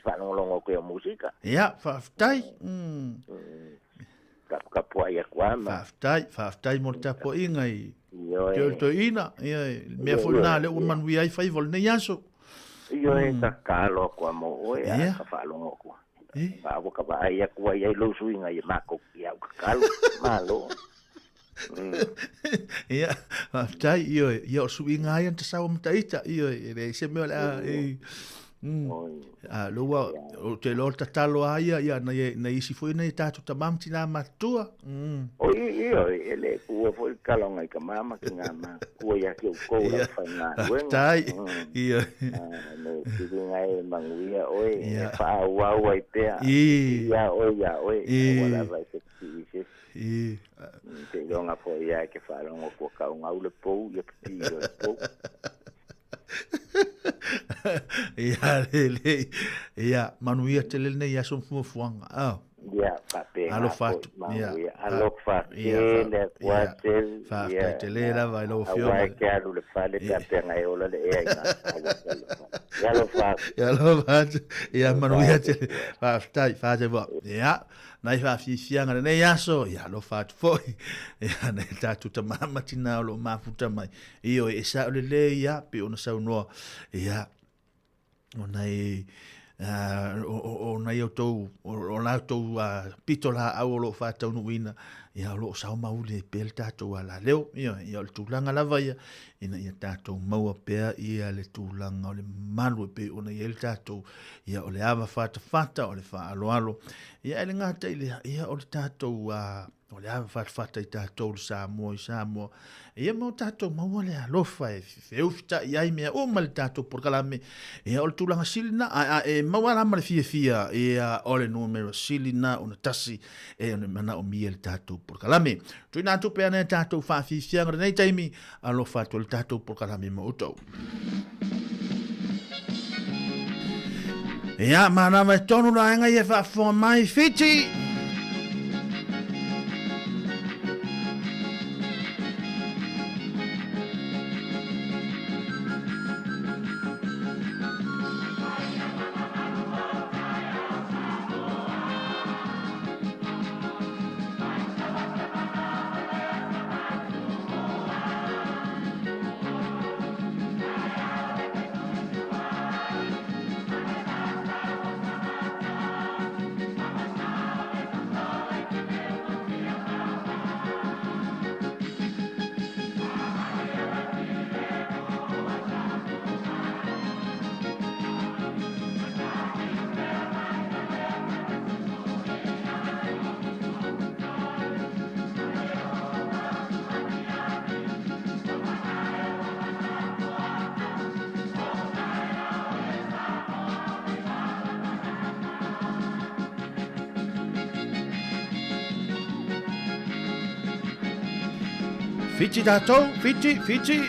faalogologo atu i au musika. Ia, faafetai. Tapuai atu lava ma. Faafetai, faafetai mo le tapuaiga i Ioe. te toeaina. Ia, le mea foi lena lea ua manuia ai faiva o lenei aso. Ioe, tatalo atu lava mo oe, a Ia. ka faalogo atu. E. A ua ka vaai atu ai ai lou suiga i makou i au tatalo. Malo. Ia, faafetai, ioe. Ia, o suiga lava ia na tasau ma taita, ioe. E leai se mea o le a, e. A, lea ua, ou te iloa o le tatalo lava ia, ia, nai, nai isi foi nai tatou tama ma tinā matutua. Oi, ioe, e le tuua foi le tala o nai tama ma tinā matutua ia te outou i lau faigaluega. Faafetai, ioe. Me piliga e manuia oe, e faaauau ai pea, ia oe ia oe, aua lava e te pipii i se isi. Seiloga foi ia e te faalogo atu ua taugau le pou, ia pipii loa i le pou. Ia, lelei. Ia, manuia tele lenei aso ma fuafuaga. Oh. Ia, faapena Alofa foi, atu. Ia, manuia. Alofa ia, tele atu ia, lava tele. Faafetai Ia, tele lava i lau aua afioga. e te alu i le fale pe a feagai e ola le ea i ngā aua e le fale. Ia alofa atu. Ia, alofa atu. Ia, manuia tele. Faafetai, faafetai. Ia, Nai faafiafiaga lenei aso, ia alofa atu foi. Ia, nai tatou tama ma tinā o lo o mafuta mai. Ioe, e sao lelei ia, pei ona saunoa, ia, o nai, o nai outou, o la outou pito laau o lo o faataunuuina, ia, o lo o sao mauli ai pea le tatou alaleo. Ioe, ia, o le tulaga lava ia, ina ia tatou maua pea ia le tulaga o le malu e pei ona i ai le tatou, ia, o le ava fatafata, o le faaaloalo, ia, e le gata i lea, ia, o le tatou, o le ava fatafata i tatou le Samoa i Samoa, ia, ma o tatou maua le alofa e feufita'i ai mea uma le tatou polokalame, ia, o le tulaga sili lena, a, a e maua la ma le fiafia, ia, o le numera sili lena ona tasi e ona manaomia le tatou polokalame. Tuuina atu pea nai a tatou faafiafiaga i lenei taimi, alofa atu i le tatou polokalame ma outou. Ia, manava e tonu la aiga ia e faafofoga mai, Fiti! Fiti tatou, Fiti, Fiti.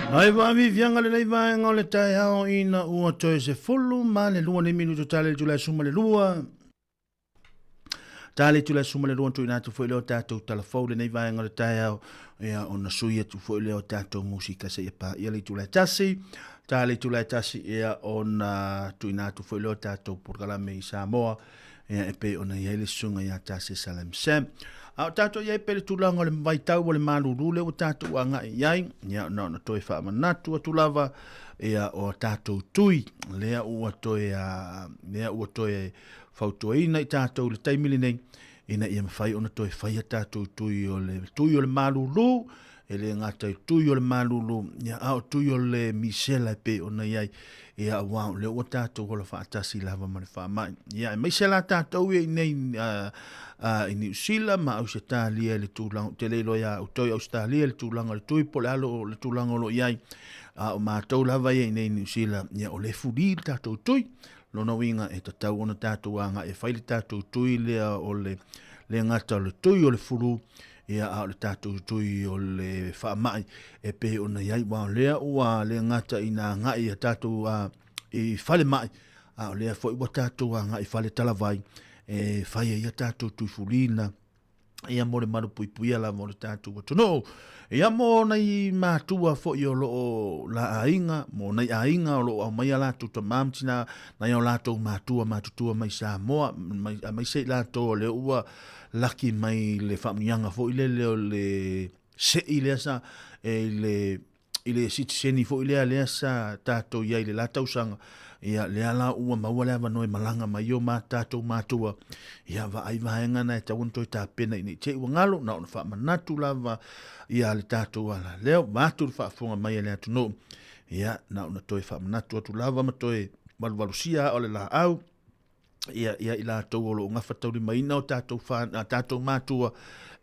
Ai faafiafiaga lenei vaega o le taeao ina ua toe 12 nei minuto tale le itula e 12. Tale itula e 12 tuuina atu foi lea o tatou tala fou lenei vaega o le taeao ia ona sui atu foi lea o tatou musika seia paia le itula e 1. Tale itula e 1 ia ona tuuina atu foi lea o tatou polokalame i Samoa ia e pei ona i ai le susuga ia Tase Salam Sam. A o tatou i ai pea i le tulaga o le vaitau o le malulu lea ua tatou agai i ai, ia na ona toe faamanatu atu lava ia o tatou tui lea ua toe lea ua toe fautuaina i tatou i le taimi lenei ina ia mafai ona toe faia tatou tui o le tui o le malulu e le gata i tui o le malulu, ia, a o tui o le misela e pei ona i ai, ia, aua o lea ua tatou ola faatasi lava ma le faamai. Ia, aemaise la tatou ia i nei i Niu Sila ma Ausetalia i le tulaga, ou te le iloa ia outou i Ausetalia i le tulaga o le tui po o le a le tulaga o lo o i ai, a o matou lava ia i nei Niu Sila, ia, o lea e fuli le tatou tui. Lona uiga e tatau ona tatou agai e fai le tatou tui lea o le le gata o le tui o le fulu, ia a o le tatou tui o le faamai e pei ona i ai, aua o lea ua le gata ina agai ia tatou i falemai, a o lea foi ua tatou agai i fale talavai e fai ai a tatou tui fulina ia mo le malupuipuia lava o le tatou atunuu. Ia mo nai matua foi o lo o la aiga, mo nai aiga o lo o aumaia latou tama ma tina, nai o latou matua matutua mai Samoa, mai, aemaise i latou o lea ua laki mai le faamanuiaga foi lele o le sei lea sa e i le i le sitiseni foi lea lea sa tatou i ai i le la tausaga, ia lea la ua maua le avanoa e malaga mai o ma tatou matua, ia vaai vaega na e tatau ona toe tapena ina i te i ua galo, na ona faamanatu lava ia le tatou ala lea, vaeatu le faafofoga mai a le atunuu, ia na ona toe faamanatu atu lava ma toe valuvalusia aa o le laau, ia, ia i latou o lo o gafataulimaina o tatou, fa, a tatou matua,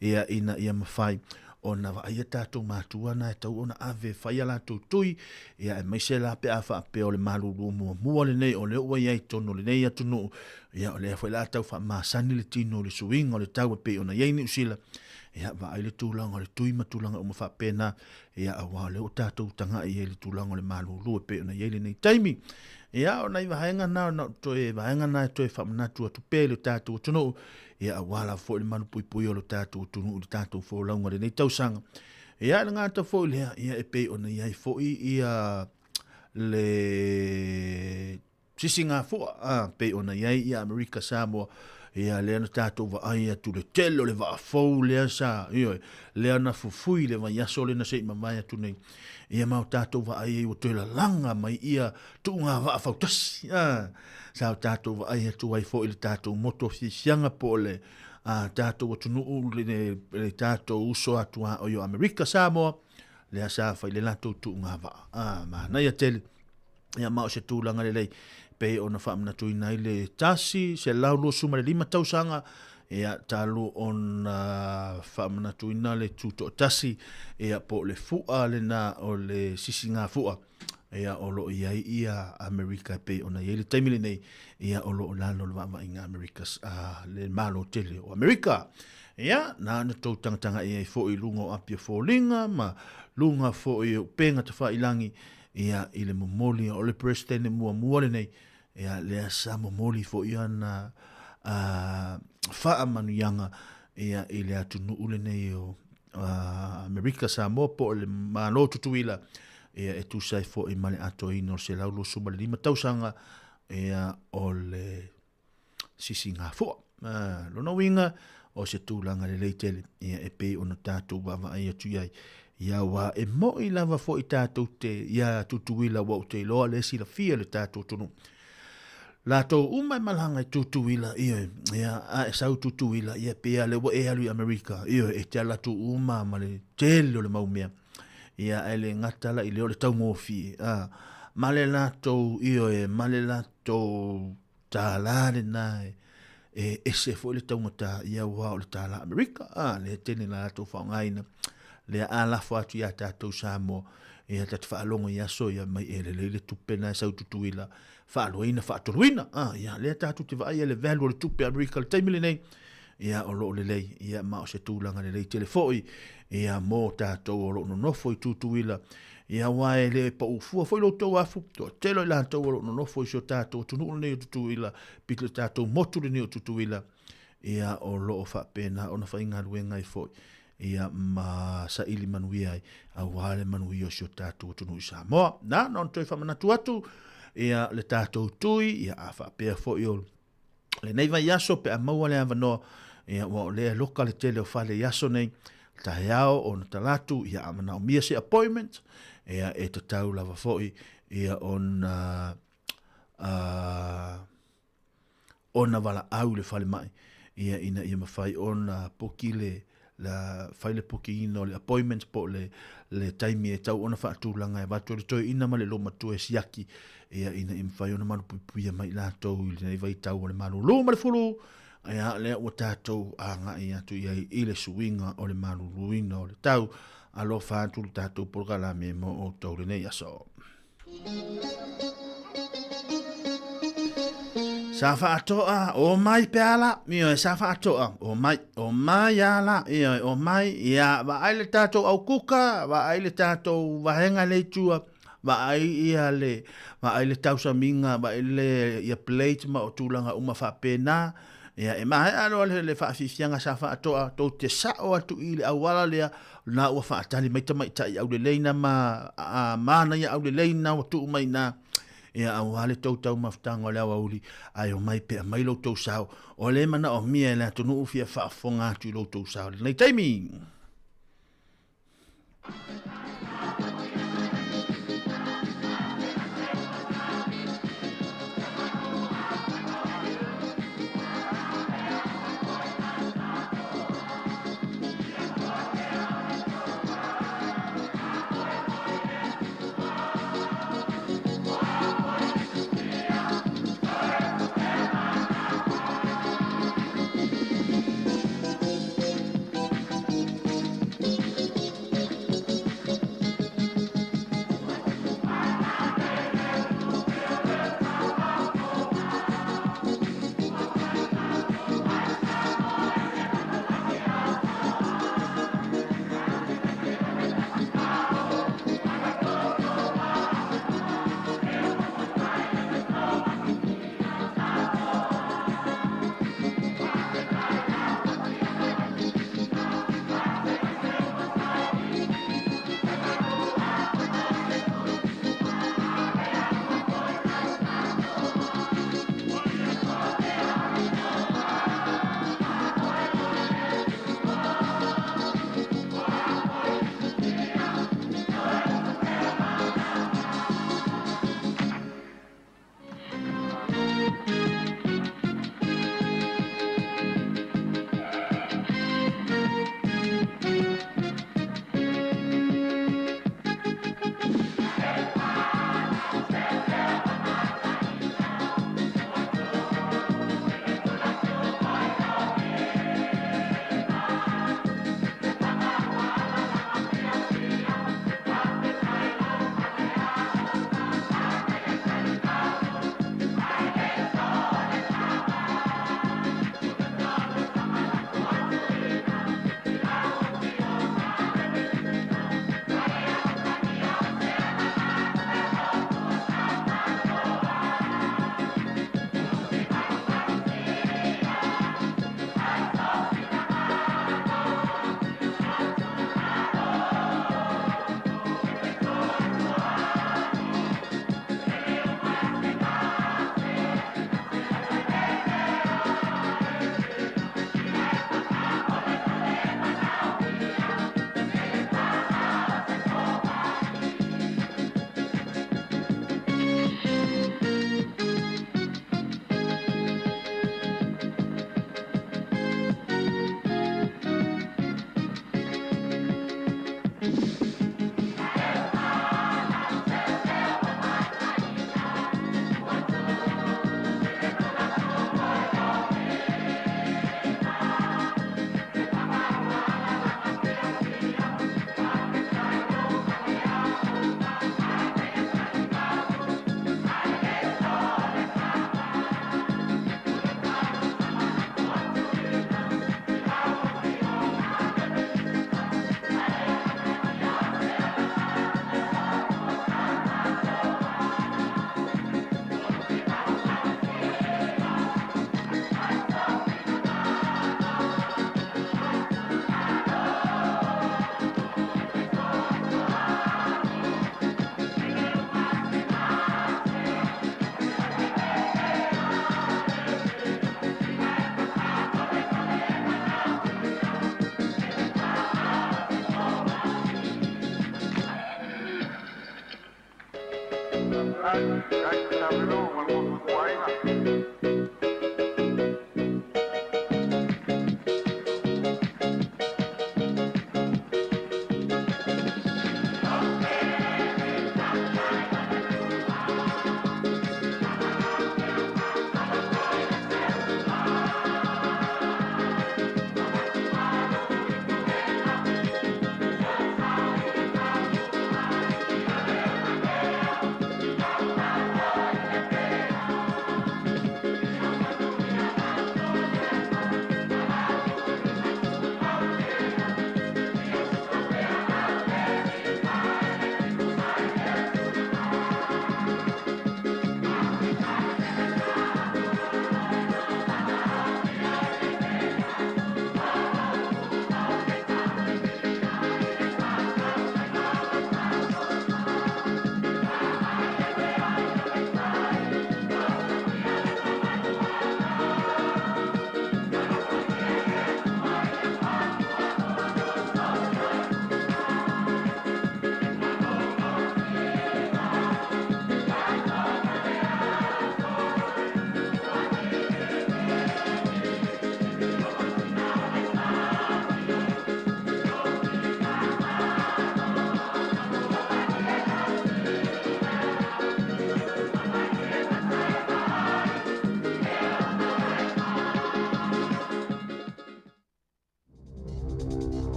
ia, ina ia mafai ona vaaia tatou matua na e tau ona ave e fai a latou tui, ia aemaise la pe a faapea o le malulu muamua lenei o lea ua i ai totonu o lenei atunuu, ia o lea foi la tau faamasani le tino i le suiga o le tau e pei ona i ai Niu Sila, ia vaai le tulaga o le tui ma tulaga uma faapena, ia aua o lea ua tatou tagai i ai i le tulaga o le malulu e pei ona i ai lenei taimi. Ia, o nai vaega na, na toe vaega na e toe faamanatu atu pea i le tatou atunuu, ia aua lava foi le malupuipuia o le tatou atunuu i le tatou folauga i lenei tausaga. Ia, e le gata foi lea, ia e pei ona i ai foi ia le sisigafua, a, pei ona i ai ia Amerika Samoa, ia lea na tatou vaai atu le tele o le vaa fou lea sa, ioe, lea na fufui le vaiaso lea na se i mavae atu nei. Ia ma o tatou vaai ai ua toe lalaga mai ia tuuga vaa fautasi. A, sa o tatou vaai atu ai foi i le tatou motu o fiafiaga po o le a, tatou atunuu le, le, le tatou uso atu a o Amerika Samoa, lea sa fai le latou tuuga vaa. A, manaia tele. Ia ma o se tulaga lelei pei ona faamanatuina ai le 125 tausaga ia talu ona faamanatuina le tutoatasi ia po o le fua lena o le sisigafua ia o lo o i ai ia Amerika e pei ona i ai le taimi lenei ia o lo o lalo o le vaavaaiga Amerika le Malo tele o Amerika. Ia, na ona tou tagatagai ai foi i luga o api o foliga ma luga foi o upega tafailangi ia i le momoli o le Peresetene muamua lenei, ia lea sa momoli foi ana faamanuiaga ia i le atunuu lenei o Amerika Samoa po o le Malo Tutuila ia e tusa ai foi ma le atoaina o le 125 tausaga ia o le sisigafua. Lona uiga, o se tulaga lelei tele ia e pei ona tatou vaavaai atu i ai. Ia aua e moi lava foi tatou te ia Tutuila ua ou te iloa le silafia le tatou atunuu. Latou uma e malaga i Tutuila, ioe, ia, a e sau Tutuila, ia pei lava lea ua e alu i Amerika, ioe, e te alu atu uma ma le tele o le mau mea. Ia, ae le gata la i lea o le taugofie, a, ma le latou, ioe, ma le latou tālā lena e, e ese foi le taugata ia aua o le tālā Amerika, a, lea tele na latou faaaogaina, lea a lafo atu iā tatou Samoa, ia ta te faalogo i aso ia mai e lelei le tupe na e sau Tutuila, faaluaina, faatoluina, a, ia lea tatou te vaai le value o le tupe Amerika i le taimi lenei, Ia, o lo o lelei, ia, ma o se tulaga lelei tele foi, ia, mo tatou o lo o nonofo i Tutuila, ia, aua e le pau fua foi lo outou afu, toatele o i latou o lo o nonofo i si o tatou atunuu lenei o Tutuila, pito le tatou motu lenei o Tutuila, ia, o lo o faapena ona faigaluega ai foi, ia, ma saili manuia ai, aua le manuia o si o tatou atunuu i Samoa. Na, na ona toe faamanatu atu, ia, le tatou tui, ia, a faapea foi o lenei vaiaso pe a maua le avanoa, ia, ua o lea loka le tele o fale i aso nei, taeao ona Talatu, ia, a manaomia se appointment, ia, e tatau lava foi, ia, ona, ona valaau i le falemai, ia, ina ia mafai ona poki le, la fai le pukiina o le appointment po o le, le taimi e tau ona faatulaga e avatu e le toeaina ma le loomatua e siaki ia ina ia mafai ona malupuipuia mai latou i lenei vaitau o le malulu ma le fulu ia lea ua tatou agai atu i ai i le suiga o le maluluina o le tau. Alofa atu le tatou polokalame mo outou lenei aso. Sa faatoa, o mai pe ala, ioe, sa faatoa, o mai, o mai ala, ioe, o mai, ia, vaai le tatou aukuka, vaai le tatou vaega le itua, vaai ia le, vaai le tausamiga, vaai le, ia plate ma o tulaga uma faapena, ia, e maea loa le, le faafiafiaga sa faatoa, tou te sao atu i le auala lea, Na ua faatali mai tamaitai aulelei na ma a, manaia aulelei na ua tuu mai na ia aua le tou taumafataga o le aoauli ae omai pea mai lo tou sao o le manaomia e le atunuu fia faafofoga atu i lo tou sao i lenei taimi.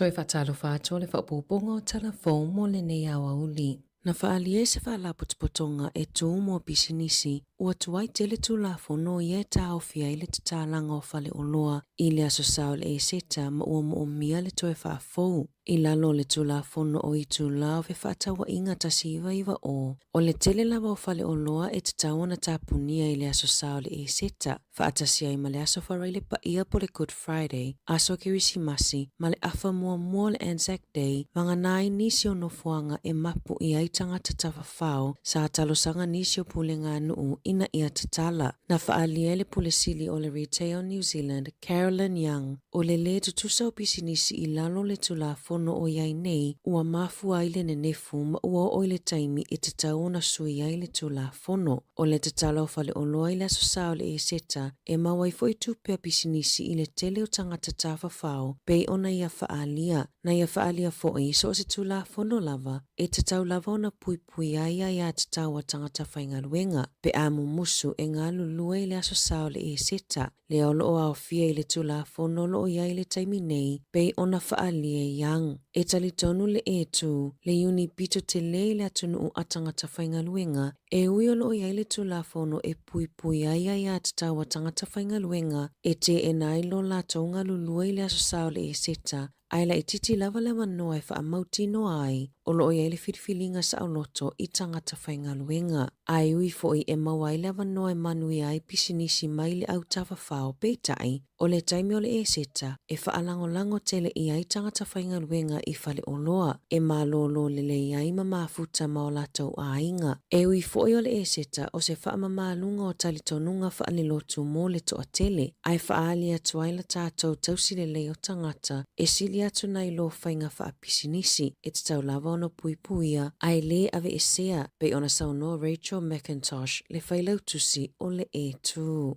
Toe faatalofa atu o le faaopoopoga o Tala Fou mo lenei aoauli. Na faaalia ai se faalapotopotoga e tū mo pisinisi ua tuai tele Tulafono ia e taofi ai le tatalaga o faleoloa i le Aso Sa o le Eseta ma ua moomia le toe faafou. I lalo o le Tulafono o Itulā o Fefaatauaiga 1990, o le tele lava o faleoloa e tatau ona tapunia i le Aso Sa o le Eseta, faatasi ai ma le Aso Faraile Paia po le Good Friday, Aso Kerisimasi, ma le afa muamua o le Anzac Day, vagana ai nisi o nofoaga e mapu i ai tagata tafafao sa talosaga nisi o puleganuu ina ia tatala. Na faaalia e le Pule Sili o le Retail New Zealand, Carolyn Young, O le lē tutusa o pisinisi i lalo o le Tulafono o i ai nei, ua mafua ai le nenefu ma ua oo i le taimi e tatau ona sui ai le Tulafono. O le tatala o faleoloa i le Aso Sa o le Eseta, e mau ai foi tupe a pisinisi i le tele o tagata tafafao pei ona ia faaalia. Na ia faaalia foi, so o se Tulafono lava, e tatau lava ona puipui ai aiatatau a tagata faigaluega pe a mumusu e galulue i le Aso Sa o le Eseta. Lea o lo o aofia i le Tulafono o lo o i ai i le taimi nei, pei ona faaalia e Young. E talitonu le E2, le iuni pito tele i le atunuu a tagata faigaluega, e ui o lo o i ai le Tulafono e puipui ai aiatatau a tagata faigaluega e teena ai lo latou galulue i le Aso Sa o le Eseta, Ae laitiiti lava le avanoa e faamautinoa ai o lo o i ai le filifiliga saoloto i tagata faigaluega. Ae ui foi e maua ai le avanoa e manuia ai pisinisi mai le au tafafao, peitai, o le taimi o le Eseta e faalagolago tele ʻia ai tagata faigaluega i faleoloa e malōlō lelei ai ma mafuta ma o latou aiga. E ui foi o le Eseta o se faamamaluga o talitonuga faalelotu mo le toatele, ae faaali atu ai la tatou tausi lelei o tagata e sili atu nai lo faiga faapisinisi e tatau lava ona puipuia ae lē aveesea, pei ona saunoa Rachel McIntosh le failautusi o le E2.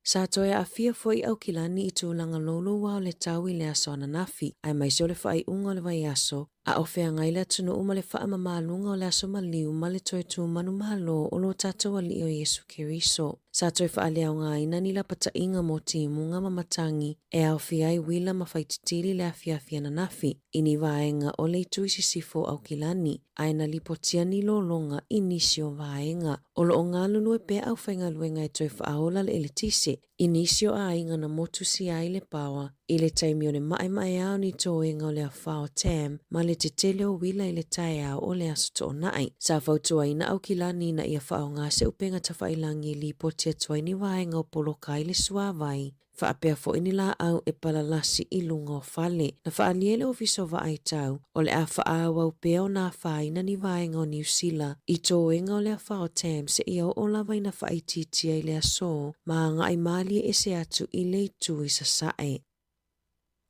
Sa toe aafia foi Aukilani i tulaga louloua o le tau i le aso ananafi, aemaise o le faaiuga o le vaiaso, a o feagai le atunuu ma le faamamaluga o le aso maliu ma le toe tu manumalo o lo tatou Alii o Iesu Keriso. Sa toe faaleaogaina ni lapataiga mo timuga ma matagi e aofia ai uila ma faititili i le afiafi ananafi i ni vaega o le itu i sisifo o Aukilani, ae na lipotia ni lologa i nisi o vaega. O lo o galulue pea aufaigaluega e toe faaola le eletise i nisi o aiga na motusia ai le paoa i le taimi o le maemaea o ni toega o le afao Tam ma le tetele o uila i le taeao o le Aso Toonai. Sa fautuaina Aukilani ina ia faaaoga se upega tafailagi e lipoti atu ai ni vaega o poloka ai le suavai. Faapea foi ni laau e palalasi i luga o fale. Na faaalia e le Ofisa o Vaai Tau, o le a faaauau pea ona afaina ni vaega o Niu Sila i toega o le afa o Thames seia oo lava ina faaitiitia i le aso ma agai malie ese atu i le itu i sasae.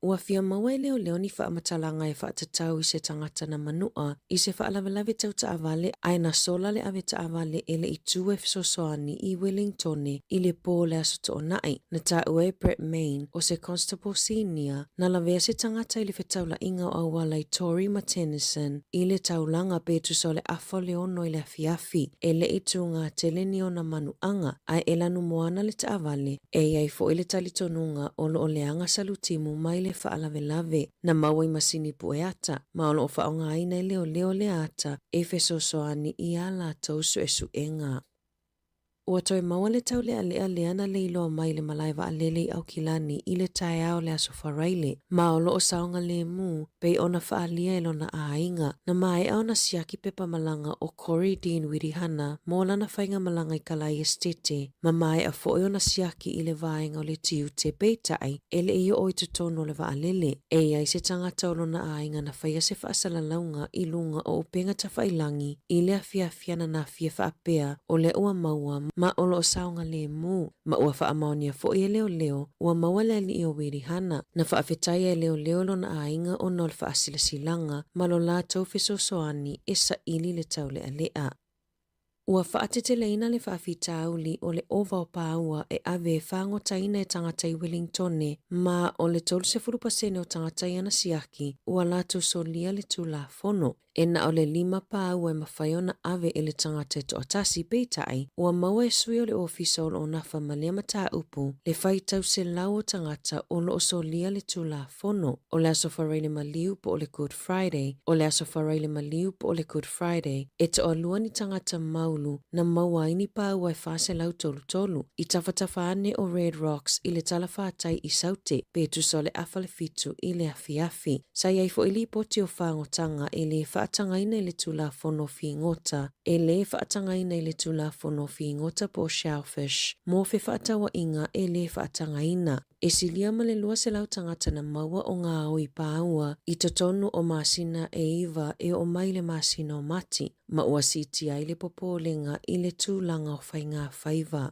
Ua fia maua e leoleo ni faamatalaga e faatatau i se tagata na manua i se faalavelave tau taavale ae na sola le ave taavale e le i tu e fesoasoani i Wellingtone i le pō o le Aso Toonai. Na taua e Brett Main, o se Constable Senior, na lavea se tagata i le fetaulaiga o auala i Tory ma Tennyson i le taulaga pe tusa o le afa o le ono i le afiafi. E le i tūgā tele ni ona manuaga, ae e lanumoana le taavale E i ai foi le talitonuga o lo o leaga salutimu mai le faalavelave na maua i masini pueata, ma o lo o faaaogaina e leoleo lea ata e fesoasoani i ā latou suesuega. Ua toe maua le taulealea lea na leiloa mai le malae vaalele i Aukilani i le taeao o le Aso Faraile, ma o lo o saogalemu pei ona faaalia e lona aiga. Na maea ona siaki pepa malaga o Corey Dean Wirihana mo lana faigamalaga i Kalai Esitete, ma maea foi ona siaki i le vaega o le tiute, peitai, e le i oo i totonu o le vaalele. E i ai se tagata o lona aiga na faia se faasalalauga i luga o upega tafailangi i le afiafi ananafi e faapea o lea ua maua ma o lo o saogalemu, ma ua faamaonia foi e leoleo ua maua le alii o Wirihana. Na faafetaia e leoleo lona aiga ona o le faasilasilaga ma lo latou fesoasoani e saili le taulealea. Ua faateteleina le faafitauli o le ova o pāua e ave e fāgotaina e tagata i Wellingtone, ma o le 30 pasene o tagata i ana siaki ua latou solia le Tulafono. E na o le lima pāua e mafai ona ave e le tagata e toatasi, peitai, ua maua e sui o le ofisa o lo o nafa ma lea mataupu le faitau selau o tagata o lo o solia le Tulafono. O le Aso Faraile Maliu po o le Good Friday, o le Aso Faraile Maliu po o le Good Friday, e toalua ni tagata maulu na maua ai ni pāua e 433 i tafatafa ane o Red Rocks i le talafātai i Saute, pe tusa o le afa le fitu i le afiafi. Sa i ai foi lipoti o fāgotaga e lē faatagaina i le Tulafono Figota, e lē faatagaina i le Tulafono Figota po o Shellfish, mō fefaatauaiga e lē faatagaina. E silia ma le 200 tagata na maua o ngā oi pāua i totonu o masina e iwa e oo mai le masina o Mati, ma ua siitia ai le popolega i le tulaga o faigāfaiva.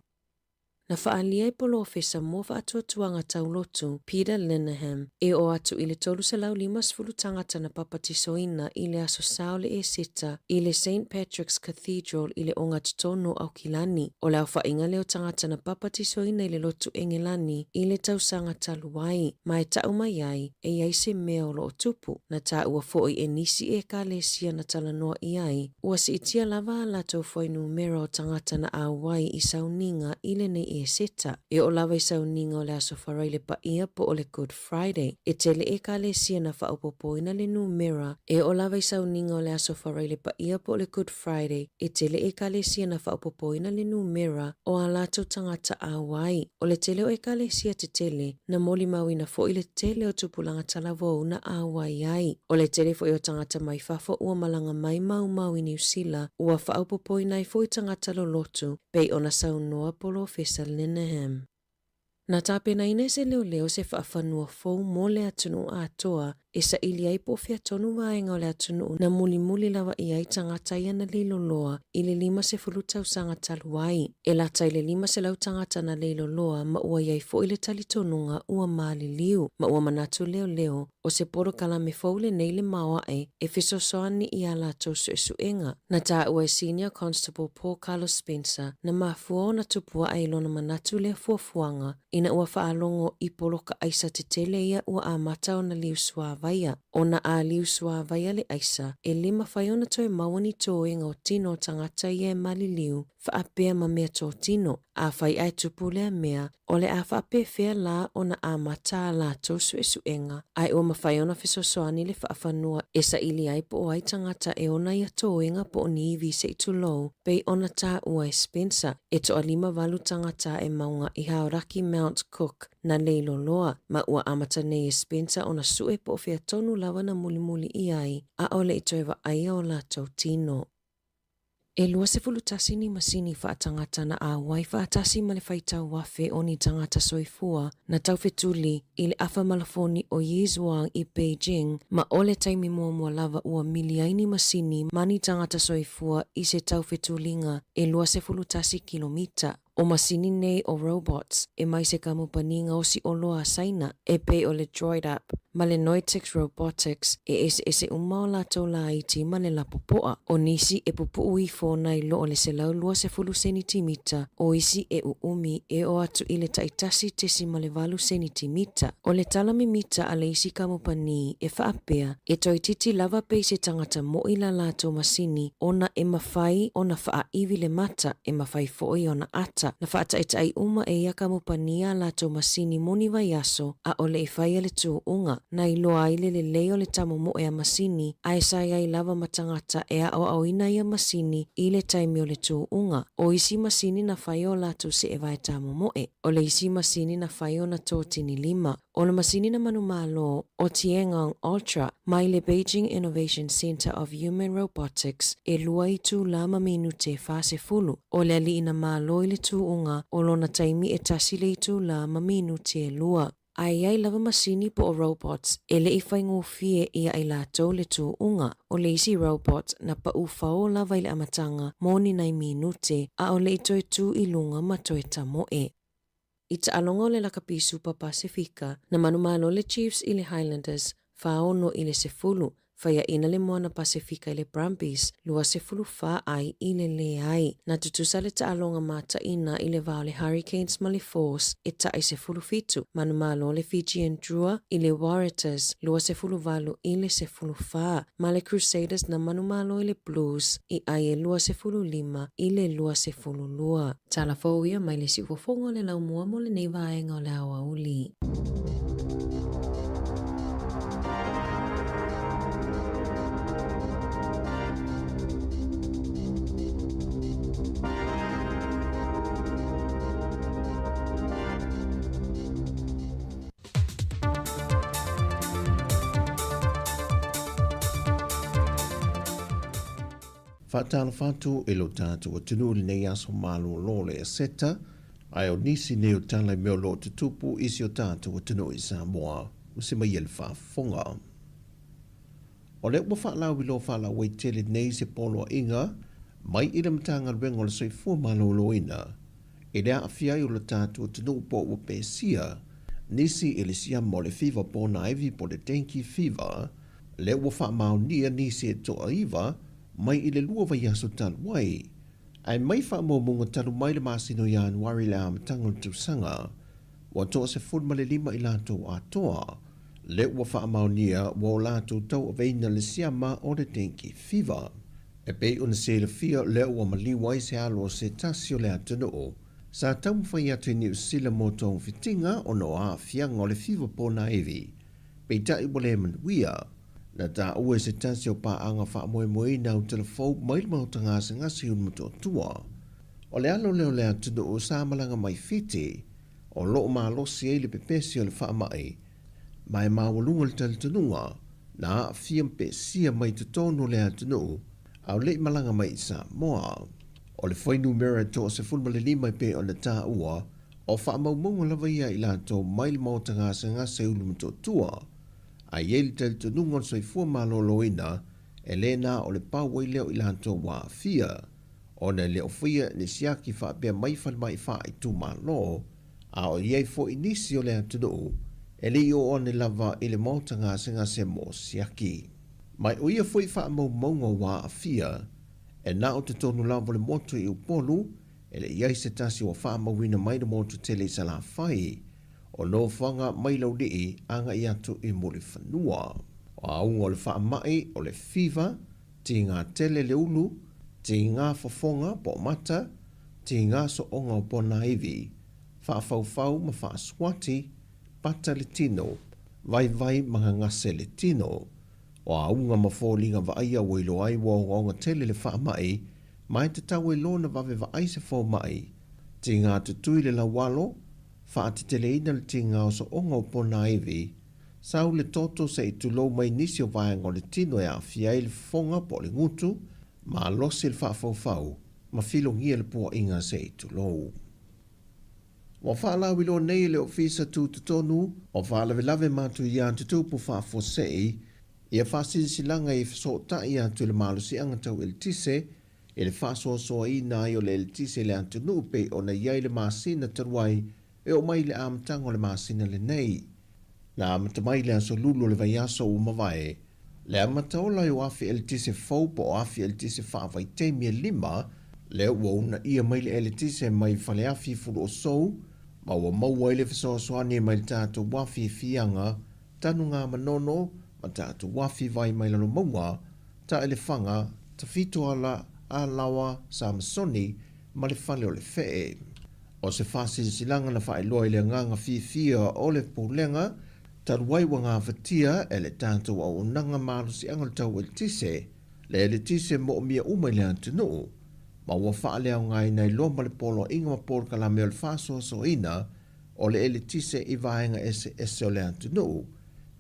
Na faaalia e Polofesa mo Faatuatuaga Taulotu, Peter Linehan, e oo atu i le 350 tagata na papatisoina i le Aso Sa o le Eseta i le Saint Patrick's Cathedral i le ogatotonu o Aukilani. O le aofaiga lea o tagata na papatisoina i le lotu Engelani i le tausaga talu ai, ma e taʻu mai ai e i ai se mea o lo o tupu. Na taua foi e nisi Ekalesia na talanoa i ai, ua siitia lava a latou fuainumera o tagata na auai i sauniga i lenei Eseta. E oo lava i sauniga o le Aso Faraile Paia po o le Good Friday. E tele Ekalesia na faaopoopoina le numera e oo lava i sauniga o le Aso Faraile Paia po o le Good Friday. E tele Ekalesia na faaopoopoina le numera o a latou tagata auai. O le tele o Ekalesia tetele, na molimauina foi le tele o tupulaga talavou na auai ai. O le tele foi o tagata mai fafo ua malaga mai maumau i Niu Sila, ua faaopoopoina ai foi tagata lolotu, pei ona saunoa Polofesa Linehan. Na tapenaina e se leoleo se faafanua fou mo le atunuu atoa e saili ai po o fea tonu vaega o le atunuu na mulimuli lava i ai tagata ia na leiloloa i le 50 tausaga talu ai. E lata i le 500 tagata na leiloloa ma ua i ai foi le talitonuga ua maliliu ma ua manatu leoleo o se polokalame fou lenei le maoaʻe e fesoasoani i a latou suesuega. Na taua e Senior Constable Paul Carlos Spencer na mafua ona tupu aʻe i lona manatu lea fuafuaga ina ua faalogo i poloka aisa tetele ia ua amata ona liu suāvaia. Ona a liu suāvaia le aisa, e le mafai ona toe maua ni toega o tino o tagata ia e maliliu faapea ma mea tōtino. Afai ae tupu lea mea, o le a faapefea la ona amata a latou suesuega, ae ua mafai ona fesoasoani le faafanua e saili ai po o ai tagata e ona ia toega po o ni ivi se i tulou, pei ona taua e Spencer, e toalima valu tagata e mauga i Hauraki Mount Cook na leiloloa, ma ua amata nei e Spencer ona sue po o fea tonu lava na mulimuli i ai, ʻaʻole i toe vaaia o latou tino. E 21 ni masini faatagata na auai faatasi ma le faitau afe o ni tagata soifua na taufetuli i le afa malafoni o Yizhuang i Beijing ma o le taimi muamua lava ua mili ai ni masini ma ni tagata soifua i se taufetuliga e 21 kilomita. O masini nei o robots e mai se kamupani gaosi oloa a Saina e pei o le Droid Up ma le Noetix Robotics e eseese uma o latou laiti ma le lapopoa. O nisi e pupuʻu ifo nai lo o le 120 senitimita, o isi e ʻuʻumi e oo atu i le 11.8 senitimita. O le tala mimita a le isi kamupani e faapea, e toeitiiti lava pei se tagata moʻi la latou masini ona e mafai ona faaiwi le mata, e mafai foi ona ata. Na faataʻitaʻi uma e ia kamupani a latou masini mo ni vaiaso, ʻaʻole i faia le tūʻuga. Na iloa ai le lelei o le tamomoe a masini, a e sa i ai lava ma tagata e aʻoaʻoina ia masini i le taimi o le tūʻuga. O isi masini na fai o latou seʻewae tamomoe. O le isi masini na fai ona totini lima. O le masini na manumalo o Tiangong Ultra mai le Beijing Innovation Center of Human Robotics e lua itulā ma minute 40. O le aliʻi na malo i le tūʻuga o lona taimi e tasi le itulā ma minute e lua. A e i ai lava masini po o robots e le i faigofie ia i latou le tūʻuga. O le isi robot na paʻu fao lava i le amataga mo ni nai minute a o le i toe tū i luga ma toe tamoe. I taʻaloga o le Lakapi Supa Pasefika, na manumalo le Chiefs i le Highlanders, 46 i le 10, faiaʻina le Moana Pasefika i le Brumbies, 24 ai i le leai. Na tutusa le taʻaloga mataʻina i le va o le Hurricanes ma le Force e taʻi 17, manumalo le Fijian Drua i le Waratahs, 28 i le 14, ma le Crusaders na manumalo i le Blues i ʻai e 25 i le 22. Tala fou ia mai le siufofoga o le laumua mo lenei vaega o le aoauli. Faatalofa atu i lo tatou atunuu i lenei aso malolo o le Eseta, ae o nisi nei o tala i mea o lo o tutupu i si o tatou atunuu i Samoa, ua se mai e le faafofoga. O lea ua faalauiloa faalauaitele nei se poloaiga mai i le Matagaluega o le Soifua Maloloina i le aafia ai o lo tatou atunuu po ua pesia nisi i le siama o le fiva ponaivi po le dengue fever, lea ua faamaonia nisi e toaiva mai i le lua vaiaso talu ai, ae mai faamaumauga talu mai le masina o Ianuari i le amataga o le tausaga, ua 15 i latou atoa lea ua faamaonia ua o latou tauaveina le siama o le dengue fever. E pei ona silafia lea ua maliu ai se alo o se tasi o le atunuu sa taumafai atu i Niu Sila mo togafitiga ona o aafiaga o le fiva ponaivi. Peitai ua le manuia. Na taua e se tasi o paaga faamoemoeina au telefou mai le maota gasegase i Ulumotootua. O le alo lea o le atunuu sa malaga mai Fiti, o lo o malosi ai le pepesi o le faamai, ma e maualuga le talitonuga na aafia ma pesia mai totonu o le atunuu a o le i malaga mai i Samoa. O le fuainumera e 15 e pei ona taua, O faamaumauga lava ia i latou mai le maota gasegase Ulumotootua, a i ai le talitonuga o le soifua maloloina, e le na o le pau ai lea o i latou ua aafia, ona e le o faia ni siaki faapea mai falemai faaitumalo, a o i ai foi nisi o le atunuu e le i oo ane lava i le maota gasegase mo siaki. Ma o ia foi faamaumauga ua aafia, e na o totonu lava o le motu i Upolu, E le i ai se tasi ua faamauina mai le motu tele i Salafai, o nofoaga mai Laulii agai atu i Mulifanua. O auga o le faamai o le fiva, tigā tele le ulu, tigā fofoga po o mata, tigā sooga o ponaivi, faafaufau ma faasuati, pata le tino, vaivai ma gagase le tino. O auga ma foliga vaaia ua iloa ai ua ogaoga tele le faamai, ma e tatau ai loa ona vave vaai se fomai. Tigā tutui le laualo, faateteleina le tigā o sooga o ponaivi, sau le toto se i tulou mai nisi o vaega o le tino e aafia ai le fofoga po o le gutu, malosi le faafaufau ma filogia le puaʻiga se i tulou. Ua faalauiloa nei e le Ofisa Tutotonu o Faalavelave Matuia Tutupu Faafuasei ia faasilasilaga e fesootai atu i le malosiaga tau eletise i le faasoasoaina ai o le eletise i le atunuu pei ona i ai le masina talu ai e oo mai i le amataga o le masina lenei. Na amata mai i le aso Lulu o le vaiaso ua mavae, le amata ola ai o afi eletise fou po o afi eletise faavaitaimi e lima, lea ua uunaia mai le eletise mai faleafi Fuluosou ma ua maua ai le fesoasoani mai le tatou afi Fiaga, Tanugamanono ma tatou afi vai mai Lalomauga, Taelefaga, Tafitoala, Alaoa, Samasoni ma le Fale o le Fee. O se faasilasilaga na faailoa i le agaga fiafia o le Pulega talu ai ua gafatia e le tatou auaunaga malosiaga o le tau eletise, le eletise moomia uma i le atunuu, ma ua faaleaogaina ai loa ma le poloaiga ma polokalame o le faasoasoaina o le eletise i vaega eseese o le atunuu,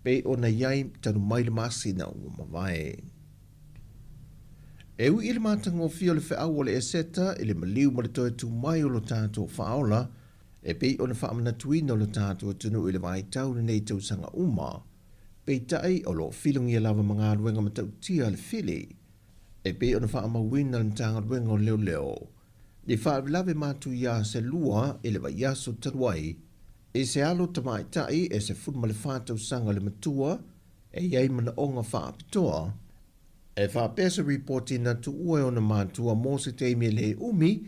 pei ona i ai talu mai le masina ua mavae. E ui i le matagofie o le feau o le Eseta i le maliu ma le toe tu mai o lo tatou Faaola, e pei ona faamanatuina o lo tatou atunuu i le vaitau lenei tausaga uma, peitai o lo o filogia lava ma galuega matautia a le fili, e pei ona faamauina le Matagaluega o Leoleo i faalavelave matuia se lua i le vaiaso talu ai i se alo tamaitai e 14 tausaga le matua e i ai manaoga faapitoa. E faapea se ripoti na tuua e ona matua mo se taimi e le umi,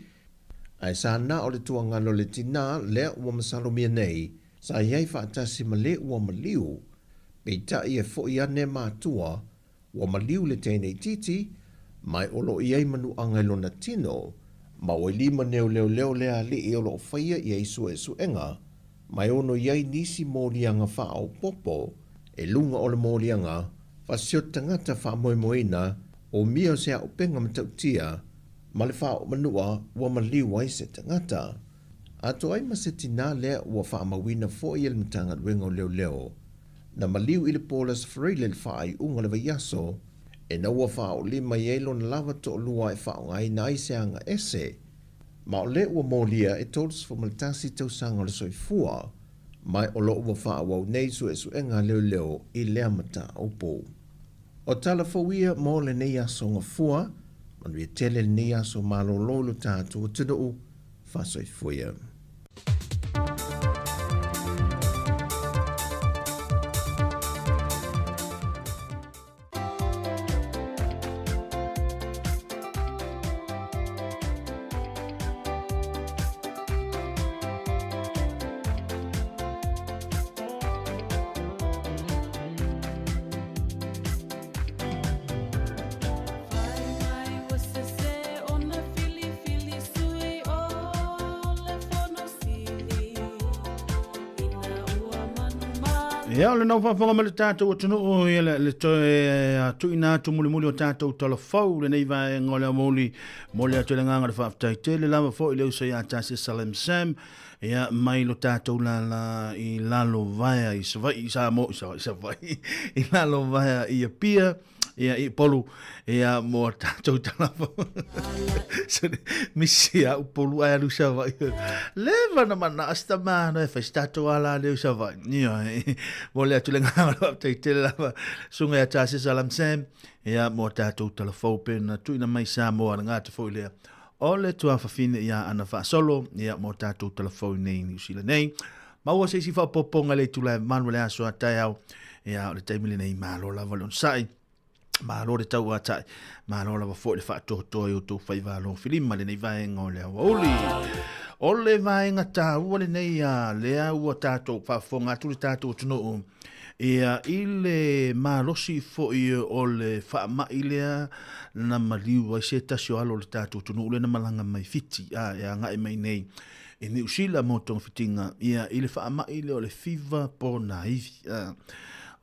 ae sa na o le tuagana o le tinā lea ua masalomia nei, sa i ai faatasi ma le ua maliu. Peitai e foʻi ane matua, ua maliu le teine itiiti, mai o lo o i ai manuaga i lona tino, ma ua i lima neoleoleo le alii o lo o faia i ai suesuega, ma e ono i ai nisi moliaga faaopoopo i luga o le moliaga fasioti tagata faamoemoeina o mia o se auupega matautia ma le faaoomanua ua maliu ai se tagata. Atoa ai ma se tinā lea ua faamauina foi e le Matagaluega o Leoleo na maliu i le po o le Aso Faraile i le faaiuga o le vaiaso ina ua faaoolima i ai lona lava toalua e faaaogaina ai se aga ese Ma o lea ua molia e 31 tausaga o le soifua, mai o lo o ua faaauau nei suesuega a leoleo i lea mataupu. O tala fou ia mo lenei aso gafua, manuia tele lenei aso malolo i lo tatou atunuu, faasoifua ia. Ia, o lenau faafofoga mai le tatou atunuu, ia le toe tuuina atu mulimuli o tatou talafou lenei vaega o le amouli. Momoli atu le agaga o le faafetai tele lava foi le uso ia Tasi Salim Sam, ia mai lo tatou lala i lalo vaea i Savaii, i Samoa, i Savaii, Savaii, i lalo vaea i Apia, ia i Upolu, ia mo tatou talafou. Misi a Upolu ae alu Savaii. Leva na mana se tamā e fai se tatou ala lea i Savaii. Ia, momoli atu le agaga o le faafetai tele lava susuga ia Tasi Salam Sam, ia mo tatou talafou pe na tuuina mai Samoa le gata foi lea o le tuafafine ia Ana Faasolo, ia mo tatou talafou nei i Niu Sila nei. Maua se isi faaopoopoga i le itula e 8 o le aso a taeao, ia o le taimi lenei malo lava le onosai. Malo le tauatai, malo lava foi le faatoatoa i outou faiva alofilima lenei vaega o le aoauli. O le vaega taua lenei a lea ua tatou faafofoga atu le tatou atunuu ia i le malosi foi o le faamai lea na maliu ai se tasi o alo o le tatou atunuu lea na malaga mai Fiti a e agai mai nei i Niu Sila mo togafitiga ia i le faamai lea o le fiva po naivi.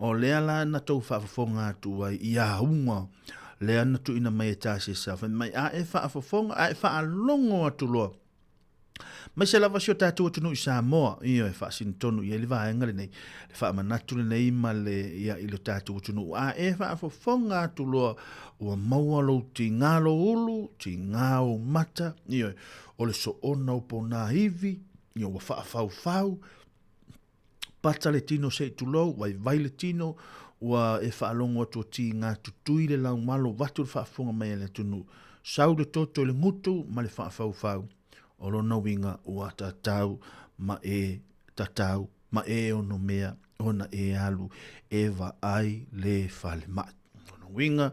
O lea la na tou faafofoga atu ai i auga lea na tuuina mai e Tasesa, fai mai a e faafofoga a e faalogo atu loa. Aemaise lava si o tatou atunuu i Samoa, ioe, faasino tonu i ai le vaega lenei, le faamanatu lenei ma le, ia, i lo tatou atunuu. A e faafofoga atu loa ua maua lou tiga lou ulu, tiga ou mata, ioe, o le soona o ponā ivi, ia ua faafaufau, pata le tino se i tulou, vaivai le tino, ua e faalogo atu o tiga tutui le laumalo vatu le faafofoga mai a le atunuu. Sau le toto i le gutu ma le faafaufau, o lona uiga ua tatau ma e tatau ma e ono mea ona e alu e vaai le falemai. O lona uiga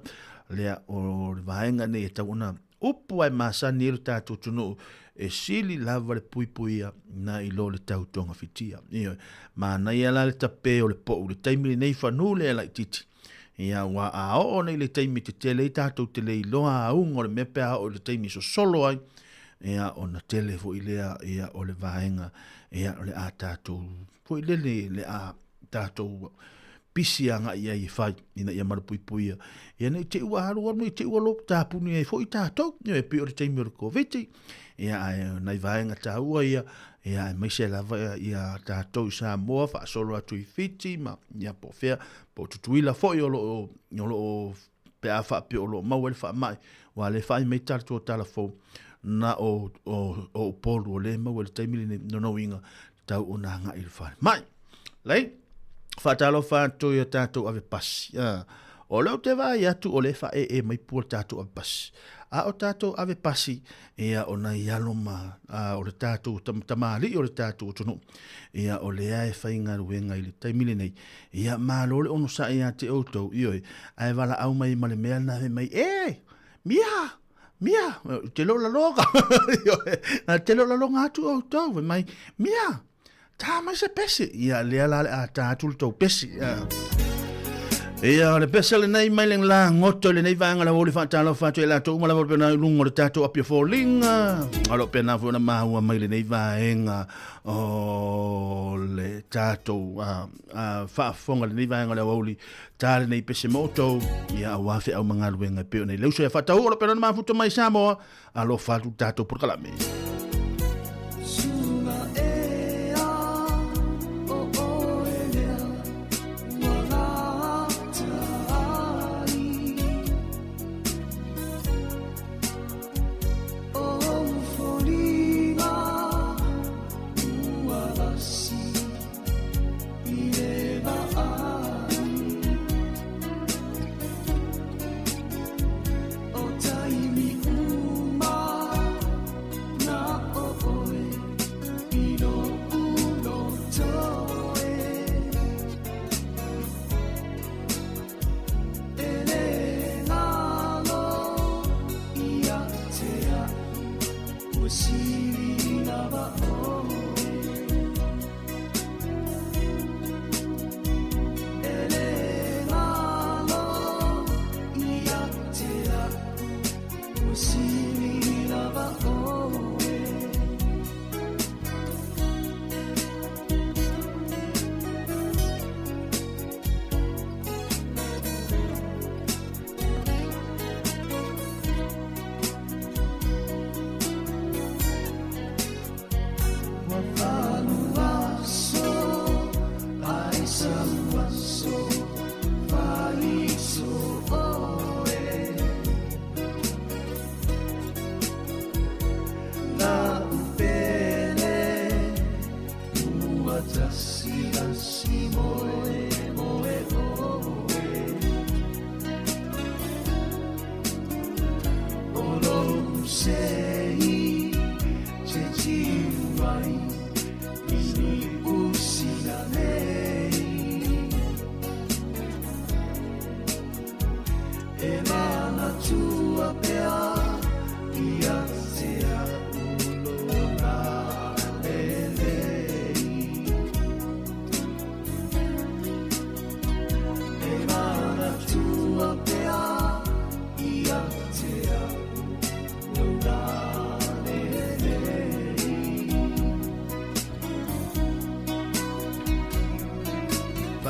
lea o le vaega nei e tau ona upu ae masani ai lo tatou atunuu e sili lava le puipuia na i lo le tau togafitia. Ioe, manaia la le tape o le pou i le taimi lenei fanu lea laitiiti. Ia, aua a oo nei i le taimi e tetele ai tatou te le iloa auga o le mea pe a oo i le taimi e sosolo ai, ia, ona tele foi lea ia o le vaega ia o le a tatou foi lele le a tatou pisi agai i ai e fai ina ia malupuipuia. Ia ne i te i ua alu alu, ne i te i ua lopu tapuni ai foi tatou, ia e pei o le taimi o le Koviti, ia ae o nai vaega taua ia, ia aemaise lava ia tatou i Samoa faasolo atu i Fiti ma ia po o fea, po o Tutuila foi o lo o, o lo o pe a faapea o lo o maua ai le faamai, aua o lea e faai mai tatou tala fou, na o, o, o Upolu o lea e maua i le taimi lenei, lona uiga, tau ona agai i le falemai. Lei, faatalofa atu i a tatou ave pasi. O lea ou te vaai atu o lea e faaee mai pua le tatou ave pasi. A o tatou ave pasi, ia o nai alo ma a, o le tatou tamalii o le tatou atunuu. Ia o lea e faigaluega i le taimi lenei. Ia malo le onosai ia te outou, ioe, ae valaau mai ma le mea lena fai mai, e, Mia, Mia, te le o laloga, ioe, te le o laloga atu outou, fai mai, Mia, tā mai se pese. Ia, lea la le a tā atu le tou pese. Ia. Ia, o le pese lenei mai le lagoto i lenei vaega la ua faatalofa atu i latou uma lava o pena i luga o le tatou apia foliga. O lo o pena foi ona maua mai lenei vaega o le tatou faafofoga i lenei vaega o le aoauli tā lenei pese mo outou ia aua feau ma galuega e pei ona i le uso ia faataua o lo pena ona mafuta mai Samoa alofa atu tatou polokalame.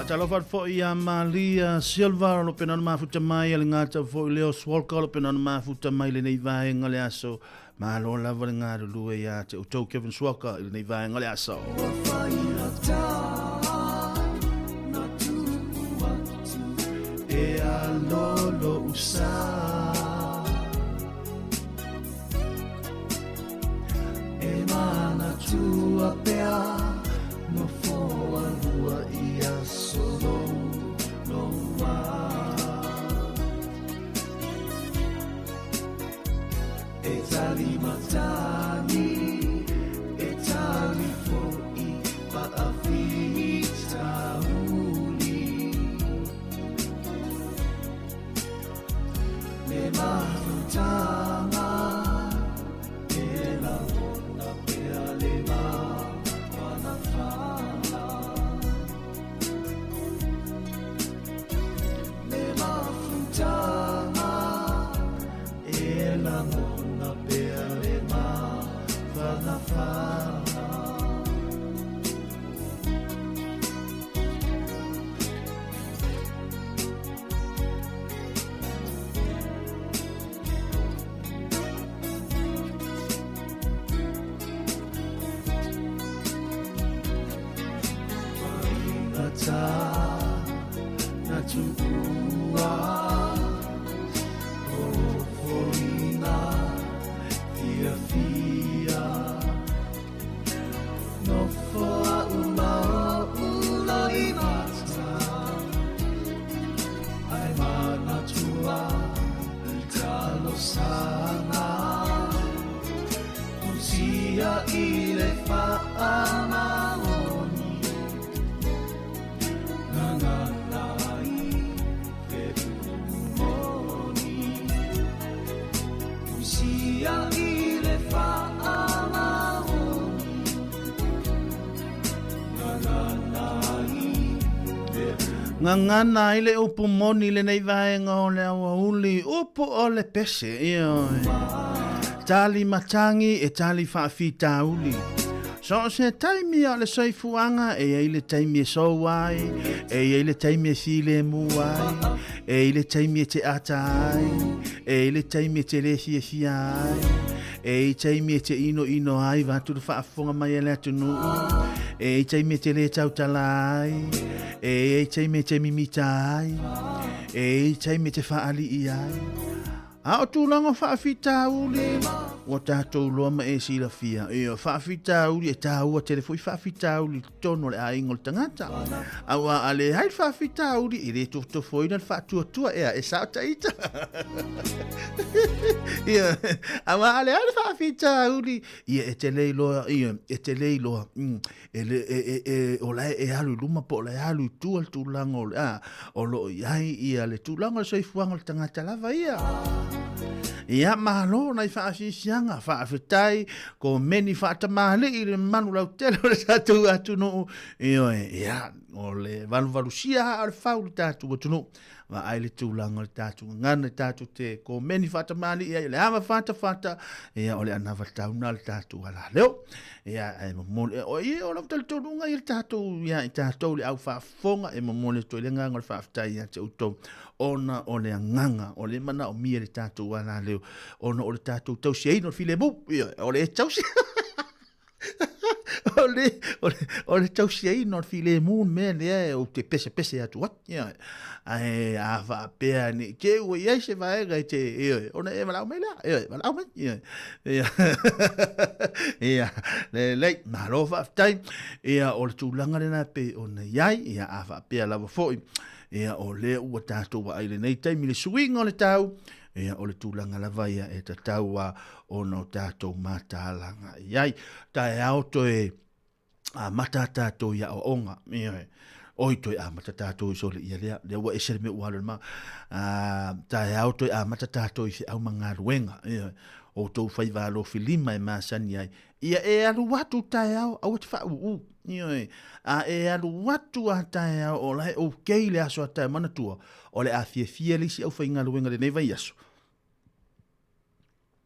Faatalofa atu foi ia Malia Silva o lo pena ona mafuta mai a le gata foi leo Swalka o lo pena ona mafuta mai lenei vaega le aso. Malo lava le galulue ia te outou Kevin Swalka i lenei vaega le aso. E alolo usa E manatua pea Nofo alua i aso loa E tali matagi, e tali fo'i faafitauli Le mafutaga e lagona pea le mafanafana Le mafutaga e lagona pea le mafanafana. Gagana ai le upu moni i lenei vaega o le aoauli, upu o le pese, ioe. Tali matagi e tali faafitauli. So o se taimi o le soifuaga e i ai le taimi e sou ai, e i ai le taimi e filemu ai, e i ai le taimi e te ata ai, e i ai le taimi e te le fiafia ai, e i ai taimi e te inoino ai vaeatu le faafofoga mai a le atunuu, e i ai taimi e te le tautala ai, e i ai taimi e te mimita ai, e i ai taimi e te faalii ai. A o tulaga o faafitauli, ua tatou loa ma e silafia, ia faafitauli e tāua tele foi faafitauli i totonu o le aiga o le tagata. Auā a leai le faafitauli, e le tofotofoina le faatuatua, ea, e sao taita. Ia, auā a leai le faafitauli, ia e te le iloa, ia, e te le iloa, e le, e, e, e, o la e alu i luma po o la e alu i tua le tulaga o le, a, o lo o i ai ia le tulaga o le soifuaga o le tagata lava ia. Ia, malo nai faafiafiaga, faafetai, komeni faatamalii le manu lautele o le tatou atunuu. Ioe, ia, o le valuvalusia aa o le fau le tatou atunuu. Vaai le tulaga o le tatou gagana, tatou te komeni faatamalii ai, o le ava fatafata, ia, o le anava tauna le tatou alaleo. Ia, e momoli, o ia, o lau talitonuga ia le tatou, ia, i tatou le au faafofoga, e momoli atu ai le agaga o le faafetai ia te outou, ona o le agaga, o le manaomia le tatou alaleo, ona o le tatou tausiaina o le filemu, ia, o le tausi, o le, o le, o le tausiaina o le filemu le mea lea ou te pesepese atu ai. Ia, ae a faapea ne i te i ua i ai se vaega e te, ioe, ona e valaau mai lea, ioe, valaau mai, ioe. Ia, ia, lelei, malo faafetai. Ia, o le tulaga lena e pei ona i ai, ia, a faapea lava foi, ia, o lea ua tatou vaai i lenei taimi le suiga o le tau, ia, o le tulaga lava ia e tatau lava ona o tatou mataalaga i ai. Taeao toe amata tatou i aoaoga, ioe. Oi, toe amata tatou i sole ia lea, lea ua ese le mea ua alu i le ma. Taeao toe amata tatou i feau ma galuega, ioe. Outou faiva alofilima e masani ai. Ia e alu atu taeao, aua te faauu, ioe. A e alu atu a taeao, o la e okay le aso a taeao, manatua, o le a fiafia le isi aufaigaluega i lenei vaiaso.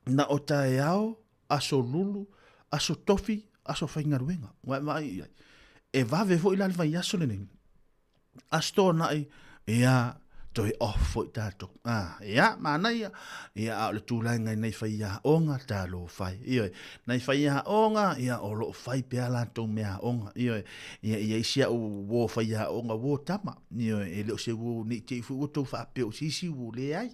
Na o taeao, aso lulu, aso tofi, aso faigaluega. Ua e vaai i ai. E vave foi la le vaiaso lenei. Aso Toonai, ia, toe off foi tatou. Ah, ia, manaia. Ia, a o le tulaga i nai faiaoga, talofa e. Ioe, nai faiaoga, ia, o lo o fai pea latou meaaoga. Ioe, ia, i ai si au uo faiaoga, uo tama. Ioe, e le o se uo ne i te i foi ua tou faapea o se isi uo, leai.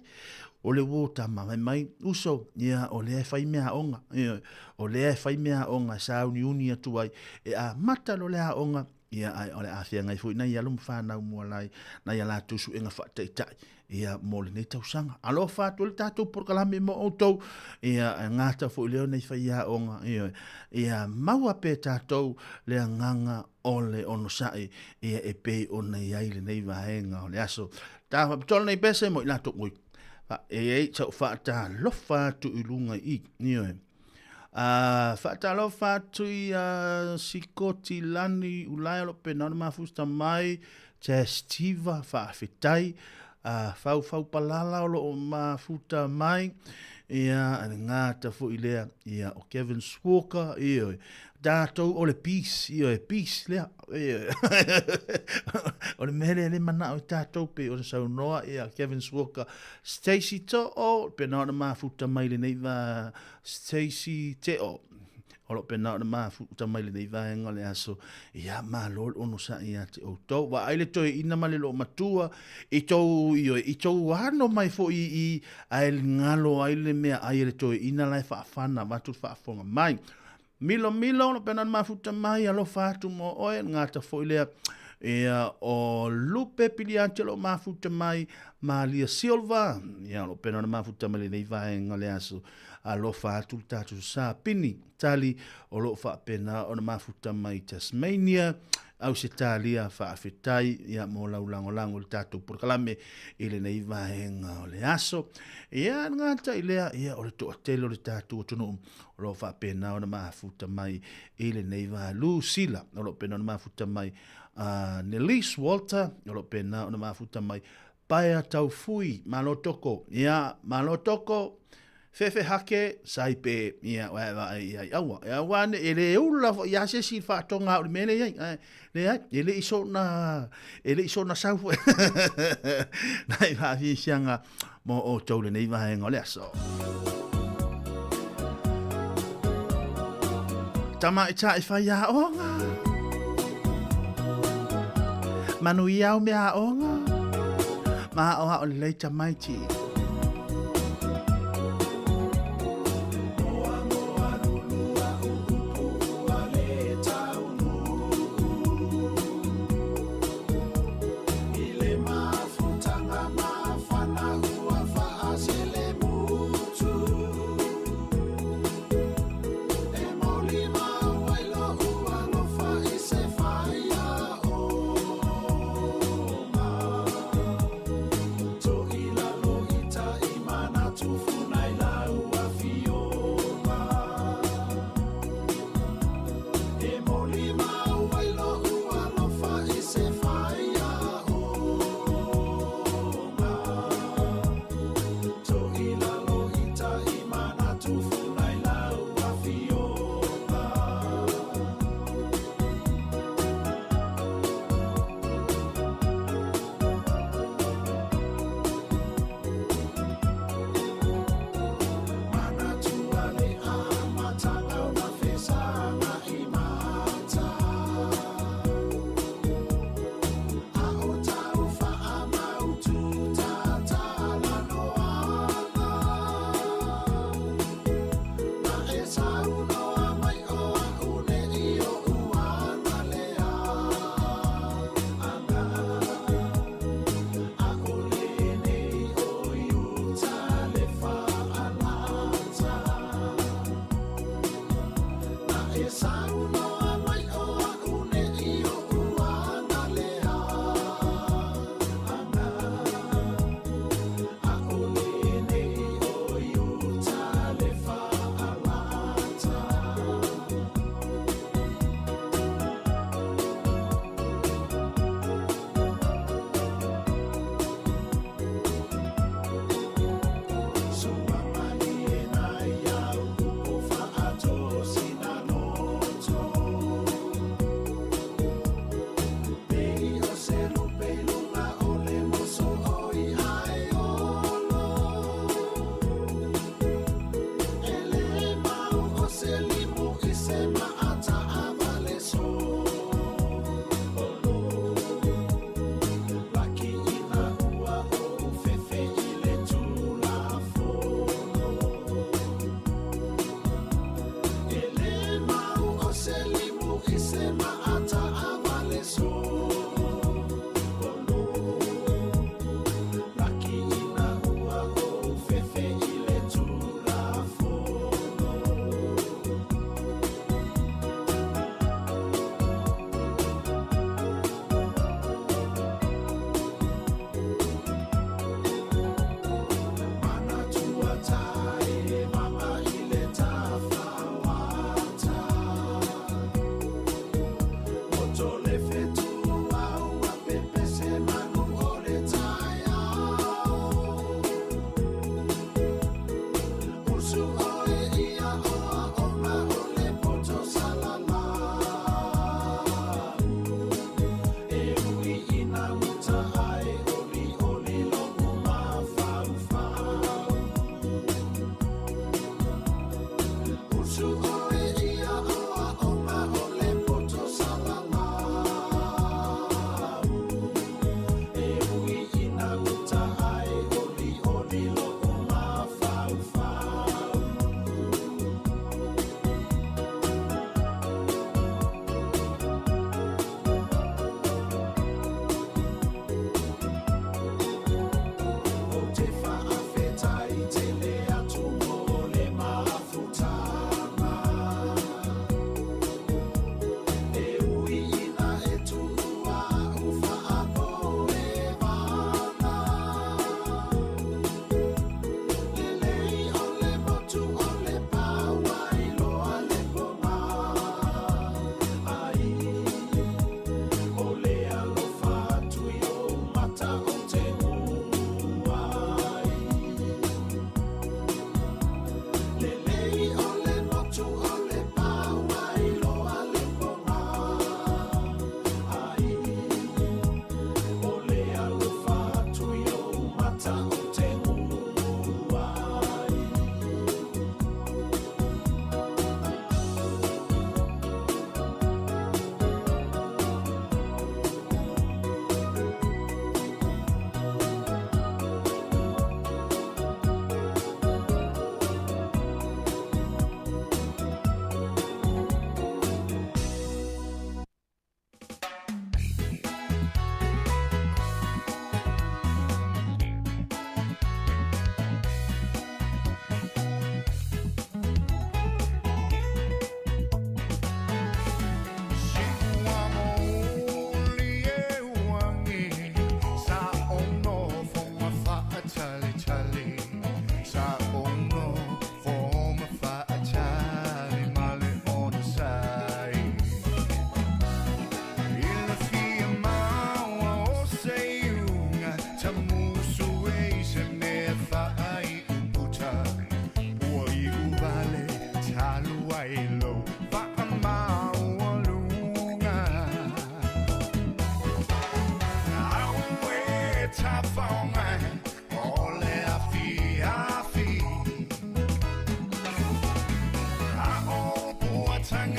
O le uo tama, fai mai, uso, ia, o lea e fai meaaoga. Ioe, o lea e fai meaaoga e sauniuni atu ai, e amata loa le aoga, Ia, ae o le a feagai foi nai alo ma fanau mo lai, nai a latou suega faataitai, ia, mo lenei tausaga. Alofa atu le tatou polokalame mo outou, ia, e gata foi lea o nei faiaoga, ia, ia maua pea tatou le agaga o le onosai, ia, e pei ona i ai lenei vaega o le aso. Ta faapitoa lenei pese mo i latou, oi, e i ai sau faatalofa atu i luga i i, ioe. Faatalofa atu ia Sikoti Lani Ulae o lo o pena ona mafuta mai, Chestiva faafetai, Faufau Palala o lo o mafuta mai, ia le gata foi lea, ia o Kevin Walker, ioe, tatou o le peace, ioe, peace lea, ioe. O le mea lea le manao i tatou pei ona saunoa ia Kevin Walker, Stacy To'o, pena ona mafuta mai lenei va Stacy Teo, o lo o pena ona mafuta mai lenei vaega o le aso, ia malo le onosai ia te outou. Vaai le toeaina ma le loomatua i tou, ioe, i tou ano mai foi i i, ae galo ai le meaai a le toeaina la e faafana avatu le faafofoga mai. Milomilo, lo pena ona mafuta mai, alofa atu mo oe, le gata foi lea, ia, o Lupe Piliati o lo o mafuta mai, Malia Silva, ia, o lo pena ona mafuta mai lenei vaega o le aso, alofa atu le tatou Sapini Tali o lo o faapena ona mafuta mai Tasmania, Ausetalia, faafetai ia mo lau lagolago i le tatou polokalame i lenei vaega o le aso. Ia, le gata i lea, ia, o le toatele o le tatou atunuu o lo o faapena ona mafuta mai i lenei va Lucila, o lo o pena ona mafuta mai Nelise Walter, o lo o pena ona mafuta mai Paea Taufui, malo toko, ia, malo toko, fefe hake, sai pe, ia, wae vae ia i aua. Ia aua ne, e le ula fo ia se si whaatonga o le mele iai, ai, le ai, e le i sona, e le i sona sau fo. Nai whaafisianga mo o tau lenei vaenga o le aso. Tama i tā i whai aonga. Manu i au mea aonga. Ma o a o lei tamaiti.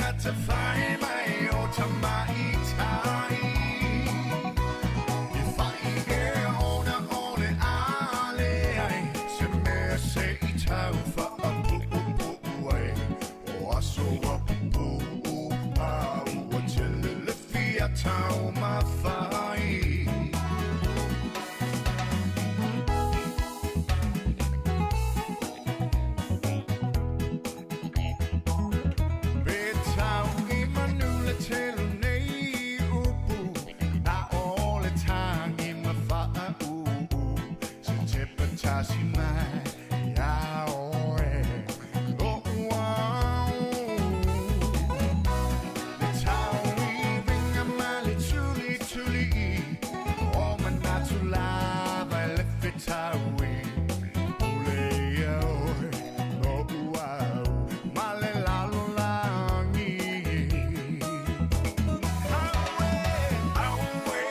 tagata fai mai o tamaitai. E fai e ona o le a leai se mea se i tau faapuupuu ai. O aso ua pupuu a ua tele le fia taumafai. Pe tau i manu le tele nei upu, a o le tagi ma faauu, se tepa tasi mai ia oe lo'u au. Le tauiviga ma le tulituli o manatu lava i le fetaui. Pule ia oe lo'u au ma le lalolagi. Auē, auē,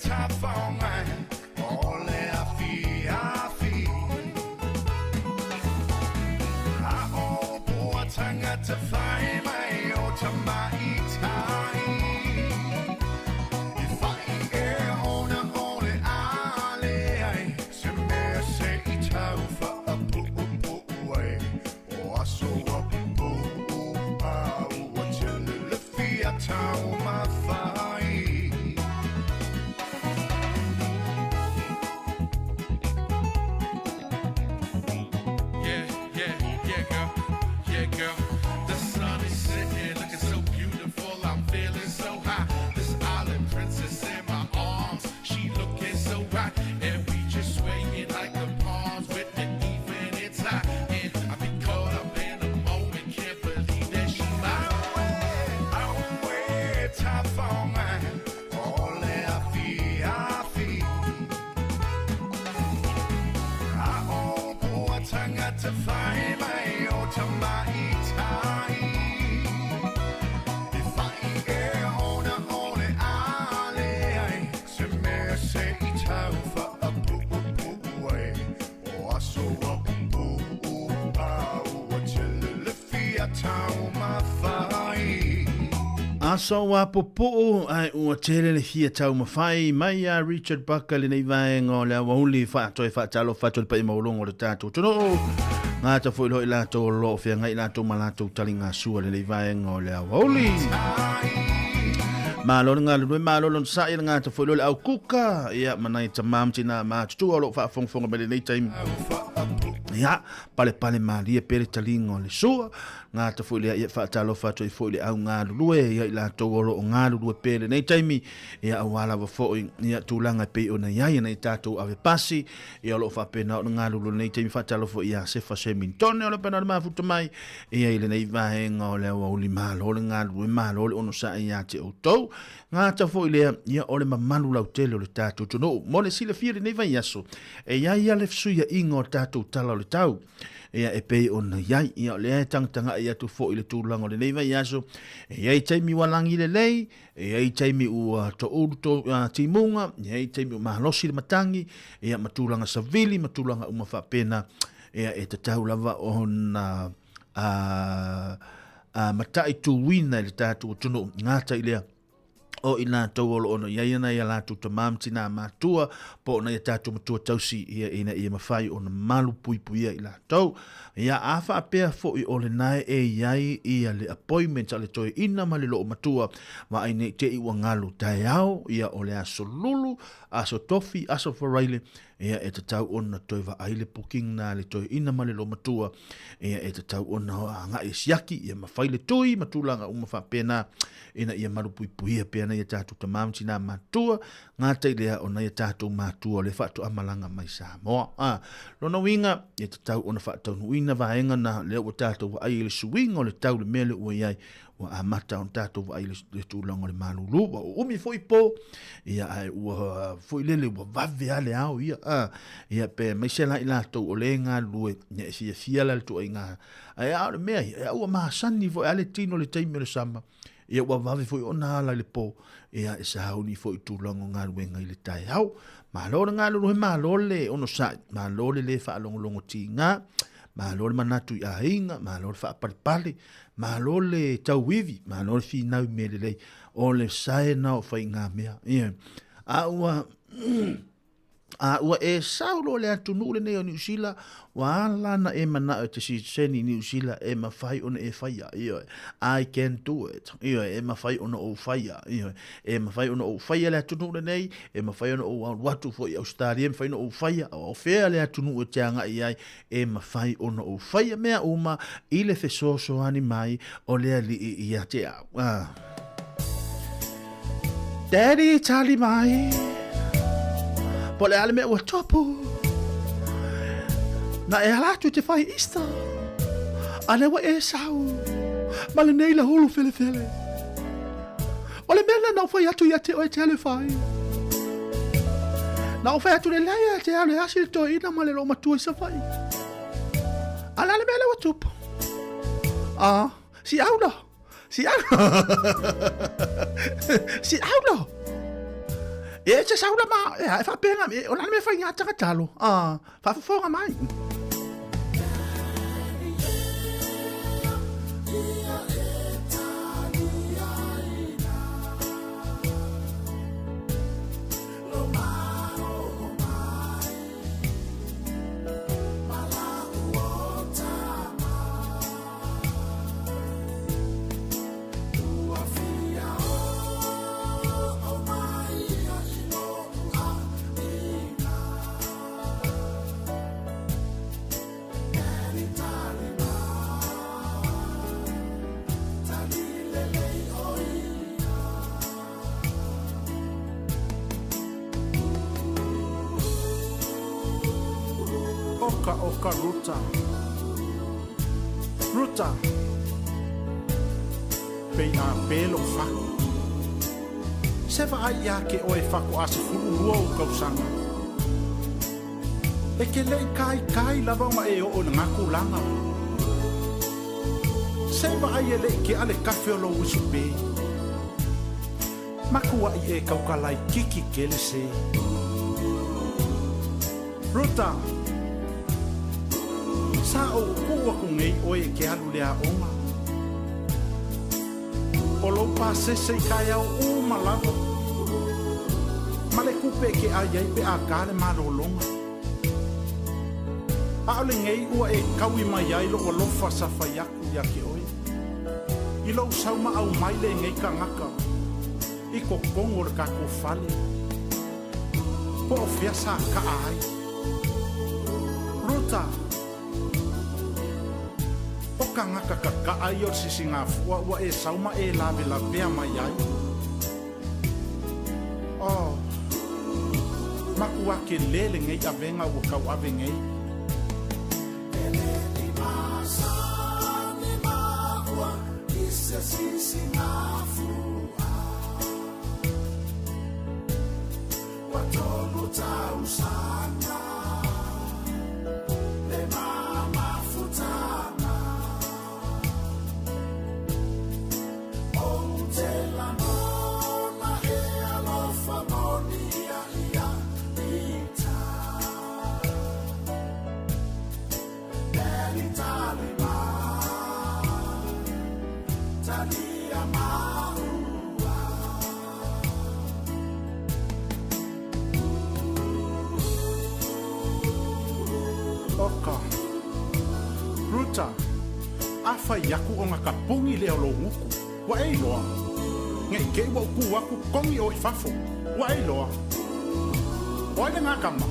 tafaoga o le afiafi. A o pua tagata fai mai o tamaitai. E fai e ona o le a leai se mea se i tau faapuupuu ai. O aso ua pupuu a ua tele le fia taumafai. Yeah, yeah, yeah, girl, yeah, girl. The sun is setting, looking so beautiful. I'm feeling so high. This island princess in my arms, she looking so right, and we just swaying like the palms with the evening tide. And I be caught up in the moment, can't believe that she mine. Auē, tafaoga o le afiafi. A o pua tagata fai mai o tamaitai. E fai e ona o le a leai se mea se i tau faapuupuu ai. O aso ua pupuu a ua tele le fia taumafai. Aso ua pupuu ae ua tele le fia taumafai mai iā Richard Buck lenei vaega o le aoauli faatoe faatalofa atu i le paia maualuga o le tatou atunuu. Gata foi loa i latou o lo o feagai latou ma latou taligasua lenei vaega o le aoauli. Malo le galulue, malo le onosai, le gata foi loa le au kuka, ia ma nai tamā ma tinā matutua o lo o faafogafoga mai lenei taimi. Ia, palepale malie pea le taliga o le sua, gata foi lea ia faatalofa atu ai foi i le au galulue, ia i latou o lo o galulue pea lenei taimi, ia aua lava foi ia tulaga e pei ona i ai nai tatou ave pasi, ia o lo o faapena ona galulue lenei taimi. Faatalofa foi ia Sefa Semintone o le pena o le mafuta mai, ia i lenei vaega o le aoauli, malo le galulue, malo le onosai ia te outou. Gata foi lea, ia o le mamalu lautele o le tatou atunuu. Mo le silafia i lenei vaiaso, e i ai lava le fesuiaiga o le tatou tala o le tau, ia e pei ona i ai. Ia o lea e tagatagai atu foi i le tulaga o lenei vaiaso, e i ai taimi ua lagi lelei, e i ai taimi ua toulu to, timuga, e i ai taimi ua malosi le matagi, ia ma tulaga savili ma tulaga uma faapena, ia e tatau lava ona mataituina i le tatou atunuu. Gata i lea, o i latou o lo o i ai ana ia latou tamā ma tinā matua, po o nai a tatou matua tausi ia ina ia mafai ona malu puipuia i latou. Ia a faapea foi o lena e i ai ia le appointment a le toeaina ma le loomatua, vaai nei te i ua galu taeao, ia o le aso Lulu, aso Tofi, aso Faraile, ia e tatau ona toe vaai le booking na le toeaina ma le loomatua, ia e tatau ona agai e siaki, ia ma fai le tui ma tulaga uma faapena, ina ia malupuipuia pea nai a tatou tamā ma tinā matua, gata i lea o nai a tatou matua o lea faatoa malaga mai Samoa. A, lona uiga, e tatau ona faataunuuina vaega na, lea ua tatou vaai i le suiga o le tau le mea lea ua i ai, ua amata ona tatou vaai i le tulaga o le malulu, ua uumi foi po, ia ae ua foi lele ua vave lava le ao ia, a, ia pe aemaise la i latou o lea e galulue, ia e fiafia la le ituaiga, ae a o le mea ia, ia ua masani foi lava le tino i le taimi o le sama, ia ua vave foi ona ala i le po, ia e sauni foi i tulaga o galuega i le taeao. Malo le galulue, malo le onosai, malo le le faalogologo tiga. Malo le manatu i aiga, malo le faapalepale, malo le tauivi, malo le finau i mea lelei. O le saena o faigamea. Ioe. A ua A ua e sau loa le atunuu lenei o Niu Sila, ua ala ona e manao e te sitiseni i Niu Sila e mafai ona e faia, ioe, I can do it, ioe, e mafai ona ou faia, ioe, e mafai ona ou faia le atunuu lenei, e mafai ona ou alu atu foi i Ausetalia, e mafai ona ou faia, o fea le atunuu e te agai i ai, e mafai ona ou faia mea uma i le fesoasoani mai o le Alii ia te au. Ah. Daddy, tali mai. Po le a le mea ua tupu. Na e ala atu i te whai Easter. A lea ua e sau. Ma lenei la hulu felefele. O le mea lea na ou fai atu ia te oe te alu e fai. Na ou fai atu le leai e te alu e asi le toeaina ma le loomatua i Savaii. A le a le mea lea ua tupu? Ah, si au la. Si au. si au la. E te sau la ma, e e whaapenga, e, o la le mea whai ngā takatalo. Ah, whaafofoga mai. Oka oka Ruta. Ruta. Pei a pē lou faku. Se vaai iā ke oe fakoʻa 12 ou kausaga. E ke leʻi kaikai lava ona e oo i lena tulaga. Se vaai e leʻi keʻa le kafe o lou uso pē. Makuaʻi e kauka laikiki kele se. Ruta, Sa ou kuu aku nei oe e ke alu le aoga. O lou pasese i kaeao uma lava. Ma le kupe e ke ai ai pe a ka le malologa. ʻAʻole nei ua e kaui mai ai loʻu alofa sa fai aku iā ke oe. I lou sau maʻau mai lenei kangaka i kokogo o le kakou fale. Po o fea sa kaʻa ai. Ruta, O kangaka kakaʻa ia o le sisigafua ua e sau ma e lawelawea mai ai. Oh, makuake lē lenei ʻavega ua kauʻawe nei. Oka. Ruta, a fai aku ona ka pungi lea o lou guku, ua e iloa. Nei te i ua ou ku aku kogi oe i fafo, ua e iloa. O ai lena kama?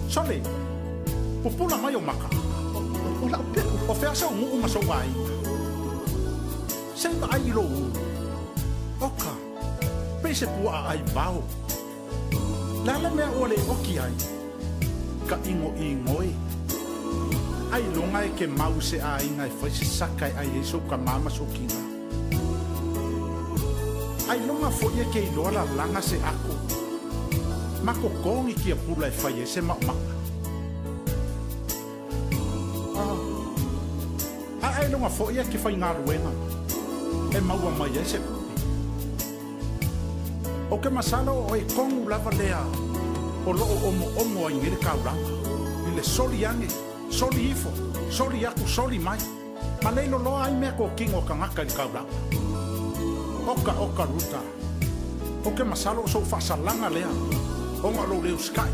Sole, pupula mai ou maka. O lau peʻu. O fea sou nuu ma sou aiga? Se i vaai i lou ulu. Oka, pei se puaʻa ʻai vao. Le a le mea ua le oki ai? Ka ʻigoʻigo e. Ailoga e ke mau i se ʻāina e fai se saka e ʻai ai sou kamā ma sou kina. Ailoga foʻi e ke iloa lalaga se ʻako ma kokogi kia pula e fai ai se maʻomaʻa. A ailoga foʻi e ke faigaluega e maua mai ai se kupe. O ke masalo o e kogu lava lea o loʻo omoomo ai nei le kaulaga i le soli ane. Soli ifo, soli aku, soli mai. Ma le loloa ai mea kokino o kangaka i le kaulaa. Oka oka Ruta. O ke masalo o sou faasalaga lea, ona o lou le usikai.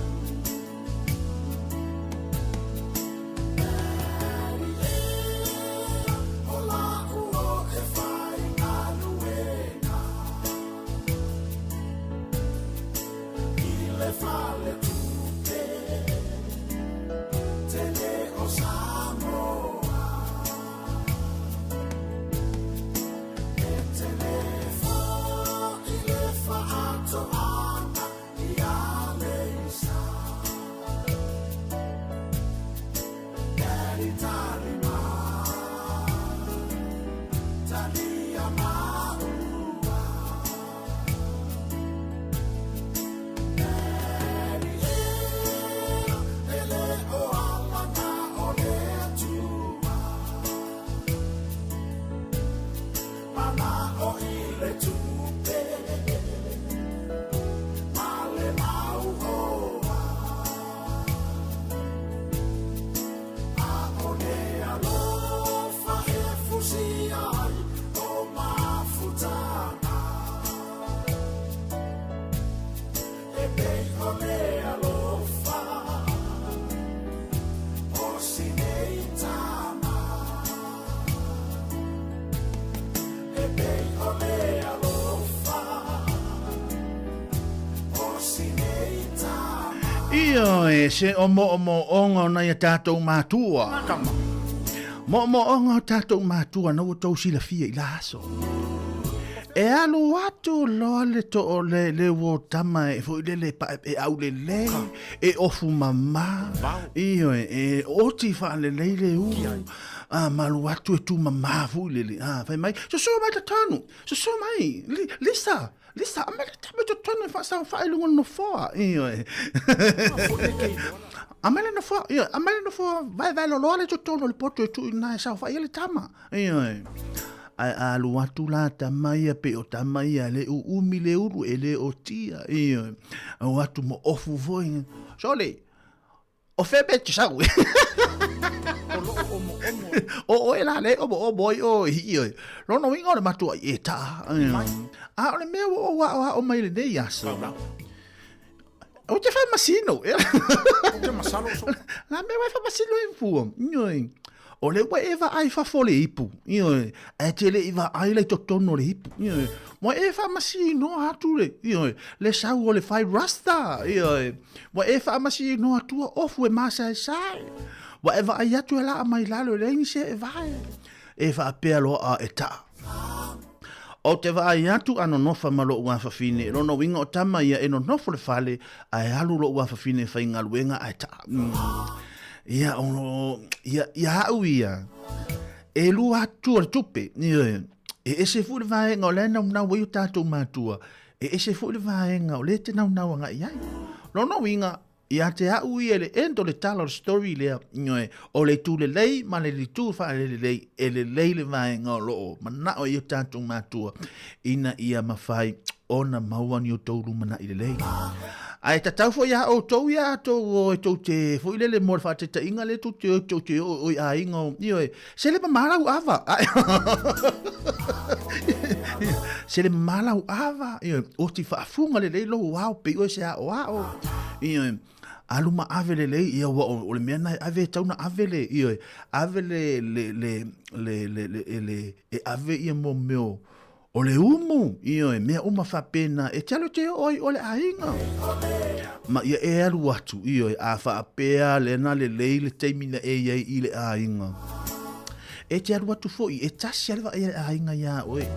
Ioe, se o moomooga o nai a tātou mātua. Moomooga o tātou mātua na ua tou silafia i la aso. E alu atu loa le to o le, le uo tama e foi lele pa, e aulelei, e ofu mama, ioe, e oti whaalelei le u, a malu atu e tu mama foi lele, a fai mai, soso mai tatanu, soso mai, li, Lisa, Lisa, a mai le tama tatanu e whaasau whae lunga nofoa, ioe. A mai le nofoa, ioe, a mai le nofoa, vai vai loloa le totonu o le poto e tu ina e sau whae le tama, ioe. Ae a alu atu la tama ia pei o tama ia le uumi le ulu e le otia, ioe. O atu mo ofu foi, sole, o fea mea e te sau. O oe la le omo omo ai oe, ioe. Lona uiga o le matua i e taa. A o le mea ua ou aoao mai lenei aso. Ou te faamasino. Ou te masalo so. La mea ua e faamasino ai fua. Ioe. O le ua e vaai fafo le ipu. Ioe. Ae te le i vaai la i totonu o le ipu. Ioe. Ua e faamasino atu le. Ioe. Le sau o le fai rasta. Ioe. Ua e faamasino atua ofu e masaesae. Ua e vaai atu e laa mai lalo e leai ni se e vae. E faapea loa a e taa. Ou te vaai atu a nonofa ma lo'u afafine, lona uiga o tama ia e nonofo le fale, ae alu lo'u afafine e faigaluega ae taa. Ia, o, ia, ia a'u ia, e lua atu o le tupe, ioe, e ese foi le vaega o la e naunau ai o tatou matua, e ese foi le vaega o lea e te naunau agai ai. Lona uiga, Ia te a'u ia i le end o le tala o le story lea, ioe, o le itu lelei ma le itu faalelelei, e lelei le vaega o lo o mana'o ai o tatou matua ina ia mafai ona maua ni outou lumanai lelei. Ae tatau foi iā outou ia tou o e tou te foi lele mo le faataitaiga lea tou te o tou te oo i aiga o, ioe, se le mamā lau ava. Se le mamā lau ava, ioe, oti faafuga lelei lou ao pei oe se aoao. Ioe, alu ma ave lelei, ia ua o le mea na e ave e tau na ave le, ioe, ave le, le, le, le, le, le, le, e ave ia mo meo, O le umu, ioe, mea uma faapena, e te alu te oo ai o le aiga. Ma ia e alu atu, ioe, a faapea lena lelei le taimi na e i ai i le aiga. E te alu atu foi, e tasi a le vaai a le aiga iā oe.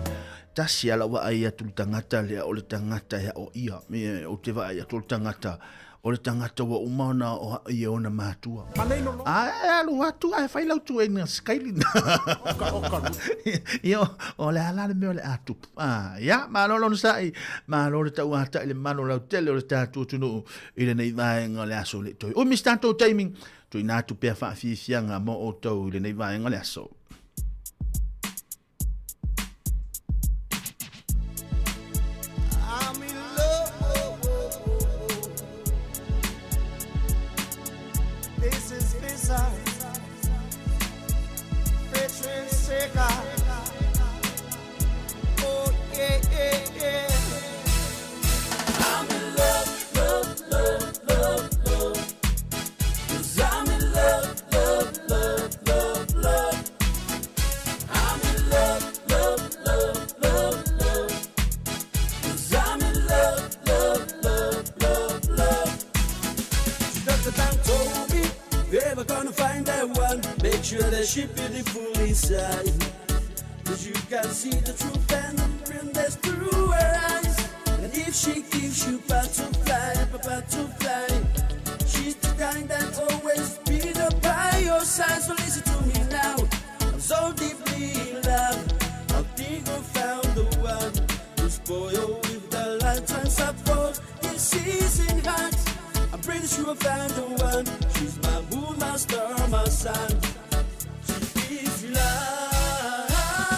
Tasi a lau vaai atu le tagata lea o le tagata e aoaia. Ioe, ou te vaai atu o le tagata O le tagata ua uma ona aoai e ona matua. A e alu atu ae fai lau tuuaiga sikaili. Ia, o le a la le mea o le a tupu. Ah, ia, malo le onosai, malo le tauata'i le malu lautele o le tatou atunuu i lenei vaega o le aso le toe umi se tatou taimi, tuuina atu pea faafiafiaga mo outou i lenei vaega o le aso. I'm in love. This is bizarre. Make sure that she beautiful inside. Cause you can see the truth and the realness through her eyes. And if she gives you butterfly, butterfly, she's the kind that always be there by your side. So listen to me now. I'm so deeply in love. I think I found the one to spoil with the lifetime support. Kisses and hugs. I'm pretty sure I found the one. She's my moon, my star, my sun. She gives me love.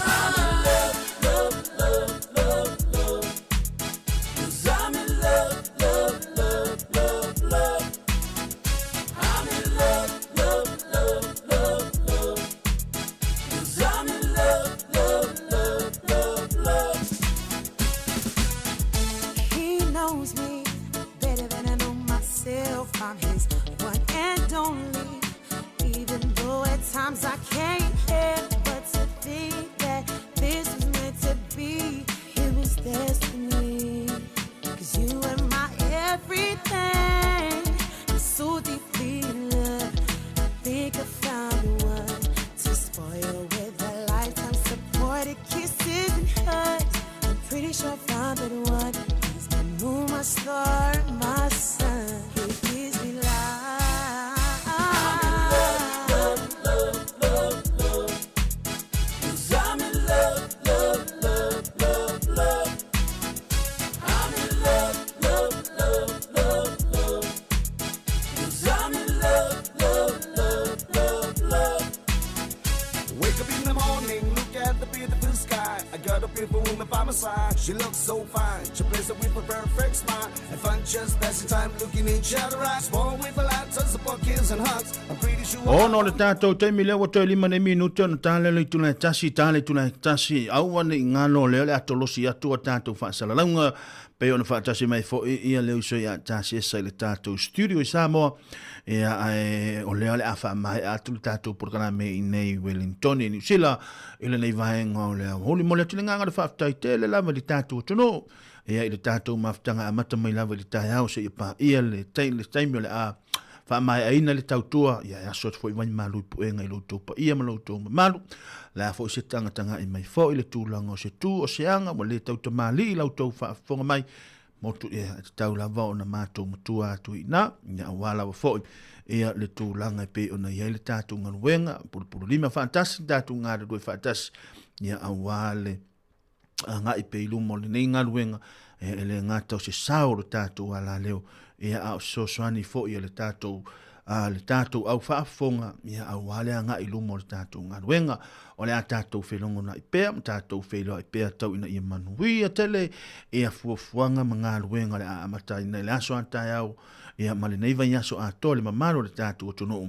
I'm in love, love, love, love, love. 'Cause I'm in love, love, love, love, love. I'm in love, love, love, love, love. 'Cause I'm in love, love, love, love, love. He knows me better than I know myself. I'm his one and only. Even though at times I can't help but to think that this was meant to be. It was destiny. 'Cause you are my everything. I'm so deeply in love. I think I found the one to spoil with a lifetime supported kisses and hugs. I'm pretty sure I found the one. He's my moon, my star, my sun. He gives me life. I'm in love, love, love, love, love. 'Cause I'm in love, love, love, love, love. I'm in love, love, love, love, love. 'Cause I'm in love, love, love, love, love. Wake up in the morning, look at the beautiful sky. I got a beautiful woman by my side. She looks so fine. She plays it with a perfect smile. And fun just passing time, looking each other eyes. Born with a lot of support, kisses and hugs. I'm pretty sure. Ona o le tātou taimi lea ua toe lima nei minute ona tālea le itula e tasi, tā le itula e tasi, aua ne i ngalo lea o le atolosi atu a tātou faasalalauga, pei ona faatasi mai foi ia le uso ia Tasi Esa i le tātou studio i Samoa, ia ae o lea o le a faamaea atu le tātou polokalame i nei Wellingtoni i Niu Sila i lenei vaega o le aoauli. Momoli atu le agaga o le faafetai tele lava i le tātou atunuu, ia i le tātou mafutaga amata mai lava i le taeao seia paia le taimi o le a faamaeaina le tautua, ia e aso atu foi vai malu i puega i lo outou paia ma lo outou mamalu. Le a foi se tagatagai mai foi le tulaga o se tu o se aga ua le tautamalii i la outou faafofoga mai, motu ia e tatau lava ona matou matua atu i ina, ia aua lava foi ia le tulaga e pei ona i ai le tatou galuega, pulupululima faatasi, tatou galulue faatasi, ia aua le agai pea i luma o lenei galuega, e le gata o se sao o le tatou alaleo, ia a o se fesoasoani foi a le tatou a le tatou au faafofoga, ia aua le agai i luma o le tatou galuega. O le a tatou felogonai pea ma tatou feiloai pea tau ina ia manuia tele ia fuafuaga ma galuega o le a amataina i le aso a taeao, ia ma lenei vaiaso atoa le mamalu o le tatou atunuu.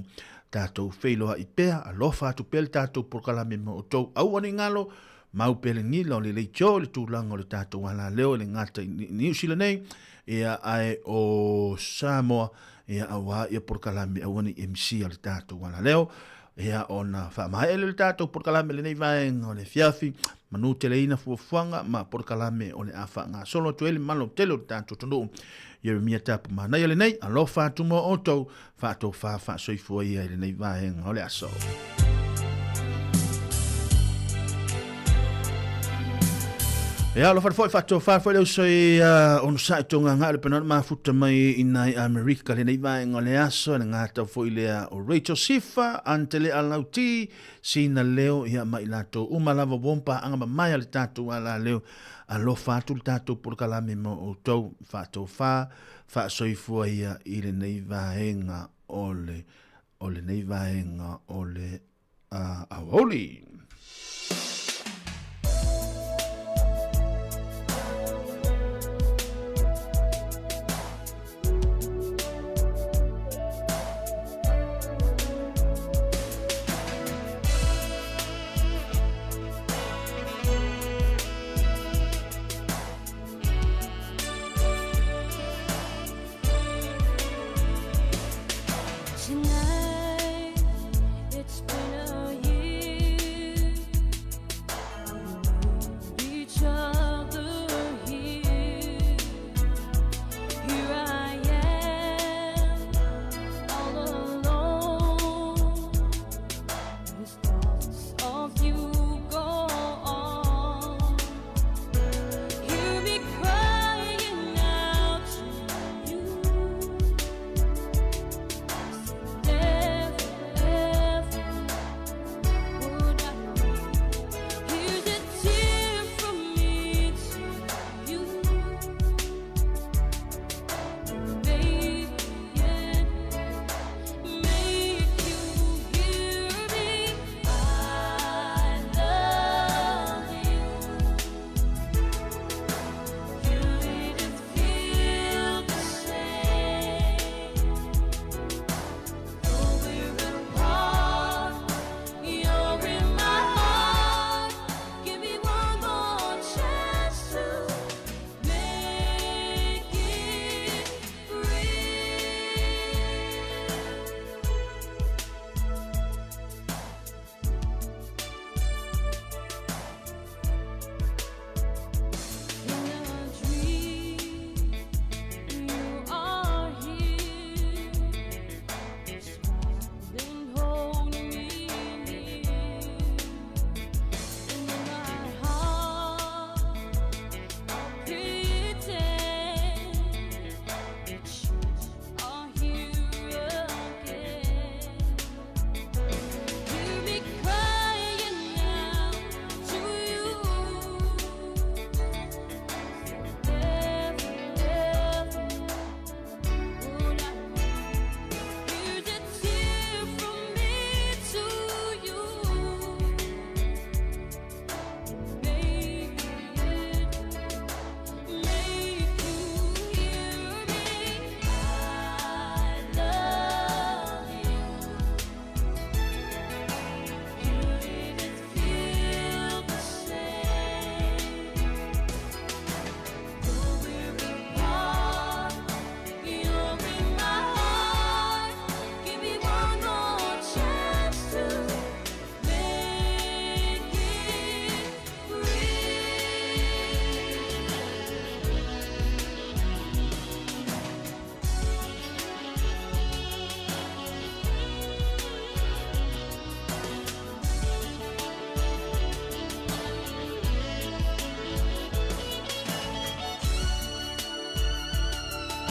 Tatou feiloai pea, alofa atu pea le tatou polokalame ma outou. Aua ne i galo, Mau pea le gila o le leitio i le tulaga o le tatou alaleo e le gata i Niu Sila nei, ia ae o Samoa, ia aua ia polokalame aua ne i MC a le tatou alaleo. Ia ona faamaea lea o le tatou polokalame i lenei vaega o le afiafi, manu teleina fuafuaga ma polokalame o le a faagasolo atu ai le malo tele o le tatou atunuu. Ieremia Tapu Manaia lenei, alofa atu mo outou, faatofa faasoifua ia i lenei vaega o le aso. Ia, alofa foi faatofa foi le uso i onosai tonga ngā le pena mafuta mai i nai Amerika lenei vaega o le aso, le ngata foi lea o Rachel Sifa, Antele Alauti, Sina Leo, ia mai latou uma lava wompa anga mamae a le tatou ala leo, alofa atu le tatou polokalame mo outou, faatofa faasoifua ia i lenei vaega o le o lenei vaega o le aoauli.